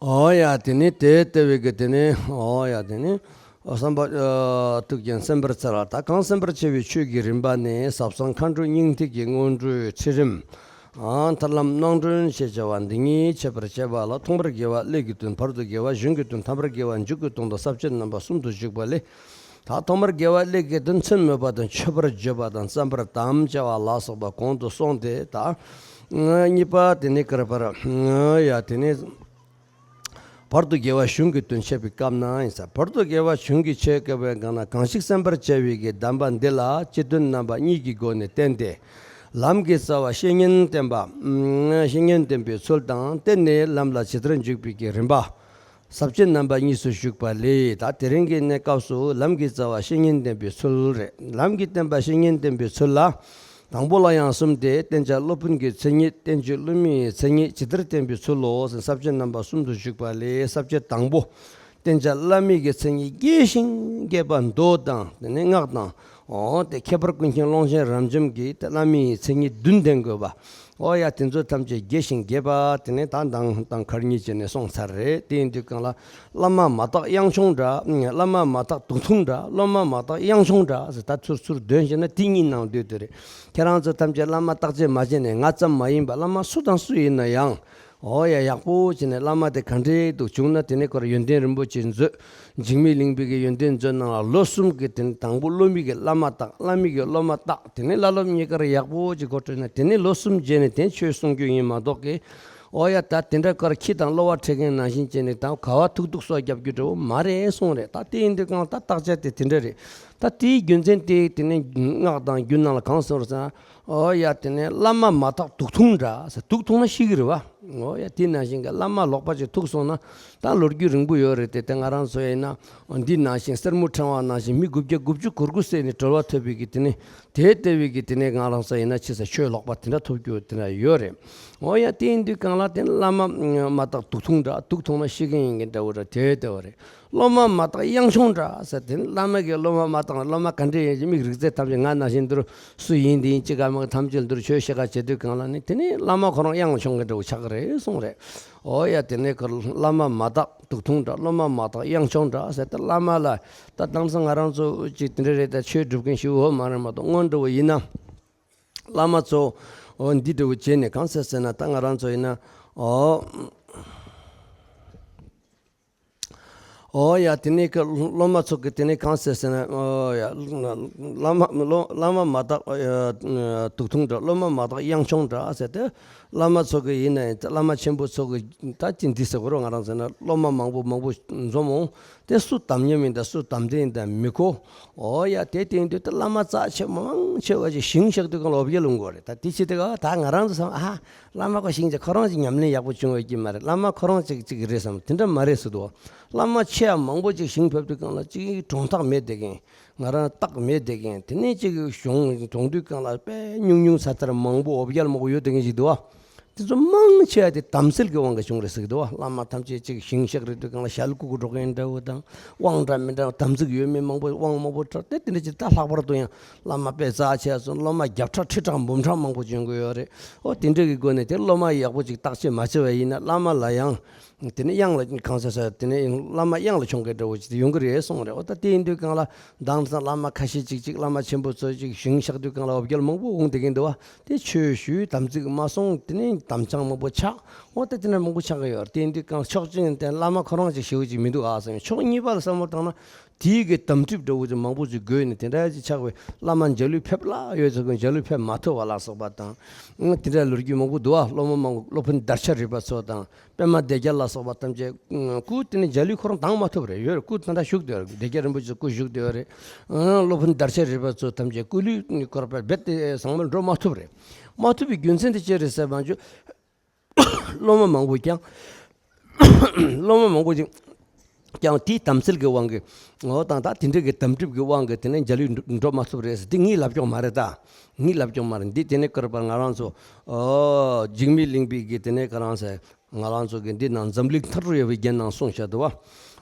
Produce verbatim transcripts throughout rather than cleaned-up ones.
ཨོ་ཡ། དེ་ནི་དེ་ལྟ་བུའི་གི་དེ་ནི་ཨོ་ཡ། དེ་ནི་བསམ་པ་ཐུགས་རྒྱལ་སེམས་དཔའ་རྩལ་ལ། ད་གང་སེམས་དཔའ་ཆེ་བའི་ཆོས་ཀྱི་རིམ་པ་ནི། ཟབ་གསང་མཁའ་འགྲོ་སྙིང་ཐིག་གི་སྔོན་འགྲོའི་ཚུལ་རིམ། ཨ་ཐར་ལམ་སྣང་སྒྲོན་ཞེས་བྱ་བ་འདི་ཉིད་འཆད་པར་བྱེད་པ་ལ། ཐོག་མར་དགེ་བ་ཀླད་ཀྱི་དོན། བར་དུ་དགེ་བ་གཞུང་གི་དོན། ཐ་མར་དགེ་བ་མཇུག་གི་དོན་དུ་ས་བཅད་རྣམ་པ་གསུམ་དུ་བཞུགས་པ་ལས། ད་ཐོག་མར་དགེ་བ་ཀླད་ཀྱི་དོན། མཚན་སྨོད་པ་དང་མཆོད་པར་བརྗོད་པ་དང་བརྩམ་པར་དམ་བཅའ་བ་ལ་སོགས་པ་གོང་དུ་སོང་སྟེ། ད་གཉིས་པ་དེ་ནི་བཀར་བར་ཡ། དེ་ནི་བར་དུ་དགེ་བ་གཞུང་གི་དོན་འཆད་པའི་སྐབས་ན་ཡིན་ས། བར་དུ་དགེ་བ་གཞུང་གི་ཆེད་བཀོད་པའི་སྒང་ན། གང་ཞིག་སེམས་དཔར་བྱ་བའི་གི་གདམས་པ་འདི་ལ་སྤྱི་དོན་རྣམ་པ་གཉིས་ཀྱི་སྒོ་ནས་བསྟན་ཏེ། ལམ་གྱི་རྩ་བ་བཤེས་གཉེན་བསྟེན་པ། བཤེས་གཉེན་བསྟེན་པའི་ཚུལ་དང་། བསྟེན་ནས་ལམ་ལ་ཇི་ལྟར་འཇུག་པའི་གི་རིམ་པ། ས་བཅད་རྣམ་པ་གཉིས་སུ་བཞུགས་པ་ལས། ད་དེ་རིང་གི་གནས་སྐབས་སུ་ལམ་གྱི་རྩ་བ་བཤེས་གཉེན་བསྟེན་པའི་ཚུལ་རེད། ལམ་གྱི་བསྟན་པ་བཤེས་གཉེན་བསྟེན་པའི་ཚུལ་ལ། དང་པོ་ལ་ཡང་གསུམ་སྟེ། བསྟེན་བྱ་སློབ་དཔོན་གྱི་མཚན་ཉིད། བསྟེན་བྱེད་སློབ་མའི་མཚན་ཉིད། ཇི་ལྟར་བསྟེན་པའི་ཚུལ་ལོ། ཟེར་ས་བཅད་རྣམ་པ་གསུམ་དུ་བཞུགས་པ་ལས། ས་བཅད་དང་པོ། བསྟེན་བྱ་བླ་མའི་གི་མཚན་ཉིད་རྒྱས་ཤིང་རྒྱས་པ་མདོ་དང་། དེ་ནས་སྔགས་དང་། འོ་དེ་ཁྱད་པར་ཀུན་མཁྱེན་ཀློང་ཆེན་རབ་འབྱམས་ཀྱིས་དེ་བླ་མའི་མཚན་ཉིད་བདུན་ལྡན་དགོས་པ། ཨོ་ཡ། དེ་ཚོ་ཐམས་ཅད་རྒྱས་ཤིང་རྒྱས་པ་དེ་ནས་ད་མདང་དང་ཁར་གཉིས་བྱས་ནས་སོང་ཚར་རེད། དེ་ཡིན་དུས་གང་ལ། བླ་མ་མ་བརྟགས་གཡང་མཆོང་འདྲ། བླ་མ་མ་བརྟགས་དུག་འཐུང་འདྲ། བླ་མ་མ་བརྟགས་གཡང་མཆོང་འདྲ་ཟེར། ད་ཚུར་ཚུར་འདོན་བྱས་ན་དེ་གཉིས་ནང་འདུས་དེ་རེད། ཁྱེད་རང་ཚོ་ཐམས་ཅད་བླ་མ་བརྟག་དཔྱད་མ་བྱས་ནས། ང་ཙམ་མ་ཡིན་པ་བླ་མ་སུ་དང་སུ་ཡིན་ན་ཡང་། ཨོ་ཡ། ཡག་པོ་བྱས་ནས་བླ་མ་དེ་ག་འདྲས་འདུག་བྱུང་ན་དེ་ནས་ཁོ་ར་ཡོན་ཏན་རིན་པོ་ཆེ་མཛོད། འཇིགས་མེད་གླིང་པའི་གི་ཡོན་ཏན་མཛོད་ནང་ལ་ལོ་གསུམ་གི་དེ་ནས་དང་པོ་སློབ་མའི་གི་བླ་མ་བརྟག་བླ་མའི་གི་སློབ་མ་བརྟག་དེ་ནས་བླ་སློབ་གཉིས་ཀར་ཡག་པོ་ཅིག་གོ་འཕྲོད་ན། དེ་ནས་ལོ་གསུམ་རྗེས་ནས་དེ་ཆོས་གསུང་རྒྱུ་ཡིན་མ་གཏོགས་གི། ཨོ་ཡ། ད་དེ་འདྲ་ཀར་ཁྱི་དང་གློ་བ་འཕྲད་མཁན་ནང་བཞིན་བྱས་ནས་ད་ག་བ་ཐུག་ཐུག་སོགས་རྒྱབ་རྒྱུ་འདྲ་བོ་མ་རེད་གསུངས་རེད། ད་དེ་ཡིན་དུས་གང་ལ་ད་བརྟག་དཔྱད་དེ་དེ་འདྲ་རེད། ད་དེའི་རྒྱུ་མཚན་དེ་དེ་ནས་སྔགས་དང་རྒྱུད་ནང་ལ་གང་གསུངས་རེད་ཟེར་ན། ཨོ་ཡ། དེ་ནས་བླ་མ་མ་བརྟགས་དུག་འཐུང་འདྲ་ཟེར། དུག་འཐུང་ན་ཤི་གི་རེད་བ། ཨོ་ཡ། དེ་ནང་བཞིན་གྱི་བླ་མ་ལོག་པ་ཅིག་ཐུག་སོང་ན་ད་ལོ་རྒྱུས་རིང་པོ་ཡོད་རེད་དེ། དེ་ང་རང་ཚོ་ཡིན་ན་འདི་ནང་བཞིན་གསེར་མོ་ཕྲེང་བ་ནང་བཞིན་མི་དགུ་བརྒྱ་དགུ་བཅུ་གོ་དགུ་བསད་ནས་གྲོལ་བ་ཐོབ་པའི་གི་དེ་ནས་དེ་ལྟ་བུའི་གི་དེ་ནས་ང་རང་ཚོ་ཡིན་ན་ཕྱི་ས་ཆོས་ལོག་པ་དེ་འདྲ་ཐོབ་རྒྱུ་དེ་འདྲ་ཡོད་རེད། ཨོ་ཡ། དེ་ཡིན་དུས་གང་ལ་དེ་བླ་མ་མ་བརྟགས་དུག་འཐུང་འདྲ། དུག་འཐུང་ན་ཤི་གི་ཡིན་གི་འདྲ་བོ་འདྲ་དེ་ལྟ་བུ་རེད། སློབ་མ་མ་བརྟགས་གཡང་མཆོང་འདྲ་ཟེར། དེ་ནི་བླ་མ་གིས་སློབ་མ་མ་བརྟགས་ན་སློབ་མ་ག་འདྲ་ཡིན་གྱི། མིག་རིག་རྩལ་ཐམས་ཅད་ང་ནང་བཞིན་འདིར་སུ་ཡིན་འདི་ཡིན་ཅི་ག་མ་ག་ཐམས་ཅད་འདིར་ཆོས་བཤད་ག་བྱེད་དུས་གང་ལ་ནི་དེ་ནི་བླ་མ་ཁོ་རང་གཡང་ལ་མཆོང་གི་འདྲ་བོ་ཆགས་ཀྱི་རེད་གསུངས་རེད། ཨོ་ཡ། དེ་ནས་ཁོ་བླ་མ་མ་བརྟགས་དུག་འཐུང་འདྲ། སློབ་མ་མ་བརྟགས་གཡང་མཆོང་འདྲ་ཟེར་ཏེ། བླ་མ་ལ་ད་དེང་སང་ང་རང་ཚོ་ཅིག་དེ་འདྲ་རེད། ད་ཆོས་སྒྲུབ་མཁན་ཞིག་འོ་མ་རེད་མ་གཏོགས། སྔོན་འགྲོ་བོ་ཡིན་ན་བླ་མ་ཚོ་འོ་འདི་འདྲ་བོ་བྱས་ནས་གང་ཟེར་ཟེར་ན། ད་ང་རང་ཚོ་ཡིན་ན་ཨོ། ཨོ་ཡ། དེ་ནས་ཀྱི་སློབ་མ་ཚོ་གི་དེ་ནས་གང་ཟེར་ཟེར་ན། ཨོ་ཡ། བླ་མ་སློབ་བླ་མ་མ་བརྟགས་དུག་འཐུང་འདྲ། སློབ་མ་མ་བརྟགས་གཡང་མཆོང་འདྲ་ཟེར་ཏེ། བླ་མ་ཚོ་གི་ཡིན་ན་ཡང་བླ་མ་ཆེན་པོ་ཚོ་གི་ད་ཅི་འདི་ཟེར་གོ་རོ། ང་རང་ཟེར་ན་སློབ་མ་མང་པོ་མང་པོ་འཛོམས་འོང་། དེ་སུ་དམ་ཉམས་ཡིན་དང་སུ་དམ་ལྡན་ཡིན་དང་མི་གོ། ཨོ་ཡ། དེ་སྟེང་དུ་དེ་བླ་མ་རྩ་ཆེ་མང་ཆེ་བ་ཅིག་ཞིང་གཤེགས་དུས་གང་ལ་འོ་བརྒྱལ་འོང་གི་རེད། ད་དེ་ཕྱི་དེ་ག་ད་ང་རང་ཚོ་བསམ། ཨ། བླ་མ་ཁོ་ཞིང་ཆེ། ཁོ་རང་ཅིག་ཉམས་ལེན་ཡག་པོ་བྱུང་བའི་ཀྱི་མ་རེད། བླ་མ་ཁོ་རང་ཅིག་ཅིག་རེད་བསམ། དེ་འདྲ་མ་རེད་ཟེར་དུས། བླ་མ་ཆེ་བ་མང་པོ་ཅིག་ཞིང་ཕེབས་དུས་གང་ལ་ཅིག་གྲོང་ཐག་མེད་བསྡད་མཁན། ང་རང་རྟགས་མེད་བསྡད་མཁན། དེ་ནས་ཅིག་གཞུང་གྲོང་དུས་གང་ལ་དཔེ་ཉུང་ཉུང་ས་ཐར་མང་པོ་འོ་བརྒྱལ་མང་པོ་ཡོད་བསྡད་མཁན་ཞིག་འདུག་བ། དེ་ཚོ་མང་ཆེ་བ་དེ་དམ་སེལ་གྱི་དབང་གིས་བྱུང་རེད་ཟེར་གྱི་འདུག་བ། བླ་མ་ཐམས་ཅད་ཅིག་ཞིང་གཤེགས་རེད་དུས་གང་ལ་ཞལ་སྐུ་སྐུ་འགྲོ་མཁན་འདྲ་བོ་དང་། དབང་འདྲ་མི་འདྲ་དམ་ཚིག་ཡོད་མེད་མང་པོ། དབང་མང་པོ་འདྲ་དེ་དེ་འདྲ་ཅིག་ད་ལྷག་པར་དུ་ཡང་བླ་མ་དཔེ་རྩ་ཆེ་སོང་། སློབ་མ་བརྒྱ་ཕྲག་ཁྲི་ཕྲག་འབུམ་ཕྲག་མང་པོ་བྱོན་གྱི་ཡོད་རེད། ཨོ་དེ་འདྲ་གི་སྒོ་ནས་དེ་སློབ་མ་ཡག་པོ་ཅིག་བརྟག་དཔྱད་མ་བྱས་པ་ཡིན་ན་བླ་མ་ལ་ཡང་དེ་ནས་གཡང་ལ་གང་ཟེར་ཟེར། དེ་ནས་བླ་མ་གཡང་ལ་མཆོང་མཁན་འདྲ་བོ་ཅིག་ཡོང་གི་རེད་གསུངས་རེད། ཨོ་ད་དེ་ཡིན་དུས་གང་ལ་དེང་སང་བླ་མ་ཁ་ཤས་ཅིག་ཅིག་བླ་མ་ཆེན་པོ་ཚོ་ཅིག་ཞིང་གཤེགས་དུས་གང་ལ་འོ་བརྒྱལ་མང་པོ་འོང་བསྡད་མཁན་འདུག་བ། དེ་ཆོས་ཞུས། དམ་ཚིག་མ་སྲུང་། དེ་ནས་དམ་བཅའ་མང་པོ་ཆགས། འོ་ད་དེ་འདྲ་མང་པོ་ཆགས་ཀྱི་ཡོད་རེད། དེ་ཡིན་དུས་གང་ཕྱོགས་གཅིག་ནས་བལྟས་ན་བླ་མ་ཁོ་རང་ཅིག་ཞེ་པོ་ཅིག་མི་འདུག་ཨ་བསམ། ཕྱོགས་གཉིས་པ་ལ་བསམ་བློ་བཏང་ན། དེའི་གི་དམ་གྲིབ་འདྲ་བོ་ཅིག་མང་པོ་ཅིག་འགོས་ནས་དེ་འདྲ་ཅིག་ཆགས་པས། བླ་མ་འཇའ་ལུས་ཕེབས་སླ་ཡོད་ཚོད་ཀྱིས་འཇའ་ལུས་ཕེབས་མ་ཐུབ་པ་ལ་སོགས་པ་དང་། དེ་འདྲ་ལོ་རྒྱུས་མང་པོ་འདུག་ཨ། སློབ་མ་མང་པོ་སློབ་དཔོན་དར་ཆ་རི་པ་ཚོ་དང་པདྨ་སྡེ་བརྒྱད་ལ་སོགས་པ་ཐམས་ཅད་སྐུ་དེ་ནས་འཇའ་ལུས་ཁོ་རང་ལྡང་མ་ཐུབ་རེད། ཡོད་རེད། སྐུ་ད་ལྟ་བཞུགས་བསྡད་ཡོད་རེད། སྡེ་བརྒྱད་རིན་པོ་ཆེ་སྐུ་བཞུགས་བསྡད་ཡོད་རེད། སློབ་དཔོན་དར་ཆ་རི་པ་ཚོ་ཐམས་ཅད་སྐུ་ལུས་ནི་བསྐོར་བ་རྦད་དེ་བཟང་མོ་འགྲོ་མ་ཐུབ་རེད། མ་ཐུབ་པའི་རྒྱུ་མཚན་དེ་ཅི་རེད་ཟེར་བ་ཅོ། སློབ་མ་མང་པོ་ཀྱང་སློབ་མ་མང་པོ་ཅིག་ཀྱང་དེའི་དམ་སེལ་གྱི་དབང་གིས། འོ་དང་ད་དེ་འདྲ་གི་དམ་གྲིབ་ཀྱི་དབང་གིས་དེ་ནས་འཇའ་ལུས་འགྲོ་མ་ཐུབ་རེད་ཟེར། འདི་ངའི་ལབ་ཀྱོག་མ་རེད་ད། ངའི་ལབ་ཀྱོག་མ་རེད། འདི་དེ་ནས་བསྐོར་བར་ང་རང་ཚོ་འཇིགས་མེད་གླིང་པའི་གི་དེ་ནས་ག་རང་ཟེར། ང་རང་ཚོ་གི་འདི་ནང་འཛམ་གླིང་མཐར་གྲོལ་ཡོད་པའི་རྒྱན་ནང་གསུངས་བཞག་འདུག་བ།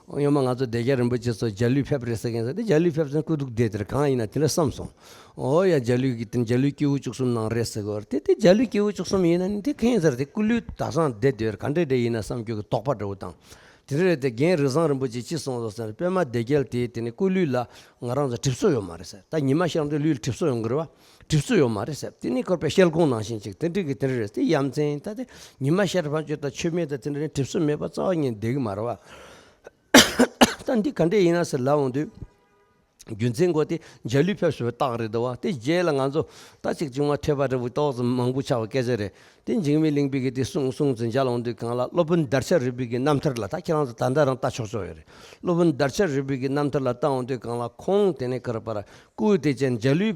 སྔོན་མ་ང་ཚོ་སྡེ་བརྒྱད་རིན་པོ་ཆེ་ཚོ་འཇའ་ལུས་ཕེབས་རེད་ཟེར་མཁན་ཟེར་དེ། འཇའ་ལུས་ཕེབས་ཟེར་སྐུ་སྡུག་བསྡད་དེར་གང་ཡིན་ན་དེ་འདྲ་བསམ་སོང་། ཨོ་ཡ། འཇའ་ལུས་ཀྱི་དེ་འཇའ་ལུས་སྐྱེས་བུ་བཅུ་གསུམ་ནང་རེད་ཟེར་གི་རེད། དེ་དེ་འཇའ་ལུས་སྐྱེས་བུ་བཅུ་གསུམ་ཡིན་ན་ནི་དེ་གང་ཡིན་ཟེར་དེ་སྐུ་ལུས་ད་སང་བསྡད་དེར་ག་འདྲ་འདྲ་ཡིན་ན་བསམ་རྒྱུ་གི་དོགས་པ་འདྲ་བོ་དང་། དེ་འདྲ་རེད་དེ། རྒན་རི་བཟང་རིན་པོ་ཆེ་ཅི་གསུངས་སོང་ཟེར་ན། པད་མ་སྡེ་བརྒྱད་དེ་དེ་ནི་སྐུ་ལུས་ལ་ང་རང་ཚོ་གྲིབ་སོ་ཡོད་མ་རེད་ཟེར། ད་ཉི་མ་ཤར་དུས་ལུས་ལ་གྲིབ་སོ་ཡོང་གི་རེད་བ། གྲིབ་སོ་ཡོད་མ་རེད་ཟེར། དེ་ནི་ཁོར་པའི་ཤེལ་གོང་ནང་བཞིན་ཅིག་དེ་འདྲ་གི་དེ་འདྲ་རེད་དེ། ཡ་མཚན་ད་དེ་ཉི་མ་ཤར་ཕན་ཆོད་དང་མཆོད་མེ་དང་དེ་འདྲ་ནི་གྲིབ་སོ་མེད་པ་རྩ་བ་ཉིད་བསྡད་གི་མ་རེད་བ། ད་འདི་ག་འདྲས་ཡིན་ན་ཟེར་ལབ་འོང་དུས། རྒྱུ་མཚན་གོ་དེ་འཇའ་ལུས་ཕེབས་པའི་རྟགས་རེད་འདུག་བ། དེ་རྗེས་ལ་ང་ཚོ་ད་ཅིག་བྱུང་བ་ཐོས་པ་འདྲ་བོ་ཏོག་ཙམ་མང་པོ་ཆགས་པའི་སྐད་ཆ་རེད། དེ་འཇིགས་མེད་གླིང་པའི་གི་དེ་གསུང་གསུང་ཚུལ་མཇལ་འོང་དུས་སྒང་ལ། སློབ་དཔོན་བདར་ཤ་རུས་སྦལ་གྱི་རྣམ་ཐར་ལ་ད་ཁྱེད་རང་ཚོ་ད་ལྟ་རང་ལྟ་ཆོག་ཆོག་ཡོད་རེད། སློབ་དཔོན་བདར་ཤ་རུས་སྦལ་གྱི་རྣམ་ཐར་ལ་ལྟ་འོང་དུས་སྒང་ལ། ཁོང་དེ་ནས་ཁར་པར་སྐུ་དེ་ཅན་འཇའ་ལུས་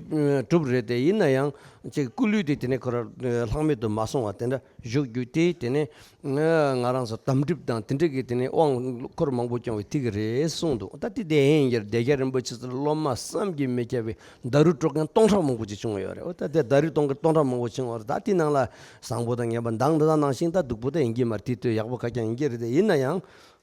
གྲུབ་རེད་དེ། ཡིན་ན་ཡང་ཅིག་སྐུ་ལུས་དེ་དེ་ནས་ཁོ་ར་ལྷག་མེད་དུ་མ་སོང་བ་དེ་འདྲ་བཞུགས་རྒྱུ་དེ། དེ་ནས་ང་རང་ཚོ་དམ་གྲིབ་དང་དེ་འདྲ་གི་དེ་ནས་དབང་འཁོར་མང་པོ་སྐྱོང་བའི་ཐིག་རེད་གསུངས་འདུག་ད་དེ་དེ་ཡིན་ཡར་སྡེ་བརྒྱད་རིན་པོ་ཆེ་ཚོར་སློབ་མ་བསམ་གྱིས་མི་ཁྱབ་པའི་ད་རུ་དཀྲོག་མཁན་སྟོང་ཕྲག་མང་པོ་ཅིག་བྱུང་ཡོད་རེད། འོ་ད་དེ་ད་རུ་གཏོང་མཁན་སྟོང་ཕྲག་མང་པོ་བྱུང་བ་རེད། ད་དེ་ནང་ལ་བཟང་པོ་དང་ངན་པ་འདང་འདི་དང་ནང་བཞིན་ད་སྡུག་པོ་ད་ཡིན་གྱི་མ་རེད། དེ་དུས་ཡག་པོ་ཁ་རྐྱང་ཡིན་གྱི་རེད། དེ་ཡིན་ན་ཡང་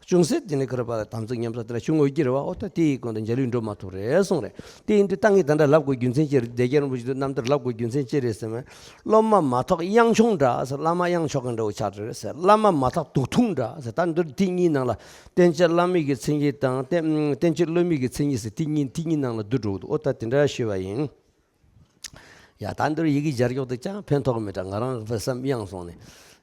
ཅུང་ཟད་དེ་ནས་ཁོ་ར་པ་དམ་ཚིག་ཉམས་ས་དེ་ལ་བྱུང་འོས་ཀྱི་རེད་བ། ཨོ་ད་དེ་ཡི་སྐོར་དུ་འཇའ་ལུས་འགྲོ་མ་ཐུབ་རེད་གསུངས་རེད། དེ་ཡིན་དུས་ད་ངས་ད་འདྲ་ལབ་དགོས་རྒྱུ་མཚན་ཅི་རེད། སྡེ་བརྒྱད་རིན་པོ་ཆེ་དུ་རྣམ་ཐར་ལབ་དགོས་རྒྱུ་མཚན་ཅི་རེད་ཟེར་ན། སློབ་མ་མ་ཐོགས་གཡང་མཆོང་འདྲ་ཟེར། བླ་མ་གཡང་ཆོག་གི་འདྲ་བོ་ཆགས་རེད་ཟེར། བླ་མ་མ་ཐོགས་དུག་འཐུང་འདྲ་ཟེར། ད་འདིར་དེ་གཉིས་ནང་ལ་བསྟན་བཅོས་བླ་མེད་ཀྱི་མཚན་ཉིད་དང་བསྟན་བསྟན་བཅོས་སློབ་མེད་ཀྱི་མཚན་ཉིད་ཟེར། དེ་གཉིས་དེ་གཉིས་ནང་ལ་བསྡུ་འགྲོ་གི་འདུག་ཨོ་ད་དེ་འདྲ་ཞུས་པ་ཡིན། ཡ་ད་འདིར་ཡི་གེ་སྦྱར་ཀྱོག་དེ་ཅང་ཕན་ཐོགས་མེད་དྲ། ང་རང་བསམ་གཡེང་སོང་ནས།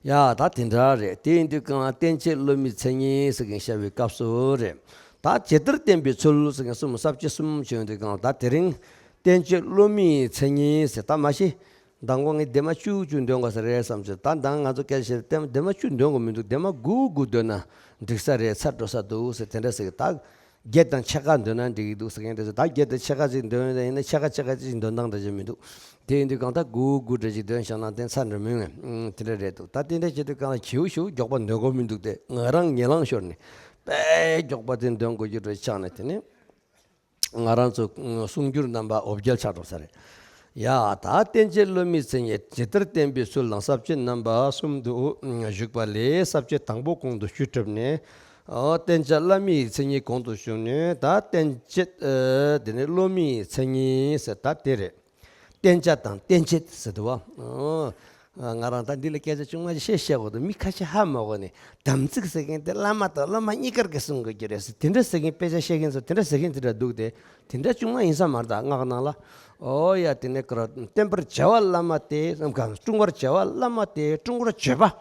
ཡ་ད་དེ་འདྲ་རེད། དེ་ཡིན་དུས་གང་ལ་བསྟན་བཅོས་སློབ་མའི་མཚན་ཉིད་ཟེར་མཁན་བཤད་པའི་སྐབས་སུ་རེད། ད་ཇི་ལྟར་བསྟན་པའི་ཚུལ་ཟེར་མཁན་གསུམ་ས་བཅད་གསུམ་བྱོན་དུས་གང་ལ། ད་དེ་རིང་བསྟན་བཅོས་སློབ་མའི་མཚན་ཉིད་ཟེར། ད་མ་གཞི་མདང་དགོང་ངས་ལྡེབ་མ་བཅུ་བཅུ་འདོན་དགོས་ས་རེད་བསམ་བྱུང་། ད་མདང་ང་ཚོ་སྐད་ཆ་བཤད་ལྡེབ་མ་བཅུ་འདོན་དགོས་མི་འདུག་ལྡེབ་མ་དགུ་དགུ་འདོན་ན་འགྲིག་ས་རེད། ཚར་འགྲོ་ས་འདུག་ཟེར་དེ་འདྲ་ཟེར་གི། ད་བརྒྱད་དང་ཕྱེད་ཀ་འདོན་ན་འགྲིག་གི་འདུག་ཟེར་མཁན་རེད། ད་བརྒྱད་དང་ཕྱེད་ཀ་ཅིག་འདོན་ཡིན་ན་ཕྱེད་ཀ་ཕྱེད་ཀ་ཅིག་འདོན་སྟངས་འདྲ་ཅིག་མི་འདུག་དེ་ཡིན་དུས་གང་ལྟར་དགུ་དགུ་འདྲ་ཅིག་འདོན་བཞག་ན་དེ་ཚར་འགྲོ་མི་ངེས། ཨང་། དེ་འདྲ་རེད་འདུག་ད་དེ་འདྲ་བྱེད་དུས་གང་ལ་ཞེ་པོ་ཞེ་པོ་མགྱོགས་པ་འདོན་དགོས་མི་འདུག་སྟེ། ང་རང་ངེས་ལང་ཤོར་ནས་དཔེ་མགྱོགས་པ་དེ་འདོན་དགོས་རྒྱུ་འདྲ་ཆགས་ནས། དེ་ནས་ང་རང་ཚོ་གསུང་སྒྱུར་རྣམ་པ་འོ་བརྒྱལ་ཆགས་འགྲོ་ས་རེད། ཡ་ད་བསྟན་བཅོས་སློབ་མའི་མཚན་ཉིད་ཇི་ལྟར་བསྟན་པའི་ཚུལ་དང་ས་བཅད་རྣམ་པ་གསུམ་དུ་བཞུགས་པ་ལས། ས་བཅད་དང་པོ་གོང་དུ་ཞུས་གྲུབ་ནས། ཨོ་བསྟན་བཅོས་བླ་མའི་མཚན་ཉིད་གོང་དུ་ཞུས་ནས། ད་བསྟན་བཅོས་ཨ་དེ་ནས་སློབ་མའི་མཚན་ཉིད་ཟེར་ད་དེ་རེད། བསྟན་བཅོས་དང་བསྟན་བཅོས་ཟེར་འདུག་བ། ཨོ་ང་རང་ད་འདི་ལ་སྐད་ཆ་ཆུང་མ་ཞིག་བཤད་བཤད་དགོས་འདུག་མི་ཁ་ཤས་ཧ་མ་གོ་ནས། དམ་ཚིག་ཟེར་མཁན་དེ་བླ་མ་དང་སློབ་མ་གཉིས་ཀར་གི་གསུང་དགོས་ཀྱི་རེད་ཟེར། དེ་འདྲ་ཟེར་མཁན་དཔེ་ཆ་བཤད་མཁན་ཚོ་དེ་འདྲ་ཟེར་མཁན་དེ་འདྲ་འདུག་སྟེ། དེ་འདྲ་ཆུང་མ་ཡིན་ས་མ་རེད། ད་སྔགས་ནང་ལ། ཨོ་ཡ་དེ་ནས་ཀར་བསྟན་པར་བྱ་བ་བླ་མ་སྟེ། སྲུང་བར་བྱ་བ་བླ་མ་སྟེ། དཀྲུང་བར་བྱེད་པ་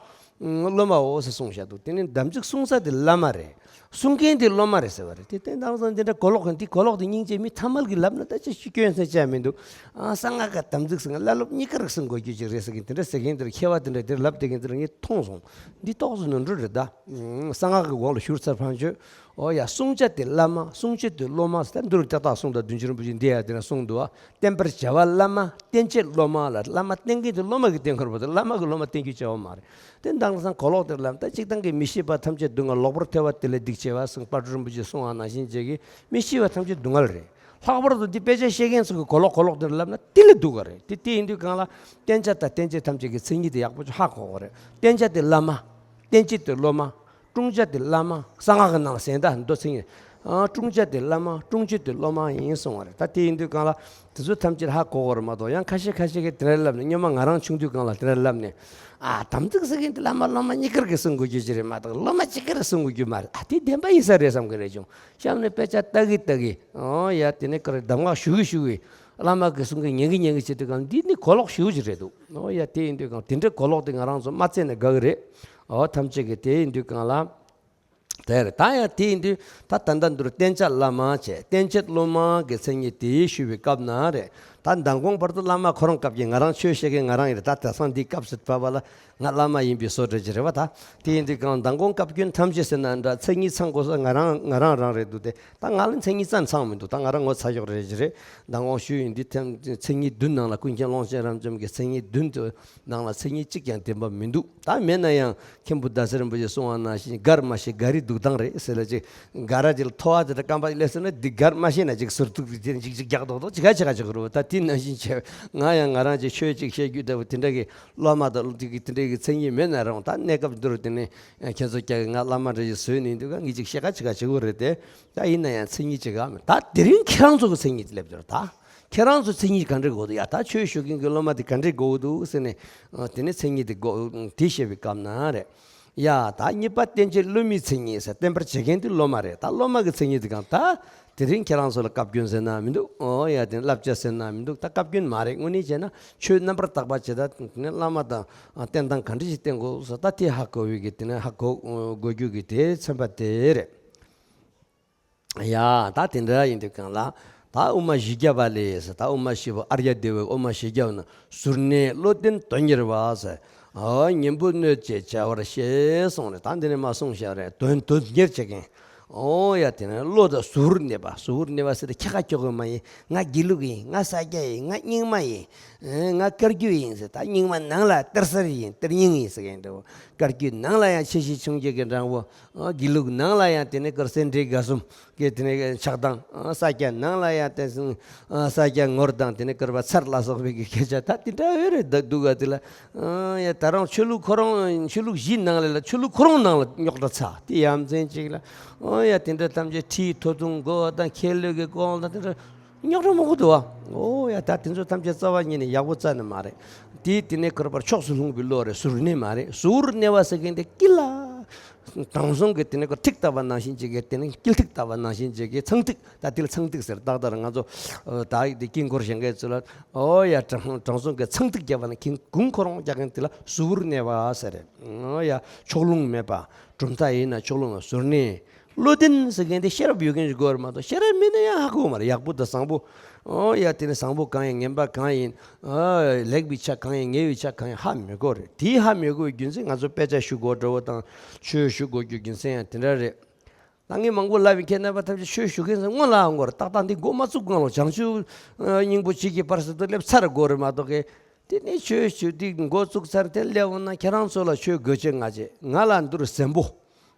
སློབ་མའོ་ཟེར་གསུངས་བཞག་འདུག་དེ་ནས་དམ་ཚིག་སྲུང་ས་དེ་བླ་མ་རེད། སྲུང་མཁན་དེ་སློབ་མ་རེད་ཟེར་བ་རེད། དེ་དེ་དང་སང་དེ་འདྲ་གོ་ལོག་གི་འདི་གོ་ལོག་དེ་སྙིང་རྗེ་མི་ཐ་མལ་གྱི་ལབ་ན་ད་ཅི་ཞིག་སྐྱོན་ཟེར་བྱས་མི་འདུག་ཨ་གསང་སྔགས་ཀྱི་དམ་ཚིག་ཟེར་མཁན་བླ་སློབ་གཉིས་ཀར་སྲུང་དགོས་རྒྱུ་ཅིག་རེད་ཟེར་མཁན་དེ་འདྲ་ཟེར་མཁན་དེར་མཁས་པ་དེ་འདྲ་དེར་ལབ་བསྡད་མཁན་དེ་ངས་མཐོང་སོང་། འདི་ཏོག་ཙམ་ནོར་འཁྲུལ་རེད་ད། གསང་སྔགས་ཀྱི་འོག་ལ་ཞུགས་ཚར་ཕན་ཆོད། ཨོ་ཡ་སྲུང་བྱ་དེ་བླ་མ། སྲུང་བྱེད་དེ་སློབ་མ་ཟེར། ད་འདི་རུ་ལྕགས་སྟག་གསུང་དང་བདུན་ཅུ་རིན་པོ་ཆེ་འདི་ཡ་དེ་ན་གསུངས་འདུག་བ། བསྟན་པར་བྱ་བ་བླ་མ། བསྟེན་བྱེད་སློབ་མ་ལ། བླ་མ་བསྟེན་མཁན་དེ་སློབ་མ་གིས་བསྟེན་ཁར་བ་དང་། བླ་མ་གིས་སློབ་མ་བསྟེན་རྒྱུ་བྱ་བ་མ་རེད། དེ་དང་སང་གོ་ལོག་དེར་ལབ་ད་གཅིག་དང་གི་མི་ཤེས་པ་ཐམས་ཅད་སྡུག་བསྔལ། ལོག་པར་ཐལ་བ་དེ་ལས་སྡིག་ཆེ་བ་ཟེར་དཔལ་སྤྲུལ་རིན་པོ་ཆེས་གསུངས་པ་ནང་བཞིན་བྱས་ཀྱི་མི་ཤེས་པ་ཐམས་ཅད་སྡུག་བསྔལ་རེད། ལྷག་པར་དུ་འདི་དཔེ་ཆ་བཤད་མཁན་ཚོ་གི་གོ་ལོག་གོ་ལོག་དེར་ལབ་ན་དེ་ལས་སྡུག་ག་རེད། དེ་དེ་ཡིན་དུས་གང་ལ་བསྟེན་བྱ་དང་བསྟེན་བྱེད་ཐམས་ཅད་ཀྱི་མཚན་ཉིད་དེ་ཡག་པོ་ཅིག་ཧ་གོ་དགོས་རེད། བསྟེན་བྱ་དེ་བླ་མ། བསྟེན་བྱེད་དེ་སློབ་མ། དཀྲུང་བྱ་དེ་བླ་མ། གསང་སྔགས་ཀྱི་ནང་ཟན་ད་མདོ་ཚིག་ཡིན། ཨ་དཀྲུང་བྱ་དེ་བླ་མ། དཀྲུང་བྱེད་དེ་སློབ་མ་ཡིན་གསུང་བ་རེད། ད་དེ་ཡིན་དུས་གང་ལ་དེ་ཚོ་ཐམས་ཅད་ཧ་གོ་གོ་རེད་མ་གཏོགས། ཡང་ཁ་ཤས་ཁ་ཤས་ཀྱིས་དེ་འདྲ་ལབ་ནས། སྔོན་མ་ང་རང་ཆུང་དུས་གང་ལ་དེ་འདྲ་ལབ་ནས། ཨ་དམ་ཚིག་ཟེར་མཁན་དེ་བླ་མ་སློབ་མ་གཉིས་ཀར་གྱིས་སྲུང་དགོས་རྒྱུ་ཅིག་རེད་མ་གཏོགས་སློབ་མ་གཅིག་ཀྱང་སྲུང་དགོས་རྒྱུ་མ་རེད། ཨ་དེ་བདེན་པ་ཡིན་ས་རེད་བསམ་གི་རེད། ཅུང་གཤམ་ནས་དཔེ་ཆ་ལྟ་གི་ལྟ་གི། ཨོ་ཡ་དེ་ནས་ཀར་གདམས་ངག་ཞུ་གི་ཞུ་གི། བླ་མ་གིས་གསུང་གི་ཉན་གི་ཉན་གི་བྱེད་དུས་གང་འདི་ནི་གོ་ལོག་ཞེ་པོ་ཅིག་རེད་འདུག་ཨོ་ཡ་དེ་ཡིན་དུས་གང་དེ་འདྲའི་གོ་ལོག་དེ་ང་རང་ཚོ་མ་བཙལ་ན་དགའ་གི་རེད། ཨོ་ཐམས་ཅད་ཀྱིས་དེ་ཡིན་དུས་གང་ལ། དེ་རེད། ད་ཡང་དེ་ཡིན་དུས་ད་ད་ལྟ་འདིར་བསྟེན་བྱ་བླ་མ་བྱས། བསྟེན་བྱེད་སློབ་མ་གི་མཚན་ཉིད་དེ་ཞུས་པའི་སྐབས་ན་རེད། ད་མདང་དགོང་བར་དུ་བླ་མ་ཁོ་རང་སྐབས་ཀྱི་ང་རང་ཆོས་བཤད་མཁན་ང་རང་ཡིན་རེད། ད་དེང་སང་འདིའི་སྐབས་སུ་བབས་པ་ལ་ང་བླ་མ་ཡིན་པའི་བཟོ་འདྲ་ཅིག་རེད་བ། ད་དེ་ཡིན་དུས་གང་མདང་དགོང་སྐབས་རྒྱུན་ཐམས་ཅད་ཟེར་ན་འདྲ། མཚན་ཉིད་ཚང་དགོས་ས་ང་རང་ང་རང་རང་རེད་འདུག་སྟེ། ད་ང་ལ་མཚན་ཉིད་ཙམ་ཚང་མི་འདུག་ད་ང་རང་ངོ་ཚ་ཞོག་རེད་ཅིག་རེད། མདང་དགོང་ཞུས་ཡིན། འདི་ཐེངས་མཚན་ཉིད་བདུན་ནང་ལ་ཀུན་མཁྱེན་ཀློང་ཆེན་རབ་འབྱམས་ཀྱི་མཚན་ཉིད་བདུན་དུ་ནང་ལ་མཚན་ཉིད་གཅིག་ཀྱང་བདེན་པ་མི་འདུག་ད་མེད་ན་ཡང་མཁན་པོ་ཟླ་ཟེར་རིན་པོ་ཆེས་གསུངས་པ་ནང་བཞིན་གར་མ་ཤེས་ག་རི་འདུག་འདུག་སྟངས་རེད་ཟེར་ལ་ཅིག་ག་ར་ཅིག་ལ་ཐོ་བ་དེ་འདྲ་སྐམ་པ་སླེབས་སོང་ན་འདི་གར་མ་ཤེས་ན་ཅིག་ཟུར་ཐུག་ཅིག་ཅིག་ཅིག་རྒྱག་རྡོག་རྡོག་ཅིག་ག་ཅིག་ག་ཅིག་རུ་ད་དེ་ནང་བཞིན་བྱས་ང་ཡང་ང་རང་ཅིག་ཆོས་ཅིག་བཤད་རྒྱུ་ལྟ་བུ་དེ་འདྲ་གི་སློབ་མ་དང་དེ་གི་དེ་འདྲ་གི་མཚན་ཉིད་མེད་ན་རུང་ད་གནས་སྐབས་འདི་རུ་དེ་ནས་ཁྱེད་ཚོ་རྒྱ་གི་ང་བླ་མ་འདྲ་ཞིག་བཟོས་ནས་འདུག་ག་ངས་ཅིག་བཤད་ག་ཅིག་ག་ཅིག་རུ་རེད་དེ་ད་ཡིན་ན་ཡང་མཚན་ཉིད་ཅིག་ག་མེད་ད་དེ་རིང་ཁྱེད་རང་ཚོ་གི་མཚན་ཉིད་ཅིག་སླེབས་འདུག་ད་ཁྱེད་རང་ཚོ་མཚན་ཉིད་ག་འདྲ་དགོས་འདུག་ཡ་ད་ཆོས་ཞུ་མཁན་གི་སློབ་མ་དེ་ག་འདྲ་དགོས་འདུག་ཟེར་ནས་དེ་ནས་མཚན་ཉིད་དེ་དགོས་དེ་བཤད་པའི་སྐབས་ན་རེད། ཡ། ད་གཉིས་པ་བསྟན་བཅོས་སློབ་མའི་མཚན་ཉིད་ཟེར་བསྟན་པར་བྱེད་མཁན་དེ་སློབ་མ་རེད། ད་སློབ་མ་གི་མཚན་ཉིད་དེ་གང་ད་དེ་རིང་ཁྱེད་རང་ཚོ་ལ་བཀའ་བཀྱོན་ཟེར་ན་མི་འདུག་ཨོ་ཡ་དེ་བསླབ་བྱ་ཟེར་ན་མི་འདུག་ད་བཀའ་བཀྱོན་མ་རེད། དངོས་གནས་བྱས་ན་ཆོས་རྣམ་པར་དག་པ་བྱེད་ད་དེ་ནས་བླ་མ་དང་བསྟེན་སྟངས་ག་འདྲ་ཞིག་བསྟེན་དགོས་ཟེར་ད་དེ་ཧ་གོ་བའི་གི་དེ་ནས་ཧ་གོ་དགོས་རྒྱུ་གི་དེ་ཚན་པ་དེ་རེད། ཡ། ད་དེ་འདྲ་ཡིན་དུས་གང་ལ་ད་དབུ་མ་བཞི་བརྒྱ་པ་ལས་ཟེར་ད་དབུ་མ་བཞི་པོ་ཨཱརྱ་དེ་བའི་དབུ་མ་བཞི་བརྒྱ་པ་ན་ཟུར་གནས་བློ་ལྡན་དོན་གཉེར་བ་ཟེར། ཨོ་གཉེན་པོ་གནོད་ཅེས་བྱ་བར་ཤེས་གསུངས་རེད། ད་འདི་ནས་མ་གསུངས་བཞག་རེད། དོན་དོན་གཉེར་བྱེད་མཁན། ཨོ་ཡ་དེ་ནས་བློ་དང་ཟུར་གནས་པ་ཟུར་གནས་པ་ཟེར་ཏེ་ཁྱེད་ཀ་ཁྱོ་ག་མ་ཡིན། ང་དགེ་ལུགས་ཡིན། ང་ས་སྐྱ་ཡིན། ང་རྙིང་མ་ཡིན། ཨེ་ང་བཀའ་བརྒྱུད་ཡིན་ཟེར་ད་རྙིང་མ་ནང་ལ་གཏེར་གསར་ཡིན། གཏེར་རྙིང་ཡིན་ཟེར་མཁན་འདྲ་བོ། བཀའ་བརྒྱུད་ནང་ལ་ཡང་ཆེ་བཞི་ཆུང་བརྒྱད་ཀྱི་འབྲང་བོ། ཨ་དགེ་ལུགས་ནང་ལ་ཡང་དེ་ནས་ཀར་སེ་འབྲས་དགའ་གསུམ་གྱི་དེ་ནས་ཆགས་སྡང་། ཨ་ས་སྐྱ་ནང་ལ་ཡང་དེ་སང་ཨ་ས་སྐྱ་ངོར་དང་དེ་ནས་ཀར་བ་ཚར་ལ་སོགས་པའི་གི་སྐད་ཆ་ད་དེ་འདྲ་ཡོད་རེད། ད་འདུག་ག་དེ་ལ་ཨ་ཡ་ད་རང་ཆོས་ལུགས་ཁོ་རང་ཆོས་ལུགས་གཞི་ནང་ལ་ལ་ཆོས་ལུགས་ཁོ་རང་ནང་ལ་རྙོག་དྲ་ཚ་དེ་ཡ་མཚན་ཅིག་ལ་ཨ་ཡ་དེ་འདྲ་ཐམས་ཅད་ཁྲིའི་ཐོ་ཐུང་དགོས་པ་དང་ཁྱད་ལོས་ཀྱི་སྐོར་དང་དེ་འདྲ། རྙོག་དྲ་མང་པོ་འདུག་བ། ཨོ་ཡ་ད་དེ་ཚོ་ཐམས་ཅད་རྩ་བ་ཉིད་ནས་ཡག་པོ་རྩ་ནས་མ་རེད། དེ་དེ་ནས་ཁོར་པར་ཕྱོགས་སུ་ལྷུང་བའི་བློ་རེད། ཟུར་གནས་མ་རེད། ཟུར་གནས་པ་ཟེར་མཁན་དེ་དཀྱིལ་ལ། དྲང་སྲོང་གི་དེ་ནས་ཁོ་ཐིག་བཏབ་པ་ནང་བཞིན་བྱེད་མཁན་དེ་ནས་དཀྱིལ་ཐིག་བཏབ་པ་ནང་བཞིན་བྱེད་མཁན་ཚངས་ཐིག་ད་དེ་ལ་ཚངས་ཐིག་ཟེར། ཏག་ཏག་རེད། ང་ཚོ་ད་ཡིག་དེ་དཀྱིལ་འཁོར་བཞེངས་མཁན་ཚོ་ལ་ཨོ་ཡ་དྲང་དྲང་སྲོང་གི་ཚངས་ཐིག་བརྒྱབ་པ་ན་ཁྱེད་གུང་ཁོ་རང་རྒྱག་མཁན་དེ་ལ་ཟུར་གནས་པ་ཟེར་རེད། ཨོ་ཡ་ཕྱོགས་ལྷུང་མེད་པ་གྲུབ་མཐའ་ཡིན་ན་ཕྱོགས་ལྷུང་བ་ཟུར་གནས། བློ་ལྡན་ཟེར་མཁན་དེ་ཤེས་རབ་ཡོད་མཁན་ཞིག་དགོས་རེད་མ་གཏོགས་ཤེས་རབ་མེད་ན་ཡང་ཧ་གོ་མ་རེད། ཡག་པོ་དང་བཟང་པོ། ཨོ་ཡ་དེ་ནི་བཟང་པོ་གང་ཡིན་ངན་པ་གང་ཡིན། ཨོ་ལེགས་པའི་ཆ་གང་ཡིན་ཉེས་པའི་ཆ་གང་ཡིན་ཧ་མི་གོ་རེད། དེའི་ཧ་མི་གོ་བའི་རྒྱུ་མཚན་ང་ཚོ་དཔེ་ཆ་ཞུ་དགོས་འདྲ་བོ་དང་ཆོས་ཞུ་དགོས་རྒྱུ་རྒྱུ་མཚན་ཡང་དེ་འདྲ་རེད། ད་ངས་མང་པོ་ལབ་པའི་ཁྱེད་རྣམ་པ་ཐམས་ཅད་ཆོས་ཞུ་མཁན་ཚོ་སྔོན་ལ་ཨང་གོ་རེད། ཏག་ཏག་འདི་མགོ་མ་བཙུགས་གོང་ལ་བྱང་ཆུབ་སྙིང་པོ་བྱེད་ཀྱི་བར་སྲིད་དུ་སླེབས་ཚར་དགོས་རེད་མ་གཏོགས་གི་དེ་ནས་ཆོས་ཞུ་དུས་མགོ་བཙུགས་ཚར་དེ་སླེབས་འོང་ན་ཁྱེད་རང་ཚོ་ལ་ཆོས་དགོས་ཆེད་ང་བྱེད་ང་ལ་འདུར་ཟན་པོ།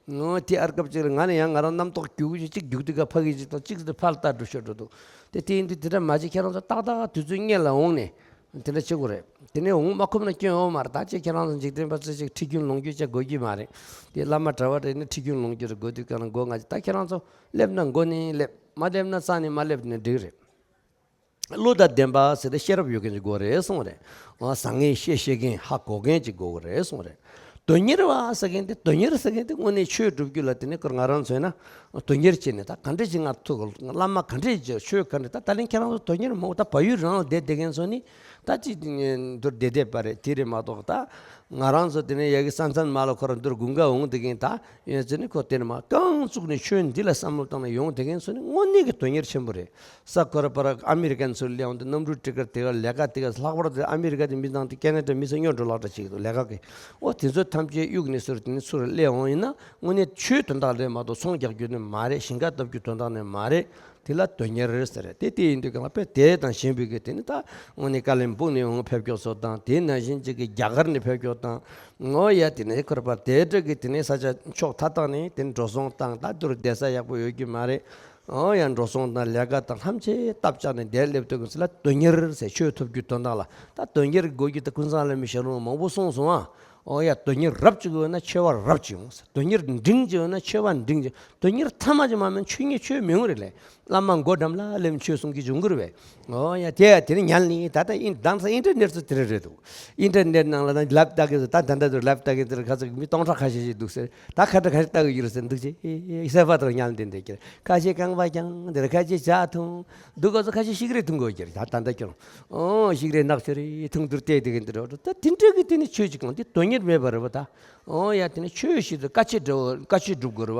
ངོ་དེ་ཨར་སྐབས་གཅིག་ལ་ང་ནི་ཡང་ང་རང་རྣམ་རྟོག་རྒྱུག་གི་གཅིག་རྒྱུག་དུས་ཀ་ཕ་གི་གཅིག་དང་གཅིག་དེ་ཕར་ལྟ་འགྲོ་ཤོར་འགྲོ་འདུག་དེ་དེ་ཡིན་དུས་དེ་འདྲ་མ་བྱེད། ཁྱེད་རང་ཚོ་ཏག་ཏག་དུས་ཚོད་སྔོན་ལ་འོང་ནས་དེ་འདྲ་བྱེད་དགོས་རེད། དེ་ནས་འོང་མ་ཁོམ་ན་སྐྱོན་ཡོང་མ་རེད། ད་ཅེས་ཁྱེད་རང་ཚོ་འཇིག་རྟེན་པ་ཚོས་ཅིག་ཁྲིད་རྒྱུན་ལོངས་རྒྱུ་བྱ་དགོས་ཀྱི་མ་རེད། དེ་བླ་མ་གྲྭ་བ་རེད་ནས་ཁྲིད་རྒྱུན་ལོངས་རྒྱུ་རེད་དགོས་དུས་ཀ་ན་མགོ་ང་ཅིག་ད་ཁྱེད་རང་ཚོ་སླེབས་ན་མགོ་ནས་སླེབས། མ་སླེབས་ན་རྩ་ནས་མ་སླེབས་ནས་འགྲིག་རེད། བློ་དང་ལྡན་པ་ཟེར་ཏེ་ཤེས་རབ་ཡོད་མཁན་ཅིག་དགོས་རེད་གསུངས་རེད། འོ་བཟང་ངན་ཤེས་ཤེས་མཁན་ཧ་གོ་མཁན་ཅིག་དགོས་རེད་གསུངས་རེད། དོན་གཉེར་བ་ཟེར་མཁན་དེ་དོན་གཉེར་ཟེར་མཁན་དེ་དངོས་གནས་ཆོས་སྒྲུབ་རྒྱུ་ལ་དེ་ནས་ཁོ་ང་རང་ཚོས་ན་དོན་གཉེར་བྱས་ནས་ད་ག་འདྲ་ཅིག་ང་ཐུག་བླ་མ་ག་འདྲ་ཅིག་ཆོས་ག་འདྲ་ད་ད་ལན་ཁྱེད་རང་ཚོ་དོན་གཉེར་མང་པོ་ད་བལ་ཡུལ་རང་ལ་བསྡད་བསྡད་མཁན་ཚོ་ནི་ད་ཅིག་འདུར་བསྡད་བསྡད་པ་རེད། དེ་རེད་མ་གཏོགས་ད། ང་རང་ཚོ་དེ་ནས་ཡ་གི་ས་མཚམས་མ་ལ་ཁོ་རང་འདིར་དགུན་ཁ་འོང་བསྡད་མཁན་ད་ཡོད་ཚེ་ནི་ཁོ་དེ་ནས་མ་རྐང་བཙུགས་ནས་ཆོས་འདི་ལ་བསམ་བློ་བཏང་ནས་ཡོང་བསྡད་མཁན་ཚོ་ནི་དངོས་གནས་ཀྱི་དོན་གཉེར་ཆེན་པོ་རེད། ས་ཁོ་ར་པ་ར་ཨ་མི་རི་ཀན་ཚོར་སླེབས་འོང་དུས་གནམ་གྲུ་ཊི་ཀེ་ཊི་དེ་ག་ལས་ཀ་དེ་ག་ལྷག་པར་དུ་ཨ་མི་རི་ཀ་དེ་མི་ཚང་དེ་ཁེ་ན་ཌ་མི་ཚང་སྔོན་འགྲོ་ལག་འགྲོ་བྱེད་ཀྱི་འདུག་ལས་ཀ་གི་འོ་དེ་ཚོ་ཐམས་ཅད་གཡུགས་ནས་ཚུར་དེ་ནས་ཚུར་སླེབས་འོང་ཡིན་ན་དངོས་གནས་ཆོས་དོན་དག་ལས་མ་གཏོགས་ཚོང་རྒྱག་རྒྱུ་ནི་མ་རེད། ཞིང་ཁ་བཏབ་རྒྱུ་དོན་དག་ནི་མ་རེད། དེ་ལ་དོན་གཉེར་ཟེར་རེད། དེ་དེ་ཡིན་དུས་གང་ལ་དཔེ་དེ་དང་གཞན་པའི་གི་དེ་ནི་ད་དངོས་གནས་བཀའ་བློན་སྦུག་ནས་འོང་ཕེབས་མཁན་ཚོ་དང་དེ་ནང་བཞིན་གཅིག་གི་རྒྱ་གར་ནས་ཕེབས་མཁན་དང་ངོ་ཡ་དེ་ནས་ཁོར་པ་དེ་འདྲ་གི་དེ་ནས་ས་ཆ་ཕྱོགས་མཐའ་དག་ནས་དེ་ནས་འགྲོ་སོང་བཏང་ད་དུར་བསྡད་ས་ཡག་པོ་ཡོད་ཀྱི་མ་རེད། ཨོ་ཡ་འགྲོ་སོང་དང་ལས་ཀ་དང་ཐམས་ཅད་སྟབས་བཅག་ནས་བསྡད་སླེབས་དུས་གང་ལ་དོན་གཉེར་ཟེར་ཆོས་ཐོབ་རྒྱུ་དོན་དག་ལ་ད་དོན་གཉེར་དགོས་རྒྱུ་ད་ཀུན་བཟང་བླ་མའི་ཞལ་ལུང་མང་པོ་གསུངས་སོང་ཨ། ཨོ་ཡ་དོན་གཉེར་རབ་ཅིག་ཡོད་ན་ཆེ་བ་རབ་ཅིག་ཡོང་ཟེར། དོན་གཉེར་འབྲིང་ཅིག་ཡོད་ན་ཆེ་བ་འབྲིང་ཅིག་དོན་གཉེར་ཐ་མ་ཅིག་མ་མེད་ཆོས་ཉིད་ཆོས་མི་ཡོང་རེད་ལས། བླ་མ་མགོ་འགྲམ་ལ་སླེབས་ཆོས་གསུང་གི་འབྱུང་གི་རེད་བས། ཨོ་ཡ་དེ་ཡ་དེ་ནི་ཉན་ནི་ད་ལྟ་ཨིན་དང་ས་ཨིན་ཊར་ནེཊ་སུ་དེ་རེད་རེད་འདུག་ཨིན་ཊར་ནེཊ་ནང་ལ་ད་ལབ་ལྟ་གི་ད་ད་ད་དུ་ལབ་ལྟ་གི་དེར་ཁ་ཚིག་མི་སྟོང་ཕྲག་ཁ་ཤས་ཤིག་འདུག་ཟེར། ད་ཁ་ཁྲ་ཁ་ཤས་ལྟ་གི་ཡོད་རེད་ཟེར་འདུག་ཅེ་ཨེ་ཨེ་སེ་བ་དང་ཉན་དེ་འདྲ་ཁྱེར་ཁ་ཤས་རྐང་པ་བརྐྱངས་དེར་ཁ་ཤས་ཇ་འཐུང་འདུག་ག་ཚོ་ཁ་ཤས་ཤིག་རེ་འཐུང་གི་ཡོད་ཀྱི་རེད། ད་ད་ད་ཁྱོད་ཨོ་ཤིག་རེ་ནག་ཆུ་རེ་འཐུང་དུར་བལྟས་དེ་གི་འདི་རེད། ད་དེ་འདྲ་གི་དེ་ནི་ཆོས་ཅིག་གང་དེ་དོན་གཉེར་མེད་པ་རེད་བ། ད་ཨོ་ཡ་དེ་ནི་ཆོས་ཤིག་ཏུ་བཀའ་ཆོས་འདྲ་བོ་བཀའ་ཆོས་སྒྲུབ་དགོས་རེད་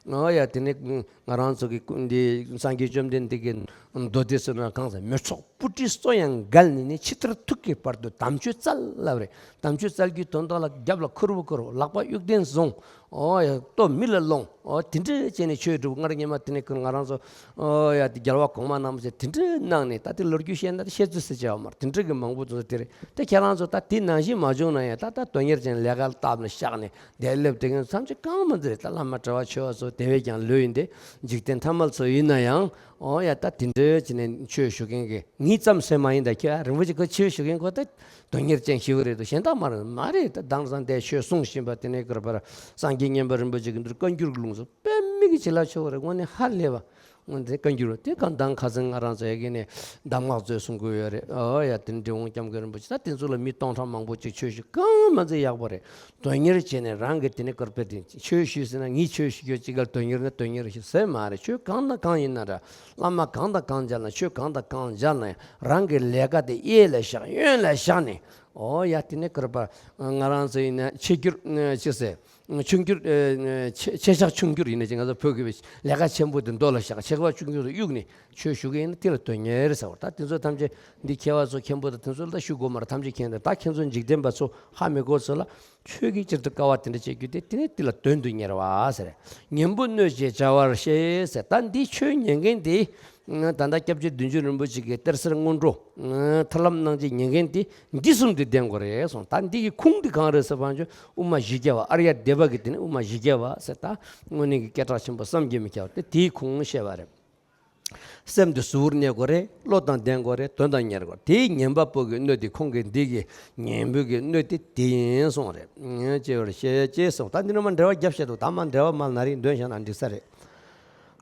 བ། ཨོ་ཡ་དེ་ནི་ང་རང་ཚོ་གི་ཀུན་འདི་སངས་རྒྱས་བཅོམ་ལྡན་འདས་ཀྱི་མདོ་སྡེ་ཟེར་ན་གང་ཟེར་མི་ཚོགས་སྤུ་གྲིའི་གསོ་ཡང་བརྒལ་ནས་ནི་ཕྱི་ལྟར་ཐུག་གི་བར་དུ་དམ་ཆོས་རྩ་ལབ་རེད། དམ་ཆོས་རྩ་རྒྱུད་དོན་དག་ལ་རྒྱབ་ལ་ཁུར་བོ་ཁུར་བོ་ལག་པ་དབྱུག་ལྡན་བཟུང་། ཨོ་ཡ་ལྟོ་མི་ལ་ལོང་། ཨོ་དེ་འདྲ་བྱས་ནས་ཆོས་སྒྲུབ་སྔར་ཉི་མ་དེ་ནས་ཁུར་ང་རང་ཚོ་ཨོ་ཡ་དེ་རྒྱལ་བ་གོང་མ་རྣམས་ཚེ་དེ་འདྲ་གནང་ནས་ད་དེ་ལོ་རྒྱུས་བཤད་ན་ད་བཤད་ཚོད་ཟེར་བྱ་བ་མར་དེ་འདྲ་གི་མང་པོ་ཚོ་དེ་རེད། དེ་ཁྱེད་རང་ཚོ་ད་དེ་ནང་བཞིན་མ་བྱུང་ན་ཡང་ད་ད་དོན་གཉེར་ཅན་ལས་ཀ་སྟབས་ལ་ཤ་ ནས་བསྡད་སླེབས་དེ་གིན་ཐམས་ཅད་གང་མ་འཛིན་རེད། ད་བླ་མ་གྲྭ་བ་ཆོས་པ་ཚོ་དེ་བས་ཀྱང་ལོས་ཡིན་ཏེ། འཇིག་རྟེན་ཐ་མལ་ཚོ་ཡིན་ན་ཡང་། ཨོ་ཡ། ད་དེ་འདྲའི་བྱས་ནས་ཆོས་ཞུ་མཁན་གྱི་ངའི་ཙམ་ཟེར་མ་ཡིན། ད་ཁྱེད་རིན་པོ་ཆེ་ཁོ་ཆོས་ཞུ་མཁན་ཁོ་ད་དོན་གཉེར་ཅན་ཞིག་རེད་དོ། གཞན་དག་མ་རེད། མ་རེད། ད་དེང་སང་དེ་ཆོས་གསུང་བཞིན་པ་དེ་ནས་ཀར་པར་སངས་རྒྱས་མཉན་པ་རིན་པོ་ཆེ་གི་འདིར་བཀའ་འགྱུར་གྱི་ལུང་ཚོ་དཔེ་མི་གི་བྱིན་རླབས་ཆེ་བ་རེད། དངོས་གནས་ཧ་ལས་པ། འོན་ཏེ་བཀའ་འགྱུར་དེ་གང་དང་ཁ་སང་ང་རང་ཚོ་ཡ་གི་ནས་གདམས་ངག་མཛོད་གསུང་གི་ཡོད་རེད། ཨོ་ཡ། དེ་འབྲི་འོང་སྐྱབས་མགོན་རིན་པོ་ཆེ། ད་དེ་ཚོ་ལ་མི་སྟོང་ཕྲག་མང་པོ་ཅིག་ཆོས་ཞུ་གང་མ་འཛིན་ཡག་པོ་རེད། དོན་གཉེར་བྱས་ནས་རང་གི་དེ་ནས་ཀར་པེ་དེ་ཆོས་ཞུས་ཟེར་ན་ངས་ཆོས་ཞུ་རྒྱུ་ཅིག་ག་དོན་གཉེར་ན་དོན་གཉེར་ཞིག་ཟེར་མ་རེད། ཆོས་གང་དང་གང་ཡིན་ན་འདྲ། བླ་མ་གང་དང་གང་མཇལ་ན། ཆོས་གང་དང་གང་མཇལ་ན་ཡང་རང་གི་ལས་ཀ་དེ་གཡས་ལ་བཞག་གཡོན་ལ་བཞག་ནས། ཨོ་ཡ། དེ་ནས་ཀར་པར་ང་རང་ཚོ་ཡིན་ན་ཆེ་འགྱུར་ཅི་ཟེར། ཆུང་འགྱུར། ཨེ། ཆེ་ཆེ་བཞག་ཆུང་འགྱུར་ཡིན་ན་ཅི། ང་ཚོ་བོད་ཀྱི་ལས་ཀ་ཆེན་པོ་དེ་མདོ་ལ་བཞག་ཆེ་བ་ཆུང་འགྱུར་དུ་གཡུགས་ནས་ཆོས་ཞུ་གི་ཡིན་ན་དེ་ལ་དོན་གཉེར་ཟེར་བ། ད་དེ་ཚོ་ཐམས་ཅད་འདི་མཁས་པ་ཚོ་མཁན་པོ་དང་དེ་ཚོ་ལ་ད་ཞུ་དགོས་མ་རེད། ཐམས་ཅད་མཁྱེན་ཏེ། ད་ཁྱེད་ཚོ་འཇིག་རྟེན་པ་ཚོ་ཧ་མི་གོ་ཚོ་ལ་ཆོས་ཀྱི་ཅིར་དུ་དཀའ་བ་དེ་འདྲ་བྱེད་རྒྱུ་དེ། དེ་ནས་དེ་ལ་དོན་དུ་གཉེར་བ་ཟེར། གཉེན་པོ་གནོད་བྱེད་བྱ་བར་ཤེས་ཟེར། ད་འདི་ཆོས་ཉན་མཁན་དེ། ད་ལྟ་སྐྱབས་རྗེ་བདུད་འཇོམས་རིན་པོ་ཆེ་གི་གཏེར་གསར་སྔོན་འགྲོ། ཐར་ལམ་སྣང་བྱེད་ཉན་མཁན་དེ་འདི་གསུམ་དེ་ལྡན་དགོས་རེད་གསུངས། ད་འདི་གི་ཁུངས་དེ་གང་རེད་ཟེར་བ་ཅོ། དབུ་མ་བཞི་བརྒྱ་པ། ཨརྱ་དེ་བ་གི་དེ་ནི་དབུ་མ་བཞི་བརྒྱ་པ་ཟེར། ད་དངོས་གནས་ཀྱི་སྐད་གྲགས་ཆེན་པོ་བསམ་གྱིས་མི་ཁྱབ་པ་དེ་དེའི་ཁུངས་བཤད་པ་རེད། སེམས་དེ་གཟུ་བོར་གནས་དགོས་རེད། བློ་དང་ལྡན་དགོས་རེད། དོན་དང་གཉེར་དགོས་རེད། དེའི་ཉན་པ་པོ་གི་སྣོད་དེ། ཁོང་གི་འདི་གི་གཉེན་པོ་གི་སྣོད་དེ་དེ་ཡིན་གསུངས་རེད། ཅེས་པར་བཤད་ཅེས་གསུངས། ད་འདི་ནི་མ་འགྲེལ་བ་རྒྱབ་བཤད་འདུག་ད་མ་འགྲེལ་བ་མ་ན་རིང་འདོན་བཞག་ན་འགྲིག་ས་རེད།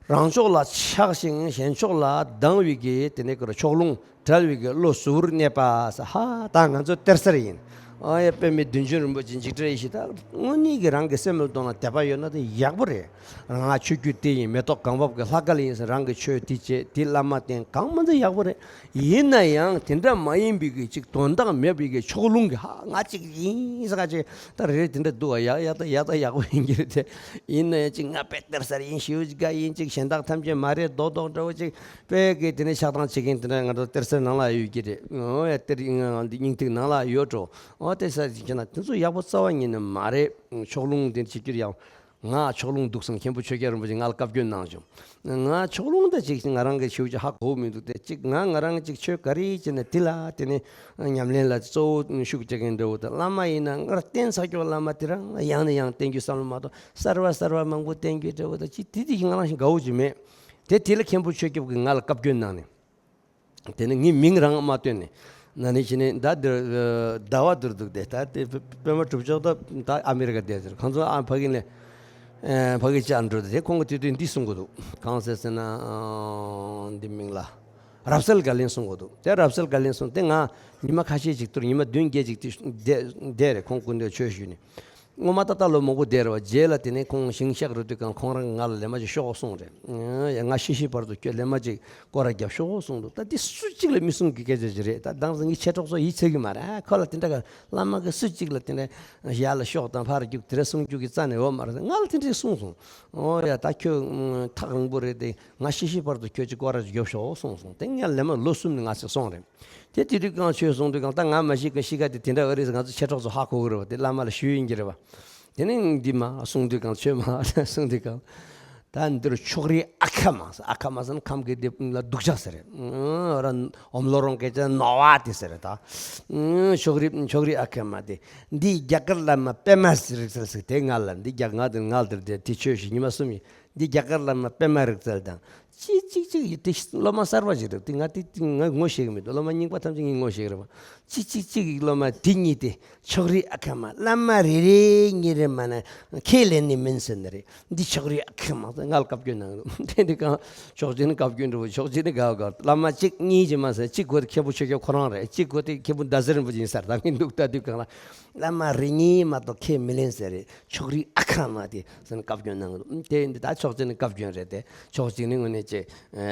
རང་ཕྱོགས་ལ་ཆགས་ཤིང་གཞན་ཕྱོགས་ལ་སྡང་བའི་གི་དེ་ནས་ཀར་ཕྱོགས་ལྷུང་བྲལ་བའི་གི་བློ་གཟུ་བོར་གནས་པ་ཟེར། ཧ། ད་ང་ཚོ་གཏེར་གསར་ཡིན། ཨ་ཡ། པདྨའི་བདུད་འཇོམས་རིན་པོ་ཆེ་འཇིགས་བྲལ་ཡེ་ཤེས། ད་དངོས་གནས་ཀྱི་རང་གི་སེམས་ལ་གཏོང་ན་དད་པ་ཡོད་ན་དེ་ཡག་པོ་རེད། ང་ཆོས་བརྒྱུད་དེ་ཡིན། མེ་ཏོག་གང་བབས་ཀྱི་ལྷ་སྐལ་ཡིན་ཟེར། རང་གི་ཆོས་དེ་བྱེད། དེ་བླ་མ་བསྟེན། གང་མ་ཚད་ཡག་པོ་རེད། ཡིན་ན་ཡང་དེ་འདྲ་མ་ཡིན་པའི་གི་ཅིག་དོན་དག་མེད་པའི་གི་ཕྱོགས་ལྷུང་གི། ཧ། ང་ཅིག་ཡིན་ཟེར་ག་ཅིག་ད་རེ་རེ་དེ་འདྲ་འདུག་བ། ཡག་ཡག་ད་ཡག་ད་ཡག་པོ་ཡིན་གྱི་རེད་དེ། ཡིན་ན་ཡང་ཅིག་ང་དཔེ་གཏེར་གསར་ཡིན། ཞེའུ་ཅིག་ག་ཡིན། ཅིག་གཞན་དག་ཐམས་ཅད་མ་རེད། རྡོག་རྡོག་འདྲ་བོ་ཅིག་དཔེ་གི་དེ་ནས་ཆགས་སྡང་བྱེད་མཁན་དེ་འདྲ་ང་ཚོ་གཏེར་གསར་ནང་ལ་ཡོད་ཀྱི་རེད། ཨོ་ཡ། གཏེར་ཡིན་ང་འདི་སྙིང་ཐིག་ནང་ལ་ཡོད་འགྲོ། ཨོ་དེ་ས་ཅིག་བྱས་ན་དེ་ཚོ་ཡག་པོ་རྩ་བ་ཉིད་ནས་མ་རེད། ཕྱོགས་ལྷུང་དེ་བྱེད་རྒྱུར་ཡང་། ང་ཕྱོགས་ལྷུང་འདུག་སེ་མཁན་པོ་ཆོས་རྒྱལ་རིན་པོ་ཆེ་ང་ལ་བཀའ་བཀྱོན་གནང་བྱུང་། ང་ཕྱོགས་ལྷུང་ད་ཅིག་ང་རང་གི་ཤེའུ་ཅིག་ཧ་གོ་མི་འདུག་སྟེ། ཅིག་ང་ང་རང་ཅིག་ཆོས་ག་རེ་བྱས་ན་དེ་ལ་དེ་ནས་ཉམས་ལེན་ལ་གཙོ་བོ་ཤུགས་རྒྱག་མཁན་འདྲ་བོ་དང་། བླ་མ་ཡིན་ན་ང་རྟེན་ས་སྐྱོགས་བླ་མ་དེ་རང་ཡང་ནས་ཡང་བསྟེན་རྒྱུ་བསམ་བློ་མ་གཏོང་། གསར་བ་གསར་བ་མང་པོ་བསྟེན་རྒྱུ་འདྲ་བོ་དང་ཅིག་དེ་དེ་ང་རང་ཞིག་དགའ་བོ་ཅིག་མེད། དེ་དེ་ལ་མཁན་པོ་ཆོས་སྐྱབས་ཀྱིས་ང་ལ་བཀའ་བཀྱོན་གནང་ནས། དེ་ནས་ངའི་མིང་རང་མ་བཏོན་ནས། ན་ནིང་ཕྱི་ནས་ད་འདིར་ཟླ་བ་འདིར་འདུག་སྟེ། ད་དེ་པད་མ་གྲུབ་མཆོག་ད་ད་ཨ་མེ་རི་ཀ་བསྡད་ཟེར། ཁོང་ཚོ་ཨ་ཕ་གི་ནས་ཕ་གི་བཅར་འགྲོ་དེ། ཁོང་གིས་དུས་དུས་འདི་གསུང་གི་འདུག་གང་ཟེར་ཟེར་ན། འདི་མིང་ལ་རབ་གསལ་དགའ་ལན་གསུང་གི་འདུག་དེ་རབ་གསལ་དགའ་ལན་གསུང་སྟེ་ང་ཉི་མ་ཁ་ཤས་ཅིག་ཐུར། ཉི་མ་བདུན་བརྒྱད་ཅིག་དེ་བསྡད་བསྡད་རེད། ཁོང་སྐུ་མདུན་ཆོས་ཞུས་ནས། སྔོན་མ་ད་ལྟ་ལོ་མང་པོ་བསྡད་རེད་བ། རྗེས་ལ་དེ་ནས་ཁོང་ཞིང་གཤེགས་རེད་དུས་གང་ཁོང་རང་ང་ལ་ལེ་མ་ཅིག་ཤོག་གསུངས་རེད། ཡ། ང་ཤི་ཤི་བར་དུ་ཁྱོད་ལེ་མ་ཅིག་སྐོར་ར་རྒྱབ་ཤོག་གསུངས་འདུག་ད་འདི་སུ་གཅིག་ལ་མི་གསུང་གི་སྐད་ཆ་ཅིག་རེད། ད་དེང་སང་ངའི་མཆེད་གྲོགས་ཚོ་ཡིད་ཆེས་གི་མ་རེད། ཨ། ཁོ་ལ་དེ་འདྲ་ག་བླ་མ་གི་སུ་གཅིག་ལ་དེ་འདྲ་ཡར་ལ་ཤོག་དང་ཕར་རྒྱུག་དེ་འདྲ་གསུང་རྒྱུ་གི་རྩ་ནས་ཡོད་མ་རེད། ང་ལ་དེ་འདྲ་གསུངས་སོང་། ཨོ་ཡ། ད་ཁྱོད་ཐག་རིང་པོ་རེད་དེ། ང་ཤི་ཤི་བར་དུ་ཁྱོད་ཀྱི་སྐོར་ར་ཅིག་རྒྱོབ་ཤོག་གསུངས་སོང་། དེ་ངས་ལེ་མ་ལོ་གསུམ་ནས་ང་ཚོས་སོང་རེད། དེ་དེ་དུས་གང་ཆོས་གསུང་དུས་གང་ད་ང་མ་ཤི་གི་ཤི་ཁ་དེ་དེ་འདྲ་ཨ་རེད་ཟེར་ང་ཚོ་མཆེད་གྲོགས་ཚོ་ཧ་གོ་གི་རེད་བ། དེ་བླ་མ་ལ་ཞུས་ཡིན་གྱི་རེད་བ། དེ་ནས་འདི་མ་གསུང་དུས་གང་ཆོས་མ་གསུང་དུས་གང་། ད་འདིར་ཕྱོགས་རིས་ཨ་ཁ་མ་ཟེར། ཨ་ཁ་མ་ཟེར་ན་ཁམས་ཀྱི་དེ་ལ་སྡུག་ཅག་ཟེར་རེད། ཨོམ་ལོ་རོང་སྐད་ཆ་ནོ་བ་དེ་ཟེར་རེད་ད། ཕྱོགས་རིས་ཕྱོགས་རིས་ཨ་ཁ་མ་དེ། འདི་རྒྱ་གར་བླ་མ་པདྨ་རིག་རྩལ་ཟེར། དེ་ང་ལ་འདི་རྒྱ་ང་དེ་ང་དེར་དེ་དེ་ཆོས་ཞུ་ཉི་མ་གསུམ་ཡིན། འདི་རྒྱ་གར་བླ་མ་པདྨ་རིག་རྩལ་དང་། ཅི་གཅིག་གཅིག་ཡིན་དེ་སློབ་མ་གསར་པ་ཞིག་རེད། དེ་ང་དེ་ང་ངོ་ཤེས་ཀྱི་མི་འདུག་སློབ་མ་རྙིང་པ་ཐམས་ཅད་ངས་ངོ་ཤེས་ཀྱི་རེད་བ། ཅི་གཅིག་གཅིག་གི་སློབ་མ་དེ་གཉིས་དེ་ཕྱོགས་རིས་ཨ་ཁ་མ། བླ་མ་རེ་རེ་གཉིས་རེ་མ་ན་ཁས་ལེན་ནི་མིན་ཟེར་ནི་རེད། འདི་ཕྱོགས་རིས་ཨ་ཁ་མ་ཟེར་ང་ལ་བཀའ་བཀྱོན་གནང་གི་འདུག་དེ་འདི་གང་ཕྱོགས་གཅིག་ནི་བཀའ་བཀྱོན་འདྲ་བོ། ཕྱོགས་གཅིག་ནི་དགའ་བ་དགའ་བ། བླ་མ་གཅིག་གཉིས་ཀྱིས་མ་ཟེར། གཅིག་གོ་དེ་མཁན་པོ་ཆོས་སྐྱབས་ཁོ་རང་རེད། གཅིག་གོ་དེ་མཁན་པོ་ཟླ་ཟེར་རིན་པོ་ཆེ་ཡིན་ས་རེད། ད་ངས་འདུག་ལྟ་དུས་གང་ལ་བླ་མ་རེ་གཉིས་མ་གཏོགས་ཁས་མི་ལེན་ཟེར་རེད། ཕྱོགས་རིས་ཨ་ཁ་མ་དེ་ཟེར་ནས་བཀའ་བཀྱོན་གནང་གི་འདུག་དེ་འདི་ད་ཕྱོགས་གཅིག་ནི་བཀའ་བཀྱོན་རེད་དེ། ཕྱོགས་གཅིག་ནི་དངོས་གནས་ཅིག་ཨ་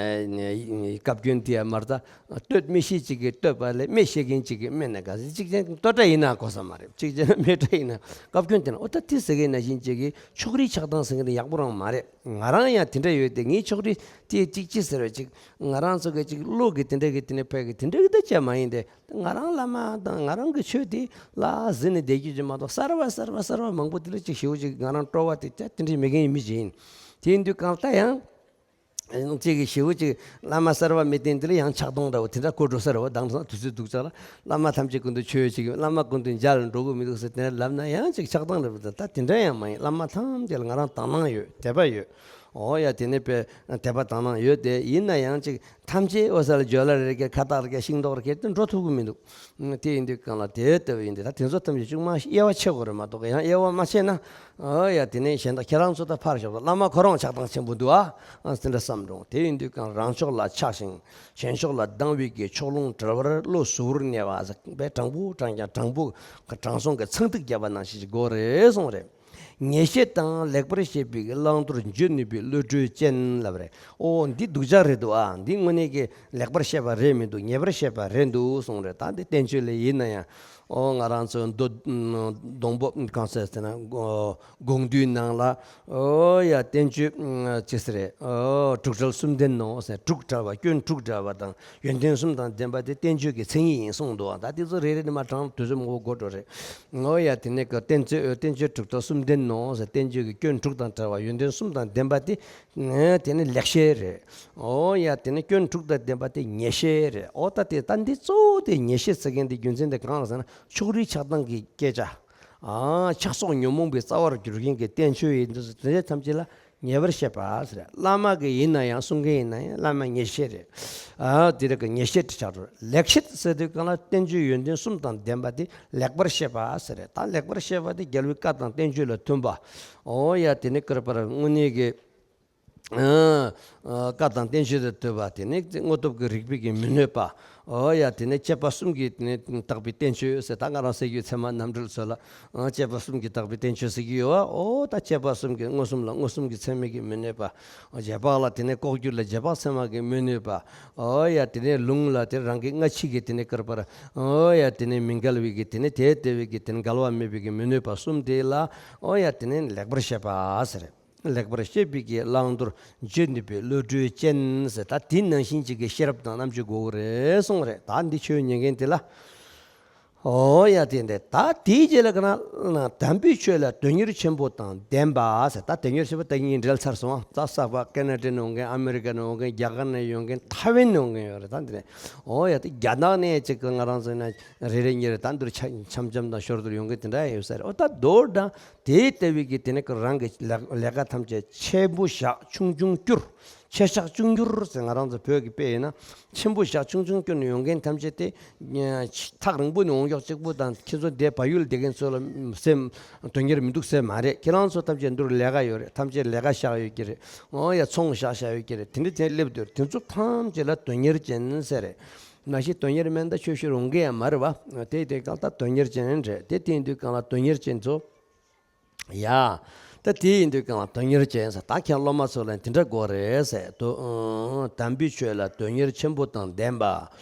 བཀའ་བཀྱོན་དེ་ཡང་མ་རེད་ད། བསྟོད་སྨྲས་ཤེས་གཅིག་གིས་བསྟོད་པ་ལས། སྨྲས་ཤེས་མཁན་གཅིག་གིས་སྨྲས་ན་དགའ་ཟེར། གཅིག་བྱས་ན་བསྟོད་སྒྲ་ཡིན་ན་གོ་ས་མ་རེད། གཅིག་བྱས་ན་སྨད་སྒྲ་ཡིན་ན། བཀའ་བཀྱོན་དེ་ན་ཨོ་ད་དེ་ཟེར་མཁན་ནང་བཞིན་གཅིག་གིས་ཕྱོགས་རིས་ཆགས་སྡང་ཟེར་མཁན་དེ་ཡག་པོ་རང་མ་རེད། ང་རང་ཡང་དེ་འདྲ་ཡོད་དེ། ངའི་ཕྱོགས་རིས་དེ་གཅིག་ཅི་ཟེར་བ་ཅིག་ང་རང་ཚོ་གི་ཅིག་བློ་གི་དེ་འདྲ་གི་དེ་ནས་ཕལ་གི་དེ་འདྲ་གི་ད་ཅི་མ་ཡིན་ཏེ། ང་རང་བླ་མ་དང་ང་རང་གི་ཆོས་དེ་ལ་ཟིན་ནས་བསྡད་རྒྱུ་ཅིག་མ་གཏོགས། གསར་བ་གསར་བ་གསར་བ་མང་པོ་དེ་ལ་ཅིག་ཞེ་པོ་ཅིག་ང་རང་སྤྲོ་བ་དེ་ད་དེ་འདྲའི་མེད་མཁན་མི་ཅིག་ཡིན། དེ་ཡིན་དུས་གང་ལྟར་ཡང་ གཅིག་གིས་ཞེ་པོ་ཅིག་བླ་མ་གསར་པ་མི་བསྟེན་དེ་ལ་ཡང་ཆགས་སྡང་འདྲ་བོ་དེ་འདྲ་འཁོར་འགྲོ་ས་རེད་བ། དེང་སང་དུས་ཚོད་སྡུག་ཅག་ལ་བླ་མ་ཐམས་ཅད་ཀུན་ཏུ་ཆོས་ཅིག་ཡོད། བླ་མ་ཀུན་ཏུ་མཇལ་ལ་འགྲོ་གི་མི་འདུག་ཟེར་དེ་ལབ་ན་ཡང་ཅིག་ཆགས་སྡང་འདྲ་བོ་དང་། ད་དེ་འདྲ་ཡང་མ་ཡིན། བླ་མ་ཐམས་ཅད་ལ་ང་རང་དག་སྣང་ཡོད། དད་པ་ཡོད། ཨོ་ཡ། དེ་ནས་པའི་དད་པ་དག་སྣང་ཡོད་དེ། ཡིན་ན་ཡང་ཅིག་ཐམས་ཅད་འོ་ས་ལ་བརྗོད་ལ་རེ་གེ་ཁ་བཏགས་རེ་གེ་ཤིང་ཏོག་རེ་གེ་དེ་འགྲོ་ཐུབ་ཀྱི་མི་འདུག་དེ་ཡིན་དུས་གང་ལ་དེ་ལྟ་བུ་ཡིན་དུས། ད་དེ་ཚོ་ཐམས་ཅད་ཅུང་མ་དབྱེ་བ་ཕྱེ་དགོས་རེད་མ་གཏོགས། ཡང་དབྱེ་བ་མ་ཕྱེ་ན། ཨོ་ཡ། དེ་ནས་གཞན་དག་ཁྱེད་རང་ཚོ་ད་ཕར་ཞོག་ད། བླ་མ་ཁོ་རང་ཆགས་སྡང་ཆེན་པོ་འདུག་ཨ། ཨ་དེ་འདྲ་བསམ་འགྲོ། དེ་ཡིན་དུས་གང་རང་ཕྱོགས་ལ་ཆགས་ཤིང་གཞན་ཕྱོགས་ལ་སྡང་བའི་གི་ཕྱོགས་ལྷུང་བྲལ་བར་བློ་གཟུ་བོར་གནས་པ་ཟེར་བའི་དྲང་པོ་དྲང་རྐྱང་དྲང་པོ་དྲང་སྲོང་གི་ཚངས་ཐིག་བརྒྱབ་པ་ནང་བཞིན་ཞིག་དགོས་རེད་གསུངས་རེད། ངེས་ཤེས་དང་ལེགས་པར་ཤེས་པའི་བླང་དོར་བརྗོད་ནུས་པའི་བློ་གྲོས་ཅན་ལབ་རེད། ཨོ་འདི་སྡུག་ཅག་རེད་འདུག་ཨ། འདི་དངོས་གནས་ཀྱི་ལེགས་པར་ཤེས་པ་རེད་མི་འདུག་ངེས་པར་ཤེས་པ་རེད་འདུག་གསུངས་རེད། ད་འདི་བསྟན་བཅོས་ལ་ཡིན་ན་ཡང་། ཨོ་ང་རང་ཚོ་མདོ་སྡོང་པོ་གང་ཟེར་ཟེར་ན་དགོངས་འདུས་ནང་ལ། ཨོ་ཡ། བསྟན་བཅོས་ཅི་ཟེར་རེད། ཨོ་དྲུག་བྲལ་གསུམ་ལྡན་ནོ་ཟེར། དྲུག་བྲལ་བ་སྐྱོན་དྲུག་བྲལ་བ་དང་ཡོན་ཏན་གསུམ་དང་ལྡན་པ་དེ་བསྟན་བཅོས་ཀྱི་མཚན་ཉིད་ཡིན་གསུངས་འདུག་ད་དེ་ཚོ་རེ་རེ་ནས་མར་དྲངས་དུས་ཚོད་མང་པོ་འགོར་འགྲོ་རེད། ཨོ་ཡ། དེ་ནས་ཀྱི་བསྟན་བཅོས་བསྟན་བཅོས་དྲུག་བྲལ་གསུམ་ལྡན་ནོ་ཟེར། བསྟན་བཅོས་ཀྱི་སྐྱོན་དྲུག་དང་བྲལ་བ་ཡོན་ཏན་གསུམ་དང་ལྡན་པ་དེ། ཨེ་དེ་ནི་ལེགས་བཤད་རེད། ཨོ་ཡ། དེ་ནི་སྐྱོན་དྲུག་དང་ལྡན་པ་དེ་ཉེས་བཤད་རེད། ཨོ་ད་དེ་ད་འདི་གཙོ་བོ་དེ་ཉེས་བཤད་ཟེར་མཁན་དེ་རྒྱུ་མཚན་དེ་གང་ལ་ཟེར་ན། ཕྱོགས་རིས་ཆགས་སྡང་གི་སྐད་ཆ། ཨ་ཆགས་སོགས་ཉོན་མོངས་པའི་རྩ་བར་གྱུར་མཁན་གྱི་བསྟན་བཅོས་ཡིན་དུས་དེ་འདྲ་ཐམས་ཅད་ལ་ཉེས་པར་བཤད་པ་ཟེར། བླ་མ་གི་ཡིན་ན་ཡང་གསུང་མཁན་ཡིན་ན་ཡང་བླ་མ་ཉེས་བཤད་རེད། ཨ་དེ་རིགས་ཀྱི་ཉེས་བཤད་དེ་ཆགས་འགྲོ། ལེགས་བཤད་ཟེར་དུས་གང་ལ་བསྟན་བཅོས་ཡོན་ཏན་གསུམ་དང་ལྡན་པ་དེ་ལེགས་པར་བཤད་པ་ཟེར་རེད། ད་ལེགས་པར་བཤད་པ་དེ་རྒྱལ་བའི་བཀའ་དང་བསྟན་བཅོས་ལ་མཐུན་པ། ཨོ་ཡ། དེ་ནི་ཀར་པར་དངོས་གནས་ཀྱི་ཨ་བཀའ་དང་བསྟན་བཅོས་དང་མཐུན་པ། དེ་ནས་དངོས་སྟོབས་ཀྱི་རིགས་པའི་གི་མི་གནོད་པ། ཨོ་ཡ། དེ་ནས་བཅས་པ་གསུམ་གྱིས་དེ་ནས་བཏགས་པའི་བསྟན་བཅོས་ཟེར། ད་ང་རང་ཟེར་རྒྱུའི་ཚད་མ་རྣམ་འགྲེལ་ཚོ་ལ། ཨ་བཅས་པ་གསུམ་གྱིས་བཏགས་པའི་བསྟན་བཅོས་ཟེར་གྱི་ཡོད་པ། ཨོ་ད་བཅས་པ་གསུམ་གྱིས་མངོན་སུམ་ལ་མངོན་སུམ་གྱི་ཚད་མའི་གི་མི་གནོད་པ། རྗེས་དཔག་ལ་དེ་ནས་ལྐོག་གྱུར་ལ་རྗེས་དཔག་ཚད་མ་གི་མི་གནོད་པ། ཨོ་ཡ། དེ་ནས་ལུང་ལ་དེ་རང་གི་སྔ་ཕྱི་གི་དེ་ནས་ཀར་པར། ཨོ་ཡ། དེ་ནས་མི་འགལ་བའི་གི་དེ་ནས་དེ་ལྟ་བུའི་གི་དེ་ནས་འགལ་བ་མེད་པའི་གི་མི་གནོད་པ་གསུམ་དེ་ལ། ཨོ་ཡ། དེ་ནས་ལེགས་པར་བཤད་པ་ཟེར། ལེགས་པར་བཤད་པའི་གི་བླང་དོར་བརྗོད་ནུས་པའི་བློ་གྲོས་ཅན་ཟེར། ད་དེ་ནང་བཞིན་ཅིག་གི་ཤེས་རབ་དང་རྣམ་དཔྱོད་དགོས་ཀྱི་རེད་གསུངས་རེད། ད་འདི་ཆོས་ཉན་མཁན་དེ་ལ། ཨོ་ཡ། དེ་འདྲ། ད་དེའི་རྗེས་ལ་ག་ན་དམ་པའི་ཆོས་ལ་དོན་གཉེར་ཆེན་པོ་དང་ལྡན་པ་ཟེར། ད་དོན་གཉེར་ཆེན་པོ་ད་གཉིས་འབྲེལ་ཚར་སོང་། ད་གསར་པ་ཀེ་ན་ཌའི་ནང་མཁན། ཨ་མི་རི་ཀ་ནང་མཁན། རྒྱ་གར་ནང་ཡོང་མཁན། ཐའེ་ཝན་ནང་མཁན་ཡོད་རེད། ད་འདི་ནས། ཨོ་ཡ། དེ་རྒྱ་ནག་ནས་ཅིག་གི་ང་རང་ཚོ་ན་རེ་རེ་གཉིས་རེ་ད་འདིར་ཆ་འཆམ་འཆམ་དང་ཞོར་དུ་ཡོང་མཁན་དེ་འདྲ་ཡོད་ས་རེད། ཨོ་ད་མདོར་ན་དེ་ལྟ་བུའི་གི་དེ་ནི་རང་གི་ལས་ལས་ཀ་ཐམས་ཅད་ཆེན་པོ་བཞག་ཆུང་ཆུང་བསྐྱུར། ཆེ་བཞག་ཆུང་བསྐྱུར་ཟེར་ང་རང་ཚོ་བོད་ཀྱི་དཔེ་ཡིན་ན། ཆེན་པོ་བཞག་ཆུང་ཆུང་བསྐྱུར་ནས་ཡོང་མཁན་ཐམས་ཅད་དེ། ཐག་རིང་པོ་ནས་འོང་ཀྱོག་གཅིག་པུ་དང་ཁྱེད་ཚོ་དེ་བལ་ཡུལ་བསྡད་མཁན་ཚོ་ལ་སེམས་དོན་གཉེར་མི་འདུག་ཟེར་མ་རེད། ཁྱེད་རང་ཚོ་ཐམས་ཅད་འདིར་ལས་ཀ་ཡོད་རེད། ཐམས་ཅད་ལས་ཀ་བཞག་ཡོད་ཀྱི་རེད། འོ་ཡ། ཚོང་བཞག་བཞག་ཡོད་ཀྱི་རེད། དེ་འདྲ་དེ་སླེབས་འདུག་དེ་ཚོ་ཐམས་ཅད་ལ་དོན་གཉེར་ཅན་ཟེར་རེད། མ་གཞི་དོན་གཉེར་མེད་ན་ཆོས་ཞུ་རུང་གི་ཡང་མ་རེད་བ། དེ་དེ་གང་ལྟར་དོན་གཉེར་ཅན་རེད། དེ་དེ་ཡིན་དུས་གང་ལ་དོན་གཉེར་ཅན་ཚོ། ཡ། ད་དེ་ཡིན་དུས་གང་ལ་དོན་གཉེར་ཅན་ཟེར། ད་ཁྱེད་སློབ་མ་ཚོ་ལ་དེ་འདྲ་དགོས་རེད་ཟེར་དུ། ཨང་། དམ་པའི་ཆོས་ལ་དོན་གཉེར་ཆེན་པོ་དང་ལྡན་པ།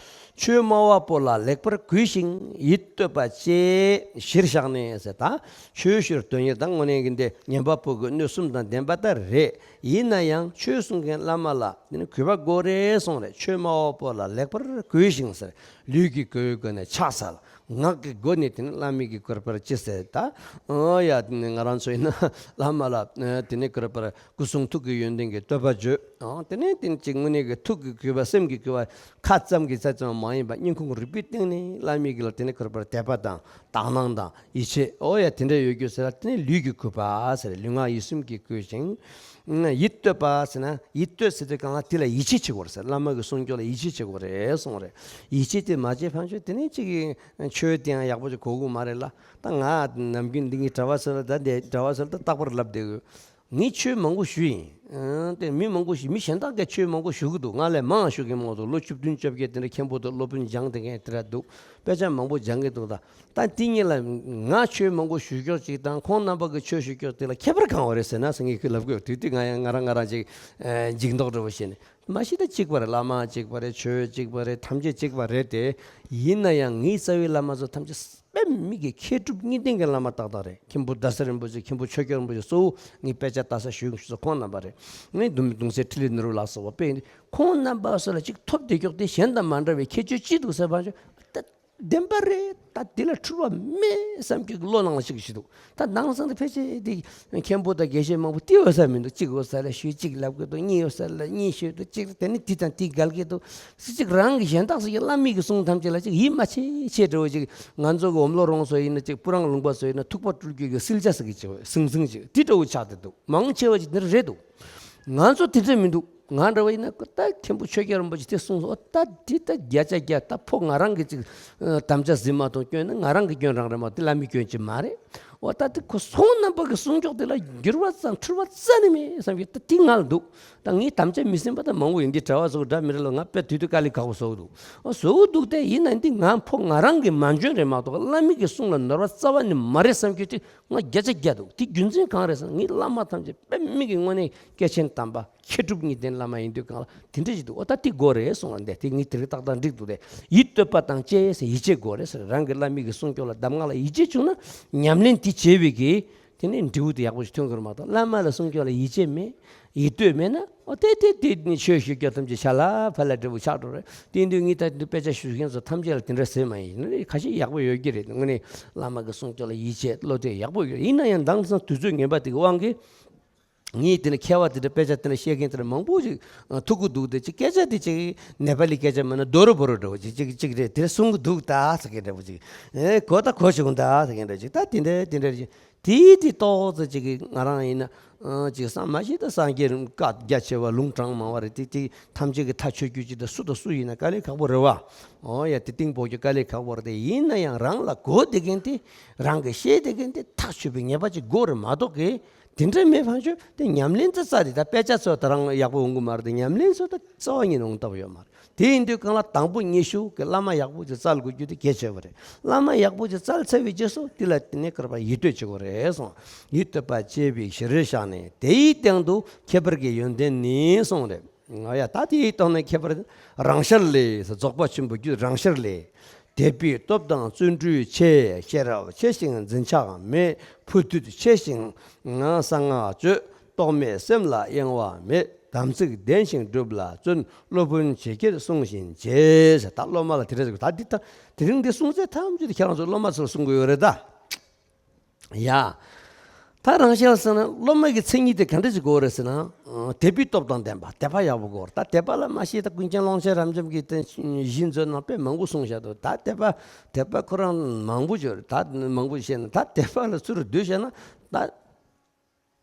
ཆོས་སྨྲ་བ་པོ་ལ་ལེགས་པར་གུས་ཤིང་ཡིད་གཏོད་པ་བཅས་གཞིར་བཞག་ནས་ཟེར། ད་ཆོས་ཞུར་དོན་གཉེར་ད་དངོས་གནས་ཀྱི་འདི་ཉན་པ་པོ་གི་སྣོད་གསུམ་དང་ལྡན་པ་ད་རེད། ཡིན་ན་ཡང་ཆོས་གསུང་མཁན་བླ་མ་ལ་དེ་ནི་གུས་པ་དགོས་རེད་གསུངས་རེད། ཆོས་སྨྲ་བ་པོ་ལ་ལེགས་པར་གུས་ཤིང་ཟེར། ལུས་ཀྱི་གུས་པའི་སྒོ་ནས་ཕྱག་འཚལ། ངག་གི་སྒོ་ནས་དེ་ནི་བླ་མའི་གི་གུས་པར་ཅི་ཟེར་ད། ཨོ་ཡ། དེ་ནི་ང་རང་ཚོ་ཡིན་ན་བླ་མ་ལ་དེ་ནི་གུས་པར་སྐུ་གསུང་ཐུགས་ཀྱི་ཡོན་ཏན་གྱི་བསྟོད་པ་བརྗོད། ཨོ་དེ་ནས་དེ་ནི་ཅིག་དངོས་གནས་ཀྱི་ཐུགས་ཀྱི་གུས་པ། སེམས་ཀྱི་གུས་པ། ཁ་ཙམ་གྱི་ཚད་ཙམ་མ་ཡིན་པ་སྙིང་ཁོང་རུས་པའི་གཏིང་ནས་བླ་མའི་གི་ལ་དེ་ནི་གུས་པར་དད་པ་དང་དག་སྣང་དང་ཡིད་ཆེས། ཨོ་ཡ། དེ་འདྲ་ཡོད་རྒྱུ་ཟེར་ལ་དེ་ནི་ལུས་ཀྱི་གུས་པ་ཟེར། ལུས་ངག་ཡིད་གསུམ་གྱིས་གུས་ཤིང་། ཡིད་གཏོད་པ་ཟེར་ན། ཡིད་གཏོད་ཟེར་དུས་གང་ལ་དེ་ལ་ཡིད་ཆེས་བྱེད་དགོས་རེད་ཟེར། བླ་མ་གི་གསུང་སྐྱོར་ལ་ཡིད་ཆེས་བྱེད་དགོས་རེད་གསུངས་རེད། ཡིད་ཆེས་དེ་མ་བྱས་ཕན་ཆོད་དེ་ནས་ཅིག་གིས་ཆོས་དེ་ཡང་ཡག་པོ་ཅིག་གོ་གི་མ་རེད་ལ། ད་ང་ནམ་རྒྱུན་འདི་གི་གྲྭ་པ་ཚོ་ལ། ད་འདི་གྲྭ་པ་ཚོ་ལ་ད་རྟག་པར་ལབ་བསྡད་དགོས། ངས་ཆོས་མང་པོ་ཞུས་ཡིན། ཨང་། དེ་མི་མང་པོ་ཞིག་མི་གཞན་དག་གིས་ཆོས་མང་པོ་ཞུ་གི་འདུག་ང་ལས་མང་ཞུ་མཁན་མང་པོ་འདུག་ལོ་བཅུ་བདུན་བཅོ་བརྒྱད་དེ་འདྲ་མཁན་པོ་འདུག་སློབ་དཔོན་སྦྱངས་བསྡད་མཁན་དེ་འདྲ་འདུག་དཔེ་ཆ་མང་པོ་སྦྱང་གི་འདུག་ད་ད་དེ་གཉིས་ལ་ང་ཆོས་མང་པོ་ཞུ་ཀྱོག་ཅིག་དང་ཁོང་རྣམ་པ་གི་ཆོས་ཞུ་ཀྱོག་དེ་ལ་ཁྱད་པར་གང་བ་རེད་ཟེར་ན་ཟེར། ངས་ཁོས་ལབ་དགོས། དེ་དུས་ང་ཡང་ང་རང་ང་རང་ཅིག་ཨ་འཇིགས་མདོག་འདྲ་བོ་བྱས་ནས། མ་གཞི་ད་གཅིག་པ་རེད། བླ་མ་གཅིག་པ་རེད། ཆོས་གཅིག་པ་རེད། ཐམས་ཅད་གཅིག་པ་རེད་དེ། ཡིན་ན་ཡང་ངའི་རྩ་བའི་བླ་མ་ཚོ་ཐམས་ཅད་དཔེ་མི་སྲིད་ཀྱི་མཁས་གྲུབ་གཉིས་ལྡན་གྱི་བླ་མ་ཏག་ཏག་རེད། མཁན་པོ་རྡ་ས་རིན་པོ་ཆེ། མཁན་པོ་ཆོས་སྐྱོང་རིན་པོ་ཆེ། གཙོ་བོ་ངས་དཔེ་ཆ་ལྟ་ས་ཞུ་ཡོང་ཞུ་ས་ཁོང་རྣམ་པ་རེད། ངས་གདུང་གདུང་སྲས་འཕྲིན་ལས་ནོར་བུ་ལགས་སོགས་པ་དཔེ་ཡིན། ཁོང་རྣམ་པ་སོགས་ལ་གཅིག་ཐོབ་བསྡད་ཀྱོག་དེ་གཞན་དང་མ་འདྲ་བའི་ཁྱད་ཆོས་ཅི་འདུག་ཟེར་བ་ཞུ། ད་ བདེན་པ་རེད། ད་འདི་ལ་འཁྲུལ་བ་མེད་བསམ་གྱི་བློ་སྣང་ཞིག་ཞིག་འདུག་ད་ནང་སང་དེ་ཕལ་ཆེར་དེ་མཁན་པོ་དང་དགེ་བཤེས་མང་པོ་དེ་འོས་ས་མི་འདུག་གཅིག་འོས་ས་ལ་ཤོད། གཅིག་ལབ་གི་འདུག་གཉིས་འོས་ས་ལ་གཉིས་ཤོད་འདུག་གཅིག་དེ་ནི་དེ་དང་དེ་འགལ་གི་འདུག་སུ་གཅིག་རང་གི་གཞན་དག་སུ་ཡི་བླ་མའི་གི་གསུང་ཐམས་ཅད་ལ་གཅིག་ཡིད་མ་ཆེས་ཆེས་འདྲ་བོ་ཅིག་ང་ཚོ་གི་འོམ་ལོ་རོང་ཚོ་ཡིན་ན་གཅིག་སྤུ་རང་ལུང་པ་ཚོ་ཡིན་ན་ཐུག་པ་སྤྲུལ་སྐུ་གི་བསིལ་ཇ་ཟེར་གི་ཅིག་ཟིང་ཟིང་ཅིག་དེ་འདྲ་བོ་ཆགས་བསྡད་འདུག་མང་ཆེ་བ་ཅིག་དེ་འདྲ་རེད་འདུག་ང་ཚོ་དེ་འདྲ་མི་འདུག་ང་འདྲ་བ་ཡིན་ན་ད་མཁན་པོ་ཆོས་རྒྱལ་རིན་པོ་ཆེ་དེ་གསུངས་སོང་། ད་དེ་ད་བརྒྱ་ཆ་བརྒྱ་ད་ཕོ་ང་རང་གི་ཅིག་དམ་བཅའ་ཟིན་མ་གཏོང་སྐྱོན་ནི་ང་རང་གི་སྐྱོན་རང་རེད་མ་གཏོགས་དེ་བླ་མའི་སྐྱོན་ཅིག་མ་རེད། འོ་ད་དེ་ཁོ་སོང་རྣམ་པ་གི་གསུང་ཕྱོགས་དེ་ལ་འགྱུར་བ་ཙམ་འཁྲུལ་བ་རྩ་ནས་མེད་བསམ་གྱི་ད་དེ་ང་ལ་འདུག་ད་ངས་དམ་བཅའ་མི་ཟིན་པ་ད་མང་པོ་ཡིན། འདི་གྲྭ་བ་ཚོ་འདྲ་མི་རེད་ལ་ང་དཔེ་དུས་དུས་དཀའ་ལས་ཁག་པོ་བཟོ་གི་འདུག་ཨ་བཟོ་གི་འདུག་དེ་ཡིན་ན་འདི་ང་ཕོ་ང་རང་གི་མ་འཇོན་རེད་མ་གཏོགས་བླ་མའི་གི་གསུང་ལ་ནོར་བ་རྩ་བ་ནས་མ་རེད་བསམ་གྱི་དེ་ང་བརྒྱ་ཆ་བརྒྱ་འདུག་དེ་རྒྱུ་མཚན་གང་རེད་ཟེར་ན་ངའི་བླ་མ་ཐམས་ཅད་དཔེ་མི་གི་དངོས་གནས་སྐྱེས་ཆེན་དམ་པ་མཁས་གྲུབ་གཉིས་ལྡན་བླ་མ་ཡིན་དུས་གང་ལ་དེ་འདྲ་ཞིག་འདུག་ཨོ་ད་དེ་དགོས་རེད་གསུངས་ལ་འདས་དེ་ངས་དེ་རིགས་ཏག་ཏག་འགྲིག་འདུག་དེ་ཡིད་གཏོད་པ་དང་བཅས་ཟེར་ཡིད་ཆེས་དགོས་རེད་ཟེར། རང་གི་བླ་མའི་གི་གསུང་སྐྱོང་ལ་གདམས་ངག་ལ་ཡིད་ཆེས་བྱུང་ན་ཉམས་ལེན་དེ་བྱས་པའི་གི་དེ་ནས་འབྲས་བུ་དེ་ཡག་པོ་ཞིག་ཐོན་གི་རེད་མ་གཏོགས་བླ་མ་ལ་གསུང་སྐྱོང་ལ་ཡིད་ཆེས་མེད། ཡིད་གཏོད་མེད་ན་ཨོ་དེ་དེ་དེ་ནི་ཆོས་ཞུ་རྒྱུ་ཐམས་ཅད་ཤ་ལ་ཕ་ལ་འབྲས་བུ་ཆགས་འགྲོ་རེད། དེ་དུས་ངས་ད་དུང་དཔེ་ཆ་ཞུ་མཁན་ཚོ་ཐམས་ཅད་ལ་དེ་འདྲ་ཟེར་མ་ཡིན། ཁ་ཤས་ཡག་པོ་ཡོད་ཀྱི་རེད། དངོས་གནས་བླ་མ་གི་གསུང་སྐྱོང་ལ་ཡིད་ཆེས་བློ་གཏད་ཡག་པོ་ཡོད། ཡིན་ན་ཡང་མདང་སང་དུས་ཚོད་ངན་པ་དེ་གི་དབང་གིས་ངས་དེ་ནས་མཁས་པ་དེ་འདྲ་དཔེ་ཆ་དེ་འདྲ་བཤད་མཁན་དེ་འདྲ་མང་པོ་ཞིག་ཐུག་གི་འདུག་དེ་ཅིག་སྐད་ཆ་དེ་ཅིག་ནེ་པ་ལི་སྐད་ཆ་མིན་ན་རྡོ་རུ་བོ་རུ་འདྲ་བོ་ཅིག་ཅིག་ཅིག་རེད། དེ་གསུང་གི་འདུག་ད་ཟེར་མཁན་འདྲ་བོ་ཅིག་ཨེ་གོ་ད་གོ་བྱུང་ད་ཟེར་མཁན་འདྲ་ཅིག་ད་དེ་འདྲ་དེ་འདྲ་ཅིག་དེའི་དེ་ཏོག་ཙམ་ཅིག་གིས་ང་རང་ཡིན་ན་ཅིག་བསམ་མ་ཤེས་ད་སངས་རྒྱས་བཀའ་རྒྱ་ཆེ་བ་ལུང་དྲངས་མང་བ་རེད། དེ་དེ་ཐམས་ཅད་ཀྱི་ཐག་ཆོད་རྒྱུ་ཅིག་ད་སུ་དང་སུ་ཡིན་ན་དཀའ་ལས་ཁག་པོ་རེད་བ། ཨོ་ཡ་དེ་གཏིང་ཕོག་རྒྱུ་དཀའ་ལས་ཁག་པོ་རེད། དེ་ཡིན་ན་ཡང་རང་ལ་གོ་བདེ་མཁན་དེ་རང་གི་ཤེས་བདེ་མཁན་དེ་ཐག་ཆོད་པའི་ངེས་པ་ཅིག་དགོས་རེད་མ་གཏོགས་གི་དེ་འདྲ་མེད་ཕན་ཆོད་དེ་ཉམས་ལེན་དེ་རྩ་དེ་ད་དཔེ་ཆ་ཚོ་ད་རང་ཡག་པོ་འོང་གི་མ་རེད། དེ་ཉམས་ལེན་ཚོ་ད་རྩ་བ་ཉིད་ནས་འོང་ཐབས་ཡོད་མ་རེད། དེ་ཡིན་དུས་གང་ལ་དང་པོ་སྙན་ཞུ་གི་བླ་མ་ཡག་པོ་ཅིག་བཙལ་དགོས་རྒྱུ་དེ་གལ་ཆེ་བ་རེད། བླ་མ་ཡག་པོ་ཅིག་བཙལ་ཚར་བའི་རྗེས་སུ་དེ་ལ་དེ་ནས་བསྐལ་པ་ཡིད་གཏོད་བྱེད་དགོས་རེད་གསུངས། ཡིད་གཏོད་པ་བཅས་པའི་གཞིར་བཞག་ནས་དེའི་སྟེང་དུ་ཁྱད་པར་གྱི་ཡོན་ཏན་ནི་གསུངས་རེད། ཡ་ད་དེའི་སྟེང་ནས་ཁྱད་པར་རང་ཤར་ལས་རྫོགས་པ་ཆེན་པོ་རྒྱུད་རང་ཤར་ལས། དད་པའི་སྟོབས་དང་བརྩོན་འགྲུས་ཆེ། ཤེས་རབ་ཆེ་ཞིང་འཛིན་ཆགས་མེད། ཕུ་དུད་ཆེ་ཞིང་གསང་སྔགས་སྤྱོད། རྟོག་མེད་སེམས་ལ་གཡེང་བ་མེད། དམ་ཚིག་ལྡན་ཞིང་སྒྲུབ་ལ་བརྩོན། སློབ་དཔོན་ཇི་སྐད་གསུང་བཞིན་བྱེད། ད་སློབ་མ་ལ་དེ་འདྲ་ཟེར་ད་འདི་ད་དེ་རིང་འདི་གསུང་ཚད་ཐམས་ཅད་ཁྱེད་རང་ཚོ་སློབ་མ་ཚོར་གསུང་གི་ཡོད་རེད་ད། ཡ། ད་རང་ཤར་ཟེར་ན་སློབ་མ་གི་མཚན་ཉིད་དེ་ག་འདྲ་ཞིག་དགོས་རེད་ཟེར་ན། དད་པའི་སྟོབས་དང་ལྡན་པ་དད་པ་ཡག་པོ་དགོས་རེད། ད་དད་པ་ལ་མ་གཞི་ད་ཀུན་མཁྱེན་ཀློང་ཆེན་རབ་འབྱམས་ཀྱིས་གཞི་འཛོལ་ནང་དཔེ་མང་པོ་གསུངས་བཞག་འདུག་ད་དད་པ་དད་པ་ཁོ་རང་མང་པོ་ཡོད་རེད། ད་མང་པོ་བཤད་ན་ད་དད་པ་ལ་ཚུར་བསྡུས་བཤད་ན་ད།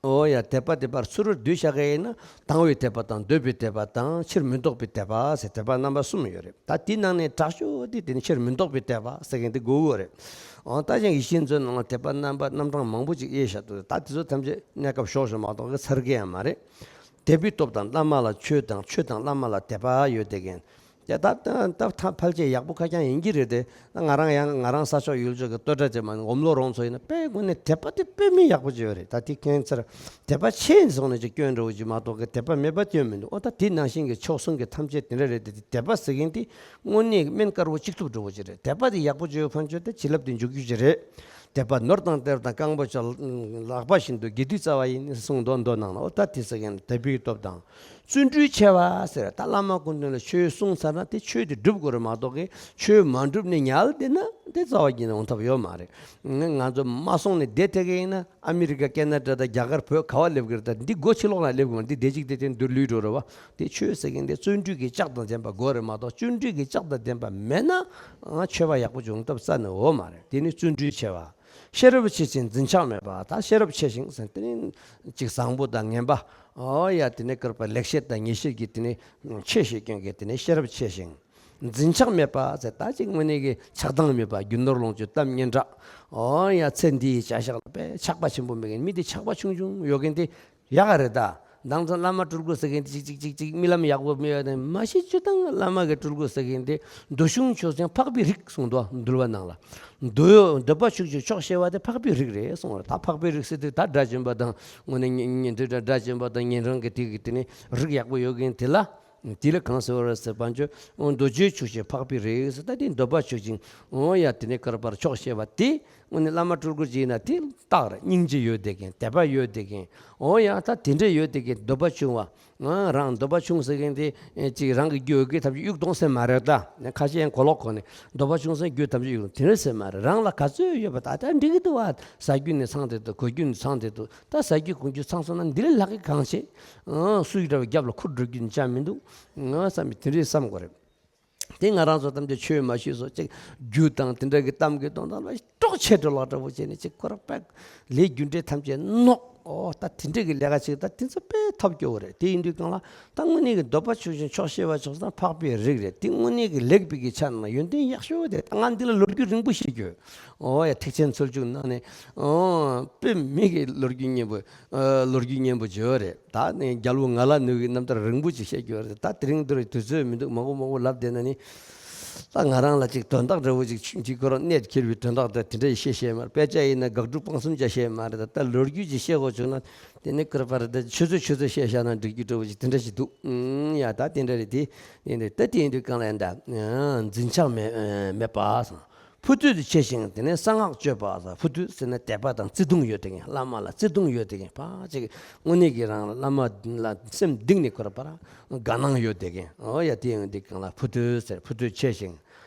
ཨོ་ཡ་དད་པ་དད་པར་ཚུར་བསྡུས་བཞག་གི་ཡིན་ན་དང་བའི་དད་པ་དང་འདོད་པའི་དད་པ་དང་ཕྱིར་མི་ལྡོག་པའི་དད་པ་ཟེར་དད་པ་རྣམ་པ་གསུམ་ཡོད་རེད། ད་དེའི་ནང་ནས་དྲག་ཤོས་དེ་དེ་ནི་ཕྱིར་མི་ལྡོག་པའི་དད་པ་ཟེར་མཁན་དེ་དགོས་ཀྱི་ཡོད་རེད། འོ་ད་ཅང་ཡིད་བཞིན་མཛོད་ནང་ལ་དད་པ་རྣམ་པ་རྣམ་གྲངས་མང་པོ་ཅིག་དབྱེ་བཞག་འདུག་ད་དེ་ཚོ་ཐམས་ཅད་གནས་སྐབས་ཞོག་ཞོག་མ་གཏོགས་གི་ཚར་གི་ཡང་མ་རེད། དད་པའི་སྟོབས་དང་བླ་མ་ལ་ཆོས་དང་ཆོས་དང་བླ་མ་ལ་དད་པ་ཡོད་དེ་མཁན། ཡ་ད་ད་ད་ཕལ་ཆེར་ཡག་པོ་ཁ་རྐྱང་ཡིན་གྱི་རེད་དེ། ད་ང་རང་ཡང་ང་རང་ས་ཕྱོགས་ཡུལ་ཕྱོགས་ཀྱི་སྟོད་གྲྭ་ཅན་མ་ནི་འོམ་ལོ་རོང་ཚོ་ཡིན་ན་དཔེ་དངོས་གནས་དད་པ་དེ་དཔེ་མི་ཡག་པོ་ཅིག་ཡོད་རེད། ད་དེ་ཁྱད་མཚར་དད་པ་ཆེ་སོང་ནས་ཅིག་སྐྱོན་འགྲོ་བ་ཅིག་མ་གཏོགས་གི་དད་པ་མེད་པ་སྐྱོན་མི་འདུག་ཨོ་ད་དེ་ནང་བཞིན་གྱི་མཆོག་གསུམ་གྱི་ཐམས་ཅད་དེ་འདྲ་རེད་དེ། དད་པ་ཟེར་མཁན་དེ་དངོས་གནས་སྨན་དཀར་པོ་གཅིག་ཐུབ་འགྲོ་བ་ཅིག་རེད། དད་པ་དེ་ཡག་པོ་ཅིག་ཡོད་ཕན་ཆོད་དེ་བྱིན་རླབས་དེ་འཇུག་རྒྱུ་ཅིག་རེད། དད་པ་ནོར་དང་གཏེར་དང་རྐང་པ་ཆག་ལག་པ་བཞིན་དུ་དགེ་དུས་རྩ་བ་ཡིན་གསུངས་འདུག་མདོ་ནང་ལ། ཨོ་ད་དེ་ཟེར་མཁན་དད་པའི་སྟོབས་དང་། བརྩོན་འགྲུས་ཆེ་བ་ཟེར། ད་བླ་མ་སྐུ་མདུན་ལ་ཆོས་གསུངས་ཚར་ན་དེ་ཆོས་དེ་སྒྲུབ་དགོས་རེད་མ་གཏོགས་གི་ཆོས་མ་སྒྲུབ་ནས་ཉལ་བསྡད་ན་དེ་རྩ་བ་ཉིད་ནས་འོང་ཐབས་ཡོད་མ་རེད། ང་ང་ཚོ་མ་སོང་ནས་བསྡད་ཐེག་གི་ཡིན་ན་ཨ་མི་རི་ཀ་ཁེ་ན་ཌ་དང་རྒྱ་གར་བོད་ག་བ་སླེབས་ཀྱི་རེད། ད་འདི་སྒོ་ཕྱི་ལོགས་ན་སླེབས་ཀྱི་མ་རེད། འདི་བསྡད་ཅིག་བསྡད་དེ་འདིར་ལུས་འགྲོ་རེད་བ། དེ་ཆོས་ཟེར་མཁན་དེ་བརྩོན་འགྲུས་ཀྱི་ལྕགས་དང་ལྡན་པ་དགོས་རེད་མ་གཏོགས་བརྩོན་འགྲུས་ཀྱི་ལྕགས་དང་ལྡན་པ་མེད་ན་ཆོས་པ་ཡག་པོ་ཅིག་ཡོང་ཐབས་རྩ་ནས་ཡོད་མ་རེད། དེ་ནི་བརྩོན་འགྲུས་ཆེ་བ། ཤེས་རབ་ཆེ་ཞིང་འཛིན་ཆགས་མེད་པ། ད་ཤེས་རབ་ཆེ་ཞིང་ཟེར་དེ་ནི་ཅིག་བཟང་པོ་དང་ངན་པ། ཨོ་ཡ་དེ་ནས་བསྐལ་པ་ལེགས་བཤད་དང་ཉེས་བཤད་ཀྱི་དེ་ནས་ཆེ་ཞེས་སྐྱོན་གྱི་དེ་ནས་ཤེས་རབ་ཆེ་ཞིང་། འཛིན་ཆགས་མེད་པ་ཟེར་ད་ཅིག་དངོས་གནས་ཀྱི་ཆགས་སྡང་མེད་པ། རྒྱུ་ནོར་ལོངས་སྤྱོད་གཏམ་སྙན་གྲགས། ཨོ་ཡ་ཚེ་འདིའི་བྱ་བཞག་ལ་དཔེ་ཆགས་པ་ཆེན་པོ་མེད་མཁན། མི་དེ་ཆགས་པ་ཆུང་ཆུང་ཡོད་མཁན་དེ། ཡག་ག་རེད་ད། མདང་ཚང་བླ་མ་སྤྲུལ་སྐུ་ཟེར་མཁན་དེ་ཅིག་ཅིག་ཅིག་ཅིག་རྨི་ལམ་ཡག་པོ་རྨི་ཡོད་དེ། མ་གཞི་སྤྱིར་བཏང་བླ་མ་གི་སྤྲུལ་སྐུ་ཟེར་མཁན་དེ་འདོད་ཆུང་ཆོས་ཅན་འཕགས་པའི་རིགས་གསུངས་འདུག་འདུལ་བ་ནང་ལ། འདོད་འདོད་པ་ཕྱུག་ཅིང་ཆོག་ཤེས་པ་དེ་འཕགས་པའི་རིགས་རེད་གསུངས་རེད། ད་འཕགས་པའི་རིགས་ཟེར་དུས་ད་དགྲ་བཅོམ་པ་དང་དངོས་གནས་ཉེ་ཉེ་དགྲ་དགྲ་བཅོམ་པ་དང་ཉན་རང་གི་དེ་གི་དེ་ནི་རིགས་ཡག་པོ་ཡོད་མཁན་དེ་ལ། དེ་ལ་གང་ཟེར་བ་རེད་ཟེར་བ་ཅོ། འདོད་ཆུང་ཆོས་ཅན་འཕགས་པའི་རིགས་ཟེར། ད་དེ་འདོད་པ་ཕྱུག་ཅིང་ཨོ་ཡ་དེ་ནི་བསྐལ་པར་ཆོག་ཤེས་པ་དེ། དངོས་གནས་བླ་མ་སྤྲུལ་སྐུ་ཅིག་ཡིན་ན་དེ་རྟགས་རེད། སྙིང་རྗེ་ཡོད་བསྡད་མཁན། དད་པ་ཡོད་བསྡད་མཁན། འོ་ཡ། ད་དེ་འདྲ་ཡོད་བསྡད་མཁན། འདོད་པ་ཆུང་བ། ང་རང་འདོད་པ་ཆུང་ཟེར་མཁན་དེ་ཨེ་ཅིག་རང་གི་རྒྱུ་ཡོད་གི་ཐབས་ཀྱིས་གཡུག་གཏོང་ཟེར་མ་རེད་ད། ཁ་ཤས་ཡང་གོ་ལོག་གོ་ནས་འདོད་པ་ཆུང་ཟེར་རྒྱུ་ཐབས་ཀྱིས་གཡུག་གཏོང་དེ་རེད་ཟེར་མ་རེད། རང་ལ་ག་ཚོད་ཡོད་པ་ད་ལྟ་འགྲིག་གི་འདུག་བ། ཟ་རྒྱུ་ནི་ཚང་བསྡད་འདུག། གོན་རྒྱུ་ནི་ཚང་བསྡད་འདུག། ད་ཟ་རྒྱུ་གོན་རྒྱུ་ཚང་སོང་ན་འདི་ལས་ལྷག་གི་གང་བྱེད། ཨང་། སུ་ཡི་འདྲ་བའི་རྒྱབ་ལ་ཁུར་འགྲོ་རྒྱུ་ནི་ཅང་མི་འདུག། ང་བསམ་པའི་དེ་འདྲའི་བསམ་དགོས་རེད། དེ་ང་རང་ཚོ་ཐམས་ཅད་ཆོས་མ་ཤེས་སོ་ཅིག་རྒྱུ་དང་དེ་འདྲ་གི་གཏམ་གྱི་དོན་དག་ལ་དཀྲོག་ཆེ་འགྲོ་ལག་འདྲ་པོ་བྱས་ནས་ཅིག་ཁོ་ར་པད་ལས་རྒྱུ་འབྲས་ཐམས་ཅད་ནོག། ཨོ་ད་དེ་འདྲ་གི་ལས་ཀ་ཅིག་ད་དེ་ཚོ་དཔེ་ཐབས་སྐྱོ་བོ་རེད། དེ་ཡིན་དུས་གང་ལ་ད་དངོས་གནས་ཀྱི་འདོད་པ་ཆུང་ཞིང་ཆོག་ཤེས་པ་ཆོག་ཙང་འཕགས་པའི་རིགས་རེད། དེ་དངོས་གནས་ཀྱི་ལེགས་པའི་གི་ཆ་ནང་ཡོན་ཏན་ཡག་ཤོས་དེ། ད་ང་འདི་ལ་ལོ་རྒྱུས་རིང་པོ་བཤད་རྒྱུ། ཨོ་ཡ། ཐེག་ཆེན་ཚུལ་བཞུགས་ནང་ནས་ཨོ་དཔེ་མི་གི་ལོ་རྒྱུས་སྙན་པོ། ཨ། ལོ་རྒྱུས་སྙན་པོ་བརྗོད་རེད། ད་ནི་རྒྱལ་པོ་ང་ལ་ནུ་གི་རྣམ་ཐར་རིང་པོ་ཅིག་བཤད་རྒྱུ་རེད། ད་དེ་རིང་འདིར་དུས་ཚོད་མི་འདུག། མང་པོ་མང་པོ་ལབ་བསྡད་ན་ནི། ད་ང་རང་ལ་ཅིག་དོན་དག་འདྲ་བོ་ཅིག་ཅིག་ཁོ་རང་གནད་འཁེལ་བའི་དོན་དག་དེ་དེ་འདྲ་ཞིག་བཤད་ཤེས་མ་རེད། དཔེ་ཆ་ཡིན་ན་དགག་སྒྲུབ་སྤང་གསུམ་བྱ་ཤེས་མ་རེད། ད་ལོ་རྒྱུས་ཅིག་བཤད་དགོས་བྱུང་ན་དེ་ནི་ཀིར་པར་དེ་ཆུ་ཚོད་ཆུ་ཚོད་བཤད་བཞག་ན་འགྲིག་རྒྱུ་འདྲ་བོ་ཅིག་དེ་འདྲ་ཞིག་འདུག། ཨུམ། ཡ། ད་དེ་འདྲ་རེད། དེ་ཡིན་དུས་ད་དེ་ཡིན་དུས་གང་ལ་ཡིན་ད། འཛིན་ཆགས་མེད་མེད་པ་སང་། ཕུ་ཐུད་དུ་ཆེ་ཞིང་། དེ་ནས་གསང་སྔགས་སྤྱོད་པ་ཟེར། ཕུ་ཐུད་ཟེར་ན་དད་པ་དང་བརྩེ་གདུང་ཡོད་དེ་གིན། བླ་མ་ལ་བརྩེ་གདུང་ཡོད་དེ་གིན། ཕ་ཅིག་དངོས་གནས་ཀྱི་རང་ལ་བླ་མ་ལ་སེམས་གཏིང་ནས་ཁོ་ར་པ་ར་དགའ་སྣང་ཡོད་དེ་གིན། ཨོ་ཡ། དེ་ཡོང་དེ་གང་ལ་ཕུ་ཐུད་ཟེར། ཕུ་ཐུད་ཆེ་ཞིང་།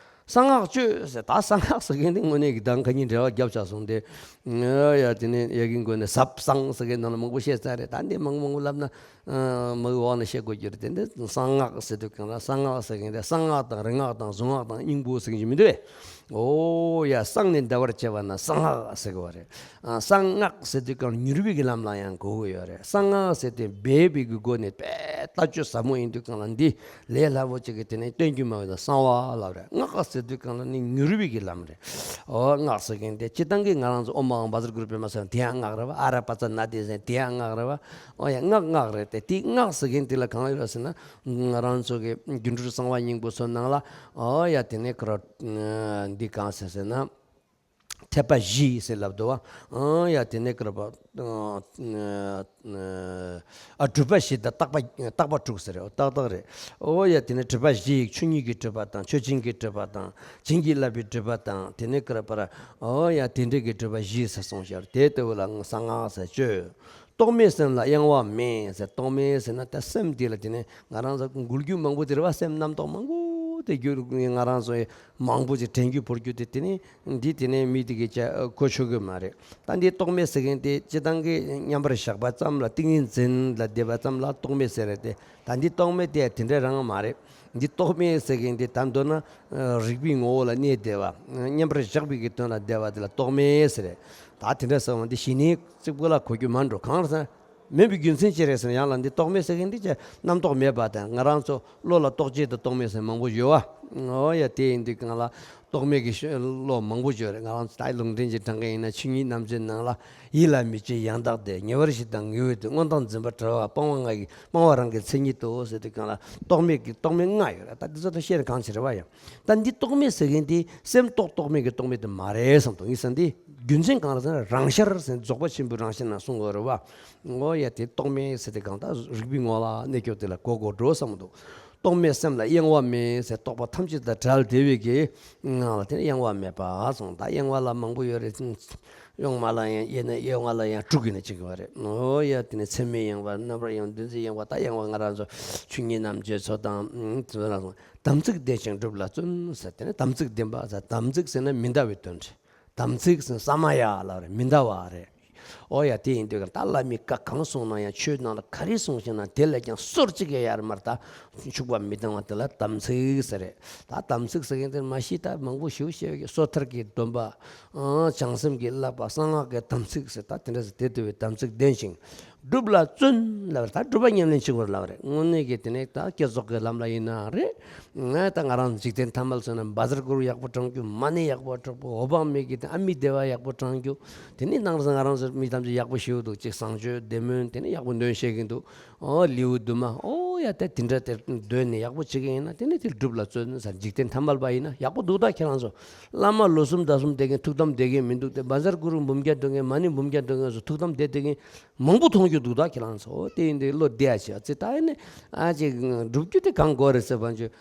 གསང་སྔགས་སྤྱོད་ཟེར། ད་གསང་སྔགས་ཟེར་མཁན་དེ་དངོས་གནས་ཀྱི་ད་ཁ་ཉིན་འབྲེལ་བ་བརྒྱབ་ཆགས་སོང་སྟེ། ཨོ་ཡ། དེ་ནས་ཡ་གིན་དགོན་ནས་ཟབ་གསང་ཟེར་མཁན་ནང་ལ་མང་པོ་བཤད་ཚར་རེད། ད་འདི་མང་པོ་མང་པོ་ལབ་ན། ཨ། མ་གི་འོག་ནས་བཤད་དགོས་རྒྱུ་རེད། དེ་འདི་གསང་སྔགས་ཟེར་དུས་གང་ལ་གསང་སྔགས་ཟེར་མཁན་དེ་གསང་སྔགས་དང་རིག་སྔགས་དང་གཟུངས་སྔགས་དང་སྙིང་པོ་ཟེར་གྱི་མི་འདུག་པས། ཨོ་ཡ། གསང་ནས་བདེ་བར་གཤེགས་པ་ན་གསང་སྔགས་ཟེར་གི་བ་རེད། ཨ། གསང་སྔགས་ཟེར་དུས་གང་མྱུར་བའི་གི་ལམ་ལ་ཡང་གོ་གི་ཡོད་རེད། གསང་སྔགས་ཟེར་དེ་སྦས་པའི་གི་སྒོ་ནས་དཔེ་ལྟ་སྤྱོད་ཟབ་མོ་ཡིན་དུས་གང་ལ་འདི་ལས་སླ་པོ་ཅིག་གི་དེ་ནས་སྟོན་རྒྱུ་མ་ཡོད་ན་གསང་བ་ལབ་རེད། སྔགས་ཟེར་དུས་གང་ལ་ནི་མྱུར་བའི་གི་ལམ་རེད། ཨོ། སྔགས་ཟེར་མཁན་དེ་སྤྱིར་བཏང་གི་ང་རང་ཚོ་ཨོཾ་ཨཱཿཧཱུྃ་བཛྲ་གུ་རུ་པདྨ་ཟེར་དེ་ཡང་སྔགས་རེད་བ། ཨ་ར་པ་ཙ་ན་དེ་ཟེར་དེ་ཡང་སྔགས་རེད་བ། ཨོ་ཡ། སྔགས་སྔགས་རེད་དེ། དེ་སྔགས་ཟེར་མཁན་དེ་ལ་གང་ཡོད་རེད་ཟེར་ན། ང་རང་ཚོ་གི་སྒྱུ་འཕྲུལ་གསང་བ་སྙིང་པོ་ཚོ་ནང་ལ། ཨོ་ཡ། དེ་ནས་ཁོ་ར་འདི་གང་ཟེར་ཟེར་ན། ཐེག་པ་བཞི་ཟེར་ལབ་འདུག་བ། ཨོ་ཡ། དེ་ནས་ཁོ་ར་པ། ཨ། སྒྲུབ་པ་བཞི་དང་རྟག་པ་རྟག་པ་དྲུག་ཟེར་རེད། ཏག་ཏག་རེད། ཨོ་ཡ། དེ་ནས་སྒྲུབ་པ་བཞི་ཡིས། ཆོས་ཉིད་ཀྱི་སྒྲུབ་པ་དང་། ཆོས་ཅན་གྱི་སྒྲུབ་པ་དང་། བྱིན་གྱིས་བརླབས་པའི་སྒྲུབ་པ་དང་། དེ་ནས་ཀ་ར་པ་ར། ཨོ་ཡ། དེ་འདྲ་གི་སྒྲུབ་པ་བཞི་ཟེར་གསུངས་ཤག། དེ་ལྟ་བུ་ལ་གསང་སྔགས་ཟེར་བརྗོད། རྟོག་མེད་སེམས་ལ་གཡེང་བ་མེད་ཟེར། རྟོག་མེད་ཟེར་ན་ད་སེམས་འདི་ལ་དེ་ནས་ང་རང་ཚོ་འགུལ་སྐྱོད་མང་པོ་དེ་རེད་བ། སེམས་རྣམ་རྟོག་མང་པོ་དེ་རྒྱུ་ང་རང་ཚོ་མང་པོ་ཅིག་དྲན་རྒྱུ་བོར་རྒྱུ་དེ་དེ་ནས། འདི་དེ་ནས་མི་དེ་གིས་ཅི་གོ་ཆོད་གི་མ་རེད། ད་འདི་རྟོག་མེད་ཟེར་མཁན་དེ་སྤྱིར་བཏང་གི་མཉམ་པར་བཞག་པ་ཙམ་ལ། ཏིང་ངེ་འཛིན་ལ་བསྡད་པ་ཙམ་ལ་རྟོག་མེད་ཟེར་རེད་དེ། ད་འདི་རྟོག་མེད་དེ་དེ་འདྲ་རང་མ་རེད། འདི་རྟོག་མེད་ཟེར་མཁན་དེ་ད་མདོར་ན་རིག་པའི་ངོ་བོ་ལ་གནས་བསྡད་པ། མཉམ་པར་བཞག་པའི་གི་དོན་ལ་བསྡད་པ་དེ་ལ་རྟོག་མེད་ཟེར་རེད། ད་དེ་འདྲ་ཟེར་བ་འདི་གཞི་ནས་གཅིག་པུ་ལ་གོ་རྒྱུ་མ་འགྲོ། གང་རེད་ཟེར་ན། མིན་པའི་རྒྱུ་མཚན་ཅི་རེད་ཟེར་ན། ཡང་ལ་འདི་རྟོག་མེད་ཟེར་མཁན་འདི་ཅི་རྣམ་རྟོག་མེད་པ་དང་། ང་རང་ཚོ་བློ་ལ་རྟོག་བཅས་དང་རྟོག་མེད་ཟེར་མང་པོ་ཡོད་བ། འོ་ཡ། དེ་ཡིན་དུས་གང་ལ་རྟོག་མེད་ཀྱི་བློ་མང་པོ་ཡོད་རེད། ང་རང་ཚོ་ད་ལུང་བསྟན་གྱི་གྲངས་ཀ་ཡིན་ན། ཆོས་ཉིད་རྣམ་དཔྱོད་ནང་ལ་ཡིད་ལ་མི་བྱེད་ཡང་དག་བདེ། ཉེ་བར་ཞི་དང་ངེས་པར་ལྡན། སྔོན་དང་འཛིན་པ་བྲལ་བ། སྤང་བ་ལྔ་ཡི་སྤང་བ་རང་གི་མཚན་ཉིད་དོ་ཟེར་དུས་གང་ལ་རྟོག་མེད་ཀྱི་རྟོག་མེད་ལྔ་ཡོད་རེད། ད་འདི་ཚོ་ད་བཤད་ན་གང་ཆེ་རེད་བ། ཡང་ད་འདི་རྟོག་མེད་ཟེར་མཁན་དེ་སེམས་རྟོག་རྟོག་མེད་ཀྱི་རྟོག་མེད་དེ་མ་རེད་བསམ་འདུག། ཡིན་ས་འདི་རྒྱུ་མཚན་གང་རེད་ཟེར་ན། རང་ཤར་ཟེར་རྫོགས་པ་ཆེན་པོའི་རང་ཤར་ན་གསུང་གི་རེད་བ། འོ་ཡ། དེ་རྟོག་མེད་ཟེར་དེ་གང་ལྟར་རིག་པའི་ངོ་ལ་གནས་སྐབས་དེ་ལ་གོ་དགོས་འགྲོ་བསམ་འདུག། རྟོག་མེད་སེམས་ལ་གཡེང་བ་མེད་ཟེར། རྟོག་པ་ཐམས་ཅད་དང་བྲལ་བདེ་བའི་གི་ངང་ལ་དེ་ནས་གཡེང་བ་མེད་པ་གསུངས། ད་གཡེང་བ་ལ་མང་པོ་ཡོད་རེད། གཡེང་མ་ལ་ཡང་གཡེང་ན་གཡེང་བ་ལ་ཡང་དྲུག་གི་ནས་གཅིག་ཡོད་རེད། འོ་ཡ། དེ་ནས་ཚད་མེད་གཡེང་བ། རྣམ་པར་གཡེང་། འདུ་འཛི་གཡེང་བ། ད་གཡེང་བ་ང་རང་ཚོ་ཆོས་ཉིད་རྣམ་དཔྱོད་ཚོ་དང་། དེ་ཚོ་རང་སོང་། དམ་ཚིག་ལྡན་ཞིང་སྒྲུབ་ལ་བརྩོན་ཟེར། དེ་ནས་དམ་ཚིག་ལྡན་པ་ཟེར། དམ་ཚིག་ཟེར་ན་མི་འདའ་བའི་དོན་རེད། དམ་ཚིག་ཟེར་ས་མ་ཡ་ལབ་རེད། མི་འདའ་བ་རེད། ཨོ་ཡ། དེ་ཡིན་དུས་ཀྱང་ད་བླ་མའི་བཀའ་གང་གསུངས་ན་ཡང་། ཆོས་ནང་ལ་ག་རེ་གསུངས་ཤིང་ན་དེ་ལས་ཀྱང་སོར་གཅིག་ཡང་ཡར་མར་ད་འཆུག་པ་མི་བཏང་བ་དེ་ལ་དམ་ཚིག་ཟེར་རེད། ད་དམ་ཚིག་ཟེར་མཁན་དེ་མ་གཞི་ད་མང་པོ་ཞེ་པོ་བཤད་ཀྱི། སོ་ཐར་གྱི་སྡོམ་པ། ཨང་། བྱང་སེམས་ཀྱི་བསླབ་པ། གསང་སྔགས་ཀྱི་དམ་ཚིག་ཟེར། ད་དེ་འདྲ་ཟེར། དེ་ལྟ་བུའི་དམ་ཚིག་ལྡན་ཞིང་། སྒྲུབ་ལ་བརྩོན་ལབ་རེད། ད་སྒྲུབ་པ་ཉམས་ལེན་བྱེད་དགོས་ལབ་རེད། དངོས་གནས་ཀྱི་དེ་ནས་ད་བསྐྱེད་རྫོགས་ཀྱི་ལམ་ལ་ཡིན་ན་རེད། ང་ད་ང་རང་འཇིག་རྟེན་ཐ་མལ་སོང་ན་བཛྲ་གུ་རུ་ཡག་པོ་བགྲང་རྒྱུ། མ་ཎི་ཡག་པོ་བགྲང་རྒྱུ། འོད་དཔག་མེད་ཀྱི་དེ་ཨ་མི་བདེ་བ་ཡག་པོ་བགྲང་རྒྱུ། དེ་ནས་ནང་ང་རང་ཚོ་མི་ཐམས་ཅད་ཡག་པོ་ཞེ་པོ་འདུག། ཅིག་བཟང་སྤྱོད་བདེ་སྨོན་དེ་ནས་ཡག་པོ་འདོན་ཤེས་ཀྱི་འདུག། ཨོ་ལེའུ་བདུན་མ། ཨོ་ཡ། ད་དེ་འདྲ་དེ་འདོན་ནས་ཡག་པོ་བྱེད་ཀྱི་ཡིན་ན་དེ་ནས་དེ་སྒྲུབ་ལ་བརྩོན་ཟེར། འཇིག་རྟེན་ཐ་མལ་པ་ཡིན་ན་ཡག་པོ་འདུག། ད་ཁྱེད་རང་ཚོ་བླ་མ་ལོ་གསུམ་ཟླ་གསུམ་བསྡད་མཁན་ཐུགས་དམ་བསྡད་མཁན་མི་འདུག་སྟེ། བཛྲ་གུ་རུ་འབུམ་བརྒྱ་འདོན་མཁན། མ་ཎི་འབུམ་བརྒྱ་འདོན་མཁན་ཚོ་ཐུགས་དམ་བསྡད་བསྡད་མཁན་མང་པོ་མཐོང་རྒྱུ། འདུག་ད་ཁྱེད་རང་ཚོ་དེ་ཡིན་དུས་བློ་བདེ་ཡ་བྱེད་ཨ་ཙི་ད་ཡིན་ནི་ཨ་ཅིག་སྒྲུབ་རྒྱུ་དེ་གང་དགོས་རེད་ཟེར་བ་ཅིག་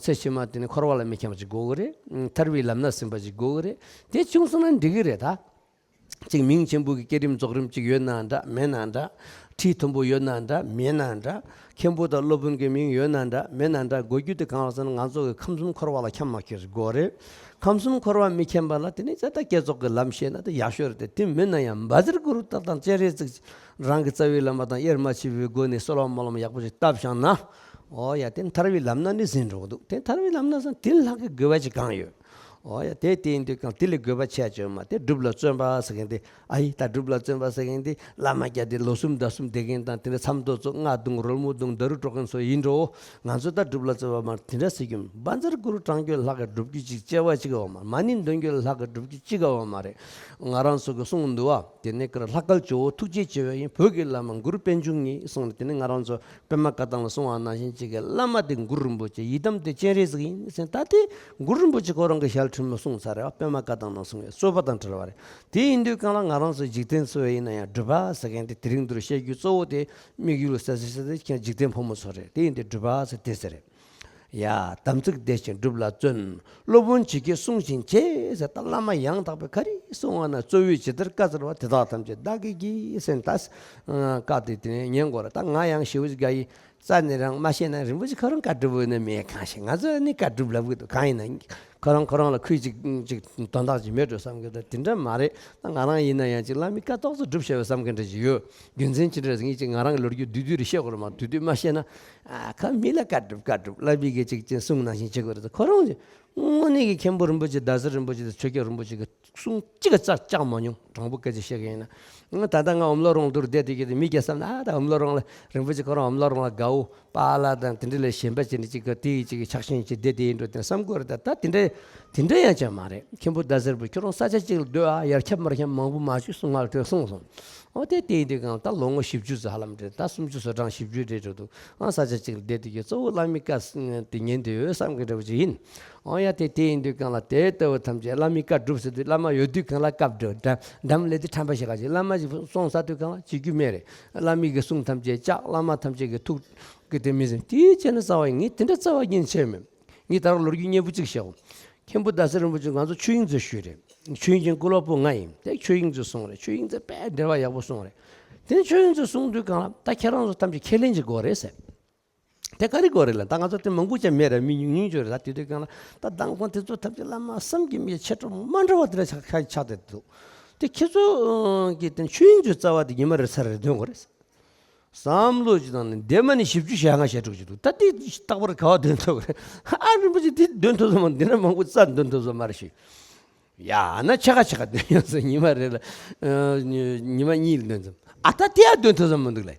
ཚེ་ཕྱི་མ་དེ་ནི་འཁོར་བ་ལ་མི་འཁྱམས་པ་ཅིག་དགོས་གི་རེད། ཐར་པའི་ལམ་སྣ་ཟིན་པ་ཅིག་དགོས་གི་རེད། དེ་བྱུང་སོང་ན་འགྲིག་གི་རེད་ད། ཅིག་མིང་ཆེན་པོ་གི་བསྐྱེད་རིམ་རྫོགས་རིམ་ཅིག་ཡོད་ན་འདྲ་མེད་ན་འདྲ། ཁྲིད་མཐོན་པོ་ཡོད་ན་འདྲ་མེད་ན་འདྲ། མཁན་པོ་དང་སློབ་དཔོན་གྱི་མིང་ཡོད་ན་འདྲ་མེད་ན་འདྲ། དགོས་རྒྱུ་དེ་གང་ལ་ཟེར་ན་ང་ཚོ་གི་ཁམས་གསུམ་འཁོར་བ་ལ་འཁྱམས་མ་ཁྱེར་དགོས་རེད། ཁམས་གསུམ་འཁོར་བ་མི་འཁྱམས་པ་ལ་དེ་ནས་ད་ལྟ་བསྐྱེད་རྫོགས་ཀྱི་ལམ་ཤེས་ན་ད་ཡག་ཤོས་རེད་དེ། དེ་མིན་ན་ཡང་བཛྲ་གུ་རུ་ཏག་ཏག་སྤྱན་རས་གཟིགས་རང་གི་རྩ་བའི་བླ་མ་དང་དབྱེར་མ་ཕྱེ་བའི་སྒོ་ནས་གསོལ་བ་སྨོན་ལམ་ཡག་པོ་ཞིག་བཏབ་བཞག་ན། ཨོ་ཡ་དེ་ཐར་བའི་ལམ་སྣ་ནི་ཟིན་འགྲོ་གི་འདུག་དེ་ཐར་བའི་ལམ་སྣ་ཟིན་དེ་ལྷག་གི་དགོས་པ་ཅིག་གང་ཡོད། ཨོ་ཡ་དེ་དེ་ཡིན་དུས་གང་དེ་ལས་དགོས་པ་ཆེ་ཆེ་མ་དེ་སྒྲུབ་ལ་བརྩོན་པ་ཟེར་མཁན་དེ། ཨ་ཡི་ད་སྒྲུབ་ལ་བརྩོན་པ་ཟེར་མཁན་དེ་བླ་མ་བརྒྱ་དེ་ལོ་གསུམ་ཟླ་གསུམ་བསྡད་མཁན་དང་དེ་ནས་མཚམས་ཐོ་ཚོ་རྔ་བརྡུང་རོལ་མོ་བརྡུང་ད་རུ་འགྲོ་མཁན་ཚོ་ཡིན་འགྲོ། ང་ཚོ་ད་སྒྲུབ་ལ་བརྩོན་པ་མ་དེ་འདྲ་ཟེར་རྒྱུ་བཛྲ་གུ་རུ་བགྲང་རྒྱུ་ལྷག་གི་སྒྲུབ་རྒྱུ་ཅིག་སྐྱེ་བ་ཅིག་ཡོད་མ་རེད། མ་ཎི་འདོན་རྒྱུ་ལྷག་གི་སྒྲུབ་རྒྱུ་ཅིག་ཡོད་མ་རེད། ང་རང་ཚོ་གི་གསུང་འདུག་བ་དེ་ནས་ཀར་ལྷ་སྐལ་ཇོ་བོ་ཐུགས་རྗེ་ཆེ་བ་ཡིན། བོད་ཀྱི་བླ་མ་གུ་རུ་པཎ་ཆེན་ཉིད་གསུངས་ནས་དེ་ནས་ང་རང་ཚོ། པདྨ་བཀའ་ཐང་ལ་གསུངས་པ་ནང་བཞིན་གཅིག་གི་བླ་མ་དེ་གུ་རུ་རིན་པོ་ཆེ་ཡི་དམ་དེ་སྤྱན་རས་གཟིགས་ཡིན་ཟེར། ད་དེ་གུ་རུ་རིན་པོ་ཆེ་ཁོ་རང་གི་ཞལ་ཕྲེང་མོ་གསུངས་ཚར་རེད་བ། པདྨ་བཀའ་ཐང་ནང་གསུངས་པའི་རྩོད་པ་དང་བྲལ་བ་རེད། དེ་ཡིན་དུས་གང་ལ་ང་རང་ཚོ་འཇིག་རྟེན་འཚོ་བ་ཡིན་ན་ཡང་སྒྲུབ་པ་ཟེར་མཁན་དེ་དེ་རིང་འདིར་བཤད་རྒྱུ་གཙོ་བོ་དེ་དམིགས་ཡུལ་ཟེར་ཟེར་ཟེར་དེ་ཁྱེད་འཇིག་རྟེན་ཕོ་མོ་ཚོ་རེད། དེ་ཡིན་དུས་སྒྲུབ་པ་ཟེར་དེ་ཟེར་རེད། ཡ། དམ་ཚིག་བདེ་ཞིང་སྒྲུབ་ལ་བརྩོན། སློབ་དཔོན་ཇི་སྐད་གསུང་བཞིན་བྱེད་ཟེར། ད་བླ་མ་ཡང་དག་པའི་བཀའ་དྲིན་གསུང་བ་ན། རྩོལ་བས་ཇི་ལྟར་བཀའ་སྩལ་པ། དེ་དག་ཐམས་ཅད་བདག་གིས་བགྱི་ཟེར། ད་བཀའ་དེ་དེ་ནས་ཉན་དགོས་རེད། ད་ང་ཡང་ཞེ་པོ་ཅིག་དགའ་ཡི། རྩ་ནས་རང་མ་ཤེས་ན་རིན་པོ་ཆེ་ཁོ་རང་བཀའ་སྒྲུབ་འོས་ན་མེད་གང་ཤེས། ང་ཚོ་ནི་བཀའ་སྒྲུབ་ལབ་གི་འདུག་གང་ཡིན་ན་ཁོ་རང་ཁོ་རང་ལ་ཁུལ་ཅིག་ཅིག་དོན་དག་ཅིག་མེད་འགྲོ་བསམ་གི་འདུག་དེ་འདྲ་མ་རེད། ད་ང་རང་ཡིན་ན་ཡང་ཅིག་བླ་མའི་བཀའ་ཏོག་ཙམ་སྒྲུབ་བྱ་བའི་བསམ་གི་འདྲ་ཅིག་ཡོད། རྒྱུ་མཚན་ཅི་འདྲ་ཟེར་ངས་ཅིག་ང་རང་གི་ལོ་རྒྱུས་བསྡུས་བསྡུས་རེ་བཤད་དགོས་རེད་མ། བསྡུས་བསྡུས་མ་བཤད་ན། ཨ་ཁ་མི་ལ་བཀའ་སྒྲུབ་བཀའ་སྒྲུབ་བླ་མའི་གི་ཅིག་ཅིག་གསུང་ནང་བཞིན་བྱེད་དགོས་རེད། ཁོ་རང་ཅིག་དངོས་གནས་ཀྱི་མཁན་པོ་རིན་པོ་ཆེ་ཟླ་ཟེར་རིན་པོ་ཆེ་དང་ཆོས་རྒྱལ་རིན་པོ་ཆེ་གི་གསུང་གཅིག་ག་ཙག་ཅག་མ་མྱོང་། དྲང་པོ་སྐད་ཆ་བཤད་གི་ཡིན་ན། ད་ལྟ་ང་ཨོམ་ལོ་རོང་དུར་བསྡད་དེ་གི་མི་སྐྱ་བསམ་ན་ཨ་ད་ཨོམ་ལོ་རོང་ལ་རིན་པོ་ཆེ་ཁོ་རང་ཨོམ་ལོ་རོང་ལ་དགའ་བོ་པཱ་ལགས་དང་དེ་འདྲ་ལས་གཞན་པ་ཅིག་ནི་ཅིག་གི་དེ་ཡི་ཅིག་གི་ཆགས་ཞེན་ཅིག་བསྡད་དེ་ཡིན་འགྲོ་དེ་བསམ་དགོས་རེད། ད་ད་དེ་འདྲ་དེ་འདྲ་ཡང་ཅང་མ་རེད། མཁན་པོ་ཟླ་ཟེར་པོ་ཁྱོད་རང་ས་ཆ་གཅིག་ལ་སྡོད་ཨ། ཡར་ཁྱབ་མར་ཁྱབ་མང་པོ་མ་བྱུང་གསུང་ང་ལ་དེ་གསུངས་སོང་། ཨོ་དེ་དེ་ཡིན་དུས་གང་ད་ལོ་ངོ་བཞི་བཅུ་ཙམ་ཧ་ལམ་རེད། ད་སུམ་ཅུ་སོ་གྲངས་བཞི་བཅུ་རེད་འགྲོ་འདུག་ཨང་ས་ཆ་གཅིག་ལ་བསྡད་དེ་གི་གཙོ་བོ་བླ་མའི་བཀའ་དེ་ཉན་དེ་ཡོད་བསམ་གི་འདྲ་བོ་ཅིག་ཡིན། ཨོ་ཡ་དེ་དེ་ཡིན་དུས་གང་ལ་དེ་ལྟ་བུ་ཐམས་ཅད་བླ་མའི་བཀའ་སྒྲུབ་ཟེར་དུས་བླ་མ་ཡོད་དུས་གང་ལ་སྐབས་འགྲོ་འགྲམ་ལས་དེ་ཁྲམ་པ་ཞིག་ག་ཅིག་བླ་མ་ཞིག་སོང་ས་དུས་གང་ལ་བྱེད་རྒྱུ་མེད་རེད། བླ་མའི་གི་གསུང་ཐམས་ཅད་བཅག་བླ་མ་ཐམས་ཅད་གི་ཐུགས་ཀྱི་དེ་མི་ཟིན། དེའི་ཆེད་ནས་རྩ་བ་ཡིན། ངས་དེ་འདྲ་རྩ་བ་ཉིད་བྱས་མེད། ངས་ད་རུང་ལོ་རྒྱུས་སྙན་པོ་གཅིག་བཤད་འོ། མཁན་པོ་ཟླ་ཟེར་རིན་པོ་ཆེ་ང་ཚོ་ཆོས་དབྱིངས་མཛོད་ཞུས་རེད། ཆོས་དབྱིངས་ཀྱི་ཀུན་ལེགས་པོ་ང་ཡིན། དེ་ཆོས་དབྱིངས་མཛོད་གསུངས་རེད། ཆོས་དབྱིངས་མཛོད་དཔེ་འགྲེལ་བ་ཡག་པོ་གསུངས་རེད། དེ་ནས་ཆོས་དབྱིངས་མཛོད་གསུངས་དུས་གང་ལ་ད་ཁྱེད་རང་ཚོ་ཐམས་ཅད་ཁས་ལེན་གྱི་དགོས་རེད་ཟེར། དེ་ག་རེ་དགོས་རེད་ལ། ད་ང་ཚོ་དེ་མང་པོ་ཅང་མེད་རེད། མི་ཉུང་ཉུང་ཅིག་རེད། ད་དེ་དུས་གང་ལ་ད་མདང་དགོང་དེ་ཚོ་ཐམས་ཅད་བླ་མ་བསམ་གྱིས་མི་ཁྱབ་ཆེ་གྲས་མ་འདྲ་བ་དེ་འདྲ་ཆགས་ཆགས་ཆགས་བསྡད་འདུག་དེ་ཁྱེད་ཚོ་གི་དེ་ཆོས་དབྱིངས་མཛོད་རྩ་བ་དེ་ཉི་མ་རེ་ས་རེ་འདོན་དགོས་རེད། བསམ་བློ་ཅིག་བཏང་ནས་འདས་མ་ནས་བཞི་བཅུ་ཞེ་ལྔ་ཞེ་དྲུག་ཅིག་འདུག་ད་དེ་རྟག་པར་ག་བ་འདོན་ཐུབ་རེད། ཨ་རིན་པོ་ཆེ་དེ་འདོན་ཐུབ་སོང་མ། འདི་འདྲ་མང་པོ་རྩ་འདོན་ཐུབ་སོང་མ་རེད་ཞུ། ཡ་ན་ཕྱེད་ཀ་ཕྱེད་ཀ་འདོན་ཡོང་སོང་། ཉི་མ་རེ་ལ་ཨ་ཉི་མ་གཉིས་ལ་འདོན་ཙམ། ཨ་ད་དེ་ཡང་འདོན་ཐུབ་སོང་མི་འདུག་ལེ།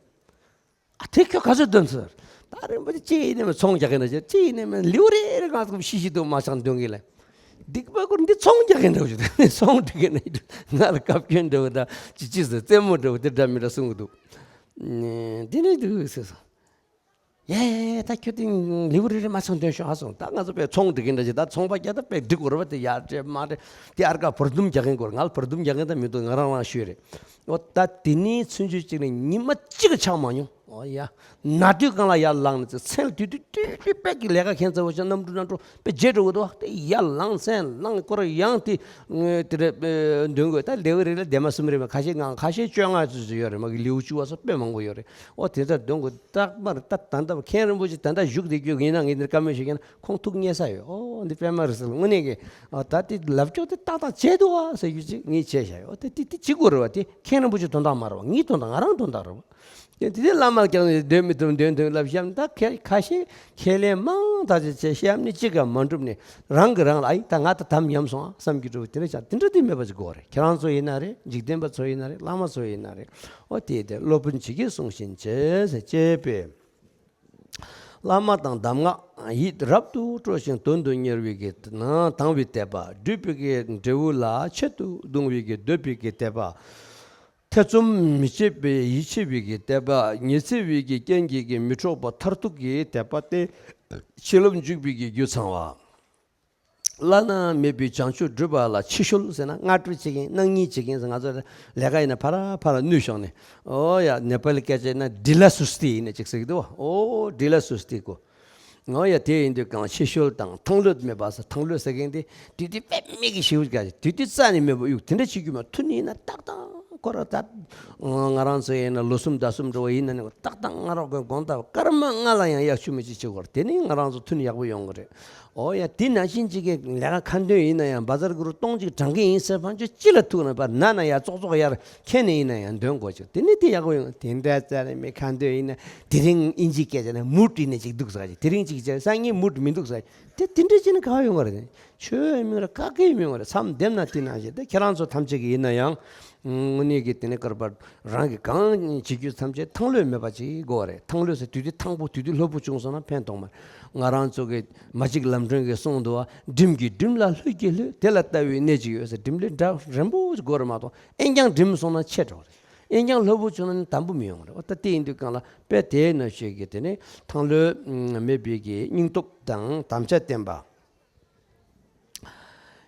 ཨ་དེ་ཁྱོད་ག་ཚོད་འདོན་ཚར། ད་རིན་པོ་ཆེ་གཅིག་ཡིན་ནའི་མ་ཚོང་རྒྱག་གིན་ན་ཅིག་གཅིག་ཡིན་ནའི་མ་ལེའུ་རེ་རེ་ང་ཚོ་ཤི་ཤི་འདུག་མ་ཆག་འདོན་གི་ལེ། སྡིག་པ་སྐོར་འདི་ཚོང་རྒྱག་གིན་འདྲ་བོ་ཞིག་འདུག་ཚོང་སྒྲིག་གིན་ན་ང་ལ་བཀའ་བཀྱོན་འདྲ་བོ་དང་ཅི་ཅི་ཟེར་རྩེད་མོ་འདྲ་བོ་དེ་འདྲ་མི་འདྲ་གསུང་གི་འདུག་འདི་ནས་འདུག་ཟེར་སོང་། ཡ་ཡ་ཡ་ད་ཁྱོད་དེ་ལེའུ་རེ་རེ་མ་ཚང་འདོན་ཤོག་ཨ་སོང་། ད་ང་ཚོ་པའི་ཚོང་སྒྲིག་གིན་འདྲ་ཞིག་ད་ཚོང་པ་རྒྱ་ད་པའི་སྒྲིག་དགོས་རེད་པ། དེ་ཡར་སྤྲད་མར་སྤྲད་དེ་ཨར་ཀ་བར་འདུམ་རྒྱག་གིན་དགོས་རེད། ང་ལ་བར་འདུམ་རྒྱག་གིན་ད་མི་འདུག་ང་རང་རང་ཤོད་རེད། འོ་ད་དེ་ནས་ཚུན་ཆོད་ཅིག་ནས་ཉི་མ་གཅིག་གི་ཆག་མ་མྱོང་། ཨོ་ཡ། ན་དུས་གང་ལ་ཡར་ལངས་ནས་ཚེ་མཚན་ལ་དུས་དུས་དུས་དུས་པད་ཀྱི་ལས་ཀ་མཁན་ཚ་བོ་ཅག་གནམ་གྲུ་གནམ་གྲུ་དཔེ་བརྗེད་འགྲོ་གི་འདུག་དེ་ཡར་ལངས་མཚན་ལངས་སྐོར་ཡང་དེ་དེ་རེད་འདོན་དགོས། ད་ལེའུ་རེ་ལ་དེ་མ་གསུམ་རེ་མ་ཁ་ཤས་ངང་ཁ་ཤས་བཅོ་ལྔ་ཙམ་ཙམ་ཡོད་རེད། མ་གི་ལེའུ་བཅུ་བ་སོགས་དཔེ་མང་པོ་ཡོད་རེད། ཨོ་དེ་ལྟར་འདོན་དགོས། རྟག་པར་ད་ད་ལྟ་མཁན་རིན་པོ་ཆེ་ད་ལྟ་བཞུགས་བསྡད་རྒྱུ་ཡིན་ན་ངས་འདིར་བཀའ་མོལ་ཞུ་མཁན་ཁོང་ཐུགས་མཉེས་ས་ཡོད། ཨོ་འདི་པད་མ་རི་སིལ་དངོས་གནས་ཀྱི་ཨོ་ད་དེ་ལབ་ཀྱོག་དེ་ཏག་ཏག་བྱས་འདུག་ཨ་ཟེར་རྒྱུ་ཅིག་ངས་བྱས་བཞག་ཡོད། ཨོ་དེ་དེ་དེ་བྱེད་དགོས་རེད་བ། དེ་མཁན་རིན་པོ་ཆེ་དོན་དག་མ་རེད་བ། ངའི་དོན་དག་ང་རང་དོན་དག་རེད་བ། དེ་དེ་བླ་མ་ཀྱང་འདོན་མི་ཐུབ་འདོན་ཐུབ་ལབ་བཞག་ན་ད་ཁ་ཁ་ཤས་ཁས་ལེན་མང་དག་ཅིག་བྱས་བཤམས་ནས་གཅིག་ཀ་མ་འགྲུབ་ནས་རང་གིས་རང་ལ་ཨ་ཡི་ད་ང་ད་དམ་ཉམས་སོང་ཨ་བསམ་རྒྱུ་འདྲ་བོ་དེ་འདྲ་ཅག་དེ་འདྲ་དེ་མེད་པ་ཅིག་དགོས་རེད། ཁྱེད་རང་ཚོ་ཡིན་ན་རེད། འཇིག་རྟེན་པ་ཚོ་ཡིན་ན་རེད། བླ་མ་ཚོ་ཡིན་ན་རེད། ཨོ་དེ་དེ་སློབ་དཔོན་ཇི་སྐད་གསུང་བཞིན་བྱེད་ཟེར་བྱས་པས། བླ་མ་དང་གདམས་ངག་ཡིད་རབ་ཏུ་སྤྲོ་ཞིང་དོན་དུ་གཉེར་བའི་གི་དང་དང་བའི་དད་པ། སྒྲུབ་པའི་གི་འབྲས་བུ་ལ་ཆེད་དུ་གདུང་བའི་གི་འདོད་པའི་གི་དད་པ། ཐེ་ཚོམ་མི་བྱེད་པའི་ཡིད་ཆེས་པའི་གི་དད་པ། ཉི་ཚེ་བའི་གི་རྐྱེན་གྱིས་གི་མི་འཕྲོག་པ་མཐར་ཐུག་གི་དད་པ་སྟེ། ཕྱིར་ལམ་འཇུག་པའི་གི་རྒྱུ་ཚང་བ། བླ་ན་མེད་པའི་བྱང་ཆུབ་སྒྲུབ་པ་ལ་ཕྱི་བཤོལ་ཟེར་ན་སྔ་དྲོ་བྱེད་མཁན་སྣང་བརྙན་བྱེད་མཁན་ཟེར། ང་ཚོ་ལས་ཀ་ཡིན་ན་ཕར་ཕར་ནུས་ཤོག་ནས། ཨོ་ཡ། ནེ་པ་ལི་སྐད་ཆ་ཡིན་ན་ཌི་ལ་སུ་སྟི་ཡིན་ན་ཅིག་ཟེར་གི་འདུག་བ། ཨོ་ཌི་ལ་སུ་སྟི་གོ། ཨོ་ཡ། དེ་ཡིན་དུས་གང་ཕྱི་བཤོལ་དང་ཐང་ལྷོད་མེད་པ་ཟེར། ཐང་ལྷོད་ཟེར་མཁན་དེ་དུས་དུས་དཔེ་མི་གི་ཞིག་ག་དུས་དུས་རྩ་ནས་མེད་པ་གཡུག་དེ་འདྲ་བྱེད་རྒྱུ་མ། ཐུན་ཡིན་ན་ཏག་ཏག་ཁོ་ར་ད། ང་རང་ཚོ་ཡིན་ན་ལོ་གསུམ་ཟླ་གསུམ་འགྲོ་བ་ཡིན་ན་ནི་ཏག་ཏག་ང་རང་གི་དགོང་དག་སྐར་མ་ལྔ་ལ་ཡང་གཡག་ཆུ་མི་ཅིག་བྱེད་དགོས་རེད། དེ་ནི་ང་རང་ཚོ་ཐུན་ཡག་པོ་ཡོང་གི་རེད། ཨོ་ཡ། དེ་ནང་བཞིན་གཅིག་གི་ལས་ཀ་ཁ་འདོན་ཡིན་ན་ཡང་བ་ཛར་གུ་རུ་སྟོང་གཅིག་བགྲང་གི་ཡིན་ཟེར་ཕན་ཆོད་ཅི་ལ་ཐུག་ན་པར་ན་ན་ཡ་ཙོག་ཙོག་ཡར་ཁྱེར་ནས་ཡིན་ན་ཡང་འདོན་དགོས་ཅིག་དེ་ནི་དེ་ཡག་པོ་ཡོང་། དེ་འདྲ་རྩ་ནས་མི་ཁ་འདོན་ཡིན་ན་དེ་རིང་ཨིན་ཇི་སྐད་ཆ་ནས་མུ་ཏི་ནས་ཅིག་འདུག་ཟེར་གི། དེ་རིང་ཅིག་བྱས་སང་ཉིན་མུ་ཏི་མི་འདུག་ཟེར་གི། དེ་དེ་འདྲ་བྱས་ན་ག་ཡོང་གི་རེད། ཆོས་མིང་ར་ཀ་ཀའི་མིང་ར་མཚམས་འདེམས་ན་དེ་ནང་བཞིན་དེ་ཁྱེད་རང་ཚོ་ཐམས་ཅད་ཀྱི་ཡིན་ན་ཡང་དངོས་གནས་ཀྱི་དེ་ནས་སྐར་པ་རང་གི་གང་བྱེད་རྒྱུ་ཐམས་ཅད་ཐང་ལྷོད་མེད་པ་ཅིག་དགོས་རེད། ཐང་ལྷོད་ཟེར་དུས་དུས་ཐང་པོ་དུས་དུས་ལྷོད་པོ་བྱུང་སོང་ན་ཕན་ཐོགས་མ་རེད། ང་རང་ཚོ་གི་མ་གཅིག་ལམ་སྒྲོན་གྱི་གསུང་འདུག་བ། འགྲིམ་གྱིས་འགྲིམ་ལ་ལྷོད་ཀྱིས་ལྷོད་དེ་ལ་ལྟ་བའི་གནས་ཅིག་ཡོད་ཟེར། འགྲིམ་ལས་འདྲ་རན་པོ་ཅིག་དགོས་རེད་མ་གཏོགས་ཨེན་རྐྱང་འགྲིམ་སོང་ན་ཆད་འགྲོ་རེད། ཨེན་རྐྱང་ལྷོད་པོ་བྱུང་ན་ནི་དམ་པོ་མི་ཡོང་རེད། འོ་ད་དེ་ཡིན་དུས་གང་ལ་དཔེ་དེའི་ནང་བཞིན་གྱི་དེ་ནི་ཐང་ལྷོད་མེད་པའི་གི་སྙིང་སྟོབས་དང་དམ་བཅའ་བརྟན་པ།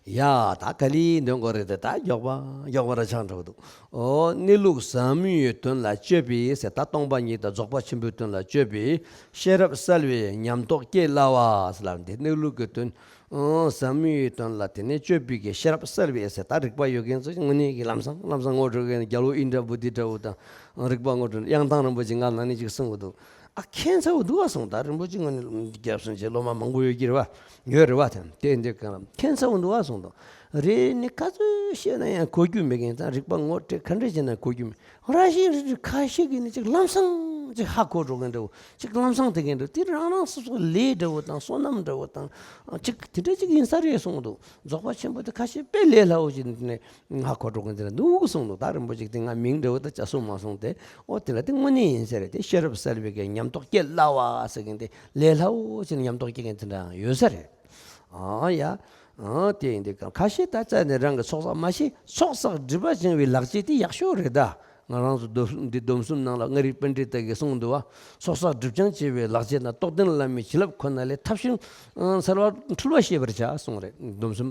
ཡ། ད་ག་ལེར་འདོན་དགོས་རེད་དེ། ད་མགྱོགས་པ་མགྱོགས་པ་ར་ཆགས་འགྲོ་གི་འདུག་ཨོ། གནས་ལུགས་ཟབ་མོའི་དོན་ལ་དཔྱོད་པའི་ཟེར། ད་སྟོང་པ་ཉིད་དང་རྫོགས་པ་ཆེན་པོའི་དོན་ལ་དཔྱོད་པའི་ཤེས་རབ་གསལ་བའི་ཉམས་རྟོགས་སྐྱེ་སླ་བ་ཟེར་ལབ་འདི་གནས་ལུགས་ཀྱི་དོན། ཨོ། ཟབ་མོའི་དོན་ལ་དེ་ནས་དཔྱོད་པའི་གི་ཤེས་རབ་གསལ་བའི་ཟེར། ད་རིག་པ་ཡོད་མཁན་ཚོ་དངོས་གནས་ཀྱི་ལམ་སང་ལམ་སང་ངོ་སྤྲོད་མཁན་རྒྱལ་པོ་ཨིནྡྲ་བྷུ་ཏི་འདྲ་བོ་དང་རིག་པ་ངོ་སྤྲོད་དབྱངས་ཐང་རིན་པོ་ཆེ་ང་ལ་ནི་ཅིག་གསུང་གི་འདུག་ཨ། མཁྱེན་ཚ་བོ་འདུག་བ་གསུངས། ད་རིན་པོ་ཆེ་ངོ་ནས་རྒྱབ་སོང་བྱས་སློབ་མ་མང་པོ་ཡོད་ཀྱི་རེད་བ། ཡོད་རེད་བ། དེ་དེ་འདྲ་གང་མཁྱེན་ཚ་བོ་འདུག་བ་གསུངས་དང་། རེད་ནི་ག་ཚོད་བཤད་ན་ཡང་གོ་རྒྱུ་མེད་མཁན་དང་རིག་པ་ངོ་སྤྲོད་ག་འདྲ་བྱས་ན་གོ་རྒྱུ་མེད། ར་ཤི་རི་རི་ཁ་ཤས་ཀྱིས་ནི་ཅིག་ལམ་སང་ཅིག་ཧ་གོ་འགྲོ་མཁན་འདྲ་བོ། ཅིག་ལམ་སང་དེ་མཁན་འདྲ་བོ། དེ་རང་རང་སོ་སོ་ལས་འདྲ་བོ་དང་བསོད་ནམས་འདྲ་བོ་དང་ཅིག་དེ་འདྲ་ཅིག་ཡིན་ས་རེད་གསུངས་འདུག་རྫོགས་པ་ཆེན་པོ་དེ་ཁ་ཤས་དཔེ་ལས་སླ་བོ་ཞིག་ནས་ཧ་གོ་འགྲོ་མཁན་དེ་འདྲ་འདུག་གསུངས་འདུག་ད་རིན་པོ་ཆེ་དེ་ང་མིང་འདྲ་བོ་ད་ཅིག་གསུངས་མ་སོང་སྟེ། ཨོ་དེ་ལ་དེ་དངོས་གནས་ཡིན་ས་རེད། དེ་ཤེས་རབ་གསལ་བའི་གི་ཉམས་རྟོགས་སྐྱེ་སླ་བ་ཟེར་མཁན་དེ་ལས་སླ་བོ་ཞིག་ནས་ཉམས་རྟོགས་སྐྱེ་མཁན་དེ་འདྲ་ཡང་ཡོད་ས་རེད། ཨ་ཡ། ཨ་དེ་ཡིན་དུས་ཁ་ཤས་ད་རྩ་ནས་རང་གི་ཚོགས་བསགས་མ་ཤེས། ཚོགས་བསགས་སྒྲིབ་པ་སྦྱང་བའི་ལག་རྗེས་དེ་ཡག་ཤོས་རེད་ད། ང་རང་ཚོ་སྡོམ་འདི་སྡོམ་གསུམ་ནང་ལ་མངའ་རིས་པཎྜི་ཏ་གིས་གསུངས་འདུག་བ། ཚོགས་བསགས་སྒྲིབ་སྦྱང་བྱེད་པའི་ལག་རྗེས་ན། རྟོགས་ལྡན་བླ་མའི་བྱིན་རླབས་ཁོ་ན་ལས། ཐབས་ཤིན་འཚལ་བ་འཁྲུལ་བ་ཤེས་པར་བྱ་གསུངས་རེད། སྡོམ་གསུམ་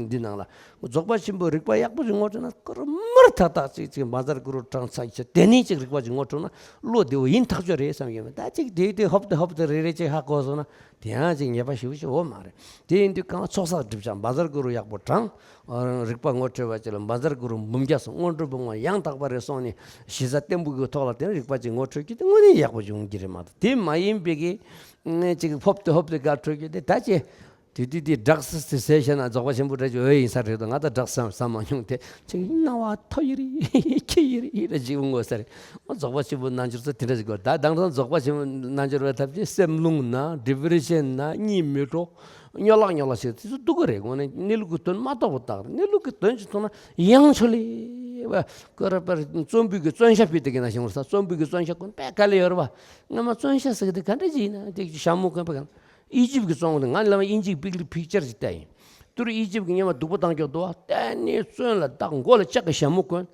འདི་ནང་ལ། རྫོགས་པ་ཆེན་པོའི་རིག་པ་ཡག་པོ་ཞིག་ངོ་འཕྲོད་ན་ཀུ་རུ་མར་ཐག་ཐག་ཅིག་ཅིག་བཛྲ་གུ་རུ་བགྲང་ཚར་ཅིག་དེ་ནས་ཅིག་རིག་པ་ཅིག་ངོ་འཕྲོད་ན་བློ་བདེ་བོ་ཡིན་ཐག་ཆོད་རེད་བསམ་གྱི་མེད། ད་ཅིག་དེ་དེ་ཧོབ་སྟེ་ཧོབ་སྟེ་རེ་རེ་ཅིག་ཧ་གོ་སོང་ན་དེ་ཡང་ཅིག་ཉེས་པ་ཞེ་པོ་ཞིག་འོ་མ་རེད། དེ་ཡིན་དུས་གང་ཚོགས་བསགས་སྒྲིབ་སྦྱང་བཛྲ་གུ་རུ་ཡག་པོ་བགྲང་། རིག་པ་ངོ་འཕྲོད་པ་ཅིག་ལ་བཛྲ་གུ་རུ་འབུམ་རྒྱ་སོགས་སྔོན་འགྲོ་འབུམ་ལྔ་ཡང་དག་པ་རེ་སོང་ནས་གཞི་རྩ་བརྟན་པོ་གི་ཐོག་ལ་དེ་རིག་པ་ཅིག་ངོ་འཕྲོད་རྒྱུ་དེ་དངོས་གནས་ཡག་པོ་ཡོང་གི་རེད་མ་གཏོགས། དེ་མ་ཡིན་པའི་གི་ཅིག་ཧོབ་སྟེ་ཧོབ་སྟེ་ག་འཕྲོད་རྒྱུ་དེ་ད་ཅི། དེ་དུས་དེ་ཌག་སི་ཟེར་བཤད་ན་རྫོགས་པ་ཆེན་པོ་འདྲ་ཅིག་འོས་ཡིན་ས་རེད་དོ། ང་ད་ཌག་སི་ཟ་མ་མྱོང་སྟེ་ཅིག་སྣང་བ་མཐོ་ཡི་རེད་ཁྱི་ཡི་རེད་ར་ཅིག་འོང་དགོས་ས་རེད། ཨོ་རྫོགས་པ་ཆེན་པོའི་རྣལ་འབྱོར་ཚོ་དེ་འདྲ་ཅིག་དགོས། ད་དེང་སང་རྫོགས་པ་ཆེན་པོའི་རྣལ་འབྱོར་བའི་ཐབས་ཀྱིས་སེམས་རླུང་ན་ཌི་པི་རེ་ཤན་ན་གཉིད་མི་འགྲོ། སྨྱོ་ལག་སྨྱོ་ལག་བྱེད་དུས་སུ་སྡུག་གི་རེད། དངོས་གནས་གནས་ལུགས་ཀྱི་དོན་མ་རྟོགས་པ་རྟགས་རེད། གནས་ལུགས་ཀྱི་དོན་ཅིག་མཐོང་ན་ཡང་ཆོ་ལེ་བ་ཀོ་ར་པར་བཙོན་པའི་གི་བཙོན་ཤ་ཕུད་དེ་གི་ན་ཞིང་བར་ས་བཙོན་པའི་གི་བཙོན་ཤ་ཀུན་དཔེ་དཀའ་ལས་ཡོད་རེད་བ། སྔ་མ་བཙོན་ཤ་ཟེར་གི་དེ་ག་འདྲ་ཅིག་ཡིན་ན་དེ་ཞྭ་མོ་གོན་པ་གང་། ཨི་ཇིབ་ཀྱི་བཙོན་དེ་ང་ལ་ཨིན་ཇིའི་པིག་པིག་ཅར་ཅིག་བལྟས་ཡིན། དུ་རུ་ཨི་ཇིབ་ཀྱི་སྔོན་མ་སྡུག་པོ་བཏང་ཀྱོག་འདུག་བ། བལྟས་ནས་བཙོན་ལ་བཏགས། མགོ་ལ་ལྕགས་ཀྱི་ཞྭ་མོ་གོན།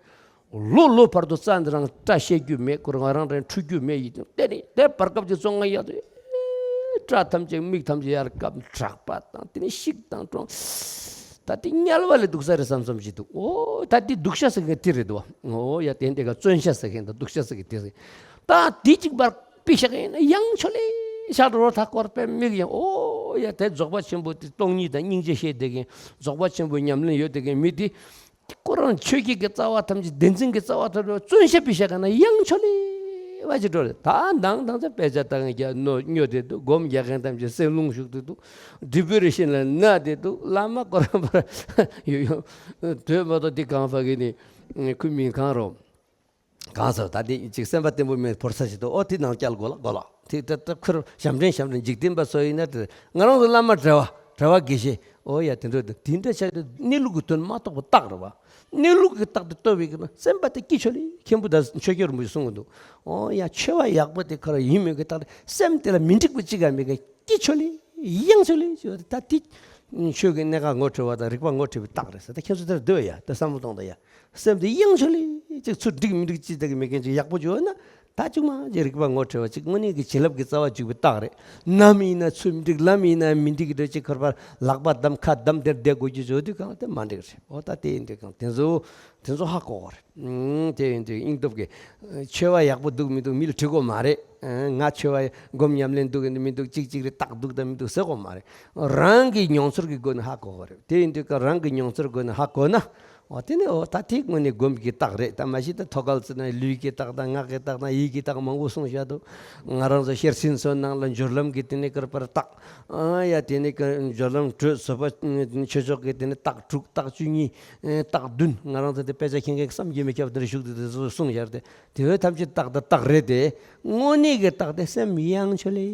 ལོ་ལོ་བར་དུ་རྩ་འདི་རང་སྐྲ་བཤད་རྒྱུ་མེད། ཁོ་རང་རང་རང་འཁྲུ་རྒྱུ་མེད་ཡིན། བལྟས་ནས་དེ་བར་སྐབས་ཀྱི་བཙོན་ཁང་ཡག་ཏུ་སྐྲ་ཐམས་ཅད་མིག་ཐམས་ཅད་ཡར་བཀབ། གྲགས་པ་དང་དེ་ནས་ཤིག་དང་ཀྲོང་། ད་དེ་དམྱལ་བ་ལས་སྡུག་ས་རེད་བསམ་བསམ་ཞིག་འདུག་ཨོ་ད་དེ་སྡུག་ཤ་ཟེར་མཁན་དེ་རེད་འདུག་བ། ཨོ་ཡ་དེ་འདྲ་ག་བཙོན་ཤ་ཟེར་མཁན་དང་སྡུག་ཤ་ཟེར་མཁན་དེ་རེད། ད་དེ་གཅིག་པར། པི་ཤ་ག་ཡིན་ན་ཡང་ཆོ་ལེ་ཤག་རོ་ཐག་སྐོར་པའི་མིག་ཡང་ཨོ་ཡ་དེ་རྫོགས་པ་ཆེན་པོ་དེ་སྟོང་ཉིད་དང་སྙིང་རྗེ་ཤེས་བསྡད་མཁན་རྫོགས་པ་ཆེན་པོའི་ཉམས་ལེན་ཡོད་བསྡད་མཁན་མི་དེ་ཁོ་རང་ཆོས་བརྒྱུད་ཀྱི་རྩ་བ་ཐམས་ཅད་བདེན་འཛིན་གྱི་རྩ་བ་ཐམས་ཅད་བཙོན་ཤ་པི་ཤ་ག་ན་ཡང་ཆོ་ལེ་བ་ཅིག་འགྲོ་རེད། ད་མདང་དང་ཚེ་དཔེ་ཆ་ཏང་རྒྱ་ནོ་སྨྱོ་བསྡད་འདུག་སྒོམ་རྒྱག་མཁན་ཐམས་ཅད་སེམས་རླུང་ཞུགས་བསྡད་འདུག་ཌི་པི་རེ་ཤན་ལ་ན་བསྡད་འདུག་བླ་མ་ཁོ་རང་པར་ཡོད་ཡོད་དོད་མ་གཏོགས་འདི་གང་ཕ་གི་ནི་ཁུ་མིན་གང་རོ། གང་ཟེར་ད་འདི་ཅིག་སེམས་པ་བརྟན་པོ་མེད་བོར་ས་ཞིག་འདུག་ཨོ་དེ་ནང་བསྐྱལ་དགོས་ལ་དགོས་ལ་དེ་ད་ད་ཁུར་ཞབས་འདྲེན་ཞབས་འདྲེན་འཇིག་རྟེན་པ་ཚོ་ཡིན་ན་དེ་ང་རང་ཚོ་བླ་མ་གྲྭ་བ་གྲྭ་བ་དགེ་བཤེས་ཨོ་ཡ་དེ་འདྲ་དེ་འདྲ་ཆགས་དུས་གནས་ལུགས་ཀྱི་དོན་མ་རྟོགས་པ་རྟགས་རེད་བ། གནས་ལུགས་ཀྱི་རྟགས་དེ་རྟོགས་པའི་གི་ན་སེམས་པ་དེ་སྐྱིད་ཆོ་ལེ། མཁན་པོ་ད་ཆོས་རྒྱལ་རིན་པོ་ཆེ་གསུང་གི་འདུག་ཨོ་ཡ་ཆོས་པ་ཡག་པོ་དེ་ཁོ་རང་ཡིན་མོད་ཀྱི་རྟགས་དེ་སེམས་དེ་ལ་མི་འགྲིག་པ་ཅི་ག་མེད་མཁན། སྐྱིད་ཆོ་ལེ། ཡང་ཆོ་ལེ་ཞུ་བ་ད་དེ་ཆོས་ཀྱི་གནད་འགག་ངོ་འཕྲོད་པ་དང་རིག་པ་ངོ་འཕྲོད་པའི་རྟགས་རེད་ཟེར། ད་ཁྱེད་ཚོ་དེར་སྡོད་ཡ་ད་བསམ་བློ་གཏོང་ད་ཡ། སེམས་དེ་ཡང་ཆོ་ལེ་ཅིག་ཚུར་འགྲིག་མི་འགྲིག་ཅི་ད་གི་མེད་མཁན་ཅིག་ཡག་པོ་བྱུང་ན། ད་ཅུང་མ་ཅིག་རིག་པ་ངོ་འཕྲོད་པ་ཅིག་དངོས་གནས་ཀྱི་བྱིན་རླབས་ཀྱི་རྩ་བ་འཇུག་པའི་རྟགས་རེད། ནམ་ཡིན་ན་ཚུར་མི་འགྲིག་ལམ་ཡིན་ན་མི་འགྲིག་གི་འདྲ་ཅིག་ཁར་པར་ལག་པ་བསྡམས་ཁ་བསྡམས་དེར་བསྡད་དགོས་རྒྱུ་བཟོ་དུས་གང་དེ་མ་འགྲིག་རེད། འོ་ད་དེ་ཡིན་དུས་གང་དེ་ཚོ་དེ་ཚོ་ཧ་གོ་བ་རེད། ཨང་། དེ་ཡིན་དུས་སྙིང་སྟོབས་ཀྱི་ཆོས་པ་ཡག་པོ་འདུག་མི་འདུག་མི་ལ་དྲི་དགོས་མ་རེད། ཨང་། ང་ཆོས་པ་སྒོམ་ཉམས་ལེན་འདུག་མི་འདུག་ཅིག་ཅིག་རེད་རྟགས་འདུག་དང་མི་འདུག་ཟེར་དགོས་མ་རེད། རང་གི་མྱོང་ཚོར་གྱི་སྒོ་ནས་ཧ་གོ་བ་རེད། དེ་ཡིན་དུས་ཀ་རང་གི་མྱོང་ཚོར་སྒོ་ནས་ཧ་གོ་ན། འོ་དེ་ནི་འོ་ད་དེ་དངོས་གནས་སྒོམ་གྱི་རྟགས་རེད། ད་མ་གཞི་ད་ཐོག་ཁ་ལ་བརྩིས་ན་ལུས་ཀྱི་རྟགས་དང་ངག་གི་རྟགས་དང་ཡིད་ཀྱི་རྟགས་མང་པོ་གསུངས་བཞག་འདུག་ང་རང་ཚོ་ཤེར་ཕྱིན་ཚོའི་ནང་ལ་སྦྱོར་ལམ་གྱི་དེ་ནི་ཀར་པར་རྟགས། ཨ་ཡ་དེ་ནི་ཀ་སྦྱོར་ལམ་དྲོད་བཟོད་པ་ཆོས་མཆོག་གི་དེ་ནི་རྟགས་དྲུག་རྟགས་བཅུ་གཉིས། རྟགས་བདུན། ང་རང་ཚོ་དེ་དཔེ་ཆ་མཁྱེན་མཁན་བསམ་གྱིས་མི་ཁྱབ་དེ་འདྲ་བཞུགས་འདུག་དེ་ཚོ་གསུངས་བཞག་སྟེ་དེ་བས་ཐམས་ཅད་རྟགས་དང་རྟགས་རེད་དེ། དངོས་གནས་ཀྱི་རྟགས་དེ་སེམས་ཡང་ཆོས་ལས་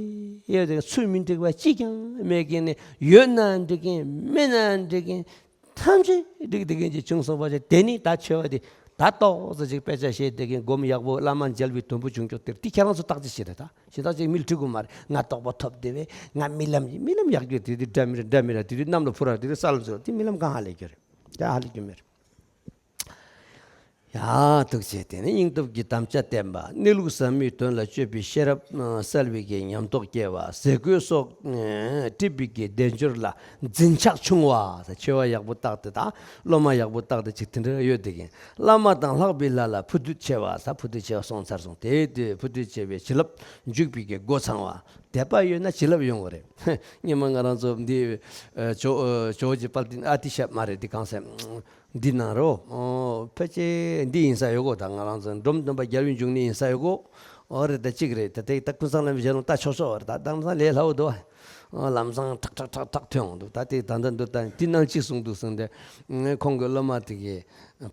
ཡོད་དེ་ཚུལ་མི་འགྲིག་པ་གཅིག་ཀྱང་མེད་མཁན་ནི་ཡོད་ན་འགྲིག་མཁན་མེད་ན་འགྲིག་མཁན། ཐམས་ཅད་འགྲིག་བསྡད་མཁན་གྱི་བྱུང་སོང་བ་ཞིག་དེ་ནི་ད་ཆོས་པ་དེ་ད་ཏོག་ཙམ་ཅིག་དཔེ་ཆ་བཤད་བསྡད་མཁན་སྒོམ་ཡག་པོ་བླ་མ་མཇལ་བའི་དོན་པོ་བྱུང་ཆོག་དེར་དེ་ཁྱེད་རང་ཚོ་བརྟག་དཔྱད་བྱེད་དེ་ད་ཞེ་དྲག་ཅིག་མི་ལ་དྲི་དགོས་མ་རེད། ང་རྟོགས་པ་ཐོབ་བསྡད་པས་ང་རྨི་ལམ་རྨི་ལམ་ཡག་རྒྱུ་དེ་དུས་འདྲ་མི་རེད་འདྲ་མི་རེད། དེ་དུས་གནམ་ལ་འཕུར་ར་དེ་དུས་ས་ལ་འཛུལ་དེ་རྨི་ལམ་གང་ཧ་ལས་རྒྱུ་རེད། ད་ཧ་ལས་རྒྱུ་མེད་རེད། ཡ། ཐུགས་རྗེ། དེ་ནས་སྙིང་སྟོབས་ཀྱི་དམ་བཅའ་བསྟེན་པ། གནས་ལུགས་ཟབ་མོའི་དོན་ལ་དཔྱོད་པའི་ཤེས་རབ་གསལ་བའི་གི་ཉམས་རྟོགས་སྐྱེ་བ། ཟས་གོས་སོགས་སྒྲིབ་པའི་གི་དལ་འབྱོར་ལ་འཛིན་ཆགས་ཆུང་བ། ཆོས་པ་ཡག་པོ་བརྟགས་ཏེ་དང་སློབ་མ་ཡག་པོ་བརྟགས་ཏེ་ཅིག་དེ་འདྲ་ཡོད་དེ་གིན། བླ་མ་དང་ལྷག་པའི་ལྷ་ལ་ཕུ་དུད་ཆེ་བ། ས་ཕུ་དུད་ཆེ་བ་སོང་ཚར་སོང་། དེའི་དུས་ཕུ་དུད་ཆེ་བའི་བྱིན་རླབས་འཇུག་པའི་གི་སྒོ་ཚང་བ། དད་པ་ཡོད་ན་བྱིན་རླབས་ཡོང་བ་རེད། སྔོན་མ་ང་རང་ཚོ་འདི་ཇོ་ཇོ་བོ་རྗེ་དཔལ་ལྡན་ཨ་ཏི་ཤ་མ་རེད་འདི་གང་ཟེར། འདི་ནང་རོ། ཨོ། ཕལ་ཆེར་འདི་ཡིན་ས་ཡོད་གོ་ད་ང་རང་ཚོ་འབྲོམ་སྟོན་པ་རྒྱལ་བའི་འབྱུང་གནས་ཡིན་ས་ཡོད་གོ་ཨོ་རེད་ད་གཅིག་རེད་ད་དེ་ད་ཀུན་བཟང་བླ་མའི་ཞལ་ལུང་ལྟ་ཆོག་ཆོག་རེད་ད་ལམ་སང་ལས་སླ་བོ་འདུག་ཨོ་ལམ་སང་ཁྲག་ཁྲག་ཁྲག་ཁྲག་ཐོན་འོང་འདུག་ད་དེ་ད་ལྟ་འདུག་ད་འདི་ནང་གཅིག་གསུངས་འདུག་གསུངས་ཏེ། ཁོང་གི་སློབ་མ་དེ་གིས་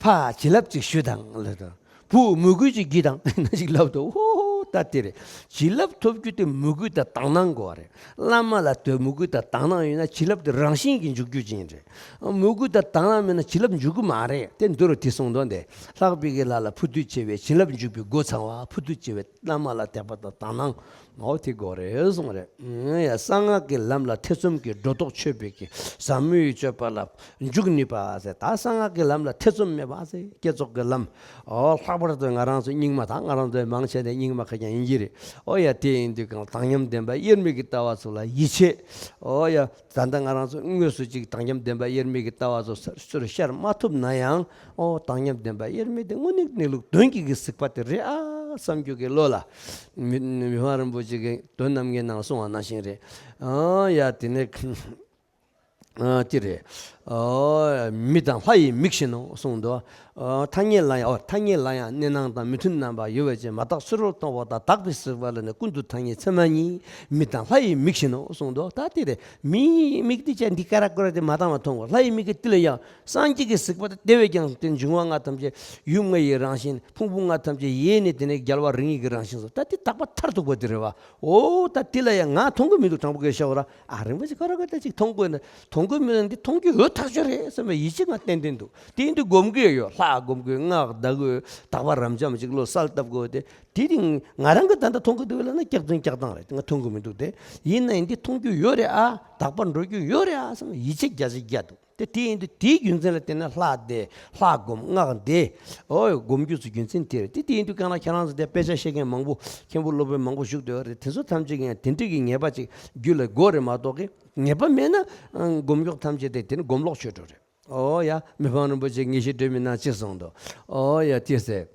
ཕ་བྱིན་རླབས་ཅིག་ཞུ་དང་ལབ་དང་། བུ་མོས་གུས་ཅིག་བགྱིས་དང་ན་ཞིག་ལབ་དོ། ཨོ་ད་དེ་རེད། བྱིན་རླབས་ཐོབ་རྒྱུ་དེ་མོས་གུས་དང་དག་སྣང་དགོས་པ་རེད། བླ་མ་ལ་དོ་མོས་གུས་དང་དག་སྣང་ཡོད་ན་བྱིན་རླབས་དེ་རང་བཞིན་གྱིས་འཇུག་རྒྱུ་ཅན་རེད། མོས་གུས་དང་དག་སྣང་མེད་ན་བྱིན་རླབས་འཇུག་གི་མ་རེད། དེ་འདི་རུ་དེ་གསུངས་དོན་དེ། ལྷག་པའི་གི་ལྷ་ལ་ཕུ་དུད་ཆེ་བའི་བྱིན་རླབས་འཇུག་པའི་སྒོ་ཚང་བ། ཕུ་དུད་ཆེ་བའི་བླ་མ་ལ་དད་པ་དང་དག་སྣང་། ཨོ་དེ་དགོས་རེད་གསུངས་རེད། ཡ་གསང་སྔགས་ཀྱི་ལམ་ལ་ཐེ་ཚོམ་གྱི་སྒྲོ་འདོགས་ཆོད་པའི་གི་ཟབ་མོའི་སྤྱོད་པ་ལ་འཇུག་ནུས་པ་ཟེར། ད་གསང་སྔགས་ཀྱི་ལམ་ལ་ཐེ་ཚོམ་མེད་པ་ཟེར། བསྐྱེད་རྫོགས་ཀྱི་ལམ། ཨོ་ལྷག་པར་དུ་ང་རང་ཚོ་རྙིང་མ་དང་ང་རང་ཚོའི་མང་ཆེ་ནས་རྙིང་མ་ཁ་རྐྱང་ཡིན་གྱི་རེད། ཨོ་ཡ་དེ་ཡིན་དུས་གང་དག་ཉམས་ལྡན་པ་དབྱེར་མེད་ཀྱི་ལྟ་བ་ཚོ་ལ་ཡིད་ཆེས། ཨོ་ཡ། ད་ལྟ་ང་རང་ཚོ་དངོས་སུ་ཅིག་དག་ཉམས་ལྡན་པ་དབྱེར་མེད་ཀྱི་ལྟ་བ་ཚོ་ཚུར་ཤར་མ་ཐུབ་ན་ཡང་། ཨོ་དག་ཉམས་ལྡན་པ་དབྱེར་མེད་དེ་དངོས་གནས་གནས་ལུགས་དོན་གྱི་གི་གཟིགས་པ་དེ་རེད་ཨ་བསམ་རྒྱུ་གི་བློ་ལ། མི་མི་ཕམ་རིན་པོ་ཆེ་གི་དོན་རྣམ་ལྔའི་ནང་གསུངས་པ་ནང་བཞིན་རེད། ཨོ་ཡ་དེ་ནས་ཨ་དེ་རེད། ཨོ་མི་དང་ལྷ་ཡི་མིག་བཞིན་ནོ་གསུངས་འདུག་ཨོ་ཐ་སྙད་ལ་ཡང་ཨོ་ཐ་སྙད་ལ་ཡང་གནས་སྣང་དང་མི་མཐུན་རྣམ་པ་ཡོད་པ་ཅིག་མ་དག་ཕྱི་རོལ་མཐོང་བ་དང་དག་པའི་གཟིགས་པ་ལ་ནི་ཀུན་ཏུ་ཐ་སྙད་མཚན་མ་གཉིས། མི་དང་ལྷ་ཡི་མིག་བཞིན་ནོ་གསུངས་འདུག་ད་དེ་རེད། མིའི་མིག་དེ་ཅག་འདི་ཀ་ར་ཀོ་ར་དེ་མ་བཏང་བ་མཐོང་གོ་ལྷ་ཡི་མིག་གི་ཏི་ལ་ཡང་སངས་རྒྱས་ཀྱི་གཟིགས་པ་དེ་དེ་བས་ཀྱང་དེ་འབྱུང་བ་ལྔ་ཐམས་ཅད་ཡུལ་ལྔ་ཡི་རང་བཞིན་ཕུང་པོ་ལྔ་ཐམས་ཅད་ཡེ་ནས་དེ་ནས་རྒྱལ་བ་རིགས་ལྔའི་གི་རང་བཞིན་སོ་ད་དེ་དག་པ་མཐར་ཐུག་པ་དེ་རེད་བ། ཨོ་ད་དེ་ལ་ཡང་ང་མཐོང་གི་མི་འདུག་དྲང་པོ་གས་ཤོག་ར། ཨ་རིན་པོ་ཆེ་ཁ་ར་ཁ་ད་ཅིག་མཐོང་དགོས་ན་མཐོང་གི་མི་འདུག་འདི་མཐོང་རྒྱུ་ཡོད་ཐག་ཆོད་རེད་བསམ་པའི་ཡིད་ཆེས་ང་ཏན་ཏན་འདུག་དེ་ཡིན་དུས་སྒོམ་གི་ཡོད་ལྷ་སྒོམ་གི་སྔགས་བཟླ་གི་དག་པ་རབ་འབྱམས་ཅིག་བློ་གསལ་བཏབ་དགོས་དེ། དེ་རིང་ང་རང་གི་ད་ལྟ་མཐོང་གི་འདུག་ལ་ན་སྐྱག་རྫུན་སྐྱག་སྟངས་རེད་ང་མཐོང་གི་མི་འདུག་དེ་ཡིན་ན་ཡིན་འདི་མཐོང་རྒྱུ་ཡོད་རེད་ཨ་དག་པར་འགྲོ་རྒྱུ་ཡོད་རེད་ཨ་བསམ་ཡིད་ཆེས་བརྒྱ་ཆ་བརྒྱ་འདུག་དེ་དེ་ཡིན་དུས་དེའི་རྒྱུ་མཚན་ལ་བརྟེན་ནས་ལྷ་བདེ་ལྷ་སྒོམ་སྔགས་བདེ་ཨོ་སྒོམ་རྒྱུ་ཚོ་རྒྱུ་མཚན་དེ་རེད། དེ་དེ་ཡིན་དུས་གང་ལ་ཁྱེད་རང་ཚོ་དེ་དཔེ་ཆ་ཤེས་མཁན་མང་པོ་མཁན་པོ་སློབ་དཔོན་མང་པོ་བཞུགས་བསྡད་ཡོད་རེད། དེ་ཚོ་ཐམས་ཅད་ཀྱིས་ཡང་དེ་འདྲ་གི་ངེས་པ་ཅིག་རྒྱུད་ལ་དགོས་རེད་མ་གཏོགས་ཀི་ངེས་པ་མེད་ན་སྒོམ་ཉོག་ཐམས་ཅད་དེ་དེ་ནི་སྒོམ་ལོག་ཆོས་འགྲོ་རེད། ཨོ་ཡ་མི་ཕམ་རིན་པོ་ཆེ་ངེས་ཤེས་སྒྲོན་མེའི་ནང་ཅི་གསུངས་འདུག་ཨོ་ཡ་དེ་ཟེར།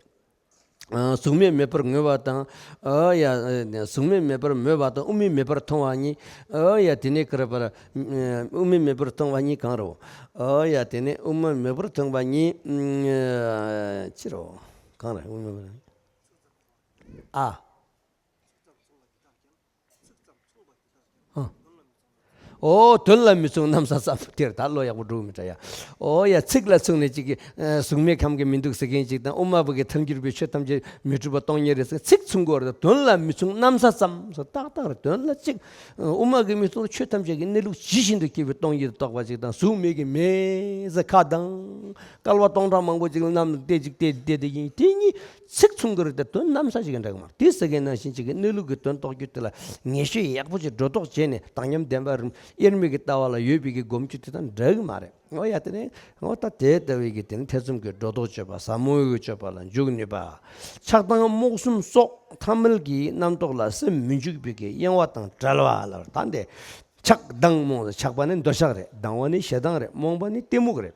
གཟུགས་མེད་མེད་པར་ངོས་པ་དང་། ཨོ་ཡ་གཟུགས་མེད་མེད་པར་མོས་པ་དང་དབུ་མེད་མེད་པར་མཐོང་བ་གཉིས། ཨོ་ཡ་དེ་ནས་ཀ་ར་པར། དབུ་མེད་མེད་པར་མཐོང་བ་གཉིས་གང་རུང་། ཨོ་ཡ་དེ་ནས་དབུ་མེད་མེད་པར་མཐོང་བ་གཉིས། ཅི་རུང་། གང་རུང་དབུ་མེད་མེད་པར། ཨ། ཨོ་དོན་ལ་མི་མཚུངས་གནམ་ས་ཙམ་དེར་ད་བློ་ཡག་པོ་འགྲོ་གི་མི་འདྲ་ཡ། ཨོ་ཡ་ཚིག་ལ་མཚུངས་ནས་ཅིག་གི་གཟུགས་མེད་ཁམས་ཀྱི་མི་འདུག་ཟེར་མཁན་ཅིག་དང་དབུ་མ་པ་གི་ཐལ་འགྱུར་བའི་ཆོས་ཐམས་ཅད་མི་འཁྲུལ་པ་སྟོང་ཉིད་རེད་ཟེར་ཚིག་མཚུངས་གོ་རེད། དོན་ལ་མི་མཚུངས་གནམ་ས་ཙམ་སོ་ཏག་ཏག་རེད། དོན་ལ་ཅིག་དབུ་མ་གི་མི་མཚུངས་ཆོས་ཐམས་ཅད་ཀྱི་གནས་ལུགས་ཇི་བཞིན་དུ་སྐྱེ་བའི་སྟོང་ཉིད་རྟོགས་པ་ཅིག་དང་གཟུགས་མེད་ཀྱི་མེད་ཟེར་ཁ་གདངས་སྐལ་བ་སྟོང་ཕྲག་མང་པོ་ཅིག་ལ་གནམ་ལ་བལྟས་ཅིག་བལྟས་བལྟས་དེ་ཡིན་དེ་གཉིས། ཚིག་མཚུངས་ཀྱི་རེད་དེ་དོན་གནམ་ས་ཞིག་གི་འདྲ་གི་མ་རེད། དེ་ཟེར་མཁན་ནང་བཞིན་ཅིག་གི་གནས་ལུགས་ཀྱི་དོན་རྟོགས་རྒྱུ་དེ་ལ་ངེས་ཤེས་ཡག་པོ་ཅིག་སྒྲོ་འདོགས་བྱས་ནས་དག་ཉམས་ལྡན་པ་རིམ་ དབྱེར་མེད་ཀྱི་ལྟ་བ་ལ་ཡོད་པའི་གི་སྒོམ་རྒྱུ་དེ་དང་འདྲ་གི་མ་རེད། འོ་ཡ་དེ་ནས་འོ་ད་དེ་ལྟ་བུའི་གི་དེ་ནི་ཐེ་ཚོམ་གྱི་སྒྲོ་འདོགས་གཅོད་པ། ཟབ་མོའི་གི་སྤྱོད་པ་ལ་འཇུག་ནུས་པ། ཆགས་སྡང་རྨོངས་གསུམ་སོགས་ཐ་མལ་གྱི་རྣམ་རྟོག་ལ་སེམས་མི་འཇུག་པའི་གི་གཡེང་བ་དང་བྲལ་བ་ལ། ད་འདི་ཆགས་སྡང་རྨོངས། ཆགས་པ་ནི་འདོད་ཆགས་རེད། སྡང་བ་ནི་ཞེ་སྡང་རེད། རྨོངས་པ་ནི་གཏི་མུག་རེད།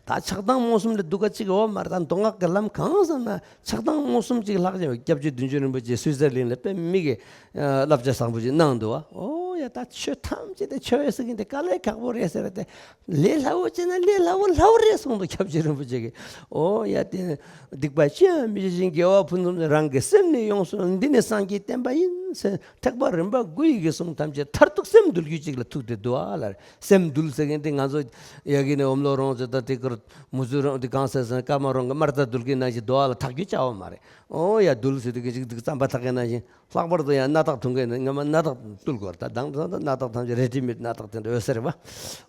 ད་ཆགས་སྡང་རྨོངས་གསུམ་ལས་སྡུག་ག་ཅིག་ཡོད་མ་རེད། ད་མདོ་སྔགས་ཀྱི་ལམ་གང་བསམ་ན་ཆགས་སྡང་རྨོངས་གསུམ་ཅིག་ལྷག་ཅིང་། སྐྱབས་རྗེ་བདུད་འཇོམས་རིན་པོ་ཆེ་སུའི་ཙར་ལན་ལ་དཔེ་མི་སྲིད་ཀྱི་བསླབ་བྱ་བཟང་པོ་ཅིག་གནང་འདུག་བ། འོ་ཡ། ད་ཆོས་ཐམས་ཅད་དེ་ཆོས་ཟེར་མཁན་དེ་དཀའ་ལས་ཁག་པོ་རེད་ཟེར་ཏེ། ལས་སླ་བོ་བྱས་ན་ལས་སླ་བོ་སླ་བོ་རེད་གསུངས་འདུག་སྐྱབས་རྗེ་རིན་པོ་ཆེ་གིས། འོ་ཡ། དེ་སྡིག་པ་ཅི་ཡང་མི་བྱེད་ཅིང་། དགེ་བ་ཕུན་སུམ་ཚོགས། རང་གི་སེམས་ནི་ཡོངས་སུ། འདི་ནི་སངས་རྒྱས་བསྟན་པ་ཡིན་ཟེར། ཐེག་པ་རིམ་པ་དགུ་ཡི་གི་གསུང་ཐམས་ཅད་མཐར་ཐུག་སེམས་འདུལ་རྒྱུ་ཅིག་ལ་ཐུག་བསྡད་འདུག་བ་ལ། སེམས་འདུལ་ཟེར་མཁན་དེ་ང་ཚོ་ཡ་གི་ནས་ཨོཾ་ལོ་རོང་ཙེ་ད་དེ་ཀར་མུ་ཟུ་རོང་དེ་གང་ཟེར་ཟེར་ཀརྨ་རོང་གི་དམར་རྟ་འདུལ་གི་ནང་བཞིན་འདུག་བ་ལ། ཐག་གིས་བཅག་པ་མ་རེད། འོ་ཡ། འདུལ་ཟེར་དུས་ཀྱི་ཅིག་ཏུ་རྩམ་པ་འཐག་གི་ནང་བཞིན། ལྷག་པར་དུ་ཡང་སྣ་ཐག་འཐུང་མཁན་ནི་སྔོན་མ་སྣ་ཐག་བཏུལ་དགོས་རེད། ད་དང་དུ་སྣ་ཐག་ཐམས་ཅད་རེ་ཌི་མེཌ་སྣ་ཐག་དེ་འདྲ་ཡོད་ས་རེད་བ།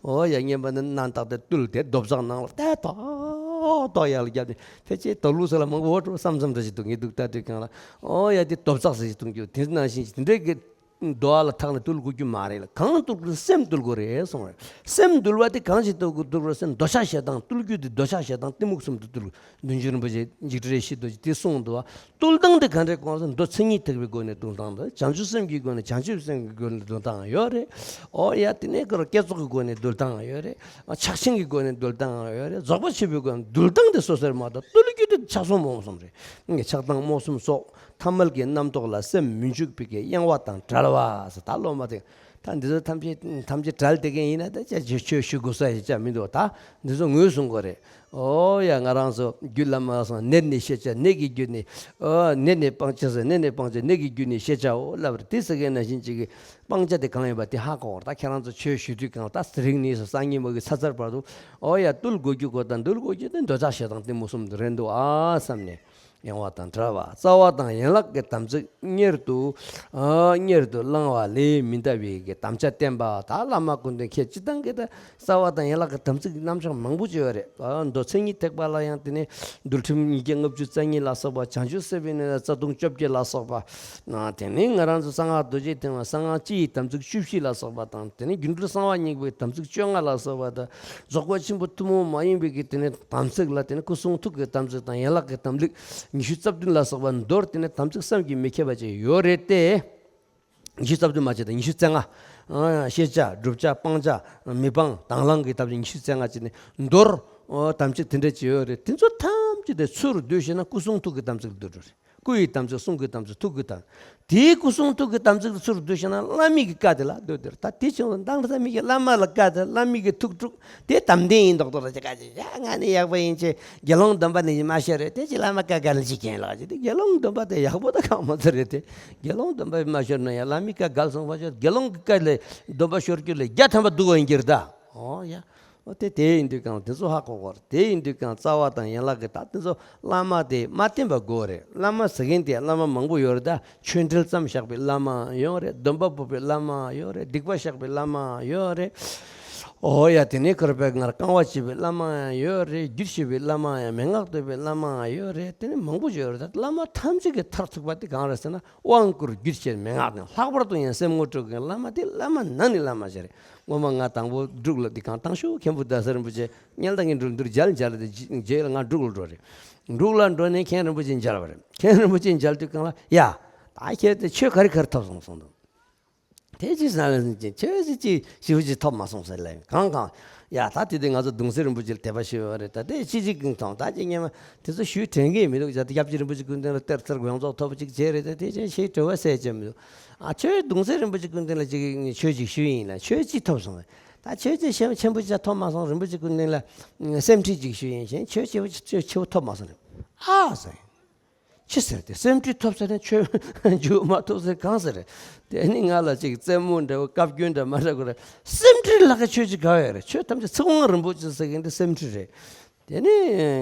འོ་ཡ། སྔོན་མ་ནི་སྣ་ཐག་དེ་བཏུལ་ཏེ་རྡོ་བཅག་ནང་ལ་ཏག་ཏག་ཏག་ཡར་ལ་བརྒྱབ་ནས། ཕལ་ཆེར་དོ་ལུ་ཟེར་ལ་མང་པོ་འོ་འགྲོ་བསམ་བསམ་འདྲ་ཞིག་འདུག་ངས་འདུག་ལྟ་དུས་སྒང་ལ། འོ་ཡ། དེ་རྡོ་བཅག་ཟེར་ཞིག་འཐུང་རྒྱུ་དེ་ནང་བཞིན་ཞིག་དེ་འདྲའི་གི་རྡོ་བ་ལ་ཐག་ནས་བཏུལ་དགོས་རྒྱུ་མ་རེད་ལ། གང་བཏུལ་དགོས། སེམས་བཏུལ་དགོས་རེད་གསུངས་རེད། སེམས་འདུལ་བ་དེ་གང་ཞིག་བཏུལ་དགོས། བཏུལ་དགོས་སེམས། འདོད་ཆགས་ཞེ་སྡང་བཏུལ་རྒྱུ་དེ་འདོད་ཆགས་ཞེ་སྡང་གཏི་མུག་གསུམ་དུ་བཏུལ་དགོས། བདུད་འཇོམས་རིན་པོ་ཆེ་འཇིགས་བྲལ་ཡེ་ཤེས་རྡོ་རྗེ་དེ་གསུངས་འདུག་བ། བཏུལ་སྟངས་དེ་ག་འདྲས་གོང་ས་མདོ་མཚན་ཉིད་ཐེག་པའི་སྒོ་ནས་བཏུལ་སྟངས་དང་། བྱང་ཆུབ་སེམས་ཀྱི་སྒོ་ནས། བྱང་ཆུབ་སེམས་ཀྱི་སྒོ་ནས་བཏུལ་སྟངས་ཡོད་རེད། འོ་ཡ། དེ་ནས་ཀར་བསྐྱེད་རྫོགས་ཀྱི་སྒོ་ནས་བཏུལ་སྟངས་ཡོད་རེད། ཕྱག་ཆེན་གྱི་སྒོ་ནས་བཏུལ་སྟངས་ཡོད་རེད། རྫོགས་པ་ཆེན་པོའི་སྒོ་ནས། བཏུལ་སྟངས་དེ་སོ་སོར་མ་གཏོགས་བཏུལ་རྒྱུ་དེ་ཆགས་སྡང་རྨོངས་གསུམ་རེད། ཆགས་སྡང་རྨོངས་གསུམ་སོགས་ཐ་མལ་གྱི་རྣམ་རྟོག་ལ་སེམས་མི་འཇུག་པའི་གི་གཡེང་བ་དང་བྲལ་བ་ཟེར། ད་སློབ་མ་དེ་ད་འདི་ཚོ་ཐམས་ཅད་ཐམས་ཅད་བྲལ་བསྡད་མཁན་ཡིན་ན། ད་ཅི་ཆོས་ཞུ་དགོས་ས་ཞིག་ཅང་མི་འདུག་ད་འདི་ཚོ་ངོས་བཟུང་དགོས་རེད། ཨོ་ཡ། ང་རང་ཚོ་རྒྱུད་བླ་མ་སོང་། ནད་ནི་ཤེས་བྱ་ནད་ཀྱི་རྒྱུ་ནི། ཨོ། ནད་ནི་སྤང་བྱ་ཟེར། ནད་ནི་སྤང་བྱ་ནད་ཀྱི་རྒྱུ་ནི་ཤེས་བྱའོ་ལབ་རེད། དེ་ཟེར་མཁན་ནང་བཞིན་ཅིག་གི་སྤང་བྱ་དེ་གང་ཡིན་པ་དེ་ཧ་གོ་བར། ད་ཁྱེད་རང་ཚོ་ཆོས་ཞུ་དུས་སྒང་ད་དེ་རིང་ནས་སང་ཉིན་མོ་གི་ཚ་ཚར་བར་དུ། ཨོ་ཡ། བཏུལ་དགོས་རྒྱུ་དགོས་དང་འདུལ་དགོས་རྒྱུ་དེ་འདོད་ཆགས་ཞེ་སྡང་གཏི་མུག་གསུམ་དེ་རེད་འདུག་ཨ་བསམ་ནས། གཡེང་བ་དང་བྲལ་བ། རྩ་བ་དང་ཡན་ལག་གི་དམ་ཚིག་གཉེར་དུ། ཨ། གཉེར་དུ་བླང་བ་ལས་མི་འདའ་བའི་གི་དམ་བཅའ་བསྟེན་པ། ད་བླ་མ་སྐུ་མདུན་ཁྱེད་སྤྱིར་བཏང་གི་ད་རྩ་བ་དང་ཡན་ལག་གི་དམ་ཚིག་རྣམ་གཞག་མང་པོ་ཅིག་ཡོད་རེད། ཨ། མདོ་མཚན་ཉིད་ཐེག་པ་ལ་ཡང་དེ་ནས་འདུལ་ཁྲིམས་ཉིས་བརྒྱ་ལྔ་བཅུ་རྩ་གཉིས་ལ་སོགས་པ། བྱང་ཆུབ་སེམས་དཔའི་གནས་ལ་རྩ་ལྟུང་བཅོ་བརྒྱད་ལ་སོགས་པ། ཨ། དེ་ནས་ང་རང་ཚོ་གསང་སྔགས་རྡོ་རྗེ་ཐེག་པ་གསང་སྔགས་སྤྱི་ཡི་དམ་ཚིག་བཅུ་བཞི་ལ་སོགས་པ་དང་། དེ་ནས་སྒྱུ་འཕྲུལ་གསང་བ་སྙིང་པོའི་དམ་ཚིག་བཅོ་ལྔ་ལ་སོགས་པ་དང་། རྫོགས་པ་ཆེན་པོ་ཐུན་མོང་མ་ཡིན་པའི་གི་དེ་ནས་དམ་ཚིག་ལ། དེ་ནས་སྐུ་གསུང་ཐུགས་ཀྱི་དམ་ཚིག་དང་ཡན་ལག་གི་དམ་ཚིག་ཉི་ཤུ་རྩ་བདུན་ལ་སོགས་པ་མདོར་དེ་ནས་དམ་ཚིག་བསམ་གྱིས་མི་ཁྱབ་པ་ཅིག་ཡོད་རེད་དེ། ཉི་ཤུ་རྩ་བདུན་མ་བྱས་དང་ཉི་ཤུ་རྩ་ལྔ། ཨ། ཤེས་བྱ། བསྒྲུབ་བྱ། སྤང་བྱ། མི་སྤང་། དང་བླངས་ཀྱི་དམ་ཚིག་ཉི་ཤུ་རྩ་ལྔ་བྱས་ནས་མདོར། ཨོ། དམ་ཚིག་དེ་འདྲ་ཅིག་ཡོད་རེད། དེ་ཚོ་ཐམས་ཅད་དེ་ཚུར་བསྡུས་ཤེ་ན་སྐུ་གསུང་ཐུགས་ཀྱི་དམ་ཚིག་ལ་བསྡུ་འགྲོ་རེད། སྐུ་ཡི་དམ་ཚིག་གསུང་གི་དམ་ཚིག་ཐུགས་ཀྱི་དམ། དེའི་སྐུ་གསུང་ཐུགས་ཀྱི་དམ་ཚིག་ཚུར་བསྡུས་ཤེ་ན་བླ་མའི་གི་བཀའ་དེ་ལ་སྡོད་དེ་རེད། ད་དེ་བྱུང་ན་ད་ང་ཚོ་མི་གི་བླ་མ་ལ་བཀའ་དེ། བླ་མའི་གི་ཐུགས་དཀྲུག་དེ་དམ་ལྡན་ཡིན་མདོག་མདོག་ར་ཅིག་ག་ཅིག་ཡ། ང་ནི་ཡག་པོ་ཡིན་ཅེས་དགེ་སློང་སྡོམ་པ་ནི་མ་ཤོར་རེད། དེ་ཅི་བླ་མ་བཀའ་ག་ལ་ཅིག་མཁྱེན་ལགས་ཅིག་དེ་དགེ་སློང་སྡོམ་པ་དེ་ཡག་པོ་ད་གང་མ་ཚོད་རེད་དེ། དགེ་སློང་སྡོམ་པ་མ་ཤོར་ན་ཡང་བླ་མའི་བཀའ་ག་ལ་སོང་བ་ཤོར། དགེ་སློང་གི་བཀའ་ལས་སྡོམ་པ་ཤོར་རྒྱུ་ལས་བརྒྱ་ཐམ་པ་སྡུག་པ་ཡིན་གྱི་རེད་ད། ཨོ་ཡ། ཨོ་དེ་དེ་ཡིན་དུས་གང་དེ་ཚོ་ཧ་གོ་དགོས་རེད། དེ་ཡིན་དུས་གང་རྩ་བ་དང་ཡན་ལག་གི་ད་དེ་ཚོ་བླ་མ་དེ་མ་བསྟེན་པ་དགོས་རེད། བླ་མ་ཟེར་མཁན་དེ་བླ་མ་མང་པོ་ཡོད་རེད་ད། ཆོས་འབྲེལ་ཙམ་བཞག་པའི་བླ་མ་ཡོད་རེད། སྡོམ་པ་ཕོག་པའི་བླ་མ་ཡོད་རེད། སྡིག་པ་བཤགས་པའི་བླ་མ་ཡོད་རེད། ཨོ་ཡ། དེ་ནས་ཁོ་ར་པའི་སྔར་བསྐང་བ་བྱེད་པའི་བླ་མ་ཡང་ཡོད་རེད། རྒྱུད་བཤད་པའི་བླ་མ་ཡང་། མན་ངག་འདོན་པའི་བླ་མ་ཡང་ཡོད་རེད། དེ་ནས་མང་པོ་ཡོད་རེད། ད་བླ་མ་ཐམས་ཅད་ཀྱི་མཐར་ཐུག་པ་དེ་གང་རེད་ཟེར་ན། དབང་བསྐུར་རྒྱུད་བཤད་མན་ངག་དང་། ལྷག་པར་དུ་ཡང་སེམས་ངོ་སྤྲོད་མཁན་བླ་མ་དེ་བླ་མ་ནང་ནས་བླ་མ་ཞིག་རེད། སྔོན་མ་ང་དང་པོ་འབྲུག་ལ་འདི་གང་སྟག་ཤུག་མཁན་པོ་རྡ་ས་རིན་པོ་ཆེ་མཉལ་ད་ངས་འགྲོ་འདིར་མཇལ་མཇལ་ལ། དེ་རྗེས་ལ་ང་འབྲུག་ལ་འགྲོ་རེད། འབྲུག་ལ་འགྲོ་ནས་མཁན་རིན་པོ་ཆེ་མཇལ་བ་རེད། མཁན་རིན་པོ་ཆེ་མཇལ་དུས་སྒང་ལ། ཡ། ད་ཁྱེད་དེ་ཆོས་ག་རེ་ག་རེ་ཐོབ་སོང་གསུངས་འདུག་དེ་ཅི་ཟེར་ན་ལ་ཟིན་ཅིང་ཆོས་ཅི་ཅི་ཞིབ་ཅི་ཐོབ་མ་སོང་ཟེར་ལབ། གང་གང་། ཡ། ད་དེ་དུས་ང་ཚོ་གདུང་སྲས་རིན་པོ་ཆེ་ལ་དད་པ་ཞུས་པ་རེད། ད་དེ་ཅི་ཅི་གང་མཐོང་། ད་ཅི་སྔོན་མ་དེ་ཚོ་ཞུས་དྲན་གི་མི་འདུག་ད་དེ་སྐྱབས་རྗེ་རིན་པོ་ཆེ་སྐུ་མདུན་ལ་གཏེར་ཚར་ཡོངས་རྫོགས་ཐོབ་པ་ཅིག་བྱས་རེད། ད་དེ་ཅི་ཞིག་དྲི་བ་ཟེར་ཅི་མི་འདུག་ཨ། ཆོས་གདུང་སྲས་རིན་པོ་ཆེ་སྐུ་མདུན་ལ་ཅིག་ཆོས་ཅིག་ཞུས་ཡིན་ལ། ཆོས་ཅི་ཐོབ་སོང་། ད་ཆོས་ཅི་ཆེན་ཆེན་པོ་ཅིག་ཐོབ་མ་སོང་། རིན་པོ་ཆེ་སྐུ་མདུན་ལ་སེམས་ཁྲིད་ཅིག་ཞུས་ཡིན་ཞེས། ཆོས་ཆེ་བོ་ཆེ་ཆེ་བོ་ཐོབ་མ་སོང་ལབ། ཨ་ཟེར། ཅི་ཟེར་དེ། སེམས་ཁྲིད་ཐོབ་ཟེར་ན་ཆོས་མཇུག་མ་ཐོབ་ཟེར་གང་ཟེར་རེད། དེ་ནི་ང་ལ་ཅིག་རྩེད་མོ་འདྲ་བོ་བཀའ་བཀྱོན་འདྲ་མ་འདྲ་དགོས་རེད། སེམས་ཁྲིད་ལ་ཁ་ཆོས་ཅིག་ག་ཡོད་རེད། ཆོས་ཐམས་ཅད་ཚིག་དབང་རིན་པོ་ཆེ་ཟེར་མཁན་དེ་སེམས་ཁྲིད་རེད། དེ་ནི་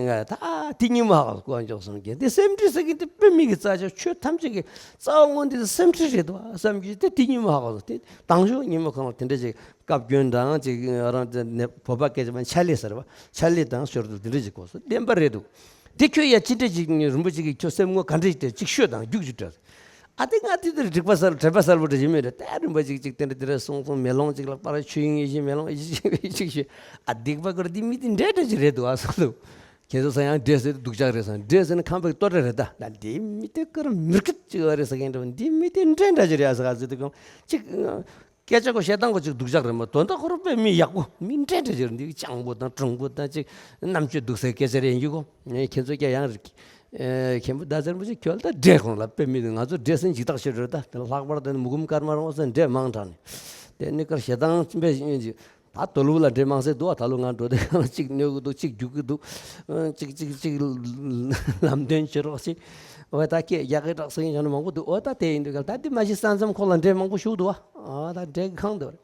ང་ད་དེ་ཉིན་མོ་ཧ་གོ་སོང་། དཀོན་མཆོག་གསུམ་མཁྱེན། དེ་སེམས་ཁྲིད་ཟེར་མཁན་དེ་དཔེ་མི་གི་རྩ་ཆེ། ཆོས་ཐམས་ཅད་ཀྱི་རྩ་བ་དངོས་དེ་སེམས་ཁྲིད་རེད་དོ་བསམ་གྱི། དེ་དེ་ཉིན་མོ་ཧ་གོ་སོང་། དེ་དང་ཞོགས་ཉིན་མོ་གང་ལ་དེ་འདྲ་ཅིག་བཀའ་བཀྱོན་དང་ཅིག་རང་དེ་ནས་བོད་པ་སྐད་ཆ་མ་ཆ་ལི་ཟེར་བ། ཆ་ལི་དང་ཞོར་དུ་དེ་འདྲ་ཅིག་གོ་སོང་། བདེན་པ་རེད་འདུག་དེ་ཁྱོད་ཡ་ཅི་འདྲ་ཅིག་རིན་པོ་ཆེ་གིས་ཁྱོད་སེམས་ངོ་ག་འདྲ་ཅིག་དེ་ཅིག་ཤོད་དང་རྒྱུགས་ཅིག་སྤྲད། ཨ་དེ་ང་དེ་དེར་འགྲིག་པ་གསལ་དྲན་པ་གསལ་པོ་འདྲ་ཞིག་མེད་རེད། ད་རིན་པོ་ཆེ་ཅིག་དེ་འདྲ་དེ་འདྲ་གསུངས་སོང་། མེ་ལོང་ཅིག་ལ་པར་ཆོས་དབྱིངས་ཡེ་ཤེས་མེ་ལོང་ཡེ་ཤེས་ཅིག་ཞུས། ཨ་སྡིག་པ་ཁོར་འདི་མི་དེ་འདྲ་འདྲ་ཅིག་རེད་འདུག་ཨ་སོགས་འདུག་ཁྱེད་ཚོ་ས་ཡང་འདྲེ་ཟེར་སྡུག་ཅག་རེད་ས། འདྲེ་ཟེར་ན་ཁམས་པའི་ལྟོ་འདྲ་རེད། ད་ད་འདི་མི་དེ་ཁོར་མི་སྐད་ཅིག་ཨ་རེད་ས་མཁན་འདྲ་བ། འདི་མི་དེ་འདྲ་འདྲ་ཅིག་རེད་ཨ་ས་ག་ཟེར་དུས་གང་ཅིག་སྐད་ཆ་གོ་བཤད་སྟངས་གོ་ཅིག་སྡུག་ཅག་རེད་མ། དོན་དག་ཁོ་རང་དཔེ་མི་ཡག་པོ་མི་འདྲ་འདྲ་ཅིག་རེད། འདི་སྤྱང་པོ་དང་གྲུང་པོ་དང་ཅིག་རྣམ་དཔྱོད་སྡུག་སའི་སྐད་ཆ་རེད་ཡིན་རྒྱུ་གོ། ངས་ཁྱེད་ཚོ་སྐད་ཡང་རིག་མཁན་པོ་ཟླ་ཟེར་མོ་ཅིག་ཁྱོད་ལ་ད་འདྲེ་ཁོང་ལ་དཔེ་མི་འདུག་ང་ཚོ་འདྲེ་སེམས་འཇིགས་ཐག་ཆོད་རེད། ད་དེ་ལྷག་པར་དུ་མུ་གུམ་དཀར་དམར་འོ་ཟེར་འདྲེ་མང་དྲགས་ནས་དེ་ནི་ཀར་ཞེ་སྡང་ཅི་འབད་ཡིན་ཅིག་ད་དོ་ལུ་ལ་འདྲེ་མང་སེ་འདུག་ད་ལོ་ང་འགྲོ་དེ་གང་ལ་གཅིག་གནོད་གི་འདུག་གཅིག་རྒྱུག་གི་འདུག་གཅིག་གཅིག་གཅིག་ལམ་སྟོན་བྱེད་རོགས་ཅིག་འོ་ད་སྐད་རྒྱག་གི་རག་སེ་ཡིན་ཀྱང་མང་པོ་འདུག་འོ་ད་དེ་ཡིན་དུས་ག་ད་དེ་མ་གཞི་ས་མཚམས་ཁོག་ལ་འདྲེ་མང་པོ་ཞུགས་འདུག་ཨ་ད་འདྲེ་གི་ཁང་འདུག་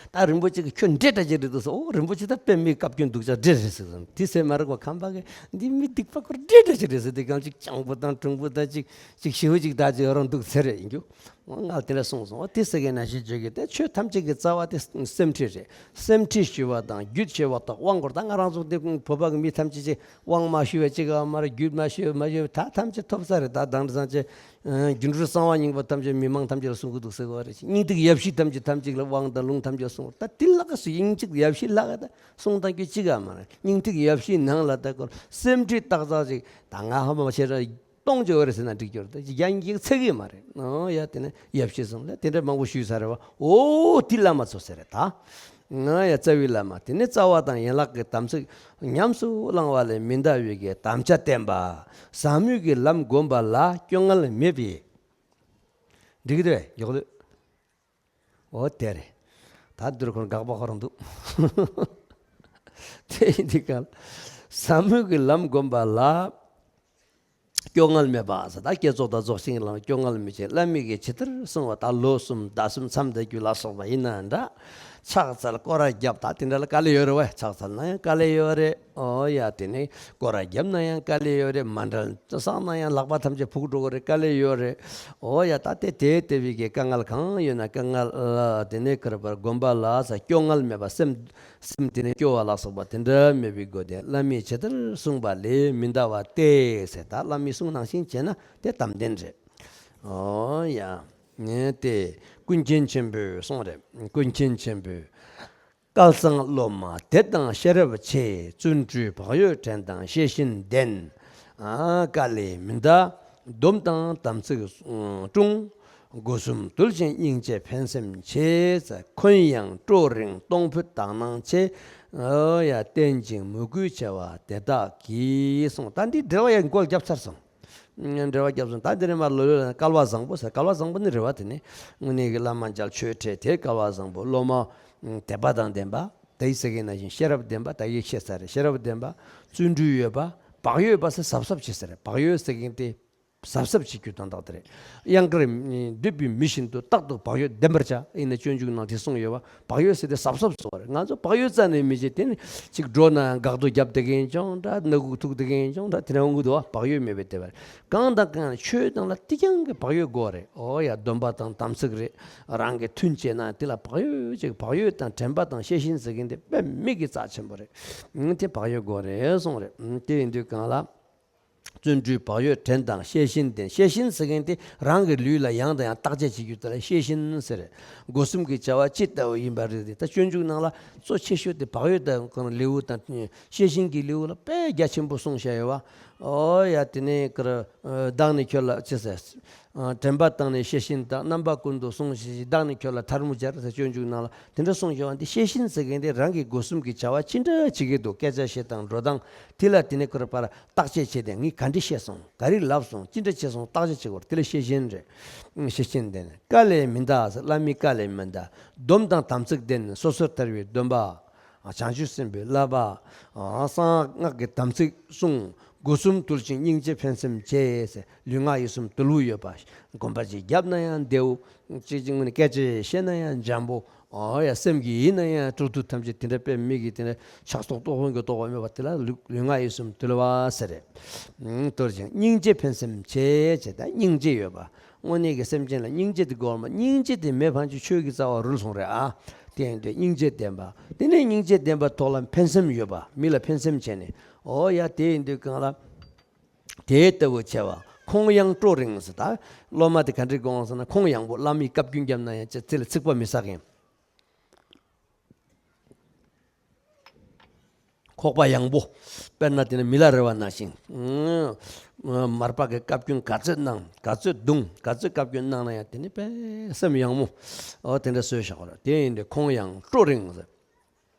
ད་རིན་པོ་ཆེ་གིས་ཁྱོད་འདྲེ་འདྲ་ཅིག་རེད་འདུག་ཟེར། ཨོ་རིན་པོ་ཆེ་ད་དཔེ་མི་བཀའ་བཀྱོན་སྡུག་ཅག་འདྲེ་རེད་ཟེར། དེ་ཟེར་མ་རེད་གོ། ཁམས་པ་གིས་འདི་མི་སྡིག་པ་ཁོར་འདྲེ་འདྲ་ཅིག་རེད་ཟེར། དེ་གང་ཅིག་སྤྱང་པོ་དང་གྲུང་པོ་དང་ཅིག་ཅིག་ཞི་བ་ཅིག་ད་ཅིག་རང་འདུག་ཚེ་རེད་ཡིན་རྒྱུ། ང་དེ་འདྲ་གསུངས་སོང་། ཨོ་དེ་ཟེར་མཁན་ན་ཞིག་བརྗོད་ཀྱི་དེ་ཆོས་ཐམས་ཅད་ཀྱི་རྩ་བ་དེ་སེམས་ཁྲིད་རེད། སེམས་ཁྲིད་ཞུ་བ་དང་རྒྱུད་ཆེ་བ་དང་དབང་སྐོར་ད་ང་རང་ཚོ་འདི་བོད་པ་གི་མི་ཐམས་ཅད་ཅིག་དབང་མ་ཞུ་བའི་ཅིག་ཨ་མར་རྒྱུད་མ་ཞུ་བའི་མ་ཞུ་བའི་ད་ཐམས་ཅད་ཐོབ་ས་རེད། ད་དང་འདྲ་ཚང་ཅིག་རྒྱུ་འབྲས་གསང་བ་སྙིང་པོ་ཐམས་ཅད་མི་མང་ཐམས་ཅད་ལ་གསུང་གི་འདུག་ཟེར་གི་བ་རེད། སྙིང་ཐིག་ཡབ་གཞིས་ཐམས་ཅད་ཐམས་ཅད་ལ་དབང་དང་ལུང་ཐམས་ཅད་ལ་གསུང་། ད་དེ་ལ་ག་སུ་དབྱིངས་གཅིག་ཡབ་གཞིས་ལ་ག་ད་གསུང་སྟངས་ཀྱི་གཅིག་ཨ་མ་རེད། སྙིང་ཐིག་ཡབ་གཞིས་ནང་ལ་ད་ཀོར་སེམས་ཁྲིད་རྟགས་རྩ་ཅིག་ད་ང་ཧ་མ་བྱེད་ར་གཏོང་ཅིག་བ་རེད་ཟེར་ན་འགྲིག་རྒྱུ་རེད། ད་ཅིག་ཡང་ཡིག་ཚད་གི་མ་རེད། ཨོ་ཡ་དེ་ནས་ཡབ་གཞིས་གསུང་ལ་དེ་འདྲ་མང་པོ་ཞུས་ས་རེད་བ། ཨོ་དེ་བླ་མ་ཚོ་ཟེར་རེད་ད། ང་ཡ་རྩ་བའི་བླ་མ་དེ་ནི་རྩ་བ་དང་ཡན་ལག་གི་དམ་ཚིག་ཉམས་སུ་བླང་བ་ལས་མི་འདའ་བའི་གི་དམ་བཅའ་བསྟེན་པ། ཟབ་མོའི་གི་ལམ་བསྒོམ་པ་ལ་སྐྱོ་ངལ་མེད་པའི། འགྲིག་གི་འདུག་གས་མགྱོགས་ལོས། འོ་དེ་རེད། ད་འདིར་ཁོར་དགག་པ་ཁོ་རང་འདུག་དེ་ཡིན་དུས་གང་ཟབ་མོའི་གི་ལམ་བསྒོམ་པ་ལ། སྐྱོ་ངལ་མེད་པ་ཟེར། ད་བསྐྱེད་རྫོགས་དང་རྫོགས་ཆེན་གྱི་ལམ་སྐྱོ་ངལ་མེད་ཅིང་བླ་མའི་གི་ཇི་ལྟར་གསུངས་པ་ལྟར་ལོ་གསུམ་ཟླ་གསུམ་མཚམས་བསྡད་རྒྱུ་ལ་སོགས་པ་ཡིན་ནའང་འདྲ། ཕྱག་འཚལ་སྐོར་ར་བརྒྱབ། ད་དེ་འདྲ་ལ་དཀའ་ལས་ཡོད་རེད་བས། ཕྱག་འཚལ་ན་ཡང་དཀའ་ལས་ཡོད་རེད། ཨོ་ཡ་དེ་ནས་སྐོར་ར་བརྒྱབ་ན་ཡང་དཀའ་ལས་ཡོད་རེད། མཎྜལ་བསགས་ན་ཡང་ལག་པ་ཐམས་ཅད་ཕུག་འགྲོ་གི་རེད། དཀའ་ལས་ཡོད་རེད། ཨོ་ཡ་ད་དེ་དེ་དེ་བའི་གི་དཀའ་ངལ་གང་ཡོད་ན་དཀའ་ངལ་དེ་ནས་ཁར་བར་བསྒོམ་པ་ལ་ས་སྐྱོ་ངལ་མེད་པ་སེམས། སེམས་དེ་ནི་སྐྱོ་བ་ལ་སོགས་པ་དེ་འདྲ་མེད་པའི་སྒོ་དེ་བླ་མས་ཇི་ལྟར་གསུངས་པ་ལས་མི་འདའ་བ་སྟེ་ཟེར། ད་བླ་མས་གསུངས་ནང་བཞིན་བྱས་ན་དེ་དམ་བདེན་རེད། ཨོ་ཡ། ངས་དེ་ཀུན་མཁྱེན་ཆེན་པོས་གསུངས་རེད། ཀུན་མཁྱེན་ཆེན་པོས། བསྐལ་བཟང་སློབ་མ་དད་དང་ཤེས་རབ་ཆེ། བརྩོན་འགྲུས་བག་ཡོད་དྲན་དང་ཤེས་བཞིན་ལྡན། ཨ་དཀའ་ལས་མི་འདའ། སྡོམ་དང་དམ་ཚིག་སྲུང་། སྒོ་གསུམ་དུལ་ཞིང་སྙིང་རྗེ་ཕན་སེམས་ཆེ། འཁོན་ཡངས་སྤྲོ་རིང་གཏོང་ཕོད་དག་སྣང་ཆེ། ཨོ་ཡ་བརྟན་ཅིང་མོས་གུས་ཆེ་བ་དེ་དག་གིས་གསུངས། ད་འདི་འགྲེལ་བ་ཡང་མགོ་བརྒྱབ་ཚར་སོང་། འགྲེལ་བ་བརྒྱབ་སོང་། ད་འདི་ནས་མར་ལོ་ལོ་ལ་སྐལ་བ་བཟང་པོ་ཟེར། སྐལ་བ་བཟང་པོ་ནི་རེད་བ། དེ་ནི་དངོས་གནས་ཀྱི་བླ་མ་མཇལ་ཆོས་འཕྲད་དེ་སྐལ་བ་བཟང་པོ། སློབ་མ་དད་པ་དང་ལྡན་པ། ད་ཡིག་ཟེར་མཁན་ནང་བཞིན་ཤེས་རབ་ལྡན་པ། ད་ཡིག་ཤེས་ཚར་རེད། ཤེས་རབ་ལྡན་པ། བརྩོན་འགྲུས་ཡོད་པ། བག་ཡོད་པ་ཟེར་གཟབ་གཟབ་བྱེད་ཟེར་རེད། བག་ཡོད་ཟེར་མཁན་དེ་གཟབ་གཟབ་བྱེད་རྒྱུ་དོན་དག་དེ་རེད། གཡང་དཀར་འདུས་པའི་མི་བཞིན་དུ་རྟག་ཏུ་བག་ཡོད་ལྡན་པར་བྱ། ཡིན་ན་སྤྱོད་འཇུག་ནང་དེ་གསུངས་ཡོད་པ། བག་ཡོད་ཟེར་དེ་གཟབ་གཟབ་བཟོ་བ་རེད། ང་ཚོ་བག་ཡོད་རྩ་ནས་མི་བྱེད། དེ་ནི་ཅིག་འགྲོ་ན་འགག་སྡོད་རྒྱབ་བསྡད་མཁན་ཅང་འདྲ། སྣ་ཁུག་ཐུག་བསྡད་མཁན་ཅང་འདྲ། དེ་འདྲ་འོང་གི་འདུག་བ། བག་ཡོད་མེད་པའི་དེ་བ་རེད། གང་དང་གང་ཆོས་དང་ལ་ཏི་ཀྱང་གི་བག་ཡོད་དགོས་རེད། ཨོ་ཡ་སྡོམ་པ་དང་དམ་ཚིག་རེད། རང་གི་མཐུན་བྱས་ན་དེ་ལ་བག་ཡོད་ཅིག་བག་ཡོད་དང་དྲན་པ་དང་ཤེས་བཞིན་ཟེར་མཁན་དེ་དཔེ་མི་གི་རྩ་ཆེན་པོ་རེད། ཨང་དེ་བག་ཡོད་དགོས་རེད་གསུངས་རེད། ཨང་དེ་ཡིན་དུས་གང་ལ། བརྩོན་འགྲུས་བག་ཡོད་དྲན་དང་ཤེས་བཞིན་ལྡན། ཤེས་བཞིན་ཟེར་མཁན་དེ་རང་གི་ལུས་ལ་ཡང་དང་ཡང་བརྟག་དཔྱད་བྱེད་རྒྱུ་དེ་ལ་ཤེས་བཞིན་ཟེར། སྒོ་གསུམ་གྱི་བྱ་བ་ཇི་ལྟ་བུ་ཡིན་པ་རེད་དེ། ད་སྤྱོད་འཇུག་ནང་ལ་གཙོ་ཆེ་ཤོས་དེ་བག་ཡོད་དང་ལེའུ་དང་ཤེས་བཞིན་གྱི་ལེའུ་ལ་དཔེ་རྒྱ་ཆེན་པོ་གསུངས་བཞག་ཡོད་བ། ཨོ་ཡ་དེ་ནས་ཀར་བདག་ནི་ཁྱོད་ལ་ཅི་ཟེར། དྲན་པ་བཏང་ནས་ཤེས་བཞིན་དང་། རྣམ་པ་ཀུན་ཏུ་བསྲུང་ཞིང་། བདག་ནི་ཁྱོད་ལ་ཐལ་མོ་སྦྱར་ཟེར། སྤྱོད་འཇུག་ནང་ལ་དེ་འདྲ་གསུངས་བཞག་པ་འདི་ཤེས་བཞིན་ཟེར་མཁན་དེ་རང་གི་སྒོ་གསུམ་གྱི་བྱ་བ་ཅི་འདྲ་བྱེད་ཀྱི་འདུག་སྐད་ཆ་བཤད་སྟངས་འགྲོ་སྟངས་དེ་ལ་དེ་ནས་ཁོ་རང་པར་བརྟག་དཔྱད་བྱས་ཏེ་ངས་ག་འདྲ་བཤད་སོང་། ག་རེ་ལབ་སོང་། ཅི་འདྲ་བྱས་སོང་། བརྟག་དཔྱད་བྱེད་དགོས་རེད། དེ་ལ་ཤེས་བཞིན་རེད། ཤེས་བཞིན་ལྡན། བཀའ་ལས་མི་འདའ་ཟེར། བླ་མའི་བཀའ་ལས་མི་འདའ། སྡོམ་དང་དམ་ཚིག་ལྡན། སོ་སོར་ཐར་བའི་སྡོམ་པ། བྱང་ཆུབ་སེམས་དཔའི་བསླབ་པ། གསང་སྔགས་ཀྱི་དམ་ཚིག་བསྲུང་། སྒོ་གསུམ་དུལ་ཞིང་སྙིང་རྗེ་ཕན་སེམས་བྱེད་ཟེར། ལུས་ངག་ཡིད་གསུམ་དུལ་བ་ཡོད་པ། གོམ་པ་གཅིག་བརྒྱབ་ན་ཡང་བདེ་བོ། གཅིག་གཅིག་ངོས་ནས་སྐད་ཆ་བཤད་ན་ཡང་འཇམ་པོ། ཨོ་ཡ་སེམས་ཀྱི་ཡིད་ན་ཡང་སྤྲོ་བསྡུ་ཐམས་ཅད་དེ་འདྲ་དཔེ་མི་གི་དེ་འདྲ་ཆགས་སོགས་རྟོག་ཧོན་གྱི་རྟོག་པ་མེད་པ་དེ་ལ་ལུས་ལུས་ངག་ཡིད་གསུམ་དུལ་བ་ཟེར་རེད། དུལ་ཞིང་སྙིང་རྗེ་ཕན་སེམས་བྱེད་ཅེས་ད་སྙིང་རྗེ་ཡོད་པ། དངོས་གནས་ཀྱི་སེམས་ཅན་ལ་སྙིང་རྗེ་དེ་དགོས་མ། སྙིང་རྗེ་དེ་མེད་ཕན་ཆད་ཆོས་ཀྱི་རྩ་བ་རུལ་སོང་རེད་ཨ། དེ་ཡིན་དུས་སྙིང་རྗེ་ལྡན་པ། དེ་ནས་སྙིང་རྗེ་ལྡན་པ་ཐོག་ལ་ཕན་སེམས་ཡོད་པ། མི་ལ་ཕན་སེམས་བྱས་ནས། ཨོ་ཡ་དེ་ཡིན་དུས་གང་ལ། དེ་ལྟ་བུ་ཆེ་བ། ཁོང་ཡང་སྤྲོ་རིང་ཟེར། ད་སློབ་མ་དེ་ག་འདྲས་དགོངས་ཟེར་ན། ཁོང་ཡང་པོ་བླ་མའི་བཀའ་བཀྱོན་བརྒྱབ་ན་ཡང་ཅི་ཚེ་ལ་ཚིག་པ་མི་ཟ་མཁན། ཁོག་པ་ཡངས་པོ། དཔེར་ན་དེ་ནི་མི་ལ་རས་པ་ནང་བཞིན། ཨང་། མར་པ་གི་བཀའ་བཀྱོན་ག་ཚོད་གནང་། ག་ཚོད་བརྡུང་། ག་ཚོད་བཀའ་བཀྱོན་གནང་ན་ཡང་དེ་ནི་དཔེ་སེམས་ཡངས་མོ། ཨོ་དེ་འདྲ་བཟོས་བཞག་པ་རེད། དེ་ཡིན་དུས་ཁོང་ཡང་སྤྲོ་རིང་ཟེར།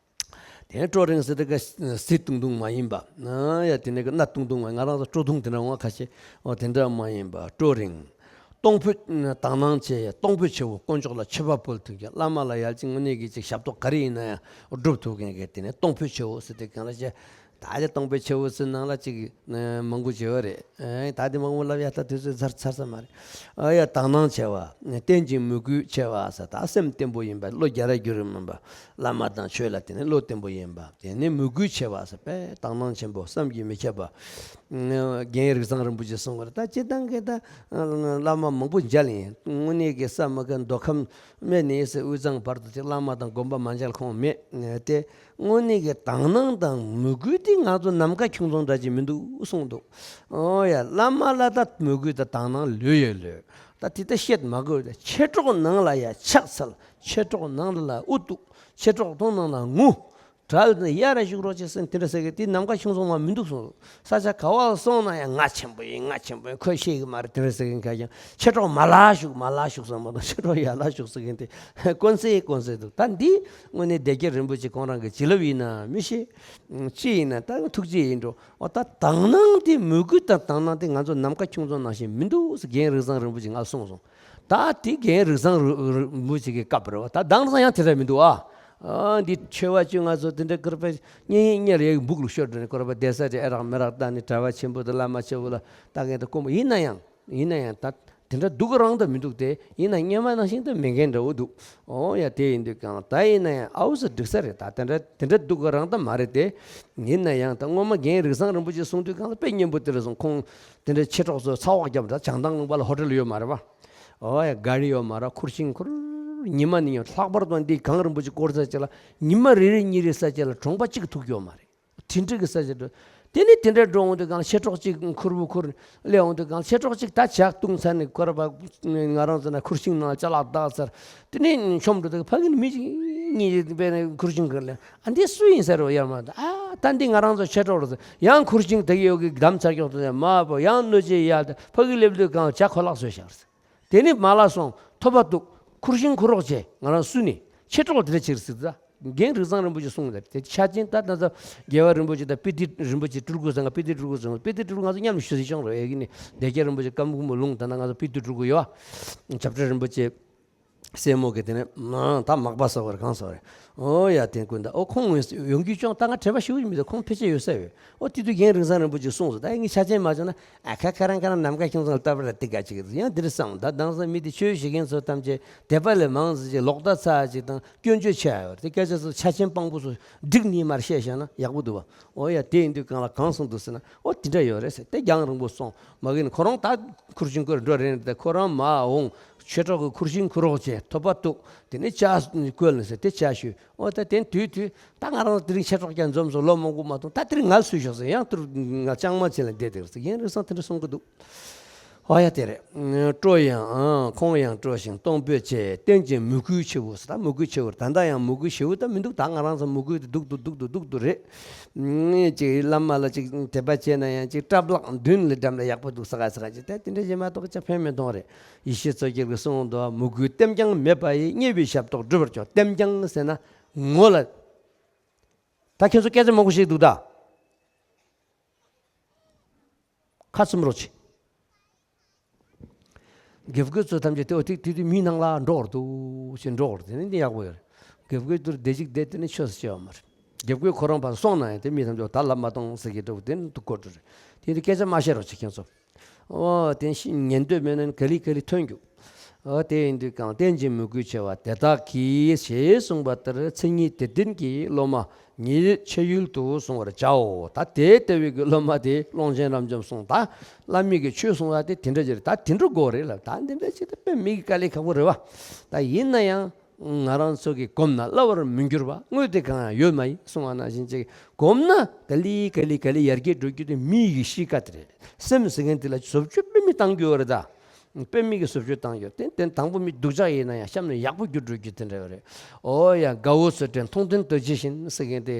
དེ་སྤྲོ་རིང་ཟེར་དེ་ག་ཟི་ཐུང་ཐུང་མ་ཡིན་པ། ཨ་ཡ་དེ་ནི་གི་སྣ་ཐུང་ཐུང་མ། ང་རང་ཚོ་སྤྲོ་ཐུང་དེ་འདྲ་འོང་ཁ་ཤས། ཨོ་དེ་འདྲ་མ་ཡིན་པ་སྤྲོ་རིང་། གཏོང་ཕོད་དག་སྣང་ཆེ། གཏོང་ཕོད་ཆེ་བོ། དཀོན་མཆོག་ལ་མཆོད་པ་ཕུལ་ཐུབ་མཁན། བླ་མ་ལ་ཡར་ཅིག་དངོས་གནས་ཀྱི་ཅིག་ཞབས་ཏོག་ག་རེ་ཡིན་ན་ཡང་སྒྲུབ་ཐུབ་མཁན་གྱི་དེ་ནི་གཏོང་ཕོད་ཆེ་བོ་ཟེར་དེ་གང་ལ་བྱས། ད་དེ་གཏོང་ཕོད་ཆེ་བོ་ཟེར་ནང་ལ་ཅིག་མང་པོ་བྱེད་པ་རེད། ཨེ་ད་དེ་མང་པོ་ལབ་ཡ་ད་དུས་ཚོད་ཚར་ཚར་ས་མ་རེད། ཨ་ཡ་དག་སྣང་ཆེ་བ། བརྟན་ཅིང་མོས་གུས་ཆེ་བ་ཟེར། ད་སེམས་བརྟན་པོ་ཡིན་པ། བློ་རྒྱ་ར་རྒྱུ་རུ་མིན་པ། བླ་མ་དང་ཆོས་ལ་དེ་ནི་བློ་བརྟན་པོ་ཡིན་པ། དེ་ནི་མོས་གུས་ཆེ་བ་ཟེར། དཔེ་དག་སྣང་ཆེན་པོ། བསམ་གྱིས་མི་ཁྱབ་པ། རྒན་རིགས་བཟང་རིན་པོ་ཆེ་གསུངས་པ་རེད། ད་སྤྱིར་བཏང་གི་ད་བླ་མ་མང་པོ་མཇལ་ཡིན། དངོས་གནས་ཀྱི་ས་མ་ག་མདོ་ཁམས་སྨད་ནས་ཟེར་དབུས་གཙང་བར་དུ་ཅིག་བླ་མ་དང་དགོན་པ་མ་མཇལ་ཁོང་མེད་དེ། དངོས་གནས་ཀྱི་དག་སྣང་དང་མོས་གུས་དེ་ང་ཚོ་ནམ་མཁའ་ཁྱུང་ཚང་འདྲ་ཅིག་མི་འདུག་གསུངས་འདུག། ཨོ་ཡ། བླ་མ་ལ་ད་མོས་གུས་དང་དག་སྣང་ལོས་ཡོད་ལོས། ད་དེ་ལྟ་བཤད་མ་དགོས། ད་མཆེད་གྲོགས་ནང་ལ་ཡ་ཕྱག་འཚལ། མཆེད་གྲོགས་ནང་ལ་དབུ་གཏུགས། མཆེད་གྲོགས་དང་ནང་ལ་ངུ། གྲལ་ནས་ཡར་བཞུགས་རོགས་བྱེད་ཟེར་དེ་འདྲ་ཟེར་གི་དེ་ནམ་མཁའ་ཁྱུང་ཚང་མ་མི་འདུག་གསུངས་འདུག། ས་ཆ་ག་བ་ལ་སོང་ན་ཡང་ང་ཆེན་པོ་ཡིན། ང་ཆེན་པོ་ཡིན། ཁོས་ཤེས་གི་མ་རེད། དེ་འདྲ་ཟེར་གི་ཁ་ཀྱང་མཆེད་གྲོགས་མར་ལ་བཞུགས། མར་ལ་བཞུགས་ཟེར་མ་གཏོགས་མཆེད་གྲོགས་ཡར་ལ་བཞུགས་ཟེར་གི་དེ་དཀོན་སེ་དཀོན་སེ་འདུག། ད་འདི་དངོས་གནས་སྡེ་བརྒྱད་རིན་པོ་ཆེ་ཁོང་རང་གི་བྱིན་རླབས་ཡིན་ན་མི་ཤེས། ཅི་ཡིན་ན་ད་ཐུགས་རྗེ་ཡིན་འགྲོ། འོ་ད་དག་སྣང་དེ་མོས་གུས་དང་དག་སྣང་དེ་ང་ཚོ་ནམ་མཁའ་ཁྱུང་ཚང་ནང་བཞིན་མི་འདུག་ཟེར་རྒན་རིགས་བཟང་རིན་པོ་ཆེ་ང་གསུངས་སོང་། ད་དེ་རྒན་རིགས་བཟང་རིན་པོ་ཆེ་གི་སྐབས་རེད་བ། ད་དེང་སང་ཡང་དེ་འདྲ་མི་འདུག་ཨ། ཨ་འདི་ཆོས་པ་ཅིག་ང་ཚོ་དེ་འདྲ་སྐུར་པ་གཉེར་གཉེར་ཡས་སྦུག་ལུགས་ཤོར་འགྲོ་ནས་སྐུར་པ་བསྡད་ས་དེ་ཨེ་རག་མེ་རག་བཏང་ནས་གྲྭ་པ་ཆེན་པོ་དང་བླ་མ་ཆེན་པོ་ལ་ལྟ་མཁན་དང་དཀོན་པོ་ཡིན་ན་ཡང་། ཡིན་ན་ཡང་ད་དེ་འདྲ་སྡུག་གི་རང་ད་མི་འདུག་སྟེ། ཡིན་ན་སྔོན་མ་ནང་བཞིན་དུ་མེད་མཁན་འདྲ་བོ་འདུག། ཨོ་ཡ། དེ་ཡིན་དུས་གང་ད་ཡིན་ན་ཡང་ཨའུ་ས་འགྲིག་ས་རེད། ད་དེ་འདྲ་དེ་འདྲ་སྡུག་གི་རང་ད་མ་རེད་དེ། ཡིན་ན་ཡང་ད་སྔོན་མ་རྒན་རིགས་བཟང་རིན་པོ་ཆེ་གསུང་དུས་གང་ལ་དཔེ་སྙན་པོ་དེ་རེད་གསུངས། ཁོང་དེ་འདྲ་མཆེད་གྲོགས་ཚོ་ཚ་བོག་བརྒྱབ། ད་བྱང་ཐང་ལུང་པ་ལ་ཧོ་ཊེལ་ཡོད་མ་རེད་པ། ཨོ་ཡ། གཱ་རི་ཡོད་མ་རེད། ཁུར་ཤིང་ཁུར། ཉི་མ་ནི་ཡང་ལྷག་པར་དུ་འདི་གངས་རིན་པོ་ཆེ་སྐོར་ས་ཅིག་ལ་ཉི་མ་རེ་རེ་གཉིས་རེ་ས་ཅིག་ལ་གྲོང་པ་གཅིག་ཐུག་ཡོད་མ་རེད། དེ་འདྲ་གི་ས་ཆ་འགྲོ། དེ་ནི་དེ་འདྲ་འགྲོ་འོང་དུས་གང་ལ་མཆེད་གྲོགས་གཅིག་ཁུར་བུ་ཁུར་སླེབས་འོང་དུས་གང་ལ་མཆེད་གྲོགས་གཅིག་ད་ཇག་བཏུང་ཚར་ནས་ཁོ་ར་པ་ང་རང་ཚོ་ན་ཁུར་ཤིང་ནང་ལ་ཅ་ལག་བཏགས་ཚར། དེ་ནས་མཆོང་འགྲོ་དུས་ཕ་གི་ནི་མི་གཅིག་གཉིས་ཅིག་དཔེ་ནས་ཁུར་ཤིང་ཁུར་ལ་ཨ་འདི་སུ་ཡིན་ཟེར་རོ་ཡར་མ་ཨ་ད་འདི་ང་རང་ཚོ་མཆེད་གྲོགས་རེད་ཟེར། ཡང་ཁུར་ཤིང་དེ་གི་ཡོད་གི་བསྡམས་ཚར་ཀྱོག་དུ་ནས་མ་པོ་ཡང་གནོད་བྱེད་ཡ་ད་ཕ་གི་སླེབས་དུས་གང་ཇག་ཁོ་ལག་བཟོས་བཞག་ཟེར། དེ་ནི་མ་ལ་སོང་ཐོབ་པ་འདུག། ཁུར་ཤིང་ཁུར་རོགས་བྱས། ང་རང་སུ་ནི་མཆེད་གྲོགས་དེ་འདྲ་བྱེད་ཟེར་ད། རྒན་རིགས་བཟང་རིན་པོ་ཆེ་གསུངས་ཏེ། དེ་ཆ་ཅན་ད་ད་ད་རྒྱལ་བ་རིན་པོ་ཆེ་དང་དཔེ་སྟོན་རིན་པོ་ཆེ་སྤྲུལ་སྐུ་ཟེར་ང་། དཔེ་སྟོན་སྤྲུལ་སྐུ་ཟེར་ང་། དཔེ་སྟོན་སྤྲུལ་སྐུ་ང་ཚོ་མཉམ་དུ་ཞུ་སྲིད་ཤོང་རོགས་ཡ་གི་ནི་སྡེ་བརྒྱད་རིན་པོ་ཆེ་སྐམ་ཀུ་མོ་ལུང་ད་ན་ང་ཚོ་དཔེ་སྟོན་སྤྲུལ་སྐུ་ཡོད་བ། བྱབས་ཁྲ་རིན་པོ་ཆེ་སྲས་མོ་གི་དེ་ནས་མ་ད་མག་པ་ཟེར་བར་གང་ཟེར་བ་རེད། ཨོ་ཡ་དེ་ཀུན་ད་ཨོ་ཁོང་ངོས་ཡོང་རྒྱུ་ཅུང་ད་ང་དྲན་པ་ཞིག་མི་འདུག། ཁོང་ཕལ་ཆེར་ཡོད་ས་ཡོད། ཨོ་དེ་དུས་རྒན་རིགས་བཟང་རིན་པོ་ཆེ་གསུངས་སོང་། ད་ངས་ཆ་ཅན་མ་བྱུང་ན། ཨ་ཁ་ཁ་རང་ཁ་རང་ནམ་མཁའ་ཁྱུང་ཚང་ལ་ལྟ་བར་དེ་ག་ཅིག་ཡང་དེ་འདྲ་བསམ། ད་དེང་སང་མི་དེ་ཆོས་ཞུ་མཁན་ཚོ་ཐམས་ཅད་དད་པ་ལས་མང་ཟེར་ཅིག་ལོག་ལྟ་ཚ་ཅིག་དང་སྐྱོན་བརྗོད་ཆེ་ཡོད་རེད། དེ་སྐད་ཆ་ཚོ་ཆ་ཅན་དཔང་པོ་ཚོ་འགྲིག་ནི་མར་བཤད་བཞག་ན་ཡག་པོ་འདུག་བ། ཨོ་ཡ་དེ་ཡིན་དུས་གང་ལ་གང་གསུངས་འདུག་ཟེར་ན། ཨོ་དེ་འདྲ་ཡོད་རེད་ཟེར། དེ་རྒྱང་རིང་པོ་སོང་མ་གི་ནི་ཁོ་རང་ད་ཁུར་ཤིང་ཁུར་འགྲོ་རན་རེད། ཁོ་རང་མ་འོང་མཆེད་གྲོགས་ཀྱི་ཁུར་ཤིང་ཁུར་རོགས་བྱས་ཐོབ་པ་འདུག། དེ་ནས་ཇག་བཀོལ་ནས་ཟེར་དེ་ཇག་ཞུས། ཨོ་ད་དེ་དུས་དུས་ད་ང་རང་དེ་རིང་མཆེད་གྲོགས་ཀྱང་འཛོམས་སོང་། ལོ་མང་པོ་མ་མཐོང་། ད་དེ་རིང་ང་ལ་སུས་ཞོག་ཟེར། ཡང་དུར་ང་ལྕང་མ་ཆེ་ལ་བསྡད་དེ་ཟེར། རྒན་རིགས་བཟང་དེ་འདྲ་གསུང་གི་འདུག། ཨོ་ཡ་དེ་རེད། སྤྲོ་ཡང་ཨང་། ཁོང་ཡང་སྤྲོ་ཞིང་གཏོང་ཕོད་ཆེ། བརྟན་ཅིང་མོས་གུས་ཆེ་བོ་ཟེར། ད་མོས་གུས་ཆེ་བོ་རེད། ད་ལྟ་ཡང་མོས་གུས་ཞེ་བོ་ད་མི་འདུག། ད་ང་རང་ཚོ་མོས་གུས་དེ་སྡུག་ཏུ་སྡུག་ཏུ་སྡུག་ཏུ་རེད། ཅིག་བླ་མ་ལ་ཅིག་དད་པ་བྱས་ན་ཡང་ཅིག་སྐྲ་ལག་མདུན་ལ་འགྲམ་ལ་ཡག་པོ་འདུག་ཟེར་ག་ཟེར་ག་ཅིག་ད་དེ་འདྲ་བྱས་མ་གཏོགས་ཅང་ཕན་མི་ཐོགས་རེད། ཡེ་ཤེས་མཚོ་རྒྱལ་གྱིས་གསུངས་འདུག། མོས་གུས་ལྟེམ་རྐྱང་མེད་པ་ཡིས། བརྙས་པའི་ཞབས་ཏོག་སྒྲུབ་པར་ཤོག། ལྟེམ་རྐྱང་ཟེར་ན་ངོ་ལ། ད་ཁྱེད་ཚོ་སྐད་ཆ་མང་པོ་ཞིག་འདུག་ད། ཁ་བཙུམ་རོགས་བྱེད། དགེ་བསྐོས་ཚོ་ཐམས་ཅད་དེ་འོ་ཐིག་དེ་དུས་མིའི་ནང་ལ་འགྲོ་བར་འདུག་ཞེས་འགྲོ་བར་དེ་ནི་འདི་ཡག་པོ་ཡོད་རེད། དགེ་བསྐོས་དུར་བདེ་ཅིག་བསྡད་དེ་ནི་ཆོས་སུ་སྐྱེ་བ་མ་རེད། དགེ་བསྐོས་ཁོ་རང་ཕར་སོང་ན་ཡང་དེ་མི་ཐམས་ཅད་ད་ལབ་མ་གཏོང་ཟེར་གྱི་འགྲོ་དེ་ནི་འདུག་གོ་འགྲོ་རེད། དེ་འདི་སྐད་ཆ་མ་བཤད་རོགས་བྱེད་ཁྱེད་ཚོ། ཨོ་དེ་ཤི་ཉན་འདོད་མེད་ན་ག་ལི་ག་ལི་ཐོན་རྒྱུ། ཨོ་དེ་ཡིན་དུས་གང་བརྟན་ཅིང་མོས་གུས་ཆེ་བ་དེ་དག་གིས་ཞེས་གསུངས་པ་ལྟར་མཚན་ཉིད་དེ་ལྡན་གྱི་སློབ་མ་ཉིད་ཆེ་ཡུལ་དུ་བཟུང་བར་བྱའོ། ད་དེ་ལྟ་བུའི་གི་སློབ་མ་དེ་ཀློང་ཆེན་རབ་འབྱམས་གསུངས། ད་བླ་མའི་གི་ཆོས་གསུང་བ་དེ་དེ་འདྲ་ཅིག་རེད། ད་དེ་འདྲ་དགོས་རེད་ལ། ད་འདི་འདྲ་ཅིག་ད་དཔེ་མི་གི་དཀའ་ལས་ཁག་པོ་རེད་བ། ད་ཡིན་ན་ཡང་ ང་རང་ཚོ་གིས་གོམས་ན་སླ་བར་མི་འགྱུར་བ་དངོས་དེ་གང་ཡང་ཡོད་མ་ཡིན་གསུངས་པ་ནང་བཞིན་ཅིག་གོམས་ན་ག་ལེ་ག་ལེ་ག་ལེ་ཡར་རྒྱས་འགྲོ་རྒྱུ་དེ་མི་ཡི་གཤིས་ཀ་དེ་རེད། སེམས་ཟེར་མཁན་དེ་ལ་བཟོ་བཅོས་དཔེ་མི་བཏང་རྒྱུ་རེད་ད། དཔེ་མི་གི་བཟོ་བཅོས་བཏང་རྒྱུ་དེ་དེ་དང་པོ་མི་སྡུག་ཅག་ཡིན་ན་ཡང་གཤམ་ནས་ཡག་པོ་འགྱུར་འགྲོ་རྒྱུ་དེ་འདྲ་རེད། ཨོ་ཡ་དགའ་བོ་བཟོ་དྲན་མཐོང་ལྡན་རྡོ་རྗེ་བཞིན་ཟེར་མཁན་དེ་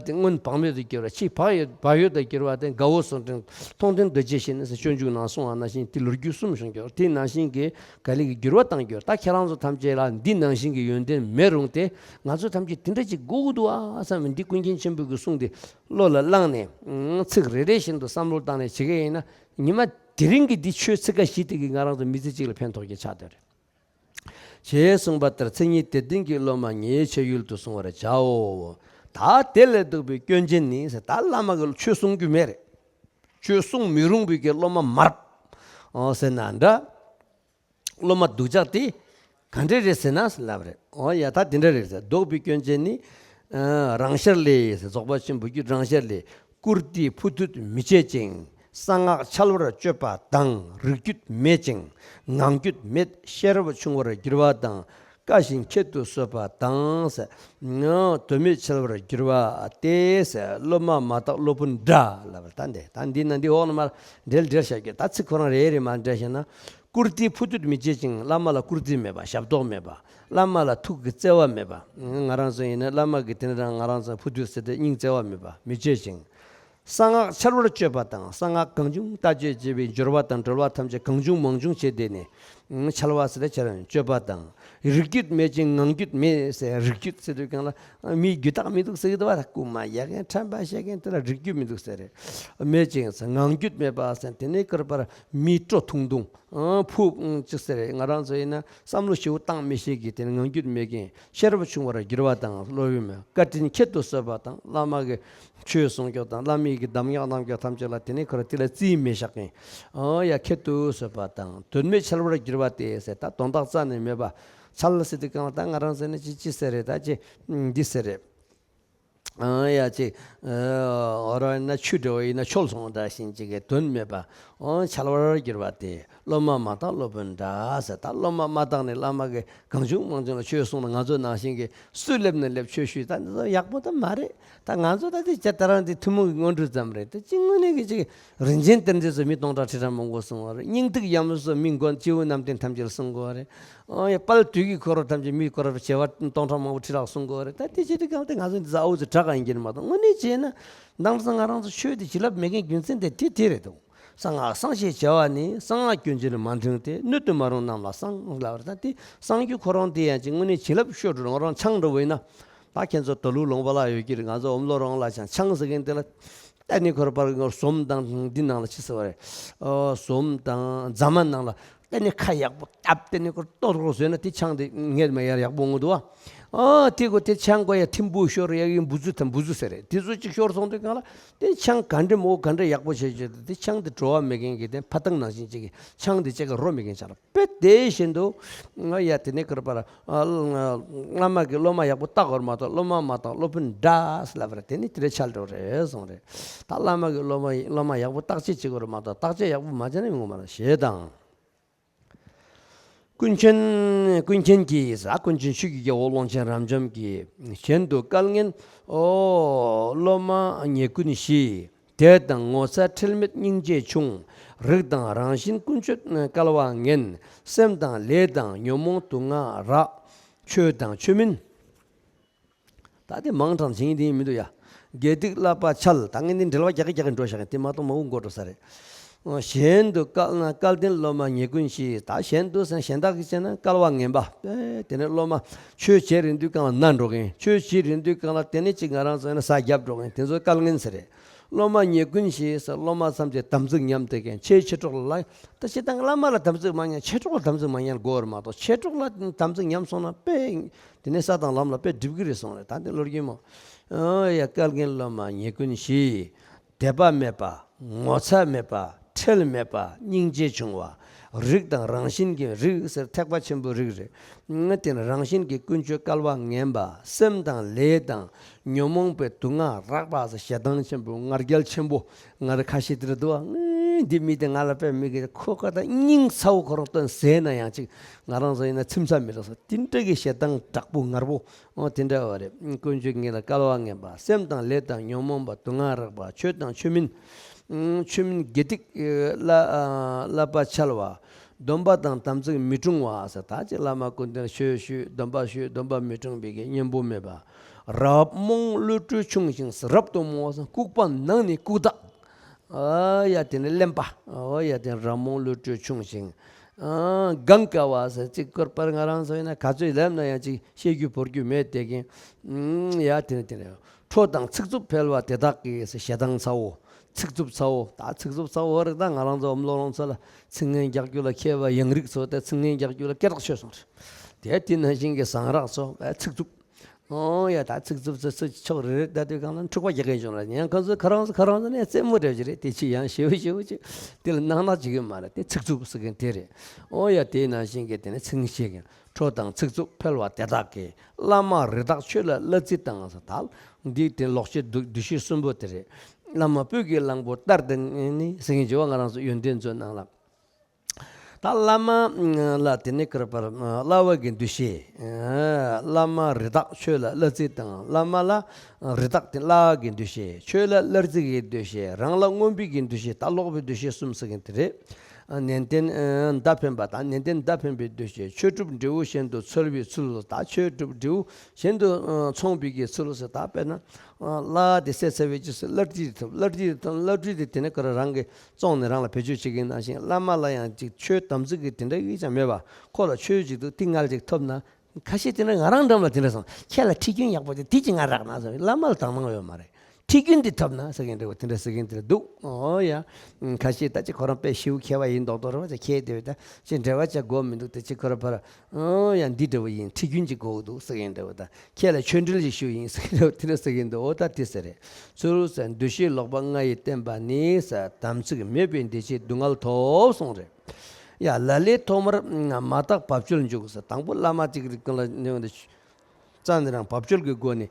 དེ་སྔོན་བག་མེད་དུ་གྱུར་བ་ཕྱིས་བག་ཡོད་བག་ཡོད་དུ་གྱུར་བ་དེ་དགའ་བོ་བཟོ་དྲན་མཐོང་ལྡན་རྡོ་རྗེ་བཞིན་ཟེར་སྤྱོད་འཇུག་ནང་གསུངས་པ་ནང་བཞིན་དེ་ལོ་རྒྱུས་གསུམ་བྱུང་རྒྱུ་དེ་ནང་བཞིན་གྱི་ག་ལེ་གི་འགྱུར་བ་བཏང་རྒྱུ། ད་ཁྱེད་རང་ཚོ་ཐམས་ཅད་ལ་འདི་ནང་བཞིན་གྱི་ཡོན་ཏན་མེད་རུང་སྟེ་ང་ཚོ་ཐམས་ཅད་དེ་འདྲ་ཅིག་དགོས་ཀྱི་འདུག་ཨ་བསམ་པའི་འདི་ཀུན་མཁྱེན་ཆེན་པོ་གི་གསུང་དེ་བློ་ལ་བླངས་ནས་ཚིག་རེ་རེ་བཞིན་དུ་བསམ་བློ་བཏང་ནས་བྱེད་མཁན་ཡིན་ན་ཉི་མ་དེ་རིང་གི་འདི་ཆོས་ཚིག་ཁ་ཤས་དེ་གིས་ང་རང་ཚོ་མི་ཚེ་གཅིག་ལ་ཕན་ཐོགས་ཀྱི་ཆགས་བསྡད་རེད། ཞེས་གསུངས་པ་ལྟར་མཚན་ཉིད་དེ་ལྡན་གྱི་སློབ་མ་ཉེས་ཆེ་ཡུལ་དུ་བཟུང་བར་བྱའོ། ད་དེ་ལས་ལྡོག་པའི་སྐྱོན་ཅན་ནི་ཟེར། ད་བླ་མ་གི་ཆོས་གསུང་རྒྱུ་མེད་རེད། ཆོས་གསུང་མི་རུང་བའི་གི་སློབ་མ་མ་རབས་ཟེར་ན་འདྲ། སློབ་མ་སྡུག་ཅག་དེ་ག་འདྲ་རེད་ཟེར་ན་ལབ་རེད། འོ་ཡ་ད་དེ་འདྲ་རེད་ཟེར། ལྡོག་པའི་སྐྱོན་ཅན་ནི། རང་ཤར་ལས་ཟེར། རྫོགས་པ་ཆེན་པོ་རྒྱུད་རང་ཤར་ལས། བཀུར་སྟི་ཕུ་དུད་མི་བྱེད་ཅིང་། གསང་སྔགས་འཆལ་བར་སྤྱོད་པ་དང་། རིགས་རྒྱུད་མེད་ཅིང་ངང་རྒྱུད་མེད། ཤེས་རབ་ཆུང་བར་འགྱུར་བ་དང་། བཀའ་བཞིན་ཁྱད་དུ་གསོད་པ་དང་། དོན་མེད་འཆལ་བར་འགྱུར་བ་སྟེ་ཟེར། སློབ་མ་མ་དག་སློབ་དཔོན་འདྲ་ལབ་པ་ད་འདི་ད་འདི་ན་འདི་འོག་ན་མར་འགྲེལ་འགྲེལ་བྱ་རྒྱུ། ད་ཚིག་ཁོ་རང་རེ་རེ་མར་འགྲེལ་བྱས་ན། བཀུར་སྟི་ཕུ་དུད་མི་བྱེད་ཅིང་། བླ་མ་ལ་བཀུར་སྟི་མེད་པ། ཞབས་ཏོག་མེད་པ། བླ་མ་ལ་ཐུགས་ཀྱི་བརྩེ་བ་མེད་པ། ང་རང་ཚོ་ཡིན་ན་བླ་མ་གི་དེ་འདྲ་ང་རང་ཚོ་ཕུ་དུད་ཟེར་ཏེ་སྙིང་བརྩེ་བ་མེད་པ་མི་བྱེད་ཅིང་། གསང་སྔགས་འཆལ་བར་སྤྱོད་པ་དང་། གསང་སྔགས་གང་བྱུང་བརྟག་དཔྱད་བྱས་པའི་སྦྱོར་བ་དང་གྲོལ་བ་ཐམས་ཅད་གང་བྱུང་མང་བྱུང་བྱས་ཏེ་ནས་འཆལ་བ་ཟེར་ཏེ་འཆལ་བར་སྤྱོད་པ་དང་། རིགས་རྒྱུད་མེད་ཅིང་ངང་རྒྱུད་མེད་ཟེར། རིགས་རྒྱུད་ཟེར་དུས་གང་ལ་མིའི་རྒྱུད་དག་མི་འདུག་ཟེར་གི་འདུག་བ། རྐུན་མ་ཡག་མཁན་ཁྲམ་པ་བཤད་མཁན་དེ་ལ་རིགས་རྒྱུད་མི་འདུག་ཟེར་རེད། མེད་ཅིང་ངང་རྒྱུད་མེད་པ་ཟེར། དེ་ནས་ཀར་པར་མིའི་སྤྲོ་ཐུང་ཐུང་ཕུ་ཅིག་ཟེར་རེད། ང་རང་ཚོ་ཡིན་ན་བསམ་བློ་ཞེ་པོ་བཏང་མི་ཤེས་ཀྱི་དེ་ནས་ངང་རྒྱུད་མེད་མཁན། ཤེས་རབ་ཆུང་བར་འགྱུར་བ་དང་། སློབ་དཔོན་མེད། བཀའ་དྲིན་ཁྱད་དུ་གསོད་པ་དང་། བླ་མ་གི་ཆོས་གསུང་རྒྱུ་དང་བླ་མའི་གི་གདམས་ངག་གནང་རྒྱུ་ཐམས་ཅད་ལ་དེ་ནས་ཁོ་ར་དེ་ལ་རྩིས་མི་བཞག་མཁན། ཨོ་ཡ་ཁྱད་དུ་གསོད་པ་དང་། དོན་མེད་འཆལ་བར་འགྱུར་བ་སྟེ་ཟེར། ད་དོན་དག་རྩ་ནས་མེད་པ། འཆལ་ཟེར་དུས་གང་ལ་ད་ང་རང་ཟེར་ན་ཅི་ཅི་ཟེར་རེད། ད་ཅི་འདི་ཟེར་རེད། ཨང་ཡ་ཅིག་ཨོ་ར་ཡིན་ན་ཆུ་འདྲ་བ་ཡིན་ན་ཆོལ་སོང་འདྲ་བཞིན་ཅིག་གི་དོན་མེད་པ། ཨོ་འཆལ་བར་འགྱུར་བ་སྟེ། སློབ་མ་མ་དག་སློབ་དཔོན་འདྲ་ཟེར། ད་སློབ་མ་མ་དག་ནི་བླ་མ་གི་གང་བྱུང་མང་བྱུང་ལ་ཆོས་གསུངས་ན་ང་ཚོ་ནང་བཞིན་གྱི་སུས་སླེབས་ན་སླེབས་ཆོས་ཞུས། ད་འདི་ཚོ་ཡག་པོ་ད་མ་རེད། ད་ང་ཚོ་ད་དེ་ཇ་ད་རང་དེ་ཐུན་མོང་གི་སྔོན་འགྲོ་ཙམ་རེད། ད་ཅི་དངོས་གནས་གི་ཅིག་རིན་ཆེན་གཏེར་མཛོད་ཚོ་མི་སྟོང་ཕྲག་ཁྲི་ཕྲག་མང་པོ་གསུང་བ་རེད། སྙིང་ཐིག་ཡམ་སོ་མི་མགོན་སྐྱེས་བུ་རྣམ་བདེན་ཐམས་ཅད་ལ་གསུང་དགོས་བ་རེད། ཨོ་ཡ་དཔལ་དུས་ཀྱི་འཁོར་ལོ་ཐམས་ཅད་མིའི་སྐོར་བྱེ་བ་སྟོང་ཕྲག་མང་པོ་ཁྲི་ཕྲག་གསུང་དགོས་རེད། ད་དེ་བྱེད་དུས་གང་དེ་ང་ཚོ་འདི་ཚོ་ཨའུ་ཚོ་དྲག་ག་ཡིན་གྱི་མ་གཏོགས་དངོས་གནས་བྱས་ན་དེང་སང་ང་རང་ཚོ་ཆོས་དེ་བྱིན་རླབས་མེད་མཁན་རྒྱུ་མཚན་དེ་དེ་དེ་རེད་འདུག་གསང་སྔགས་གསང་ཞེས་བྱ་བ་ནི། གསང་སྔགས་སྐྱོན་ཅན་མ་འབྱུང་སྟེ། སྣོད་དུ་མ་རུང་རྣམས་ལ་གསང་ལབ་པ་རེད། ད་དེ་གསང་རྒྱུ་ཁོ་རང་དེ་ཡང་ཅིག་དངོས་གནས་བྱིན་རླབས་ཤོར་འགྲོ། ང་རང་ཆང་འདྲ་བོ་ཡིན་ན། ད་ཁྱེད་ཚོ་དོ་ལུ་ལུང་པ་ལ་ཡོད་ཀྱི་རེད། ང་ཚོ་ཨོམ་ལོ་རོང་ལ་ཆང་ཆང་ཟེར་མཁན་དེ་ལ་ད་ནི་ཁོར་པར་ཟོམ་དང་འདི་ནང་ལ་ཅི་ཟེར་བ་རེད། ཨོ་ཟོམ་དང་རྫ་མ་ནང་ལ་ད་ནི་ཁ་ཡག་པོ་བཏབ་ད་ནི་ཁོར་ལྟོ་རོག་བཟོས་ན་དེ་ཆང་དེ་ངས་མ་ཡར་ཡག་པོ་འོང་གི་འདུག་བ། ཨ་དེ་གོ་དེ་ཆང་གོ་ཡ་ཐིམ་བུ་ཤོར་ཡ་ཡིན་འབུ་ཚུ་དང་འབུ་ཚུ་ཟེར་རེད། དེ་ཚོ་ཅིག་ཤོར་སོང་དུས་གང་ལ་དེ་ཆང་ག་འདྲ་མོ་ག་འདྲ་ཡག་པོ་བྱས་བྱས་དེ་ཆང་དེ་བྲོ་བ་མེད་མཁན་གྱི་དེ་ཕ་ཐང་ནང་བཞིན་ཅིག་གི་ཆང་དེ་ཅིག་ག་རོ་མེད་མཁན་ཆགས་ལ། དཔེ་དེ་བཞིན་དུ་ང་ཡ་དེ་ནས་ཀར་པར་བླ་མ་གི་སློབ་མ་ཡག་པོ་བརྟག་དགོས་རེད་མ་གཏོགས་སློབ་མ་མ་བརྟག་སློབ་དཔོན་འདྲ་ལབ་རེད། དེ་ནི་དེ་འདྲ་ཆགས་འགྲོ་རེད་གསུངས་རེད། ད་བླ་མ་གི་སློབ་མ་སློབ་མ་ཡག་པོ་བརྟག་དཔྱད་བྱེད་དགོས་རེད་མ་གཏོགས་བརྟག་དཔྱད་ཡག་པོ་མ་བྱས་ན་མི་ངོ་མ་རེད། ཞེས་དང་། ཀུན་མཁྱེན་ཀུན་མཁྱེན་གྱིས་ཟེར། ཀུན་མཁྱེན་ཆོས་ཀྱི་རྒྱལ་པོ་ཀློང་ཆེན་རབ་འབྱམས་ཀྱིས་གཞན་དུ་བཀའ་ངན། ཨོ་སློབ་མ་ཉེས་ཀུན་ཞི། དད་དང་ངོ་ཚ་ཁྲེལ་མེད་སྙིང་རྗེ་ཆུང་། རིགས་དང་རང་བཞིན་ཀུན་སྤྱོད་སྐལ་བ་ངན། སེམས་དང་ལས་དང་ཉོན་མོངས་དུག་ལྔ་རགས། ཆོས་དང་ཆོས་མིན། ད་དེ་མང་དྲགས་བྱེད་ཀྱི་དེ་མི་འདུག་ཡ། དགེ་སྡིག་བསླབ་པ་འཆལ། ད་ངས་འདི་འགྲེལ་པ་རྒྱག་གི་རྒྱག་གི་འགྲོ་བཞག་གི་དེ་མ་གཏོགས་མ་འུ་མགོ་འགྲོ་ས་རེད། གཞན་དུ་བཀའ་བཀའ་བསྟན་སློབ་མ་ཉེས་ཀུན་ཞི། ད་གཞན་དུ་ཟེར་གཞན་དག་གིས་བྱས་ན་བསྐལ་པ་ངན་པ། ཨེ་དེ་ནས་སློབ་མ་ཆོས་བྱེད་རན་དུས་གང་ལ་ན་འགྲོ་མཁན། ཆོས་བྱེད་རན་དུས་གང་ལ་དེ་ནས་ཅིག་ང་རང་ཚོ་ཡིན་ན་ཟ་རྒྱབ་འགྲོ་མཁན་དེ་ཚོ་བསྐལ་ངན་ཟེར་རེད། སློབ་མ་ཉེས་ཀུན་ཞི་ཟེར། སློབ་མ་ཐམས་ཅད་དམ་ཚིག་ཉམས་ཏེ་མཁན་ཆེ་མཆེད་གྲོགས་ལ་ལ་ད་ཅི་ད་བླ་མ་ལ་དམ་ཚིག་མ་ཉམས་མཆེད་གྲོགས་ལ་དམ་ཚིག་མ་ཉམས་དགོས་རེད་མ་གཏོགས་མཆེད་གྲོགས་ལ་དམ་ཚིག་ཉམས་སོང་ན་དཔེ་དེ་ནས་ས་དང་ལམ་ལ་དཔེ་འགྲིབ་གི་རེད་གསུངས་རེད། ད་འདི་བློ་རྒྱུས་མོ། ཨོ་ཡ་བསྐལ་ངན་སློབ་མ་ཉེས་ཀུན་ཞི། དད་པ་མེད་པ། ངོ་ཚ་མེད་པ། ཁྲེལ་མེད་པ། སྙིང་རྗེ་ཆུང་བ། རིགས་དང་རང་བཞིན་གྱི་རིགས་ཟེར་ཐེག་པ་ཆེན་པོའི་རིགས་རེད། ང་དེ་ནི་རང་བཞིན་གྱི་ཀུན་སྤྱོད་བསྐལ་པ་ངན་པ། སེམས་དང་ལས་དང་ཉོན་མོངས་པའི་དུག་ལྔ་རགས་པ་ཟེར་ཞེ་སྡང་ཆེན་པོ་ང་རྒྱལ་ཆེན་པོ་ང་ར་ཁ་ཤས་དེ་རེད་འདུག་བ། འདི་མི་དེ་ང་ལ་དཔེ་མི་དགེ། ཁོ་ཁ་ད་སྙིང་ཚ་བོ་ཁོ་རང་སྟོན་ཟེར་ན་ཡང་ཅིག་ང་རང་ཚོ་ཡིན་ན་ཚིམ་ས་མི་རག་ས། དེ་འདྲ་གི་ཞེ་སྡང་དྲག་པོ་ངར་པོ། ཨོ་དེ་འདྲ་བ་རེད། དཀོན་མཆོག་ངེད་ལ་སྐལ་བ་ངན་པ། སེམས་དང་ལས་དང་ཉོན་མོངས་པ། སྡུག་བསྔལ་རགས་པ། ཆོས་དང་ཆོས་མིན། ཨུམ། ཆོས་མིན་དགེ་སྡིག་བསླབ་བསླབ་པ་འཆལ་བ། སྡོམ་པ་དང་དམ་ཚིག་མི་སྲུང་བ་ཟེར། ད་ཅིག་བླ་མ་སྐུ་མདུན་ཆོས་ཞུས། སྡོམ་པ་ཞུས། སྡོམ་པ་མི་སྲུང་བའི་གི་གཉེན་པོ་མེད་པ། རབ་རྨོངས་བློ་གྲོས་ཆུང་ཞིང་། རབ་ཏུ་རྨོངས་ཟེར། ལྐུགས་པ་ནང་ནས་ལྐུགས་དག། ཨ་ཡ་དེ་ནས་གླེན་པ། ཨོ་ཡ་དེ་རབ་རྨོངས་བློ་གྲོས་ཆུང་ཞིང་། ཨ་གང་དཀའ་བ་ཟེར། ཅིག་སྐོར་པར་ང་རང་ཚོ་ཡིན་ན་ག་ཚོད་ལབ་ན་ཡང་ཅིག་བཤད་རྒྱུ་བོར་རྒྱུ་མེད་དེ་གིན། ཨུམ། ཡ་དེ་ནས་དེ་ནས་ཁྲོ་དང་ཚིག་རྩུབ་འཕེལ་བ་དེ་དག་གིས་ཟེར། ཞེ་སྡང་ཚ་བོ། ཚིག་རྩུབ་ཚ་བོ། ད་ཚིག་རྩུབ་ཚ་བོ་རེད། ད་ང་རང་ཚོ་བློ་རང་ཚོ་ལ་ཚིག་ངན་རྒྱག་རྒྱུ་ལ་མཁས་པ་ཡང་རིགས་ཚོ་དེ་ཚིག་ངན་རྒྱག་རྒྱུ་ལ་སྐད་གྲགས་ཆོད་སོང་རེད། དེ་དེ་ནང་བཞིན་གྱི་ཟངས་རག་ཚོ་ཨ་ཚིག་རྩུབ། ཨོ་ཡ། ད་ཚིག་རྩུབ་ཚོ་ཚོ་ཕྱོགས་རེ་རེ་ད་དུས་གང་ལ་འཁྲུག་པ་རྒྱག་མཁན་བྱུང་ལ། ཡང་ཁོ་ཚོ་ཁོ་རང་ཚོ་ཁོ་རང་ཚོ་ནས་རྩེད་མོ་འགྲོ་གི་རེད། དེ་ཕྱི་ཡང་ཞེ་བོ་ཞེ་བོ་ཅིག་དེ་ལ་སྣང་དག་བྱེད་ཀྱི་མ་རེད། དེ་ཚིག་རྩུབ་ཟེར་མཁན་དེ་རེད། ཨོ་ཡ། དེ་ནང་བཞིན་གྱི་དེ་ནས་ཚིག་ངན་བཤད་མཁན། ཁྲོ་དང་ཚིག་རྩུབ་འཕེལ་བ་དེ་དག་གིས། བླ་མ་རི་དྭགས་ཁྱོད་ལ་གླ་རྩི་བཏང་ཟེར། ད་འདི་དེ་ལོག་ཤེས་འདུ་འདུ་ཤེས་གསུམ་པོ་དེ་རེད། བླ་མ་སྤོས་ཀྱི་གླང་པོ་ལྟར་དུ་ནི་ཟེར་མཁན་བྱེད་པ། ང་རང་ཚོ་ཡོན་ཏན་མཛོད་ནང་ལ། ད་བླ་མ་ལ་དེ་ནས་སྐུར་པར་གླ་བ་གི་འདུ་ཤེས། བླ་མ་རི་དྭགས་ཁྱོད་ལ་གླ་རྩི་བཏང་། བླ་མ་ལ་རི་དྭགས་དེ་གླ་བ་གི་འདུ་ཤེས། ཁྱོད་ལ་གླ་རྩི་གི་འདུ་ཤེས། རང་ལ་རྔོན་པའི་གི་འདུ་ཤེས། ད་ལོག་པའི་འདུ་ཤེས་གསུམ་ཟེར་མཁན་དེ་རེད། ནན་ཏན་མདའ་འཕེན་པ་དང་། ནན་ཏན་མདའ་འཕེན་པའི་འདུ་ཤེས། ཆོས་གྲུབ་འབྲས་བུ་གཞན་དུ་འཚོལ་བའི་ཚུལ། ད་ཆོས་གྲུབ་འབྲས་བུ་གཞན་དུ་ཨ་འཚོང་བའི་གི་ཚུལ་ཟེར། ད་དཔེར་ན་ཨ་གླ་དེ་བསད་ཚར་བའི་རྗེས་སུ་གླ་རྩི་ཐོབ། གླ་རྩི་ཐོབ། གླ་རྩི་དེ་དེ་ནས་ཁོ་རང་རང་གི་བཙོང་ནས་རང་ལ་བེད་སྤྱོད་བྱེད་མཁན་ནང་བཞིན། བླ་མ་ལ་ཡང་ཅིག་ཆོས་དམ་ཚིག་གི་དེ་འདྲ་གཅིག་ཀྱང་མེད་པ། ཁོ་ལ་ཆོས་ཅིག་འདུག་དེ་མངར་ཅིག་ཐོབ་ན། ཁ་ཤས་དེ་འདྲ་ང་རང་འགྲམ་ལ་དེ་འདྲ་སོང་། ཁྱེད་ལ་ཁྲིད་རྒྱུན་ཡག་པོ་དེ་དེ་ཅིག་མངར་རག་ན་ཟེར། བླ་མ་ལ་དག་སྣང་ཡོད་མ་རེད། ཁྲིད་རྒྱུན་འདི་ཐོབ་ན་ཟེར་མཁན་འདྲ་བོ་དེ་འདྲ་ཟེར་མཁན་དེ་འདྲ་འདུག། ཨོ་ཡ། ཁ་ཤས་ད་ཅིག་ཁོ་རང་དཔེ་ཞེ་པོ་མཁས་པ་ཡིན་མདོག་མདོག་རེད་བ། ཅིག་མཁས་དེ་བས་ད་ཅིག་འབྲེལ་བ་བྱ་དགོས་མི་འདུག། དེ་ཅིག་ཁོ་རང་ཕར། ཨོ་ཡ། འདི་འདྲ་བོ་ཡིན། ཁྲིད་རྒྱུན་ཅིག་དགོས་འདུག་ཟེར་མཁན་འདྲ་བོ་དང་། ཁྱེད་ལ་ཆོས་འབྲེལ་ཞིག་ཞུ་ཡིན་ཟེར་མཁན་འདྲ་བོ་དེ་འདྲ་ཟེར་མཁན་འདུག། འོ་ད་དེ་ཟེར་རེད། ཚུར་ཟེར། འདུ་ཤེས་ལོག་པ་ལྔ་ཡིས་བརྟེན་པ་ནི་ཟེར། དམ་ཚིག་མེད་པའི་འདུ་ཤེས་སྡུག་བསྔལ་ཐོབ་གསུངས་རེད། ཡ། ལ་ལས་ཐོག་མར་མ་དག་བབ་ཅོལ་འཇུག་ཟེར། དང་པོ་བླ་མ་གཅིག་རིགས་ཀུན་ལ་ནི་རྩ་ནས་རང་བབ་ཅོལ་གྱི་སྒོ་ནས།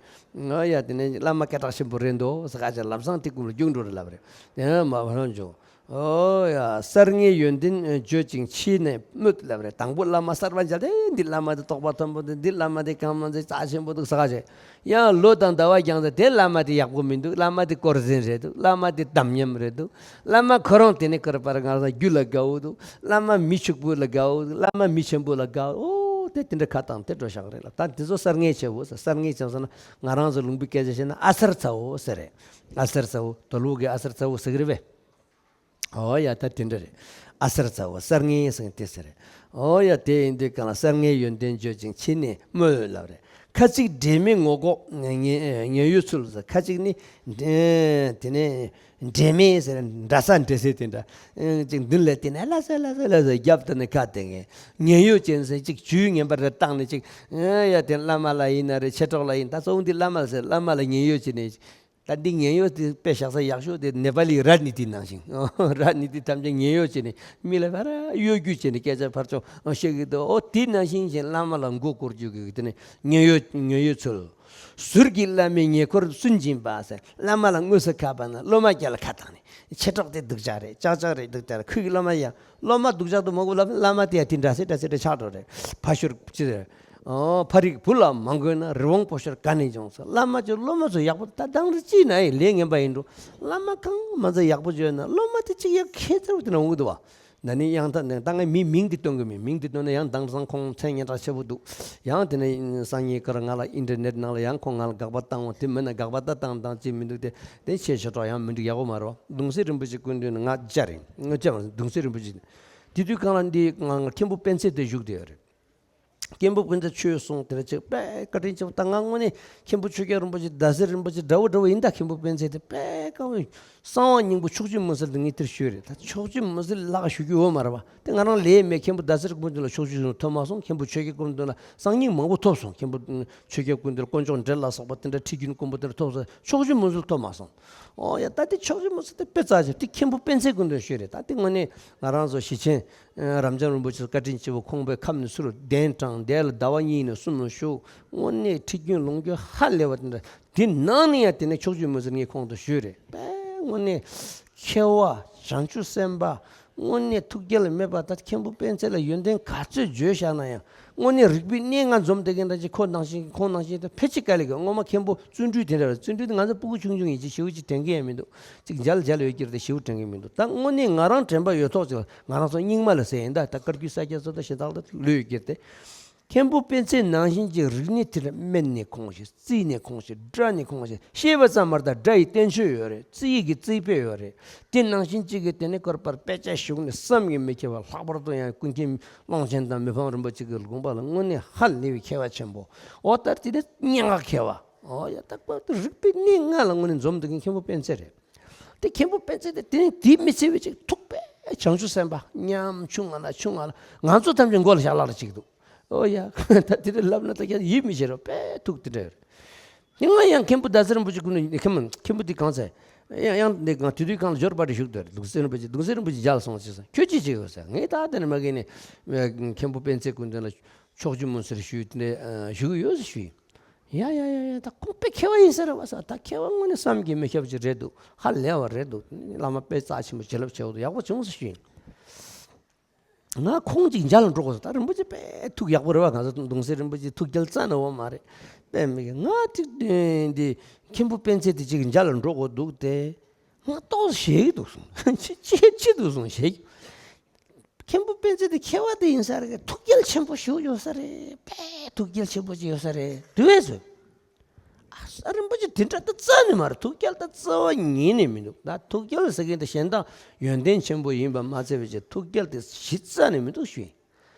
ཨོ་ཡ། དེ་ནས་བླ་མ་སྐད་གྲགས་ཆེན་པོ་རེད་འདུག་ཟེར་ག་ཅིག་ལམ་སང་དེ་ཀུན་ལ་རྒྱུགས་འགྲོ་རེད་ལབ་རེད། དེ་ནས་མ་བབ་ཅོལ་འཇུག། ཨོ་ཡ། གསར་ལྔའི་ཡོན་ཏན་བརྗོད་ཅིང་ཕྱིས་ནས་སྨོད་ལབ་རེད། དང་པོ་བླ་མ་གསར་པ་མཇལ་ཏེ། འདི་བླ་མ་དེ་རྟོགས་པ་མཐོན་པོ་འདུག། འདི་བླ་མ་དེ་གང་མ་ཚད་རྩ་ཆེན་པོ་འདུག་ཟེར་ག་ཅིག། ཡང་ལོ་དང་ཟླ་བ་འགྱངས་ཚེ་དེ་བླ་མ་དེ་ཡག་པོ་མི་འདུག། བླ་མ་དེ་དཀོར་ཟན་རེད་འདུག། བླ་མ་དེ་དམ་ཉམས་རེད་འདུག། བླ་མ་ཁོ་རང་དེ་ནས་སྐུར་པར་ང་རང་རྒྱུ་ལ་དགའ་བོ་འདུག། བླ་མ་མི་ཕྱུག་པོ་ལ་དགའ་བོ་འདུག། བླ་མ་མི་ཆེན་པོ་ལ་དགའ་བོ། ཨོ་དེ་དེ་འདྲ་ཁ་བཏང་དེ་འགྲོ་བཞག་རེད་ལ། ད་དེ་ཚོ་གསར་ལྔའི་ཆེ་བོ་ཟེར། གསར་ལྔའི་ཆེ་བོ་ཟེར་ན་ང་རང་ཚོ་ལུང་པའི་སྐད་ཆ་བཤད་ན་ཨ་གསར་ཚ་བོ་ཟེར་རེད། ཨ་གསར་ཚ་བོ་དོལ་པོ་གི་ཨ་གསར་ཚ་བོ་ཟེར་གི་རེད་པས། ཨོ་ཡ། ད་དེ་འདྲ་རེད། ཨ་གསར་ཚ་བོ་གསར་ལྔའི་ཟེར་དེ་ཟེར་རེད། ཨོ་ཡ། དེ་ཡིན་དུས་གང་ལ་གསར་ལྔའི་ཡོན་ཏན་བརྗོད་ཅིང་ཕྱིས་ནས་སྨོད་ལབ་རེད། ཁ་ཅིག་འབྲས་མེད་ངོ་ལྐོག་ཉེ་ཉེ་ཡོད་ཚུལ་ཟེར། ཁ་ཅིག་ནི་དེ་ནས་འབྲས་མེད་ཟེར། འདྲ་ས་འདྲ་ས་དེ་འདྲ་ཅིག་མདུན་ལ་དེ་ནས་ལ་ས་ལ་ས་ལ་ས་རྒྱབ་དེ་ནས་ཁ་དེ་ངས་ཉེ་ཡོད་ཅན་ཟེར། ཅིག་ཇུས་ངན་པ་རེ་བཏང་ནས་ཅིག། ཡ། དེ་བླ་མ་ལ་ཡིན་ན་རེད། མཆེད་གྲོགས་ལ་ཡིན། ད་གཙོ་བོ་འདི་བླ་མ་ལ་ཟེར། བླ་མ་ལ་ཉེ་ཡོད་བྱས་ནས། ད་འདི་ཉེ་ཡོད་དེ་དཔེ་བཞག་ས་ཡག་ཤོས་དེ་ནེ་པ་ལི་ར་ནི་ཏི་ནང་བཞིན། ར་ནི་ཏི་ཐམས་ཅད་ཉེ་ཡོད་བྱས་ནས་མི་ལ་ཕར་གཡོ་སྒྱུ་བྱས་ནས་སྐད་ཆ་ཕར་ཕྱོགས་བཤད་གི་འདུག། ཨོ་དེ་ནང་བཞིན་བྱས་བླ་མ་ལ་མགོ་སྐོར་རྒྱུ་གི་དེ་ནས་ཉེ་ཡོད་ཉེ་ཡོད་ཚུལ། ཟུར་གྱི་བླ་མའི་ཉེ་འཁོར་སུན་འབྱིན་པ་ཟེར། བླ་མ་ལ་དངོས་སུ་ཁ་པ་ན་སློབ་མ་རྒྱ་ལ་ཁ་བཏང་ནས། མཆེད་གྲོགས་དེ་སྡུག་ཅག་རེད། ཅག་ཅག་རེད། སྡུག་ཅག་རེད། ཁོའི་གི་སློབ་མ་ཡང་། སློབ་མ་སྡུག་ཅག་ཏུ་མང་པོ་ལབ། བླ་མ་དེ་ཡང་དེ་འདྲ་སེ་འདྲ་སེ་འདྲ་ཆགས་འགྲོ་རེད། ཕ་ཤུལ་ཅི་རེད། ཨོ་ཕ་རིགས་བུ་ལ་མ་འགོས་ན། རི་བོང་པོ་ཤར་ག་ནས་འབྱུང་ཟེར། བླ་མ་ཚོ་སློབ་མ་ཚོ་ཡག་པོ་ད་དང་རི་ཅི་ན་ཡི་ལས་ངན་པ་ཡིན་འགྲོ། བླ་མ་གང་མ་ཚོ་ཡག་པོ་བྱོས་ན་སློབ་མ་དེ་གཅིག་ཡང་ཁྱད་མཚར་བོ་དེ་ན་འོང་གི་འདུག་བ། ད་ནི་ཡང་ད་ནི་ད་ངས་མི་མིང་དེ་སྟོན་གི་མིན། མིང་དེ་སྟོན་ན་ཡང་དེང་སང་ཁོང་མཚན་སྙན་གྲགས་ཆེ་བོ་འདུག། ཡང་དེ་ནས་སང་ཉིན་ཁར་ང་ལ་ཨིན་ཊར་ནེཊ་ནང་ལ་ཡང་ཁོང་ང་ལ་དགག་པ་བཏང་བ། དེ་མིན་ན་དགག་པ་ད་བཏང་བཏང་ཅི་མི་འདུག་སྟེ། དེ་ཆེ་ཆེ་གྲོགས་ཡང་མི་འགྲིག། ཡག་པོ་མ་རེད་བ། གདུང་སྲས་རིན་པོ་ཆེ་སྐུ་མདུན་ང་བཅར་རིང་ང་བཅར་བ་གདུང་སྲས་རིན་པོ་ཆེ། དེ་དུས་གང་ལ་འདི་ང་མཁན་པོ་སྤེན་ཚེ་དེ་བཞུགས་བསྡད་ཡོད་རེད། མཁན་པོ་སྤེན་ཚེ་ཆོས་གསུངས་དེ་འདྲ་ཅིག་དཔེ་བཀའ་དྲིན་ཆེ་བ། ད་ང་དངོས་གནས་མཁན་པོ་ཆོས་རྒྱལ་རིན་པོ་ཆེ། རྡ་སེ་རིན་པོ་ཆེ་འདྲ་བོ་འདྲ་བོ་ཡིན། ད་མཁན་པོ་སྤེན་ཚེ་དེ་དཔེ་དཀའ་བའི་གསང་བ་སྙིང་པོ་ཕྱོགས་བཅུའི་མུན་སེལ་དེ་ངས་དེར་ཞུས་རེད། ད་ཕྱོགས་བཅུའི་མུན་སེལ་ལག་ཞུ་རྒྱུ་ཡོད་མ་རེད་བ། དེ་ང་རང་ལས་མེད། མཁན་པོ་རྡ་སེ་སྐུ་མདུན་ལ་ཕྱོགས་བཅུའི་མུན་སེལ་ཐོབ་མ་སོང་། མཁན་པོ་ཆོས་རྒྱལ་སྐུ་མདུན་ལ་གསང་སྙིང་མང་པོ་ཐོབ་སོང་། མཁན་པོ་ཆོས་རྒྱལ་སྐུ་མདུན་ལ་དཀོན་མཆོག་འགྲེལ་ལ་སོགས་པ་དེ་འདྲ་ཁྲིད་རྒྱུན་དཀོན་པོ་དེ་འདྲ་ཐོབ་སོང་། ཕྱོགས་བཅུའི་མུན་སེལ་ཐོབ་མ་སོང་། ཨོ་ཡ། ད་དེ་ཕྱོགས་བཅུའི་མུན་སེལ་དེ་དཔེ་རྩ་ཆེ། དེ་མཁན་པོ་སྤེན་ཚེ་སྐུ་མདུན་ཞུས་རེད། ད་དེ་དངོས་གནས་ང་རང་ཚོ་ཞེ་ཆེན་རབ་འབྱམས་རིན་པོ་ཆེ་བཀའ་དྲིན་ཆེ་བོ། ཁོང་པའི་ཁབ་ནས་ཚུར་གདན་དྲངས། དེ་ལ་ཟླ་བ་གཉིས་ནས་གསུམ་ལ་བཞུགས། དངོས་གནས་ཁྲིད་རྒྱུན་ལུང་རྒྱུན་ཧ་ལས་པ་དེ་འདྲ། དེ་ནང་ནས་ཡང་དེ་ནས་ཕྱོགས་བཅུའི་མུན་སེལ་ངས་ཁོང་དུ་ཞུས་རེད། དཔེ་ དངོས་གནས་མཁས་པ་བྱང་ཆུབ་སེམས་དཔའ། དངོས་གནས་ཐུགས་རྒྱལ་མེད་པ། ད་མཁན་པོ་སྤེན་ཚེ་ལ་ཡོན་ཏན་ག་ཚོད་བརྗོད་བཞག་ན་ཡང་། དངོས་གནས་རིག་པའི་གནས་ལྔ་འཛོམས་བསྡད་མཁན་འདྲ་ཅིག་ཁོ་ནང་བཞིན་ཁོང་ནང་བཞིན་དུ་ཕལ་ཆེར་དཀའ་ལས་ཀྱི། སྔོན་མ་མཁན་པོ་བརྩོན་འགྲུས་དེ་འདྲ་བ། བརྩོན་འགྲུས་དེ་ང་ཚོ་སྤུ་གུ་ཆུང་ཆུང་ཡིན་ཅིག་ཞེ་པོ་ཅིག་དྲན་གི་ཡང་མི་འདུག་ཅིག་མཇལ་མཇལ་ཡོད་ཀྱི་རེད་དེ་ཞེ་པོ་དྲན་གི་མི་འདུག་ད་དངོས་གནས་ང་རང་དྲན་པ་ཡོད་ཐོག་ཅིག་ལ་ང་རང་ཚོ་རྙིང་མ་ལ་ཟེར་ཡིན། ད་ད་བཀའ་བརྒྱུད་ས་སྐྱ་ཚོ་ད་ཞེ་དྲག་ད་ལོས་ཡོད་ཀྱི་རེད་དེ། མཁན་པོ་སྤེན་ཚེ་ནང་བཞིན་གྱི་རིག་གནས་དེ་ལ་སྨན་ནས་ཁོང་ཞིག་རྩིས་ནས་ཁོང་ཞིག་སྒྲ་ནས་ཁོང་ཞིག་ཤེས་པ་ཙམ་མ་རེད། ད་སྒྲ་ཡི་བསྟན་བཅོས་ཡོད་རེད། རྩིས་ཡིག་གི་རྩིས་དཔེ་ཡོད་རེད། དེ་ནང་བཞིན་གཅིག་གི་དེ་ནས་བསྐོར་པར་དཔེ་ཆ་ཞུགས་ནས་བསམ་གྱིས་མི་ཁྱབ་པ། ལྷག་པར་དུ་ཡང་ཀུན་མཁྱེན་ཀློང་ཆེན་དང་མི་ཕམ་རིན་པོ་ཆེ་གི་དགོངས་པ་ལ་དངོས་གནས་ཧ་ལས་པའི་མཁས་པ་ཆེན་པོ། འོ་ད་དེ་ནས་སྙན་ངག་མཁས་པ། འོ་ཡ། ད་ཀོ་རིག་པའི་གནས་ལྔ་ལ་དངོས་གནས་འཛོམས་འདུག་མཁན་མཁན་པོ་སྤེན་ཚེ་རེད། དེ་མཁན་པོ་སྤེན་ཚེ་དེ་དེ་དེ་མི་ཚེ་བའི་ཅིག་ཐུག་པའི་བྱང་ཆུབ་སེམས་དཔའ་ཉམ་ཆུང་ང་ལ་ཆུང་ང་ལ། ང་ཚོ་ཐམས་ཅད་མགོ་ལ་ཞྭ་ལག་ལ་ཅིག་འདུག་འོ་ཡ། ད་དེ་འདྲ་ལབ་ན་ད་ཀྱང་ཡིད་མི་ཆེས་རོགས་པས་ཐུག་དེ་འདྲ་ཡོད་རེད། ཡང་ཡང་མཁན་པོ་ཟླ་ཟེར་རིན་པོ་ཆེ་ཀུན་ནས་མཁན་མཁན་པོ་འདི་གང་ཚེ། ཡང་ཡང་འདི་གང་དུས་དུས་གང་ལ་འབྱོར་པ་རེ་བཞུགས་དོར་གདུང་སྲས་རིན་པོ་ཆེ་གདུང་སྲས་རིན་པོ་ཆེ་མཇལ་སོང་ཅེས་སོང་ཁྱོད་ཅི་བྱེད་ཡོད་ཟེར། ངས་ད་དེ་ནས་མ་གི་ནས་མཁན་པོ་སྤེན་ཚེ་ཀུན་ལྡན་ལ་ཕྱོགས་བཅུ་མུན་སེལ་ཞུས་དེ་འདྲ་བཞུགས་ཡོད་ཟེར་ཞུས། ཡ་ཡ་ཡ་ཡ། ད་ཁོང་དཔེ་མཁས་པ་ཡིན་ས་རེད་བ་ས། ད་མཁས་པ་དངོས་གནས་བསམ་གྱིས་མི་ཁྱབ་ཅིག་རེད་འདུག་ཧ་ལས་པ་རེད་འདུག་བླ་མ་དཔེ་རྩ་ཆེན་པོ་བྱིན་རླབས་ཆེ་བོ་འདུག་ཡག་པོ་བྱུང་ཟེར་ཞུས་ཡིན། ང་ཁོང་ཅིག་མཇལ་ལ་འགྲོ་དགོས་ཟེར། ད་རིན་པོ་ཆེ་དཔེ་ཐུགས་ཡག་པོ་རེད་བ། ང་ཚོ་གདུང་སྲས་རིན་པོ་ཆེ་ཐུགས་རྒྱལ་རྩ་ནས་འོ་མ་རེད། དཔེ་མི་ང་ཅིག་འདི་མཁན་པོ་སྤེན་ཚེ་དེ་ཅིག་མཇལ་ལ་འགྲོ་དགོས་འདུག་སྟེ། ང་ཏོག་ཙམ་ཞེད་ཀྱི་འདུག་གསུངས། ཅི་ཅི་ཅི་འདུག་གསུངས་ཞེད་ཀྱི། མཁན་པོ་སྤེན་ཚེ་དེ་མཁས་པ་དེ་ཡིན་ས་རེད། ཐུགས་རྒྱལ་ཆེན་པོ་ཞིག་ཡོད་ས་རེད། དཔེ་ཐུགས་རྒྱལ་ཆེན་པོ་ཅིག་ཡོད་ས་རེད་དུ་བས་སོ། ཨ་ས་རིན་པོ་ཆེ་དེ་འདྲ་ད་རྩ་ནས་མ་རེད། ཐུགས་རྒྱལ་ད་རྩ་བ་ཉིད་ནས་མི་འདུག་ད་ཐུགས་རྒྱལ་ཟེར་མཁན་དེ་གཞན་དག་ཡོན་ཏན་ཆེན་པོ་ཡིན་པ་མ་ཚད་པའི་ཆེད་ཐུགས་རྒྱལ་དེ་གཞི་རྩ་ནས་མི་འདུག་ཞུས།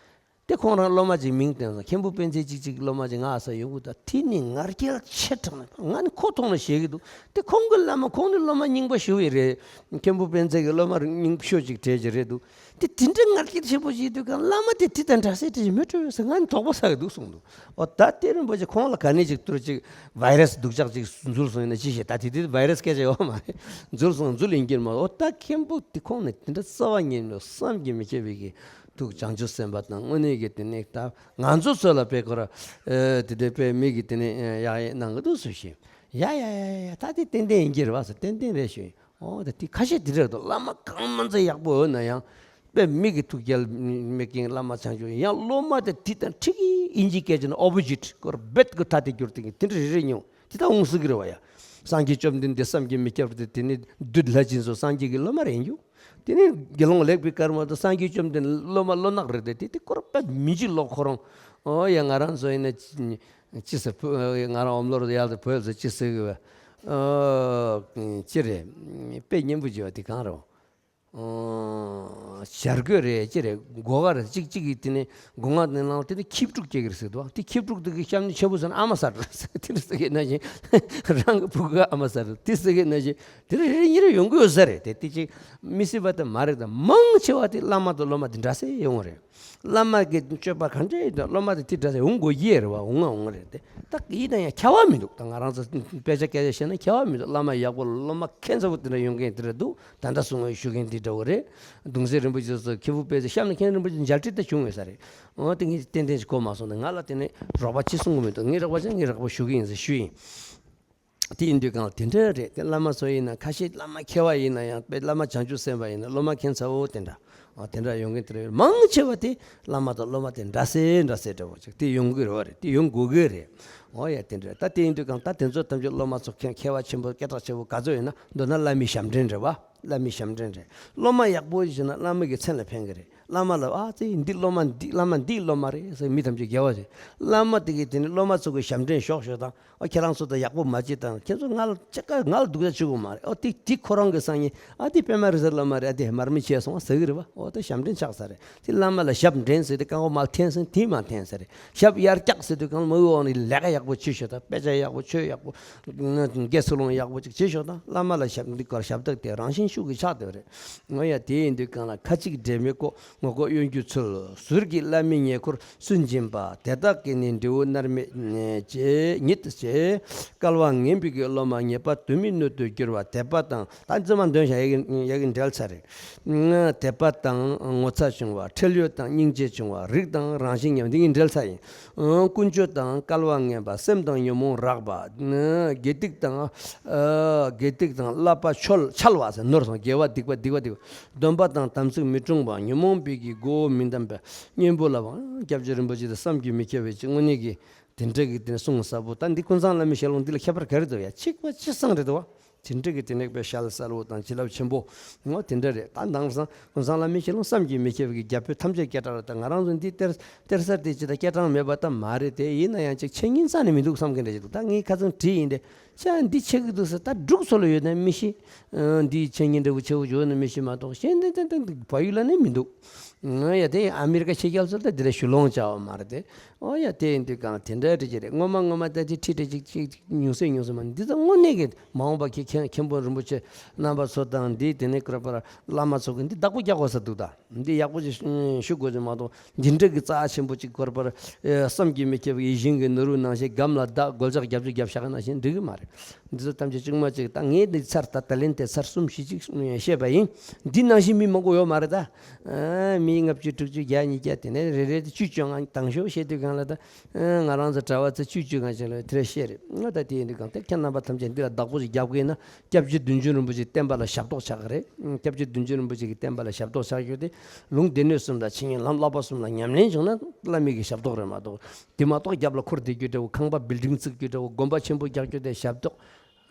དེ་ཁོང་རང་སློབ་མ་ཅིག་མིང་བཏོན་སོང་། མཁན་པོ་སྤེན་ཚེ་གཅིག་གཅིག་སློབ་མ་ཅིག་ང་ཨ་ས་ཡོང་གི་འདུག་དེ་ནི་ང་རྒྱལ་ཆེ་དྲགས་ནས་ང་ནི་ཁོ་མཐོང་ན་ཞེད་ཀྱི་འདུག་དེ་ཁོང་གི་བླ་མ་ཁོང་ནི་སློབ་མ་རྙིང་པ་ཞིག་ཡིན་རེད། མཁན་པོ་སྤེན་ཚེ་གི་སློབ་མ་རྙིང་པ་ཤོས་ཅིག་གྲས་ཅིག་རེད་འདུག་དེ་དེ་འདྲ་ང་རྒྱལ་ཆེན་པོ་ཞིག་འདུག་ག་བླ་མ་དེ་དེ་དང་འདྲ་སའི་གྲས་ཅིག་མི་འགྲོ་བས་ཟེར་ང་ནི་དོགས་པ་ཟ་གི་འདུག་གསུངས་འདུག་འོ་ད་དེ་རིན་པོ་ཆེ་ཁོང་ལ་ག་ནས་ཅིག་ཏུར་ཅིག་བའི་རས་སྡུག་ཅག་ཅིག་འཛུལ་སོང་ཡིན་ན་ཅི་ཞེས། ད་དེ་དུས་བའི་རས་སྐད་ཆ་ཡོད་མ་རེད། འཛུལ་སོང་འཛུལ་ཡིན་གྱི་མ། འོ་ད་མཁན་པོ་དེ་ཁོང་ནི་དེ་འདྲ་རྩ་བ་ཉིད་ནས་བསམ་གྱིས་མི་ཁྱབ་པའི་གི་ཐུགས་བྱང་ཆུབ་སེམས་དཔའ་དང་དངོས་གནས་ཀྱི་དེ་ནས་ད་ང་ཚོ་ཚོ་ལ་དཔེ་ཁོ་ར་ཨེ་དེ་འདྲའི་དཔེ་མི་གི་དེ་ནས་ཡག་ཡག་གནང་གི་འདུག་ཟེར་ཞུས། ཡ་ཡ་ཡ་ཡ། ད་དེ་ཏན་ཏན་ཡིན་གྱི་རེད་བ་ཟེར། ཏན་ཏན་རེད་ཞུས། འོ་ད་དེ་ཁ་ཤས་དེ་འདྲ་འདུག་བླ་མ་གང་མ་ཚད་ཡག་པོ་ཡོད་ན་ཡང་དཔེ་མི་གི་ཐུགས་རྒྱལ་མེད་མཁན་བླ་མ་བྱང་ཆུབ་ཡང་སློབ་མ་དེ་དེ་དང་འཁྲིག་གི་ཨིན་ཇི་སྐད་ཆ་ནས་ཨོ་པོ་ཟིཊ་ཁོ་ར་རྦད་ཀྱི་ཐ་དེ་བསྒྱུར་དེ་གི་དེ་འདྲ་རེ་རེ་མྱོང་། དེ་དག་འོང་སྲིད་ཀྱི་རེད་བ་ཡ། སངས་རྒྱས་བཅོམ་ལྡན་འདས་བསམ་གྱིས་མི་ཁྱབ་སྟེ་དེ་ནི་བདུད་ལྷ་སྦྱིན་སོགས་སངས་རྒྱས་ཀྱི་སློབ་མ་རེད་ཡིན་རྒྱུ། དེ་ནི་དགེ་སློང་ལེགས་པའི་སྐར་མ་དང་སངས་རྒྱས་བཅོམ་ལྡན་སློབ་མ་བློ་ནག་རེད་དེ་དེ་དེ་སྐོར་དཔེ་མི་འཇིགས་ལོ་ཁོ་རང་། ཨོ་ཡ་ང་རང་ཚོ་ཡིན་ན་ཅི་ཟེར་ང་རང་ཨོམ་ལོར་ཡར་དུ་བོད་ཟེར་ཅི་ཟེར་གི་བས། ཨོ་ཅི་རེད། དཔེ་སྙན་པོ་བརྗོད་པ་དེ་གང་རེད། བྱ་རྒོད་རེད་ཅི་རེད་མགོ་ག་རེད་ཅིག་ཅིག་གིས་དེ་ནས་མགོ་རྔ་དེ་ནང་དེ་ནས་ཁྱི་ཕྲུག་སྐྱེ་གི་རེད་ཟེར་འདུག་དེ་ཁྱི་ཕྲུག་དེ་གི་སྐྱབས་གནས་ཆེན་པོ་ཟེར་ན་ཨ་མ་ཟེར་རེད་ཟེར་དེ་རེད་ཟེར་གི་ན་བཞིན་རང་གི་ཕྲུ་གུ་ཨ་མ་ཟེར་རེད་དེ་ཟེར་གི་ན་བཞིན་དེ་རེད་རེད་གཉིས་རེད་ཡོང་གི་ཡོད་ས་རེད་དེ་དེ་ཅིག་མི་སྲིད་པ་དེ་མ་རེད་ད་མང་ཆེ་བ་དེ་བླ་མ་དང་སློབ་མ་དེ་འདྲ་སེ་ཡོང་རེད། བླ་མ་གི་སྤྱོད་པ་ག་འདྲ་ཡིན་དང་སློབ་མ་དེ་དེ་འདྲ་ཟེར་འོང་དགོས་ཀྱི་རེད་བ། འོང་ང་འོང་རེད་དེ་ད་ཡིན་ན་ཡང་ཁྱད་པར་མི་འདུག་ད་ང་རང་ཚོ་དཔེ་ཆ་སྐད་ཆ་བཤད་ན་ཁྱད་པར་མི་འདུག་བླ་མ་ཡག་པོ་སློབ་མ་ཁྱད་མཚར་པོ་དེ་འདྲ་ཡོང་མཁན་དེ་འདྲ་འདུག་ད་ལྟ་གསུང་བའི་ཞུ་མཁན་དེ་འདྲ་བོ་རེད། གདུང་སྲས་རིན་པོ་ཆེ་སོགས་མཁན་པོ་དཔེ་ཆ་བཤམས་ན་མཁན་རིན་པོ་ཆེ་མཇལ་འཕྲད་ད་བྱུང་ཡོད་ས་རེད། འོ་དེ་ངས་ཏན་ཏན་ཞིག་གོ་མ་སོང་ནས་ང་ལ་དེ་ནས་རོགས་པ་ཅི་གསུང་གི་མི་འདུག་ངས་རོགས་པ་བྱས་ངས་རོགས་པ་ཞུ་གི་ཡིན་ཟེར་ཞུས་ཡིན། དེ་ཡིན་དུས་གང་ལ་དེ་འདྲ་རེད་དེ་བླ་མ་ཚོ་ཡིན་ན་ཁ་ཤས་བླ་མ་མཁས་པ་ཡིན་ན་ཡང་དཔེ་བླ་མ་བྱང་ཆུབ་སེམས་དཔའ་ཡིན་ན་སློབ་མ་མཁན་ཚ་བོ་དེ་འདྲ་ཨ་དེ་འདྲ་ཡོང་གི་དེ་རེད། མང་ཆེ་བ་དེ་བླ་མ་དང་སློབ་མ་དེ་འདྲ་སེ་འདྲ་སེ་འདྲ་བོ་ཅིག་དེ་ཡོང་གི་རེད་བ་རེད་དེ་ཡོང་དགོས་གི་རེད། འོ་ཡ་དེ་འདྲ་ད་དེ་ཡིན་དུས་གང་ད་དེ་ཚོ་ཐམས་ཅད་སློབ་མ་ཚོ་མཁས་མཁས་པ་ཆེན་པོ་སྐད་གྲགས་ཆེ་བོ་ག་ཚོད་ཡིན་ན་མདོར་ན་བླ་མའི་ཞབས་འདྲེན་རེད་བ། བླ་མའི་ཞབས་འདྲེན་རེད། སློབ་མ་ཡག་པོ་ཡིན་ན་བླ་མ་གི་མཚན་ལ་ཕན་གི་རེད། བླ་མ་ལ་ཨ་ཙི་འདི་སློབ་མ་འདི་བླ་མ་འདིའི་སློབ་མ་རེད་ཟེར་མི་ཐམས་ཅད་དགེ་བ་རེད། བླ་མ་དེ་གིས་དེ་ནི་སློབ་མ་ཚོ་གི་ཞབས་འདྲེན་ཞོག་ཞོག་དང་ཨ་ཁྱེད་རང་ཚོ་དང་ཡག་པོ་མ་བྱེད་དང་ཁྱེད་ཚོ་ང་ལ་ཅི་དགའ་ང་ལ་སྡུག་ཅག་བྱེད་དགོས་མ་རེད། ཨོ་དེ་དེ་ཁོ་རང་གི་སང་ཉིན་ཨ་དེ་པད་མ་རི་ཟེར་སློབ་མ་རེད། ཨ་དེ་མར་མེ་བྱས་སོང་ཟེར་གི་རེད་བ། ཨོ་དེ་ཞབས་འདྲེན་ཆགས་ས་རེད། དེ་བླ་མ་ལ་ཞབས་འདྲེན་ཟེར་དུས་རྐང་པ་མར་འཐེན་སོང་དེ་མར་འཐེན་ས་རེད། ཞབས་ཡར་བཀྱག་ཟེར་དུས་གང་མ་འོག་ནས་ལས་ཀ་ཡག་པོ་བྱེད་ཤོག་དང་དཔེ་ཆ་ཡག་པོ་ཆོས་ཡག་པོ་དགེ་ཚུལ་སློང་ཡག་པོ་ཅིག་བྱེད་ཤོག་དང་བླ་མ་ལ་ཞབས་འདི་སྐོར་ཞབས་བཏགས་དེ་རང་བཞིན་ཤུགས་ཀྱིས་ཆགས་བསྡད་པ་རེད། ཨོ་ཡ་དེ་ཡིན་དུས་གང་ལ་ཁ་ཅིག་འབྲེལ་མེད་ཀོ་ངོ་ལྐོག་གཡོ་སྒྱུ་ཚུལ། ཟུར་གྱི་བླ་མའི་ཉེ་འཁོར་སུན་འབྱིན་པ། དེ་དག་གིས་ནི་འབྲས་བུ་མནར་མེད་ཉིད་ཅེས། ཉིད་ཅེས། སྐལ་བ་ངན་པའི་གི་སློབ་མ་ཉེས་པ་དུ་མའི་སྣོད་དུ་གྱུར་པ། དད་པ་དང་། ད་རྫུན་མ་འདོན་བྱ་ཡ་གི་ཡ་གི་འབྲེལ་ཚར་རེད། དད་པ་དང་ངོ་ཚ་བྱུང་བ། ཁྲེལ་ཡོད་དང་སྙིང་རྗེ་བྱུང་བ། རིགས་དང་རང་བཞིན་ངན་པ་འདི་གི་འབྲེལ་ཚར་ཡིན། ཀུན་སྤྱོད་དང་སྐལ་བ་ངན་པ། སེམས་དང་ཉོན་མོངས་རགས་པ། དགེ་སྡིག་དང་། དགེ་སྡིག་དང་བསླབ་པ་འཆོལ་འཆལ་བ་ཟེར་ནོར་སོང་། དགེ་བ་སྡིག་པ་སྡིག་པ་སྡིག་པ། སྡོམ་པ་དང་དམ་ཚིག་མི་སྲུང་བ། ཉོན་མོངས་པའི་གི་སྒོ་མི་འདོན་པའི་གཉེན་པོ་ལ་བ། སྐྱབས་རྗེ་རིན་པོ་ཆེ་དེ་བསམ་གྱིས་མི་ཁྱབ་པའི་ཅིག་དངོས་གནས་ཀྱི་དེ་འདྲ་གི་དེ་གསུང་ཟབ་པོ། ད་འདི་ཀུན་བཟང་བླ་མའི་ཞལ་ལུང་འདི་ལ་ཁྱད་པར་ག་རེ་འདུག་ཡ། གཅིག་པ་གཅིག་སང་རེད་འདུག་བ། དེ་འདྲ་གི་དེ་ནས་པའི་ཞལ་གསལ་བོ་དང་བྱིན་རླབས་ཆེན་པོ་ངོ་དེ་འདྲ་རེད། ད་དེང་སང་ཀུན་བཟང་བླ་མའི་ཞལ་ལུང་བསམ་གྱིས་མི་ཁྱབ་པའི་གི་རྒྱ་བོད་ཐམས་ཅད་སྐད་གྲགས་རེད། ད་ང་རང་ཚོ་འདི་གཏེར་གཏེར་གསར་དེ་ཅི་ད་སྐད་གྲགས་མེད་པ་ད་མ་རེད། དེ་ཡིན་ན་ཡང་ཅིག་འཆད་ཉན་རྩ་ནས་མི་འདུག་བསམ་མཁན་འདྲ་ཞིག་འདུག་ད་ངས་ཁ་སང་བྲིས་ཡིན་ཏེ། ཅག་འདི་ཆེ་གི་འདུག་ཟེར། ད་འབྲུག་སོགས་ལ་ཡོད་ན་མི་ཤེས། ཨ། འདིའི་འཆད་ཉན་འདྲ་བོ་ཆེ་བོ་ཡོད་ན་མི་ཤེས་མ་གཏོགས་གཞན་དེ་དེ་དེ་བལ་ཡུལ་ལ་ནི་མི་འདུག་ཨ་ཡ། དེ་ཨ་མི་རི་ཀ་ཕྱི་རྒྱལ་ཚོ་ལ་དེ་འདྲ་ཞུ་ལོང་བྱ་བ་མ་རེད་དེ། ཨོ་ཡ། དེ་ཡིན་དུས་གང་དེ་འདྲ་འདྲ་ཅིག་རེད། སྔོན་མ་སྔོན་མ་ད་ཅིག་ཁྲིད་འདྲ་ཅིག་ཅིག་ཉུང་ཟད་ཉུང་ཟད་མ། འདི་ཚོ་དངོས་གནས་ཀྱི་མ་འོངས་པ་ཁྱེད་མཁན་མཁན་པོ་རིན་པོ་ཆེ་རྣམ་པ་ཚོ་དང་འདི་དེ་ནས་བཀུར་བར་བླ་མ་ཚོ་གི་འདི་བདག་པོ་རྒྱག་དགོས་ས་འདུག་ད། འདི་ཡག་པོ་ཅིག་ཞུ་དགོས་ཀྱི་མ་གཏོགས་འདི་འདྲ་གི་རྩ་ཆེན་པོ་ཅིག་བཀོད་པར། ཨེ། བསམ་གྱིས་མི་ཁྱབ་པའི་ཡིད་བཞིན་གྱི་ནོར་བུ་ནང་བཞིན་སྒམ་ལ་བདག་སྒོལ་ལྕགས་རྒྱབ་ཅིག་རྒྱབ་བཞག་ནང་བཞིན་འགྲིག་གི་མ་རེད། འདི་ཚོ་ཐམས་ཅད་ཅུང་མ་ཅིག་ད་ངས་འདི་ཚར་ད་ད་ལན་དེ་ཚར་གསུམ་བཞི་ཅིག་བཤད་པ་ཡིན། འདི་ནང་བཞིན་མི་མང་པོ་ཡོད་མ་རེད་ད། ཨ། མི་ལྔ་བཅུ་དྲུག་ཅུ་བརྒྱ་ཉིས་བརྒྱ་དེ་ནས་རེ་རེ་དེ་བཅུ་བཅོ་ལྔ་དང་ཤོག་བཤད་དུས་གང་ལ་ད། ཨ། ང་རང་ཚོ་གྲྭ་བ་ཚོ་བཅུ་བཅོ་ལྔ་ཅིག་ལ་དེ་འདྲ་བཤད་རེད། ང་ད་དེ་ཡིན་དུས་གང་ལྟར་ཁྱེད་རྣམ་པ་ཐམས་ཅད་འདི་ལ་བདག་པོ་ཅིག་རྒྱབ་དགོས་ན། སྐྱབས་རྗེ་བདུད་འཇོམས་རིན་པོ་ཆེའི་བསྟན་པ་ལ་ཞབས་ཏོག་ཆགས་ཀྱི་རེད། སྐྱབས་རྗེ་བདུད་འཇོམས་རིན་པོ་ཆེ་གི་བསྟན་པ་ལ་ཞབས་ཏོག་ཆགས་རྒྱུ་དེ། ལུང་སྡེ་སྣོད་གསུམ་དང་འཆད་ཉན་ལམ་བསླབ་པ་གསུམ་ལ་ཉམས་ལེན་བྱུང་ན་བླ་མའི་གི་ཞབས་ཏོག་རེད་མ་གཏོགས། དེ་མ་གཏོགས་རྒྱབ་ལ་འཁོར་སྡེ་རྒྱུ་འདྲ་བོ། ཁང་པ་བིལ་ཌིང་བརྩིགས་རྒྱུ་འདྲ་བོ། དགོན་པ་ཆེན་པོ་རྒྱག་རྒྱུ་དེ་ཞབས་ཏོག་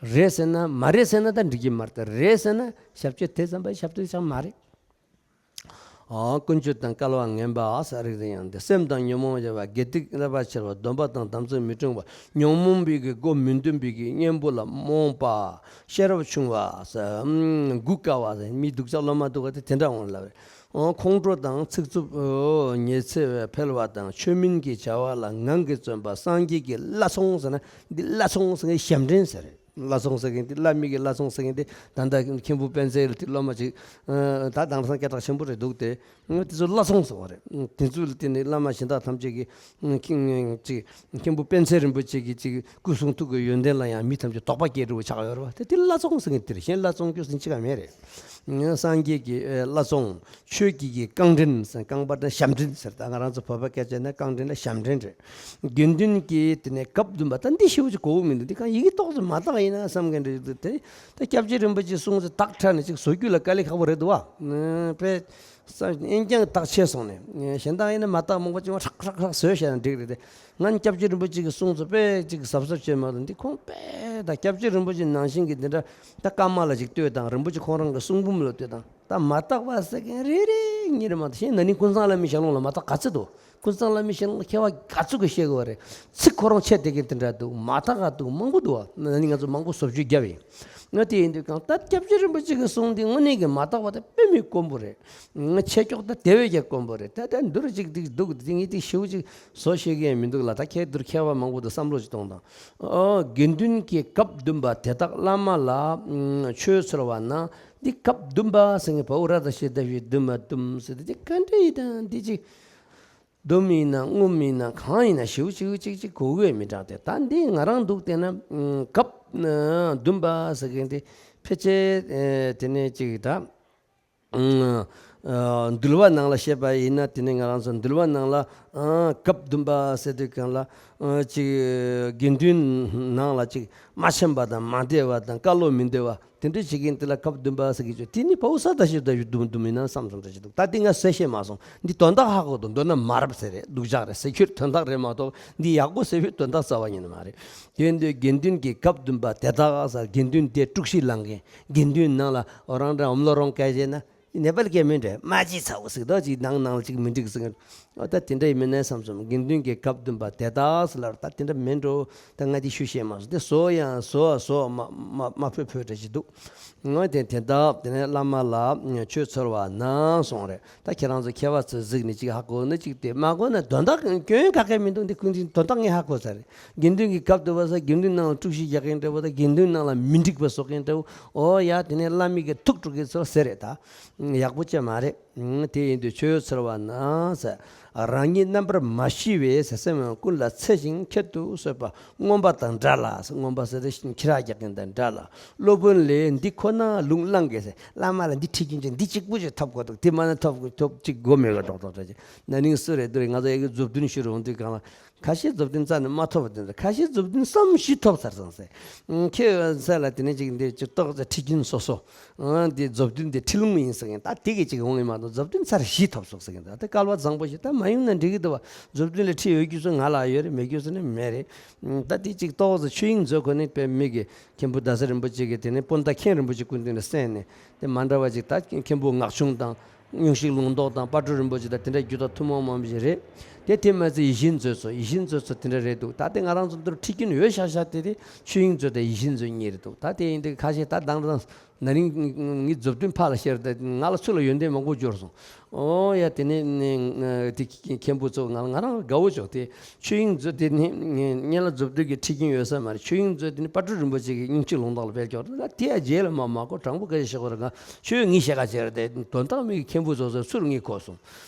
རེད་ཟེར་ན་མ་རེད་ཟེར་ན་ད་འགྲིག་གི་མ་རེད། ད་རེད་ཟེར་ན་ཞབས་ཕྱི་དེ་ཙམ་པ་ཞབས་ཏོག་ཆགས་མ་རེད། ཨ། ཀུན་སྤྱོད་དང་སྐལ་བ་ངན་པ་ཟེར་རིགས་དེ་ཡང་དེ། སེམས་དང་ཉོན་མོངས་བྱེད་པ། དགེ་སྡིག་བསླབ་པ་འཆལ་བ། སྡོམ་པ་དང་དམ་ཚིག་མི་སྲུང་བ། ཉོན་མོངས་པའི་གི་སྒོ་མི་འདོན་པའི་གི་གཉེན་པོ་ལ་རྨོངས་པ། ཤེས་རབ་ཆུང་བ་ཟེར། ཨམ། མགུ་ཀ་བ་ཟེར། མི་སྡུག་ཅག་སློབ་མ་སྡུག་པ་དེ་དེ་འདྲ་འོང་ལབ་རེད། ཨོ། ཁོང་ཁྲོ་དང་ཚིག་རྩུབ། ཨོ། ཉི་ཚེ་བས་འཕེལ་བ་དང་། ཆོས་མིན་གྱི་བྱ་བ་ལ་ངང་གིས་བརྩོན་པ། སངས་རྒྱས་ཀྱི་བླ་ཚོང་ཟེར་ན་འདི་བླ་ཚོང་ཟེར་མཁན་ཞབས་འདྲེན་ཟེར་རེད། བླ་ཚོང་ཟེར་མཁན་དེ། བླ་མའི་གི་བླ་ཚོང་ཟེར་མཁན་དེ། ད་ལྟ་མཁན་པོ་སྤེན་ཚེ་དེ་སློབ་མ་ཅིག་ཨ། ད་དེང་སང་སྐད་གྲགས་ཆེན་པོ་རེད་འདུག་སྟེ། ཨ། དེ་ཚོ་བླ་ཚོང་ཟེར་བ་རེད། ཨ། དེ་ཚོ་ལ་བརྟེན་ནས་བླ་མ་གཞན་དག་ཐམས་ཅད་ཀྱིས། ཨ། ཅིག་མཁན་པོ་སྤེན་ཚེ་རིན་པོ་ཆེ་གི་ཅིག་སྐུ་གསུང་ཐུགས་ཀྱི་ཡོན་ཏན་ལ་ཡང་མི་ཐམས་ཅད་དོགས་པ་སྐྱེ་འགྲོ་བ་ཆགས་ཡོད་རེད་བ། དེ་དེ་བླ་ཚོང་ཟེར་མཁན་དེ་རེད། གཞན་བླ་ཚོང་སྐྱོ་ཟིན་ཅི་ག་མེད་རེད། ཨ། སངས་རྒྱས་ཀྱི། ཨ། བླ་ཚོང་། ཆོས་ཀྱི་གི་རྐང་འདྲེན་ཟེར། རྐང་པ་དང་ཞབས་འདྲེན་ཟེར། ད་ང་རང་ཚོ་བོད་པ་སྐད་ཆ་ནས་རྐང་འདྲེན་ལ་ཞབས་འདྲེན་རེད། དགེ་འདུན་གྱི་དེ་ནས་སྐབས་བདུན་པ། ད་འདི་ཞེ་པོ་ཅིག་གོ་གི་མི་འདུག་འདི་གང་ཡི་གེ་ཏོག་ཙམ་མ་དག་ཡིན་ན་བསམ་མཁན་འདྲ་ཞིག་འདུག་དེ་ད་སྐྱབས་རྗེ་རིན་པོ་ཆེའི་གསུང་ཚུལ་དག་ཁྲ་ནས་ཅིག་བཟོ་རྒྱུ་ལ་དཀའ་ལས་ཁག་པོ་རེད་འདུག་བ། དཔེ་ས་ཨེན་ཀྱང་དག་ཆེ་སོང་ནས། གཞན་དག་ཡིན་ན་མ་དག་མང་པོ་ཅིག་ཧྲག་ཧྲག་ཧྲག་བཟོས་བཤད་ན་འགྲིག་རེད་དེ། ང་སྐྱབས་རྗེ་རིན་པོ་ཆེ་གི་གསུང་ཚུལ་དཔེ་ཅིག་གཟབ་གཟབ་བྱས་མ་གཏོགས། འདི་ཁོང་དཔེ་ད་སྐྱབས་རྗེ་རིན་པོ་ཆེ་ནང་བཞིན་གྱི་འདི་འདྲ་ད་བཀའ་མ་ལ་ཅིག་ལྟོས་དང་། རིན་པོ་ཆེ་ཁོང་རང་གི་གསུང་འབུམ་ལ་ལྟོས་དང་། ད་མ་དག་པ་ཟེར་མཁན་རེ་རེ་གཉིས་རེ་མ་གཏོགས། གཞན་ན་ནིང་ཀུན་བཟང་བླ་མའི་ཞལ་ལུང་ལ་མ་དག་ག་ཚོད་འདུག་ཀུན་བཟང་བླ་མའི་ཞལ་ལུང་ལ་མཁས་པ་ག་ཚོད་ཀྱིས་བཤད་དགོས་པ་རེད། ཚིག་ཁོ་རང་ཆད་བསྡད་མཁན་དེ་འདྲ་འདུག་མ་དག་ག་འདུག་མང་པོ་འདུག་བ། ན་ནིང་ང་ཚོ་མང་པོ་བཟོ་བཅོས་བརྒྱབ་ཡིན། ང་དེ་ཡིན་དུས་གང་ལྟར་སྐྱབས་རྗེ་རིན་པོ་ཆེ་གི་གསུང་འདི་དངོས་གནས་ཀྱི་མ་དག་པ་དེ་དཔེ་མི་དཀོན་པོ་རེད། ང་ཆེ་ཀྱོག་ད་དེ་བས་ཀྱང་དཀོན་པོ་རེད། ད་ད་འདུར་ཅིག་འདུག་འདུག་འདི་ངས་དེ་ཞེ་པོ་ཅིག་བཟོ་ཤེས་ཀྱི་ཡང་མི་འདུག་ལ། ད་ཁྱེད་འདུར་མཁས་པ་མང་པོ་འདུག་བསམ་བློ་ཅིག་གཏོང་དང་། ཨོ། དགེ་འདུན་གྱི་སྐབས་བདུན་པ་དེ་དག་བླ་མ་ལ། ཨ། ཆོས་འཚོལ་བ་ན། འདི་སྐབས་བདུན་པ་ཟེར་མཁན་བའོ། ར་ད་ཤེ་ད་ཤི་བདུན་པ་བདུན་ཟེར་དེ་ག་འདྲ་ཡིན་དང་། འདི་ཅིག་སྡོམ་ཡིན་ན་སྒོམ་ཡིན་ན་གང་ཡིན་ན་ཞེ་པོ་ཅིག་ཅིག་ཅིག་གོ་གི་མི་འདྲ་སྟེ། ད་འདི་ང་རང་འདུག་བལྟས་ན། ཨ། སྐབས་བདུན་པ་ཟེར་མཁན་དེ་ཕལ་ཆེར། ཨ། དེ་ནས་ཅིག་ད། ཨ། འདུལ་བ་ནང་ལ་བཤད་པ་ཡིན་ན། དེ་ནས་ང་རང་ཚོ་འདུལ་བ་ནང་ལ། ཨ། སྐབས་བདུན་པ་ཟེར་དུས་གང་ལ། ཨ། ཅིག་དགེ་འདུན་ནང་ལ་ཅིག་མ་ཆེན་པ་དང་མ་བདེ་བ་དང་བཀའ་བློ་མི་བདེ་བ་དེ་འདྲ་བྱེད་མཁན་དེ་ལ་སྐབས་བདུན་པ་ཟེར་གི་ཆོག་དེ་ནི་བའོ་ས་ད་ཤི་ད་ཤི་བདུན་བདུན་མིན་ན་བསམ་བསམ་འདྲ་ཞིག་འདུག་ད་དེ་ང་གསལ་བཤད་མ་སོང་། འདི་དོན་དག་ཧ་གོ་འདུག་མདོར་ན་མ་རབས་ཟེར་རེད། སྡུག་ཅག་རེད་ཟེར། ཁྱོད་དོན་དག་རེད་མ་གཏོགས། འདི་ཡག་པོ་ཟེར་བའི་དོན་དག་རྩ་བ་ཉིད་ནས་མ་རེད། དེ་འདི་དགེ་འདུན་གྱི་སྐབས་བདུན་པ་དེ་དག་ཟེར། དགེ་འདུན་དེ་དཀྲུག་ཤིང་ལངས་མཁན། དགེ་འདུན་ནང་ལ་འོ་རང་འདྲ་འོམ་ལོ་རོང་སྐད་བཤད་ན། ནེ་པལ་སྐད་མིན་འདྲ། མ་ཅི་ཚ་བོ་ཟིག་དོ་ཅིག་ནང་ནང་ལ་ཅིག་མི་འགྲིག་ཟིག་འོ་ད་དེ་འདྲ་ཡིན་མིན་ནས་བསམ་སོང་། དགེ་འདུན་གྱི་སྐབས་བདུན་པ་དེ་དག་ཟེར་ལབ། ད་དེ་འདྲ་མིན་འགྲོ། ད་ང་དེ་ཞུ་ཤེས་མ་སོང་། དེ་བཟོ་ཡང་བཟོ་བཟོ་མ་མ་མ་ཕོད་ཕོད་འདྲ་ཞིག་འདུག་ངོ་དེ་དེ་དག་དེ་ནས་བླ་མ་ལ་ཆོས་འཚོལ་བ་ན་གསུངས་རེད། ད་ཁྱེད་རང་ཚོ་མཁས་པ་ཚོས་གཟིགས་ནས་ཅིག་ཧ་གོ་ན་ཅིག་དེ་མ་གོ་ན་དོན་དག་སྐྱོན་ག་གེ་མི་འདུག་འདི་ཀུན་གྱི་དོན་དག་ངས་ཧ་གོ་ཚར་རེད། དགེ་འདུན་གྱི་སྐབས་བདུན་པ་ཟེར། དགེ་འདུན་ནང་ལ་དཀྲུག་ཤིང་རྒྱག་མཁན་འདྲ་བོ་དང་། དགེ་འདུན་ནང་ལ་མི་འགྲིག་པ་བཟོ་མཁན་འདྲ་བོ། འོ་ཡ། དེ་ནས་བླ་མའི་གི་ཐུགས་དཀྲུག་མཁན་ཚོ་ཟེར་རེད། ད་ཡག་པོ་བྱས་མ་རེད། ཨང་། དེ་ཡིན་དུས་ཁྱོད་ཚོར་བ་ན་ཟེར། རང་ཉིད་རྣམ་པར་མ་ཤེས་པའི་ཟེར། སེམས་ཀུན་ལ་འཚེ་ཞིང་ཁྱད་དུ་གསོད་པ་རྔོན་པ་དང་འདྲ་ལ་ཟེར། རྔོན་པ་ཟེར་དེ་ཁྱི་ར་རྒྱག་མཁན་དང་འདྲ་ལ། སློབ་དཔོན་ལས་འདི་ཁོ་ན་ལུང་བླང་གིས་ཟེར། བླ་མ་ལ་འདི་ཁྲིད་ཀྱིན་ཅིག་འདི་གཅིག་པུ་ཞིག་ཐོབ་དགོས་འདུག་དེ་མ་ནི་ཐོབ་ཐོབ་ཅིག་དགོས་མེད་པ་ཏོག་ཏོག་ཏོག་ཅིག་ན་ནིང་སུ་རེད་འདུག་རེད། ང་ཚོ་ཡ་གི་མཛུབ་སྟོན་ཞུ་རུ་འོང་དུས་གང་ལ། ཁ་ཤས་མཛུབ་སྟོན་རྩ་ནས་མ་ཐོབ་པ་དེ་འདྲ། ཁ་ཤས་མཛུབ་སྟོན་བསམ་བཞིན་ཐོབ་ཚར་སོང་ཟེར། ཨང་། ཁྱེད་ས་ལ་དེ་ནས་ཅིག་འདི་ཅིག་ཏོག་ཙེ་ཁྲིད་རྒྱུན་སོ་སོ། ཨང་། འདི་མཛུབ་སྟོན་འདི་ཁྲིད་ལུང་ཡིན་ཟེར་མཁན་ད་དེ་གི་ཅིག་འོང་ངེས་མ་གཏོགས་མཛུབ་སྟོན་ཚར་བཞི་ཐོབ་སོང་ཟེར་མཁན་ད་དེ་སྐལ་བ་བཟང་པོ་ཞིག་ད་མ་ཡོང་ན་འགྲིག་གི་འདུག་བ། མཛུབ་སྟོན་ལ་ཁྲིད་ཡོད་རྒྱུ་ཚོ་ང་ལ་ཡོད་རེད། མེད་རྒྱུ་ཚོ་ནི་མེད་རེད། ཨང་། ད་དེ་ཅིག་ཏོག་ཙེ་ཆོས་དབྱིངས་མཛོད་ཁོ་ནི་དཔེ་མི་གི་མཁན་པོ་རྡ་ས་རིན་པོ་ཆེ་གི་དེ་ནས་སྤུན་ཟླ་མཁན་རིན་པོ་ཆེ་སྐུ་མདུན་ལ་གསན་ནས་དེ་མ་འདྲ་བ་ཅིག་ད་མཁན་པོ་ངག་ཆུང་དང་། སྨྱོ་ཤུལ་ལུང་རྟོགས་དང་དཔལ་སྤྲུལ་རིན་པོ་ཆེ་དང་དེ་འདྲ་རྒྱུད་དང་ཐུན་མོང་མ་ཡིན་པ་ཞིག་རེད། དེ་དེ་མ་ཚད་ཡིད་བཞིན་མཛོད་ཚོ། ཡིད་བཞིན་མཛོད་ཚོ་དེ་འདྲ་རེད་འདུག་ད་དེ་ང་རང་ཚོ་འདིར་ཁྲིད་རྒྱུན་ཡོད་ཤག་ཤག་དེ་དེ་ཆོས་དབྱིངས་མཛོད་དང་ཡིད་བཞིན་མཛོད་གཉིས་རེད་འདུག་ད་དེ་ཡིན་དུས་ཁ་ཤས་ད་དང་དང་ན་རིང་ངའི་མཛུབ་སྟོན་ཕར་ལ་བཤད་རེད། ང་ལ་ཚུར་ལ་ཡོན་ཏན་མང་པོ་འབྱོར་སོང་། ཨོ་ཡ། དེ་ནས་དེ་མཁན་པོ་ཚོ་ང་ང་རང་དགའ་བོ་བྱུང་། དེ་ཆོས་དབྱིངས་མཛོད་དེ་ནི་སྔོན་ལ་མཛུབ་སྟོན་གྱི་ཁྲིད་རྒྱུན་ཡོད་ས་མ་རེད། ཆོས་དབྱིངས་མཛོད་དེ་ནི་དཔལ་སྤྲུལ་རིན་པོ་ཆེ་གི་སྨྱོ་ཤུལ་ལུང་རྟོགས་ལ་སྤེལ་ཀྱོག་རེད། དེ་ཡ་རྗེས་ལ་མ་མ་གོ་དྲང་པོ་སྐད་ཆ་བཤད་གོ་རེད། ང་ཆོས་ངའི་ཤེས་ཀ་བྱས་རེད་དེ། དོན་དག་མི་གི་མཁན་པོ་ཚོ་ཚོ་ཚུར་ངས་གོ་སོང་།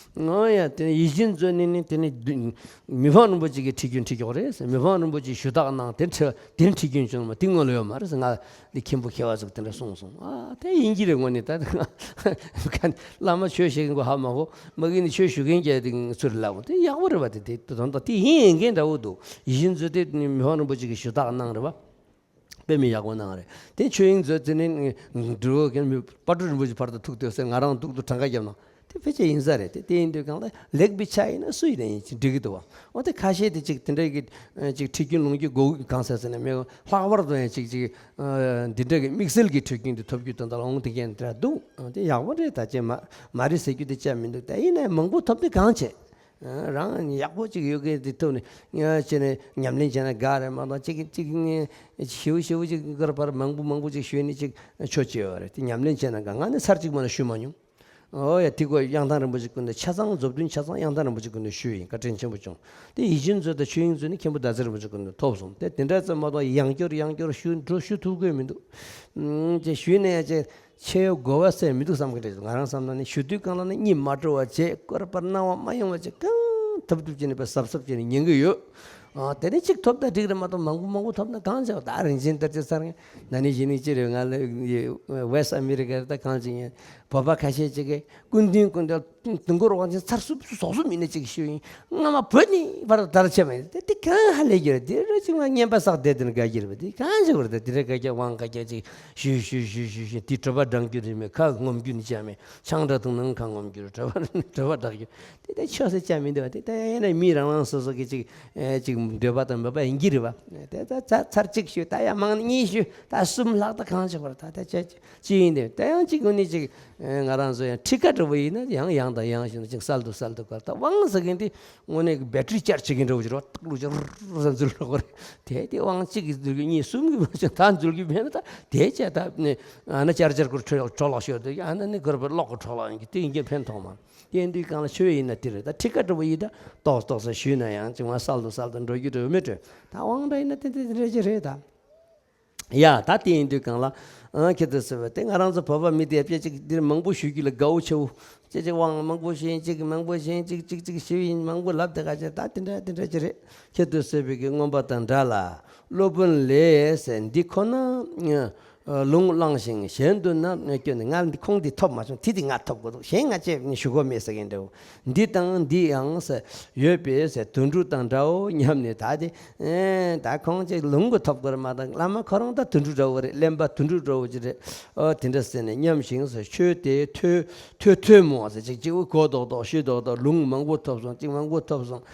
ཨོ་ཡ། དེ་ནས་ཡིད་བཞིན་མཛོད་ནི་ནི་དེ་ནི་མི་ཕམ་རིན་པོ་ཆེ་གི་ཁྲིད་རྒྱུན་ཁྲིད་ཀྱོག་རེད་ཟེར། མི་ཕམ་རིན་པོ་ཆེ་ཞུ་དག་གནང་དེ་ཁྲིད་དེ་ཁྲིད་རྒྱུན་བྱུང་མ་དེ་སྔོན་ལ་ཡོད་མ་རེད་ཟེར། ང་འདི་མཁན་པོ་མཁས་པ་ཚོ་དེ་འདྲ་གསུངས་སོང་། ཨ་དེ་ཡིན་གྱི་རེད། དངོས་གནས་ད་ང་བླ་མ་ཆོས་བཤད་མཁན་གོ་ཧ་མ་གོ་མ་གི་ནི་ཆོས་ཞུ་མཁན་གྱི་དེ་ཚུར་ལབ་དེ་ཡག་པོ་རེད་བ། དེ་དེ་དོན་དག་དེ་ཡིན་ཡིན་མཁན་འདྲ་བོ་འདུག་ཡིད་བཞིན་མཛོད་དེ་མི་ཕམ་རིན་པོ་ཆེ་གི་ཞུ་དག་གནང་རེད་བ། དཔེ་མི་ཡག་པོ་གནང་རེད། དེ་ཆོས་དབྱིངས་མཛོད་དེ་ནི་འགྲོ་མཁན་མི་དཔལ་སྤྲུལ་རིན་པོ་ཆེ་བར་དུ་ཐུག་སྡོད་ཟེར། ང་རང་ཐུག་ཏུ་གྲངས་ཀ་བརྒྱབ་ན་དེ་ཕལ་ཆེར་ཡིན་ས་རེད། དེ་དེ་ཡིན་དུས་གང་ལ་ལེགས་པའི་ཆ་ཡིན་ན་སུ་ཡིན་ན་ཡིན་ཅིག་འགྲིག་གི་འདུག་བ། འོ་དེ་ཁ་ཤས་དེ་ཅིག་དེ་འདྲ་གི་ཅིག་ཁྲིད་རྒྱུན་ལུང་རྒྱུན་གོ་གང་ཟེར་ཟེར་ན་མེད། ལྷག་པར་དུ་ཡང་ཅིག་ཅིག་འདི་འདྲ་གི་དམིགས་བསལ་གྱི་ཁྲིད་རྒྱུན་དེ་ཐོབ་རྒྱུ་དོན་དག་ལ་འོང་དེ་གན་འདྲ་འདུག་དེ་ཡག་པོ་རེད། ད་ཅེ་མ་མ་རེད་ཟེར་རྒྱུ་དེ་ཅི་ཡང་མི་འདུག་ད་ཡིན་ནའི་མང་པོ་ཐོབ་དེ་གང་བྱེད། རང་ཡག་པོ་ཅིག་ཡོད་མཁན་དེ་ཐུག་ནས་ང་བྱས་ནས་ཉམས་ལེན་བྱས་ན་དགའ་རེད་མ་གཏོགས་ཅིག་ཅིག་ཞིའུ་ཞིའུ་ཅིག་དཀར་པར་མང་པོ་མང་པོ་ཅིག་ཞུས་ནས་ཅིག་ཆོ་ཅི་ཡོད་རེད། དེ་ཉམས་ལེན་བྱས་ན་དགའ། ང་ནི་ཚར་གཅིག་མ་ལ་ཞུས་མ་མྱོང་། ཨོ་ཡ། དེ་ཀོ་དབྱངས་ཐང་རིན་པོ་ཆེ་སྐུ་མདུན་ཆ་ཚང་མཛུབ་སྟོན་ཆ་ཚང་དབྱངས་ཐང་རིན་པོ་ཆེ་སྐུ་མདུན་ཞུས་ཡིན། བཀའ་དྲིན་ཆེན་པོ་བྱུང་། དེ་ཡིད་བཞིན་མཛོད་དང་ཆོས་དབྱིངས་མཛོད་ནི་མཁན་པོ་ཟླ་ཟེར་རིན་པོ་ཆེ་སྐུ་མདུན་ཐོབ་སོང་། དེ་དེ་འདྲ་ཙམ་མ་གཏོགས་ཡང་བསྐྱར་ཡང་བསྐྱར་ཞུ་འགྲོ་ཞུ་ཐུབ་ཀྱི་མི་འདུག་ཅེ་ཞུས་ནས་ཡ་ཅེ། ཆེ་གོ་བ་སེ་མི་འདུག་བསམ་གི་རེད། ང་རང་བསམ་ན་ནི་ཞུ་དུས་གང་ལ་ནི་གཉིད་མ་བྲོ་བ་བྱས། སྐོར་པར་སྣང་བ་མ་ཡོང་བ་བྱས། གང་ཐུབ་ཐུབ་བྱས་ནས་དཔེ་གཟབ་གཟབ་བྱས་ནས་ཉན་གི་ཡོད། ཨ་དེ་ནས་གཅིག་ཐོབ་ད་འགྲིག་རེད་མ་གཏོགས་མང་པོ་མང་པོ་ཐོབ་ན་གང་བྱ་བ། ད་རིན་ཆེན་ལྟར་ཅི་ཚར་ངས་ན་ནིང་གཞེས་ནིང་ཅི་རེད། ང་ལ་ཝེ་སི་ཨ་མི་རི་ཀ་རེད། ད་གང་ཅི་ཡིན། བོད་པ་ཁ་ཤས་ཅིག་གིས་སྐུ་མདུན་སྐུ་མདུན་དུས་འཁོར་དབང་ཆེན་ཚར་གསུམ་ཟོག་གསུམ་ཡིན་ན་ཅིག་ཞུས་ཡིན། སྔ་མ་བོད་ནས་བར་དར་ཆེ་བ་ཡིན། དེ་དེ་གང་ཧ་ལས་ཀྱི་རེད། དེ་རེད་ཅིག་མ་རྔན་པ་བསགས་བསྡད་དེ་ནི་དགའ་གི་རེད་པ། དེ་གང་ཞིག་རེད། དེ་རེད་དགའ་རྒྱ་དབང་དགའ་རྒྱ་ཅིག་ཞུས་ཞུས་ཞུས་ཞུས་ཞུས། དེ་གྲོད་པ་འགྲང་རྒྱུ་རེད་མེད། ཁ་ངོམ་རྒྱུ་ནི་ཅང་མེད། ཆང་འདྲ་འཐུང་ནང་ཁ་ངོམ་རྒྱུ་རེད། གྲོད་པ་གྲོད་པ་འགྲང་རྒྱུ་དེ་ད་ཆོས་སེ་ཅང་མི་འདུག་བ། དེ་ད་ཡིན་ན་མི་རང་རང་སོ་སོ་གི་ཅིག་ཨེ་ཅིག་འདོད་པ་དང་འབད་པ་ཡིན་གྱི་རེད་བ། དེ་ད་ཚར་ཚར་གཅིག་ཞུས། ད་ཡང་མང་ན་གཉིས་ཞུས། ད་གསུམ་ལྷག་ད་གང་ཆགས་པ་རེད། ད་ད་ཅི་ཅི་ཡིན་དེ་ད་ཡང་ཅིག་ངོ་ནས་ཅིག་ཨེ་ང་རང་ཚོ་ཡང་ཁྲི་ཀ་འདྲ་བོ་ཡིན་ན་ཡང་ཡང་དང་ཡང་ཞིག་ཅིག་གསལ་དུ་གསལ་དུ་གར་ད་དབང་ཟེར་མཁན་དེ་དངོས་གནས་ཀྱི་བེ་ཊི་རི་ཅར་བྱེད་མཁན་འདྲ་བོ་ཅིག་རེད་བ། ཏག་ལུག་ཅིག་རུ་ཟ་འཛུལ་འགྲོ་གི་རེད། དེ་དེ་དབང་གཅིག་གིས་འཛུལ་གི་གཉིས་གསུམ་གྱིས་འཛུལ་གི་ད་འཛུལ་གི་མེད་ན་ད་དེ་བྱས་ད་ནི་ཨ་ན་ཅར་ཅར་ཁུར་འཕྲོ་འཕྲོ་བརླག་ཤོར་དུས་ཨ་ན་ནི་གར་པར་གློག་གི་འཕྲོ་བརླག་ཡིན་གི་དེ་ཡིན་གྱི་ཕན་ཐོགས་མ་དེ་ཡིན་དུས་གང་ལ་ཆོས་ཡིན་ན་དེ་རེད། ད་ཁྲི་ཀ་འདྲ་བོ་ཡིན་ད་ཏོག་ཏོག་ས་ཞུས་ན་ཡང་ཅིག་མ་གསལ་དུ་གསལ་དུ་འགྲོ་རྒྱུ་འདྲ་བོ་མེད་འགྲོ། ད་དབང་འདྲ་ཡིན་ན་དེ་དེ་དེ་འདྲ་ཅིག་རེད་ད། ཡ་ད་དེ་ཡིན་དུས་གང་ལ་ཨ་ཁྱེད་ཚོ་ཟེར་བ་དེ་ང་རང་ཚོ་བོད་པ་མི་དེ་དཔེ་ཅིག་འདིར་མང་པོ་ཞུ་རྒྱུ་ལ་དགའ་བོ་ཆེ་བོ་ཅེ་ཅེ་དབང་མང་པོ་ཞུ་ཡིན་ཅིག་མང་པོ་ཞུ་ཡིན་ཅིག་ཅིག་ཅིག་ཞུ་ཡིན་མང་པོ་ལབ་དེ་ག་ཅེ་ད་དེ་འདྲ་དེ་འདྲ་ཅི་རེད། ཁྱེད་ཚོ་ཟེར་བའི་གི་རྔོན་པ་དང་འདྲ་ལ་སློབ་དཔོན་ལས་ཟེར་འདི་ཁོ་ན་ལུང་བླངས་ཤིང་གཞན་དུ་ན་སྐྱོན་ནི་ང་འདི་ཁོང་འདི་ཐོབ་མ་བྱུང་དེ་དེ་ང་ཐོབ་དགོས་འདུག་གཞན་ང་ཅེ་ཞུ་དགོས་མེད་ཟེར་མཁན་འདྲ་བོ། འདི་དང་འདི་ཡང་ཟེར་ཡོད་པས་ཟེར་དུད་འགྲོ་དང་འདྲའོ་སྙམ་ནས་ད་དེ། ཨེ་ད་ཁོང་ཅིག་ལུང་གི་ཐོབ་དགོས་རེད་མ་གཏོགས་བླ་མ་ཁོ་རང་ད་དུད་འགྲོ་འདྲ་བོ་རེད། གླེན་པ་དུད་འགྲོ་འདྲ་བོ་ཅིག་རེད། ཨོ་དེ་འདྲ་ཟེར་ནས་སྙམ་ཞིང་ཟེར་ཆོས་དེ་ཐོས་ཐོས་ཐོས་མོ་ཟེར་ཅིག་ཅིག་གོ་རྡོག་རྡོག་ཤེས་རྡོག་རྡོག་ལུང་མང་པོ་ཐོབ་སོང་ཅིག་མང་པོ་ཐོབ་སོང་།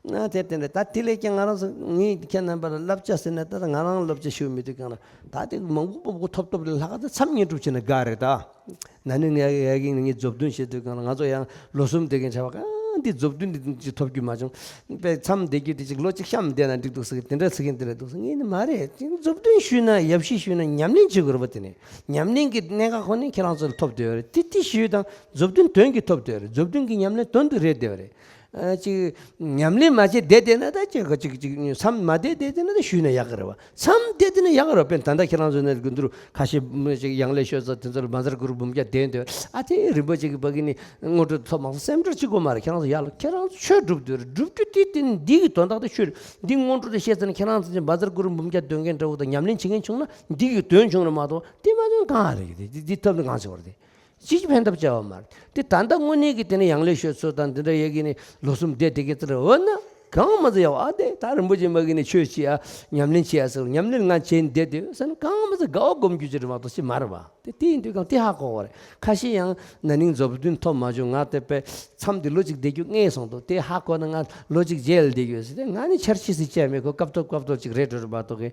ཨ་དེ་དེ་འདྲ་ད་དེ་ལས་ཀྱང་ང་རང་ཚོ་ངས་ཁྱེད་རྣམ་པ་ལ་བསླབ་བྱ་ཟེར་ན་ད་ང་རང་བསླབ་བྱ་ཞུ་མི་འདུག་གང་ལ་ད་དེ་མང་པོ་མང་པོ་ཐོབ་ཐོབ་ལས་ལྷག་ད་མཚམས་བསྙེན་སྒྲུབ་བྱས་ན་དགའ་རེད་ད། ན་ནིང་ངས་ཡ་གིན་ངས་མཛུབ་སྟོན་བྱེད་དུས་གང་ལ་ང་ཚོ་ཡང་ལོ་གསུམ་བསྡད་མཁན་བྱ་བ་གང་འདི་མཛུབ་སྟོན་འདི་ཅིག་ཐོབ་རྒྱུ་མ་བྱུང་། པས་མཚམས་བསྡད་རྒྱུ་དེ་ཅིག་ལོ་གཅིག་གཤམ་བསྡད་ན་འགྲིག་འདུག་ཟེར་གི་དེ་འདྲ་ཟེར་གིན་དེ་འདྲ་འདུག་ཟེར། ངས་ནི་མ་རེད་ཅིག་མཛུབ་སྟོན་ཞུས་ན་ཡབ་གཞིས་ཞུས་ན་ཉམས་ལེན་བྱེད་དགོས་རེད་པ། དེ་ནས་ཉམས་ལེན་གྱི་གནད་འགག་ཁོ་ནས་ཁྱེད་རང་ཚོ་ལ་ཐོབ་བསྡད་ཡོད་རེད། དེ་དེ་ཞུས་དང་མཛུབ་སྟོན་དོན་གྱིས་ཐོབ་བསྡད་ཡོད་རེད། མཛུབ་སྟོན་གྱི་ཉམས་ལེན་དོན་དུ་རེད་བསྡད་ཡོད་རེད། ཨ་ཅིག་ཉམས་ལེན་མ་བྱས་བསྡད་བསྡད་ན་ད་ཅིག་ཅིག་ཅིག་མཚམས་མ་བསྡད་བསྡད་བསྡད་ན་ད་ཞུས་ན་ཡག་གི་རེད་བ། མཚམས་བསྡད་བསྡད་ན་ཡག་གི་རེད་བ། དཔེར་ན་ད་ལྟ་ཁྱེད་རང་ཚོ་ནས་དགུན་དུས་ཁ་ཤས་ཅིག་ཡང་ལེ་ཤོད་ས་དེ་ཚོ་ལ་བཛྲ་གུ་རུ་འབུམ་རྒྱ་བསྡད་འདོད། ཨ་དེ་རིན་པོ་ཆེ་གི་བ་གི་ནི་སྔོན་འགྲོ་ཐོབ་མ་སོང་སེམས་ཁྲལ་བྱེད་དགོས་མ་རེད། ཁྱེད་རང་ཚོ་ཡག་ལ་ཁྱེད་རང་ཚོ་ཆོས་སྒྲུབ་འདོད་རེད། སྒྲུབ་རྒྱུ་དེ་དེ་འདི་གི་དོན་དག་དེ་ཆོས་རེད། འདི་སྔོན་འགྲོ་དེ་བཤད་ཚར་ན་ཁྱེད་རང་ཚོ་ཅིག་བཛྲ་གུ་རུ་འབུམ་རྒྱ་འདོན་མཁན་འདྲ་བོ་དང་ཉམས་ལེན་བྱེད་མཁན་བྱུང་ན་འདི་གི་དོན་བྱུང་རེད་མ་གཏོགས་དེ་མ་དོན་གང་རེད། དེ་འདི་ཐབས་ནི་གང་བྱེད་བར་དེ། ཅིས་ཕན་ཐབས་བྱ་བ་མ་རེད། དེ་ད་ལྟ་དངོས་གནས་ཀྱི་དེ་ནི་ཡང་ལེ་ཤོད་ཚོ་དང་འདི་འདྲ་ཡེ་གི་ནི་ལོ་གསུམ་བསྡད་དེ་གི་ཚེ་རེ་འོ་ན་གང་མ་ཚོ་ཡག་ཨ་དེ་ད་རིན་པོ་ཆེ་མ་གི་ནི་ཆོས་བྱེད་ཨ་ཉམས་ལེན་བྱེད་ཨ་ཟེར་ཉམས་ལེན་ང་བྱེད་བསྡད་དེ་ཟེར་ན་གང་མ་ཚོ་དགའ་བ་སྒོམ་རྒྱུ་ཅི་རེད་མ་གཏོགས་ཅི་མ་རེད་བ། དེ་དེ་ཡིན་དུས་གང་དེ་ཧ་གོ་བ་རེད། ཁ་ཤས་ཡང་ན་ནིང་མཛོད་བདུན་ཐོབ་མ་བྱུང་ང་དེ་པས་མཚམས་དེ་ལོ་གཅིག་བསྡད་རྒྱུ་ངེས་སོང་འདུག་དེ་ཧ་གོ་ན་ང་ལོ་གཅིག་རྗེས་ལ་བསྡད་རྒྱུ་ཟེར་ཏེ་ང་ནི་འཆར་གཞི་ཟིག་བཅད་མེད་ཁོ་སྐབས་ཐོབ་སྐབས་ཐོབ་ཅིག་རེད་འགྲོ་རེད་མ་གཏོགས་གི་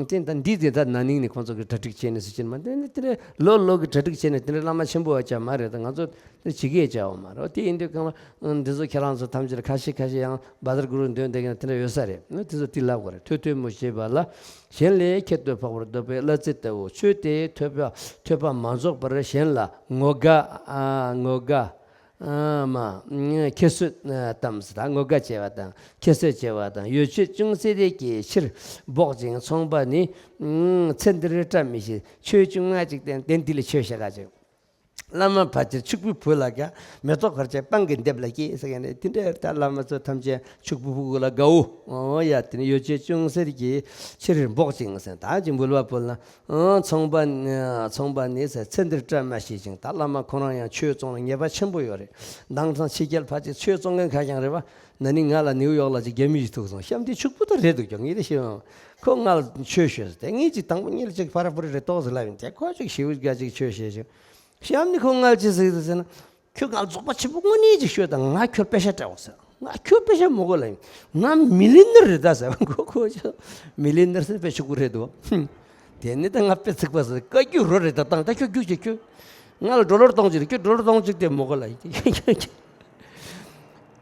དེ་ད་འདི་དེ་ད་ན་ནིང་ནས་ཁོང་ཚོ་གི་གྲ་སྒྲིག་བྱས་ནས་ཟེར་གྱིན་མ་དེ་ནི་དེ་འདྲ་ལོ་ལོ་གི་གྲ་སྒྲིག་བྱས་ནས་དེ་འདྲ་བླ་མ་ཆེན་པོ་བ་ཅག་མ་རེད། ད་ང་ཚོ་དེ་བྱེད་ཀྱི་བྱ་བ་མ་རེད། དེ་ཡིན་དུས་གང་ལ་འདི་ཚོ་ཁྱེད་རང་ཚོ་ཐམས་ཅད་ཁ་ཤས་ཁ་ཤས་ཡང་བཛྲ་གུ་རུ་འདོན་བསྡད་མཁན་དེ་འདྲ་ཡོད་ས་རེད། དེ་ཚོ་དེ་ལབ་དགོས་རེད། ཐོས་ཐོས་མོ་ཞེས་པ་ལ་གཞན་ལས་ཁྱད་དུ་འཕགས་པར་འདོད་པའི་གླ་རྩི་ལྟ་བུ། ཆོས་དེ་ཐོས་པ་ཐོས་པ་མ་རྫོགས་པར་གཞན་ལ་ངོ་དགའ་ཨ་ངོ་དགའ། ཨ་མ། ཁྱད་གསོད་དམ་ཟེར་ད་ངོ་དགའ་བྱས་པ་དང་ཁྱད་གསོད་བྱས་པ་དང་ཡོ་བྱད་ཅུང་ཟད་རེ་གི་ཕྱིར་འབོག་ཅིང་འཚོང་པ་ནི། ཚེ་འདིར་བཀྲ་མི་ཤིས། ཆོས་བཅུ་ང་གཅིག་བསྟན་ཏེ་འདི་ལ་ཆོས་བཤད་ག་ཅིག་བླ་མ་ཕལ་ཆེར་ཕྱུག་པོའི་བུ་ལ་ཀྱང་མེ་ཏོག་གར་བྱས་སྤང་གི་འདེབས་ལ་སྐྱེས་ཟེར་མཁན་རེད། དེ་འདྲའི་ད་བླ་མ་ཚོ་ཐམས་ཅད་ཕྱུག་པོའི་བུ་གུ་ལ་དགའ་བོ། ཨོ་ཡ་དེ་ནི་ཡོ་བྱད་ཅུང་ཟད་ཀྱི་ཕྱིར་འབོག་ཅིང་ཟེར་ད་ཅིག་འབུལ་བ་ཕུལ་ན། ཨང་། ཚོང་པ་ནི་ཚོང་པ་ནི་ཟེར་ཚེ་འདིར་བཀྲ་མ་ཤིས་ཤིང་། ད་བླ་མ་ཁོ་རང་ཡང་ཆོས་བཙོང་ལ་ཉེས་པ་ཆེན་པོ་ཡོད་རེད། དེང་སང་ཕྱི་རྒྱལ་ཕལ་ཆེར་ཆོས་བཙོང་མཁན་ཁ་རྐྱང་རེད་བ། ན་ནིང་ང་ལ་ནིའུ་ཡོག་ལ་ཅིག་རྒྱ་མི་ཞིག་ཐུག་སོང་། གཤམ་དེ་ཕྱུག་པོ་ད་རེད་འདུག་ཀྱང་ངས་དེ་ཤེས་འོང་། ཁོ་ང་ལ་ཆོས་ཤོད་ཟེར་ཏེ་ངས་ཅིག་དང་པོ་ཉིད་ལ་ཅིག་ཕ་ར་པུ་རི་རེད་ཏོག་ཟེར་ལབ་ཡིན་ཏེ་ཁོ་ཅིག་ཞེ་པོ་ཅིག་ཆོས་བཤད་ཅིག་གཤམ་ནི་ཁོ་ང་ལ་ཅི་ཟེར་ཟེར་ན། ཁྱོད་ང་ལ་རྫོགས་པ་ཆེན་པོ་དངོས་གནས་ཅིག་ཤོད་དང་ང་ཁྱོད་པེ་ཤ་སྤྲད་འོང་ཟེར། ང་ཁྱོད་པེ་ཤ་མོ་གོ་ལ་ཡིན། ང་མི་ལི་ནར་རེད་ད་ཟེར། ཁོ་ཁོ་ཆོ་མི་ལི་ནར་ཟེར་དཔེ་ཕྱུག་པོ་རེད་དོ། དེ་ནི་ད་ང་དཔེ་ཚིག་པ་ཟེར་བཀའ་རྒྱུ་རོ་རེད་ད་བཏང་ད་ཁྱོད་རྒྱུག་ཅིག་ཁྱོད། ང་ལ་ཌོ་ལར་སྟོང་གཅིག་རེད། ཁྱོད་ཌོ་ལར་སྟོང་གཅིག་དེ་མོ་གོ་ལ་ཡིན།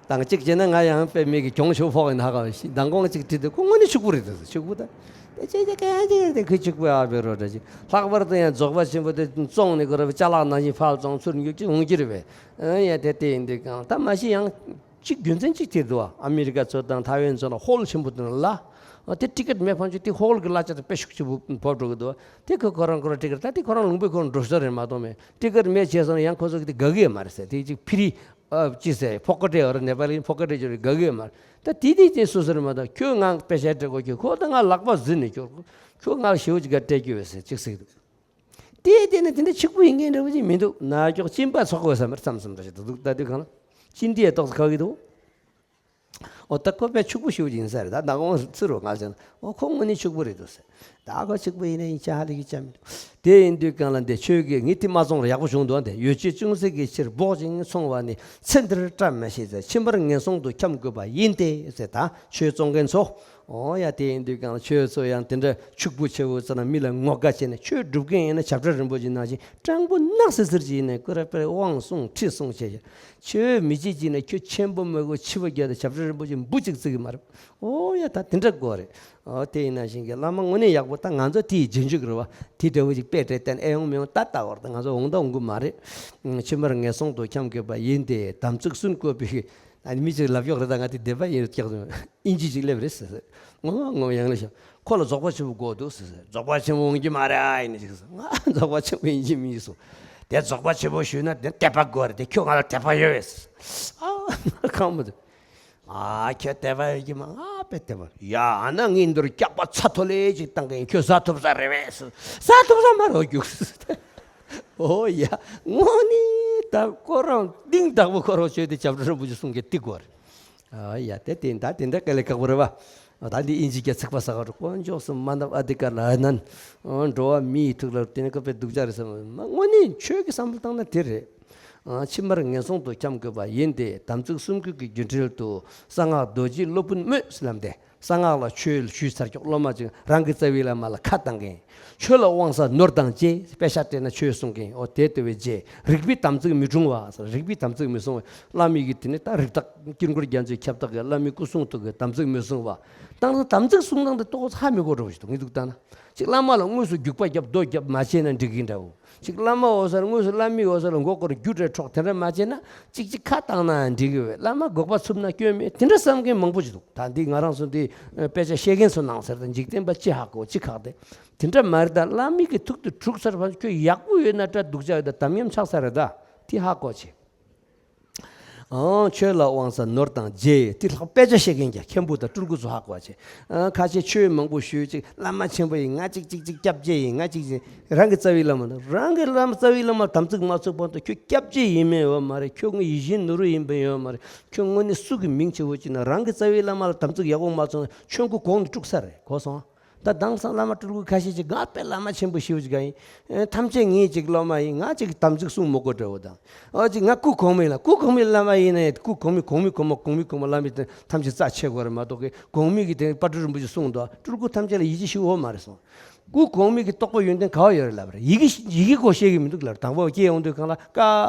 དང་གཅིག་བྱས་ན་ང་ཡང་དཔེ་མི་གི་གྱོང་ཤོག་ཕོག་ཡིན་ཧ་ག་ཞིག་མདང་དགོང་གཅིག་བྲིས་ཏེ་ཁོ་དངོས་གནས་ཕྱུག་པོ་རེད་ད་ཟེར་ཕྱུག་པོ་ད། དེ་ཅེ་ཅེ་ག་ཅེ་དེ་ཁུ་ཅིག་པོ་ཨ་བེ་རོ་འདྲ་ཅིག་ལྷག་པར་དུ་ཡང་རྫོགས་པ་ཆེན་པོ་དེ་བཙོང་ནས་ཁོ་ར་བའི་ཅ་ལག་ནང་བཞིན་ཕར་བཙོང་ཚུར་འགྱུར་གྱི་འོང་གི་རེད་པས། ཨ་ཡ་དེ་དེ་ཡིན་དུས་གང་ད་མ་གཞི་ཡང་གཅིག་རྒྱུ་མཚན་གཅིག་དེ་འདུག་ཨ་མི་རི་ཀ་ཚོ་དང་ཐའེ་ཝན་ཚོ་ལ་ཧོལ་ཆེན་པོ་དེ་ལ་ཨ་དེ་ཊི་ཀེ་ཊི་མེད་ཕན་ཆོད་དེ་ཧོལ་གི་གླ་ཆ་དེ་དཔེ་ཤུགས་ཆེ་པོ་བབས་འགྲོ་གི་འདུག་དེ་ཁོ་ཁོ་རང་ཁོ་རང་ཊི་ཀེ་ཊི་ད་དེ་ཁོ་རང་ལུང་པའི་ཁོ་རང་འགྲོ་ས་རེད་མ་གཏོགས་མེད། ཊི་ཀེ་ཊི་མེད་བྱས་སོང་ན་ཡང་ཁོ་ཚོ་གི་དེ་དགའ་གི་ཡོད་མ་རེད་ཟེར། དེ་གཅིག་ཕི་རི། ཨ་ཅི་ཟེར་ཕོ་ཀ་ཊི་ཡོད་རེད། ནེ་པ་ལིའི་ཕོ་ཀ་ཊི་ཅོ་རེད་དགའ་གི་ཡོད་མ་རེད། ད་དེ་དེ་དེ་སོ་སོ་རེད་མ་གཏོགས་ཁྱོད་ང་པེ་ཤ་སྤྲད་དགོས་ཁྱོད་ཁོ་ད་ང་ལག་པ་ཟིན་ནས་ཁྱོད་ཁྱོད་ང་ཞེ་པོ་ཅིག་ག་སྤྲད་རྒྱུ་ཡོད་ཟེར་གཅིག་ཟེར་གི་འདུག་དེ་དེ་ནི་དེ་འདྲ་ཕྱུག་པོ་ཡིན་མཁན་འདྲ་བོ་ཅིག་མི་འདུག་ན་ཀྱོག་གཅིན་པ་ཚོགས་དགོས་ས་མར་ཙམ་ཙམ་འདྲ་ཞིག་ད་འདུག་ད་དུས་གང་ལ་གཅིན་དེ་ཏོག་ཙམ་ཁ་གི་འདུག་ཨོ་ད་ཁོ་དཔེ་ཕྱུག་པོ་ཞེ་པོ་ཅིག་ཡིན་ས་རེད། ད་ནག་འོང་ཚུར་རོ་ང་ཟེར་ན་ཨོ་ཁོ་དངོས་གནས་ཕྱུག་པོ་རེད་འདུག་ཟེར། ད་ཁོ་ཕྱུག་པོ་ཡིན་ན་ཡིན་ཆ་ཧ་ལས་ཀྱི་ཅམ་མི་འདུག་དེ་ཡིན་དུས་གང་ལ་འདི་ཆོས་ཀྱི་ངས་དེ་མ་སོང་ར་ཡག་པོ་བྱུང་འདུག་དེ་ཡོ་བྱད་ཅུང་ཟད་ཀྱི་ཕྱིར་འབོག་ཅིང་འཚོང་བ་ནི་ཚེ་འདིར་བཀྲ་མ་ཤིས་ཟེར། ཕྱི་མར་ངན་སོང་དུ་འཁྱམས་དགོས་པ་ཡིན་ཏེ་ཟེར། ད་ཆོས་བཙོང་མཁན་ཚོ། ཨོ་ཡ་དེ་ཡིན་དུས་གང་ལ་ཁྱོད་ཚོ་ཡང་དེ་འདྲ་ཕྱུག་པོ་ཆེ་བོ་ཟེར་ན་མི་ལ་ངོ་དགའ་བྱས་ནས་ཆོས་སྒྲུབ་མཁན་ཡིན་ན་བྱ་བྲལ་རིན་པོ་ཆེ་ནང་བཞིན་སྤྲང་པོ་ནག་སིར་སིར་ཅིག་ཡིན་ནས་ཀུ་རེ་པེ་རེ་དབང་བསྲུང་ཁྲིད་བསྲུང་བྱས་ཤག་ཆོས་མི་བྱེད་ཅིག་ན་ཁྱོད་ཆེན་པོ་མོ་གོ་ཆི་བ་རྒྱ་དང་བྱ་བྲལ་རིན་པོ་ཆེ་འབུ་གཅིག་བརྩི་གི་མ་རེད། ཨོ་ཡ་ད་དེ་འདྲ་དགོས་རེད། ཨོ་དེ་ཡིན་ན་བཞིན་གྱི་བླ་མ་དངོས་གནས་ཡག་པོ་ད་ང་ཚོ་དེའི་རྗེས་འཇུག་རེད་བ། དེ་འདྲ་བོ་ཅིག་དཔེ་སྤྲད་བསྟན་ཨེ་ཡོང་མི་ཡོང་ད་ལྟ་བར་ད་ང་ཚོ་འོང་ད་འོང་གི་མ་རེད། ཕྱི་མར་ངན་སོང་དུ་འཁྱམས་དགོས་པ་ཡིན་ཏེ་དམ་ཚིག་སྲུང་དགོས་པའི། ཨ་ནི་མི་གཅིག་ལབ་ཡོག་རེད། ད་ང་དེ་སྡེ་པ་ཡིན་སྐྱག་སོང་། ཨིན་ཇི་ཅིག་སླེབས་རེད་ཟེར་ཟེར། ངོ་མ་ངོ་མ་ཡང་ལེ་ཤ། ཁོ་ལ་རྫོགས་པ་ཆེན་པོ་དགོས་འདུག་ཟེར་ཟེར། རྫོགས་པ་ཆེན་པོ་འོང་གི་མ་རེད་ཨ་ཡིན་ཅིག་ཟེར། ང་རྫོགས་པ་ཆེན་པོ་ཡིན་གྱི་མིན་གསུང་། དེ་རྫོགས་པ་ཆེན་པོ་ཞུས་ན་དེ་དད་པ་དགོས་རེད། དེ་ཁྱོད་ང་ལ་དད་པ་ཡོད་པས་ཟེར། ཨ་ཁང་མ་དུ། ཨ་ཁྱོད་དད་པ་ཡོད་ཀྱི་མ་ང་དཔེ་དད་པ་ཡ། ཨ་ན་ངས་འདིར་སྐྱག་པ་ཚ་ཐོ་ལེ་ཅིག་བཏང་གི་ཡིན། ཁྱོད་ཟ་ཐུབ་ས་རེད་པས་ཟེར། ཟ་ཐུབ་ས་མ་རོ་རྒྱུགས་ཟེར། ཨོ་ཡ། དངོས་གནས་ད་ཁོ་རང་གཏིང་དག་པོ་ཁོ་རང་ཆོས་དེ་བྱ་བྲལ་རིན་པོ་ཆེ་གསུང་གི་ཏི་གོ་རེད། ཨ་ཡ་དེ་དེ་ད་དེ་འདྲ་དཀའ་ལས་ཁག་པོ་རེད་བ། ད་འདི་ཨིན་ཇི་སྐད་ཚིག་པ་ཟ་ག་རུ་དཀོན་མཆོག་གསུམ་མ་ནབ་ཨ་དི་ཀ་ལ་ཨ་ནན། འགྲོ་བ་མིའི་ཐུགས་ལ་དེ་ནི་ཁོ་པའི་སྡུག་ཅག་རེད་བསམ། མ་དངོས་གནས་ཆོས་ཀྱི་བསམ་བློ་བཏང་ན་དེ་རེད། ཕྱི་མར་ངན་སོང་དུ་འཁྱམས་དགོས་པ་ཡིན་ཏེ་དམ་ཚིག་སྲུང་དགོས་ཀྱི་རྒྱུ་འབྲས་དུ་གསང་སྔགས་རྡོ་རྗེ་སློབ་དཔོན་སྨོས་ལབ་སྟེ། གསང་སྔགས་ལ་ཆོས་ཞུས་ཚར་ཀྱོག་སློབ་མ་ཅིག་རང་གི་རྩ་བའི་བླ་མ་ལ་ཁ་བཏང་མཁན། ཆོས་ལ་དབང་ས་ནོར་དང་བཅས་དཔེ་ཆ་སྤྲད་ན་ཆོས་གསུང་མཁན། ཨོ་དེ་ལྟ་བུའི་རྗེ་རིག་པའི་དམ་ཚིག་མི་སྲུང་བ། རིག་པའི་དམ་ཚིག་མི་སྲུང་བ་བླ་མའི་གི་དེ་ནི་ད་རིགས་བདག་དཀྱིལ་འཁོར་རྒྱ་མཚོའི་ཁྱབ་བདག་གི་བླ་མའི་སྐུ་གསུང་ཐུགས་ཀྱི་དམ་ཚིག་མི་སྲུང་བ། དེང་སང་དམ་ཚིག་སྲུང་སྟངས་དེ་ཏོག་ཙམ་ཧ་མི་གོ་འགྲོ་བ་ཞིག་འདུག་ངས་འདུག་ལྟ་ན། ཅིག་བླ་མ་ལ་དངོས་སུ་རྒྱུག་པ་རྒྱབ་རྡོ་རྒྱབ་མ་བྱས་ན་འགྲིག་གི་འདྲ་བོ། ཅིག་བླ་མ་འོ་ས་ལ་དངོས་སུ་བླ་མའི་འོ་ས་ལ་མགོ་སྐོར་རྒྱུ་འབྲས་འཕྲོག་དེ་འདྲ་མ་བྱས་ན། ཅིག་ཅིག་ཁ་བཏང་ན་འགྲིག་གི་བས། བླ་མ་འགོག་པ་ཚུབ་ན་སྐྱོན་མེད། དེ་འདྲ་བསམ་མཁན་མང་པོ་ཞིག་འདུག་ད་འདི་ང་རང་ཚོ་འདི་དཔེ་ཆ་ཤེས་མཁན་ཚོ་ནང་ཟེར་ད་འཇིག་རྟེན་པ་ཅི་ཧ་གོ་ཅི་ཁག་དེ། དེ་འདྲ་མ་རེད། ད་བླ་མའི་གི་ཐུགས་དེ་འཁྲུག་ཚར་བ་ཁྱོད་ཡག་པོ་ཡོད་ན་དགྲ་སྡུག་ཅག་ཡོད་ད་དམ་ཉམས་ཆགས་ས་རེད་ད། དེ་ཧ་གོ་ཆེ། ཨང་། ཆོས་ལ་དབང་ས་ནོར་དང་རྗེ། དེ་ལྷག་དཔེ་ཆ་ཤེས་མཁན་གྱི་མཁན་པོ་དང་སྤྲུལ་སྐུ་ཚོ་ཧ་གོ་བ་བྱེད། ཨང་། ཁ་ཆེ་ཆོས་མང་པོ་ཞུས་ཅིག་བླ་མ་ཆེན་པོ་ཡིན་ང་ཅིག་ཅིག་ཅིག་སྐྱབས་རྗེ་ཡིན་ང་ཅིག་ཅིག་རང་གི་རྩ་བའི་བླ་མ་དང་རང་གི་བླ་མ་རྩ་བའི་བླ་མ་དམ་ཚིག་མ་ཚུགས་བར་དུ་ཁྱོད་སྐྱབས་རྗེ་ཡིན་མིན་ཡོད་མ་རེད། ཁྱོད་ངའི་ཡིད་བཞིན་ནོར་བུ་ཡིན་པ་ཡོད་མ་རེད། ཁྱོད་དངོས་གནས་སུ་གི་མིང་ཆེ་བོ་ཅིག་ན་རང་གི་རྩ་བའི་བླ་མ་ལ་དམ་ཚིག་ཡག་པོ་མ་ཚུགས་ན་ཆོས་མགོ་གོང་ནས་དཀྲུག་ས་རེད་གོ་སོང་། ད་དེང་སང་བླ་མ་སྤྲུལ་སྐུ་ཁ་ཤས་ཅིག་ང་དཔེ་བླ་མ་ཆེན་པོ་ཞེ་པོ་ཅིག་ཡིན། ཨེ། ཐམས་ཅད་ངའི་ཅིག་སློབ་མ་ཡིན། ང་ཅིག་དམ་ཚིག་སྲུང་མི་དགོས་འདྲ་བོ་དང་། ཨ་ཅིག་ང་སྐུ་གོང་མའི་ལ་སྐུ་གོང་མའི་བླ་མ་ཡིན་ན་ཡང་སྐུ་གོང་མའི་གོང་མའི་གོང་མ་གོང་མའི་གོང་མ་བླ་མའི་དེ་ཐམས་ཅད་རྩ་ཆེ་དགོས་རེད་མ་གཏོགས་གི་གོང་མའི་གི་དེ་དཔལ་སྤྲུལ་རིན་པོ་ཆེ་གསུངས་འདུག་སྤྲུལ་སྐུ་ཐམས་ཅད་ལ་ཡིད་ཆེས་ཞུ་འོ་མ་རེད་གསུངས། སྐུ་གོང་མའི་གི་རྟོགས་པ་ཡོན་ཏན་ག་བ་ཡོད་རེད་ལབ་རེད། ཡི་གེ་ཡི་གེ་གོ་ཤེས་གི་མི་འདུག་ལབ་རེད། དང་པོ་སྐྱེ་ཡོང་དུས་གང་ལ་ཀ་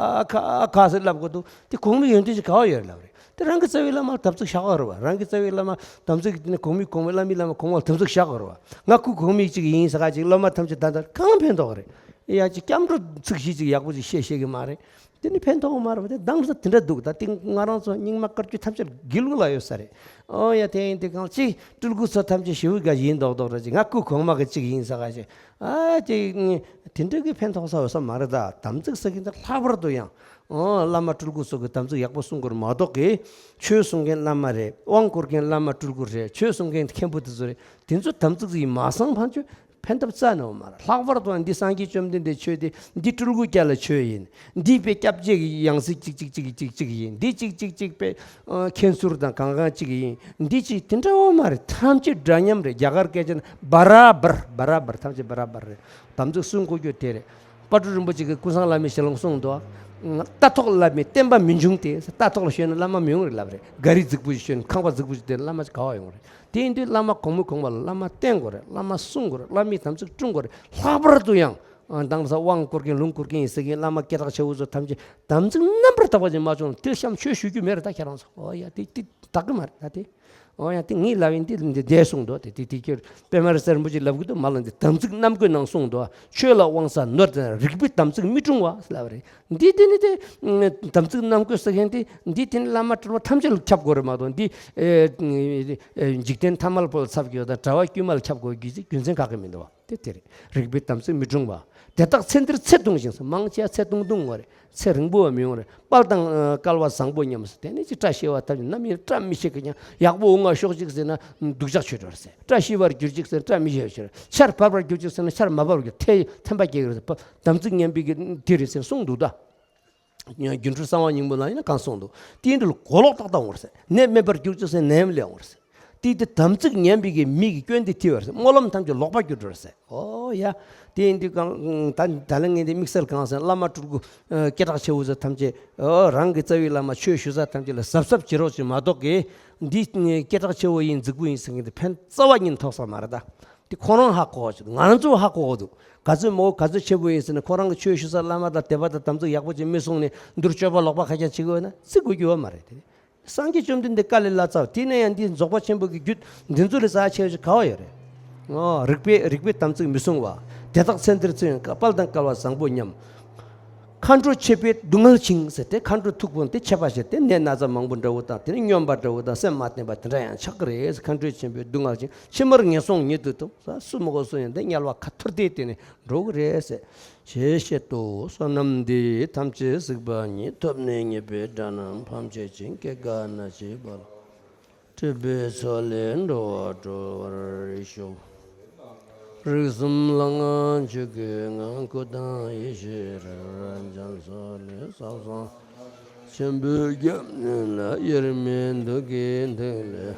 ཁ་ཁ་ཟེར་ལབ་དགོས་འདུག་དེ་གོང་མའི་ཡོན་ཏན་ཅིག་ག་བ་ཡོད་རེད་ལབ་རེད། དེ་རང་གི་རྩ་བའི་བླ་མ་ལ་དམ་ཚིག་བཞག་དགོས་རེད་བ། རང་གི་རྩ་བའི་བླ་མ་དམ་ཚིག་དེ་ནི་གོང་མའི་གོང་མའི་བླ་མའི་བླ་མ་གོང་མ་ལ་དམ་ཚིག་བཞག་དགོས་རེད་བ། ང་སྐུ་གོང་མའི་གཅིག་ཡིན་ཟེར་ག་ཅིག་བླ་མ་ཐམས་ཅད་ད་ལྟ་གང་ཕན་ཐོགས་རེད། ཡ་ཅིག་སྐྱབས་འགྲོ་ཚིག་བཞི་ཅིག་ཡག་པོ་ཅིག་བཤད་ཤེས་གི་མ་རེད། དེ་ནི་ཕན་ཐོགས་མ་རེད་བ། དེ་འདང་ས་དེ་འདྲ་འདུག་ད་དེ་ང་རང་ཚོ་རྙིང་མ་བཀའ་བརྒྱུད་ཐམས་ཅད་དགེ་ལུགས་ལ་ཡོད་ས་རེད། ཨོ་ཡ་དེ་ཡིན་དེ་གང་ཅིག་སྤྲུལ་སྐུ་ཚོ་ཐམས་ཅད་ཞི་བའི་དགའ་ཡིན་མདོག་མདོག་རེད་ཅིག་ང་སྐུ་གོང་མ་གི་གཅིག་ཡིན་ཟེར་ག་ཅིག་ཨ་ཅིག་དེ་འདྲ་གི་ཕན་ཐོགས་ས་ཡོད་ས་མ་རེད། ད་དམ་ཚིག་ཟེར་གི་འདི་ལྷག་པར་དུ་ཡང་། ཨོ། བླ་མ་སྤྲུལ་སྐུ་སོགས་ཀྱི་དམ་ཚིག་ཡག་པོ་སྲུང་དགོས་མ་གཏོགས་ཀྱི། ཆོས་གསུང་མཁན་བླ་མ་རེད། དབང་བསྐུར་མཁན་བླ་མ་སྤྲུལ་སྐུ་རེད། ཆོས་གསུང་མཁན་མཁན་པོ་དེ་ཚོ་རེད། དེ་ཚོ་དམ་ཚིག་ཡིན་མ་སང་ཕན་ཆོད་ཕན་ཐབས་རྩ་ནས་ཡོད་མ་རེད། ལྷག་པར་དུ་འདི་སངས་རྒྱས་བཅོམ་ལྡན་འདས་ཆོས་དེ་འདི་སྤྲུལ་སྐུ་བརྒྱ་ལ་ཆོས་ཡིན། འདི་དཔེ་སྐྱབས་རྗེ་གི་ཡང་སྲིད་ཅིག་ཅིག་ཅིག་ཅིག་ཅིག་ཅིག་ཡིན། འདི་ཅིག་ཅིག་ཅིག་དཔེ་ཨ་མཁན་ཟུར་དང་གང་གང་ཅིག་ཡིན། འདི་ཅིག་དེ་འདྲ་ཡོད་མ་རེད། ཐམས་ཅད་འདྲ་མཉམ་རེད། རྒྱ་གར་སྐད་ཆ་ན་བ་ར་བར་བ་ར་བར་ཐམས་ཅད་བ་ར་བར་རེད། དམ་ཚིག་སྲུང་དགོས་རྒྱུ་དེ་རེད། དཔལ་སྤྲུལ་རིན་པོ་ཆེ་གིས་ཀུན་བཟང་བླ་མའི་ཞལ་ལུང་གསུངས་འདུག་ལྟ་རྟོག་བླ་མའི་བསྟན་པ་མི་འབྱུང་སྟེ། ལྟ་རྟོག་ལ་ཤོད་ན་བླ་མ་མི་ཡོང་རེད་ལབ་རེད། ག་རི་རྫིག་པོ་ཞིག་ཤོད་ན་ཁང་པ་རྫིག་པོ་ཞིག་དེ་བླ་མ་ག་བ་ཡོང་རེད། དེ་ཡིན་དུས་བླ་མ་གོང་མའི་གོང་མ་ལ་བླ་མ་བསྟེན་དགོས་རེད། བླ་མ་སྲུང་དགོས་རེད། བླ་མའི་དམ་ཚིག་སྲུང་དགོས་རེད། ལྷག་པར་དུ་ཡང་། ཨ། དེང་སང་དབང་བསྐུར་མཁན་ལུང་བསྐུར་མཁན་ཡིན་ཟེར་མཁན་བླ་མ་སྐད་གྲགས་ཆེ་བོ་ཚོ་ཐམས་ཅད་དམ་ཚིག་རྣམ་པར་དག་པ་ཅིག་མ་བྱུང་ན་དེ་གཤམ་ཆོས་ཞུ་རྒྱུ་མེད་རེད། ད་ཁྱེད་རང་ཚོ། ཨོ་ཡ་དེ་དེ་དག་གི་མ་རེད་ད་དེ། ཨོ་ཡ་དེ་ངའི་ལབ་ཡིན་དེ་འདི་འདས་གསུངས་འདུག་དེ་དེ་དེ་ཁྱེད་པད་མ་རི་སེར་རིན་པོ་ཆེ་ལབ་གི་འདུག་མ་ལ་འདི་དམ་ཚིག་རྣམ་བཀོད་ནང་གསུངས་འདུག་ཆོས་ལ་དབང་ས་ནོར་དང་རིག་པའི་དམ་ཚིག་མི་སྲུང་བ་ལབ་རེད། འདི་དེ་ནི་དེ་དམ་ཚིག་རྣམ་བཀོད་ཟེར་མཁན་དེ་འདི་དེ་ནི་བླ་མ་སྤྲུལ་པ་ཐམས་ཅད་ལ་ཁྱབ་དགོས་རེད་མ་གཏོགས་འདི་ཨེ་ཨེ་འཇིག་རྟེན་ཐ་མལ་པོ་ལ་ཚབ་ཀྱི་ཡོད་དང་གྲྭ་བ་དཀྱུས་མ་ལ་ཁྱབ་དགོས་ཀྱི་རྒྱུ་མཚན་ག་གེ་མི་འདུག་བ། དེ་དེ་རེད། རིག་པའི་དམ་ཚིག་མི་སྲུང་བ། དེ་དག་ཚེ་འདིར་ཚེ་ཐུང་ཞིང་། མང་ཆེ་བ་ཚེ་ཐུང་ཐུང་ངོ་རེད། ཚེ་རིང་པོ་བ་མི་ཡོང་རེད། དཔལ་དང་སྐལ་བ་བཟང་པོ་ཉམས་སུ། དེ་ནས་ཅི་བཀྲ་ཤིས་པ་ཐམས་ཅད་ནམ་ཡིན་བཀྲ་མི་ཤིས་ཀྱི་ཀྱང་ཡག་པོ་འོང་ང་ཤོག་ཅིག་ཟེར་ན་སྡུག་ཅག་ཆོད་འགྲོ་རེད་ཟེར། བཀྲ་ཤིས་པར་གྱུར་ཅིག་ཟེར་ན་བཀྲ་མི་ཤིས་པར་གྱུར། ཆར་བབ་པར་གྱུར་ཅིག་ཟེར་ན་ཆར་མ་བབ་པར་གྱུར། ཐེ་ཐན་པ་སྐྱེ་གི་རེད་ཟེར། དམ་ཚིག་ཉམས་པའི་གི་དེ་རེད་ཟེར་གསུངས་འདུག་ད། སྒྱུ་འཕྲུལ་གསང་བ་སྙིང་པོ་ལ་ཡིན་ན་གང་གསུངས་འདུག་དེའི་འདྲ་གོ་ལོག་ཏག་ཏག་འོང་རེད་ཟེར། ནད་མེད་པར་གྱུར་ཅིག་ཟེར་ན་ནད་ཡམས་ལས་འོང་རེད་ཟེར། དེ་དེ་དམ་ཚིག་ཉམས་པའི་གི་མི་གི་སྐྱོན་དེ་ཐེ་བ་རེད་ཟེར། སྨོན་ལམ་ཐམས་ཅད་ལོག་པར་གྱུར་འགྲོ་རེད་ཟེར། ཨོ་ཡ། དེ་ཡིན་དུས་གང་ད་ད་ལན་ངས་འདི་དམིགས་བསལ་གང་ཟེར་བླ་མ་སྤྲུལ་སྐུ་ཨ་སྐད་གྲགས་ཆེ་བོ་ཟེར་ཐམས་ཅད་ཨོ་རང་གི་རྩ་བའི་བླ་མ་ཆོས་ཞུ་ས་ཐམས་ཅད་ལ་གཟབ་གཟབ་བྱེད་རོགས་བྱེད་མ་གཏོགས་གི་འདི་སྐད་གྲགས་ཆེ་བོ་ཡིན་རྫིག་པོ་ཡིན་ཟེར་མཁན་དེ་ཕན་རྩ་བ་ཉིད་ཐོགས་ས་མ་རེད་ད། དེ་ཁོ་རང་ཧ་གོ་བ་ཞིག་འདུག་ང་རང་ཚོ་ཧ་གོ་བ་འདུག་ག་ཚོད་མོ་ག་ཚོད་ཆེ་བོ་ཡིན་ཟེར་ན་ཁོ་རང་གི་ཆོས་ཞུ་ས་བླ་མ་དང་དད་པ་དང་དམ་ཚིག་ཡག་པོ་ཅིག་མི་སྲུང་ནས་འདིར་སྤྱོད་པ་ལོག་པ་ཁ་རྐྱང་བྱེད་ཀྱི་ཡོད་ན་བརྩི་དགོས་ཀྱི་ཡོད་མ་རེད་དེ། སངས་རྒྱས་བཅོམ་ལྡན་འདས་བཀའ་ལས་སླ་ཚར། དེ་ནས་ཡང་འདི་རྫོགས་པ་ཆེན་པོ་གི་རྒྱུད་འདི་ཚོ་ལས་རྩ་ཆེ་བ་ཞིག་ག་བ་ཡོད་རེད། ཨོ། རིག་པའི་རིག་པའི་དམ་ཚིག་མི་སྲུང་བ། དེ་དག་ཚེ་འདིར་ཚེ་ཡང་དཔལ་དང་སྐལ་བ་བཟང་པོ་ཉམས། མཁའ་འགྲོ་ཆེ་བས་སྡུག་བསྔལ་འཆིང་ཟེར་ཏེ་མཁའ་འགྲོ་ཐུག་པོ་དེ་ཆད་པ་བྱས་ཏེ་ནད་ན་ཚ་མང་པོ་འདྲ་བོ་དང་དེ་ནས་སྨྱོན་པ་འདྲ་བོ་དང་སེམས་མ་བརྟན་པ་དེ་འདྲ་ཡང་ཆགས་ཀྱི་རེད། མཁའ་འགྲོ་ཆེ་བས་སྡུག་བསྔལ་འཆིང་། ཕྱི་མར་ངན་སོང་ཉིད་དུ་ཐོབ། ས་སུ་མ་གོ་སུ་ཡང་དེ་དམྱལ་བ་ཁ་ཐོར་ཏེ་དེ་ནས་འགྲོ་གི་རེད་ཟེར། ཞེས་བཤད་དོ། བསོད་ནམས་འདི་ཐམས་ཅད་གཟིགས་པ་ཉིད། ཐོབ་ནས་ཉེས་པའི་དགྲ་རྣམས་ཕམ་བྱས་ཤིང་། སྐྱེ་རྒ་ན་འཆིའི་རྦ་ཀློང་། འཁྲུལ་པའི་མཚོ་ལས་འགྲོ་བ་སྒྲོལ་བར་ཤོག། རིགས་གསུམ་ལ་བསྔགས་བརྗོད་ཀྱི་ངང་། སྐུ་དང་ཡེ་ཤེས་རང་རང་རྒྱ་མཚོ་ལས། ཟབ་གསང་ཆེན་པོའི་སྐྱབས་གནས་ལ། དབྱེར་མེད་འདུ་ཁྱེད་ཐུགས་ལས།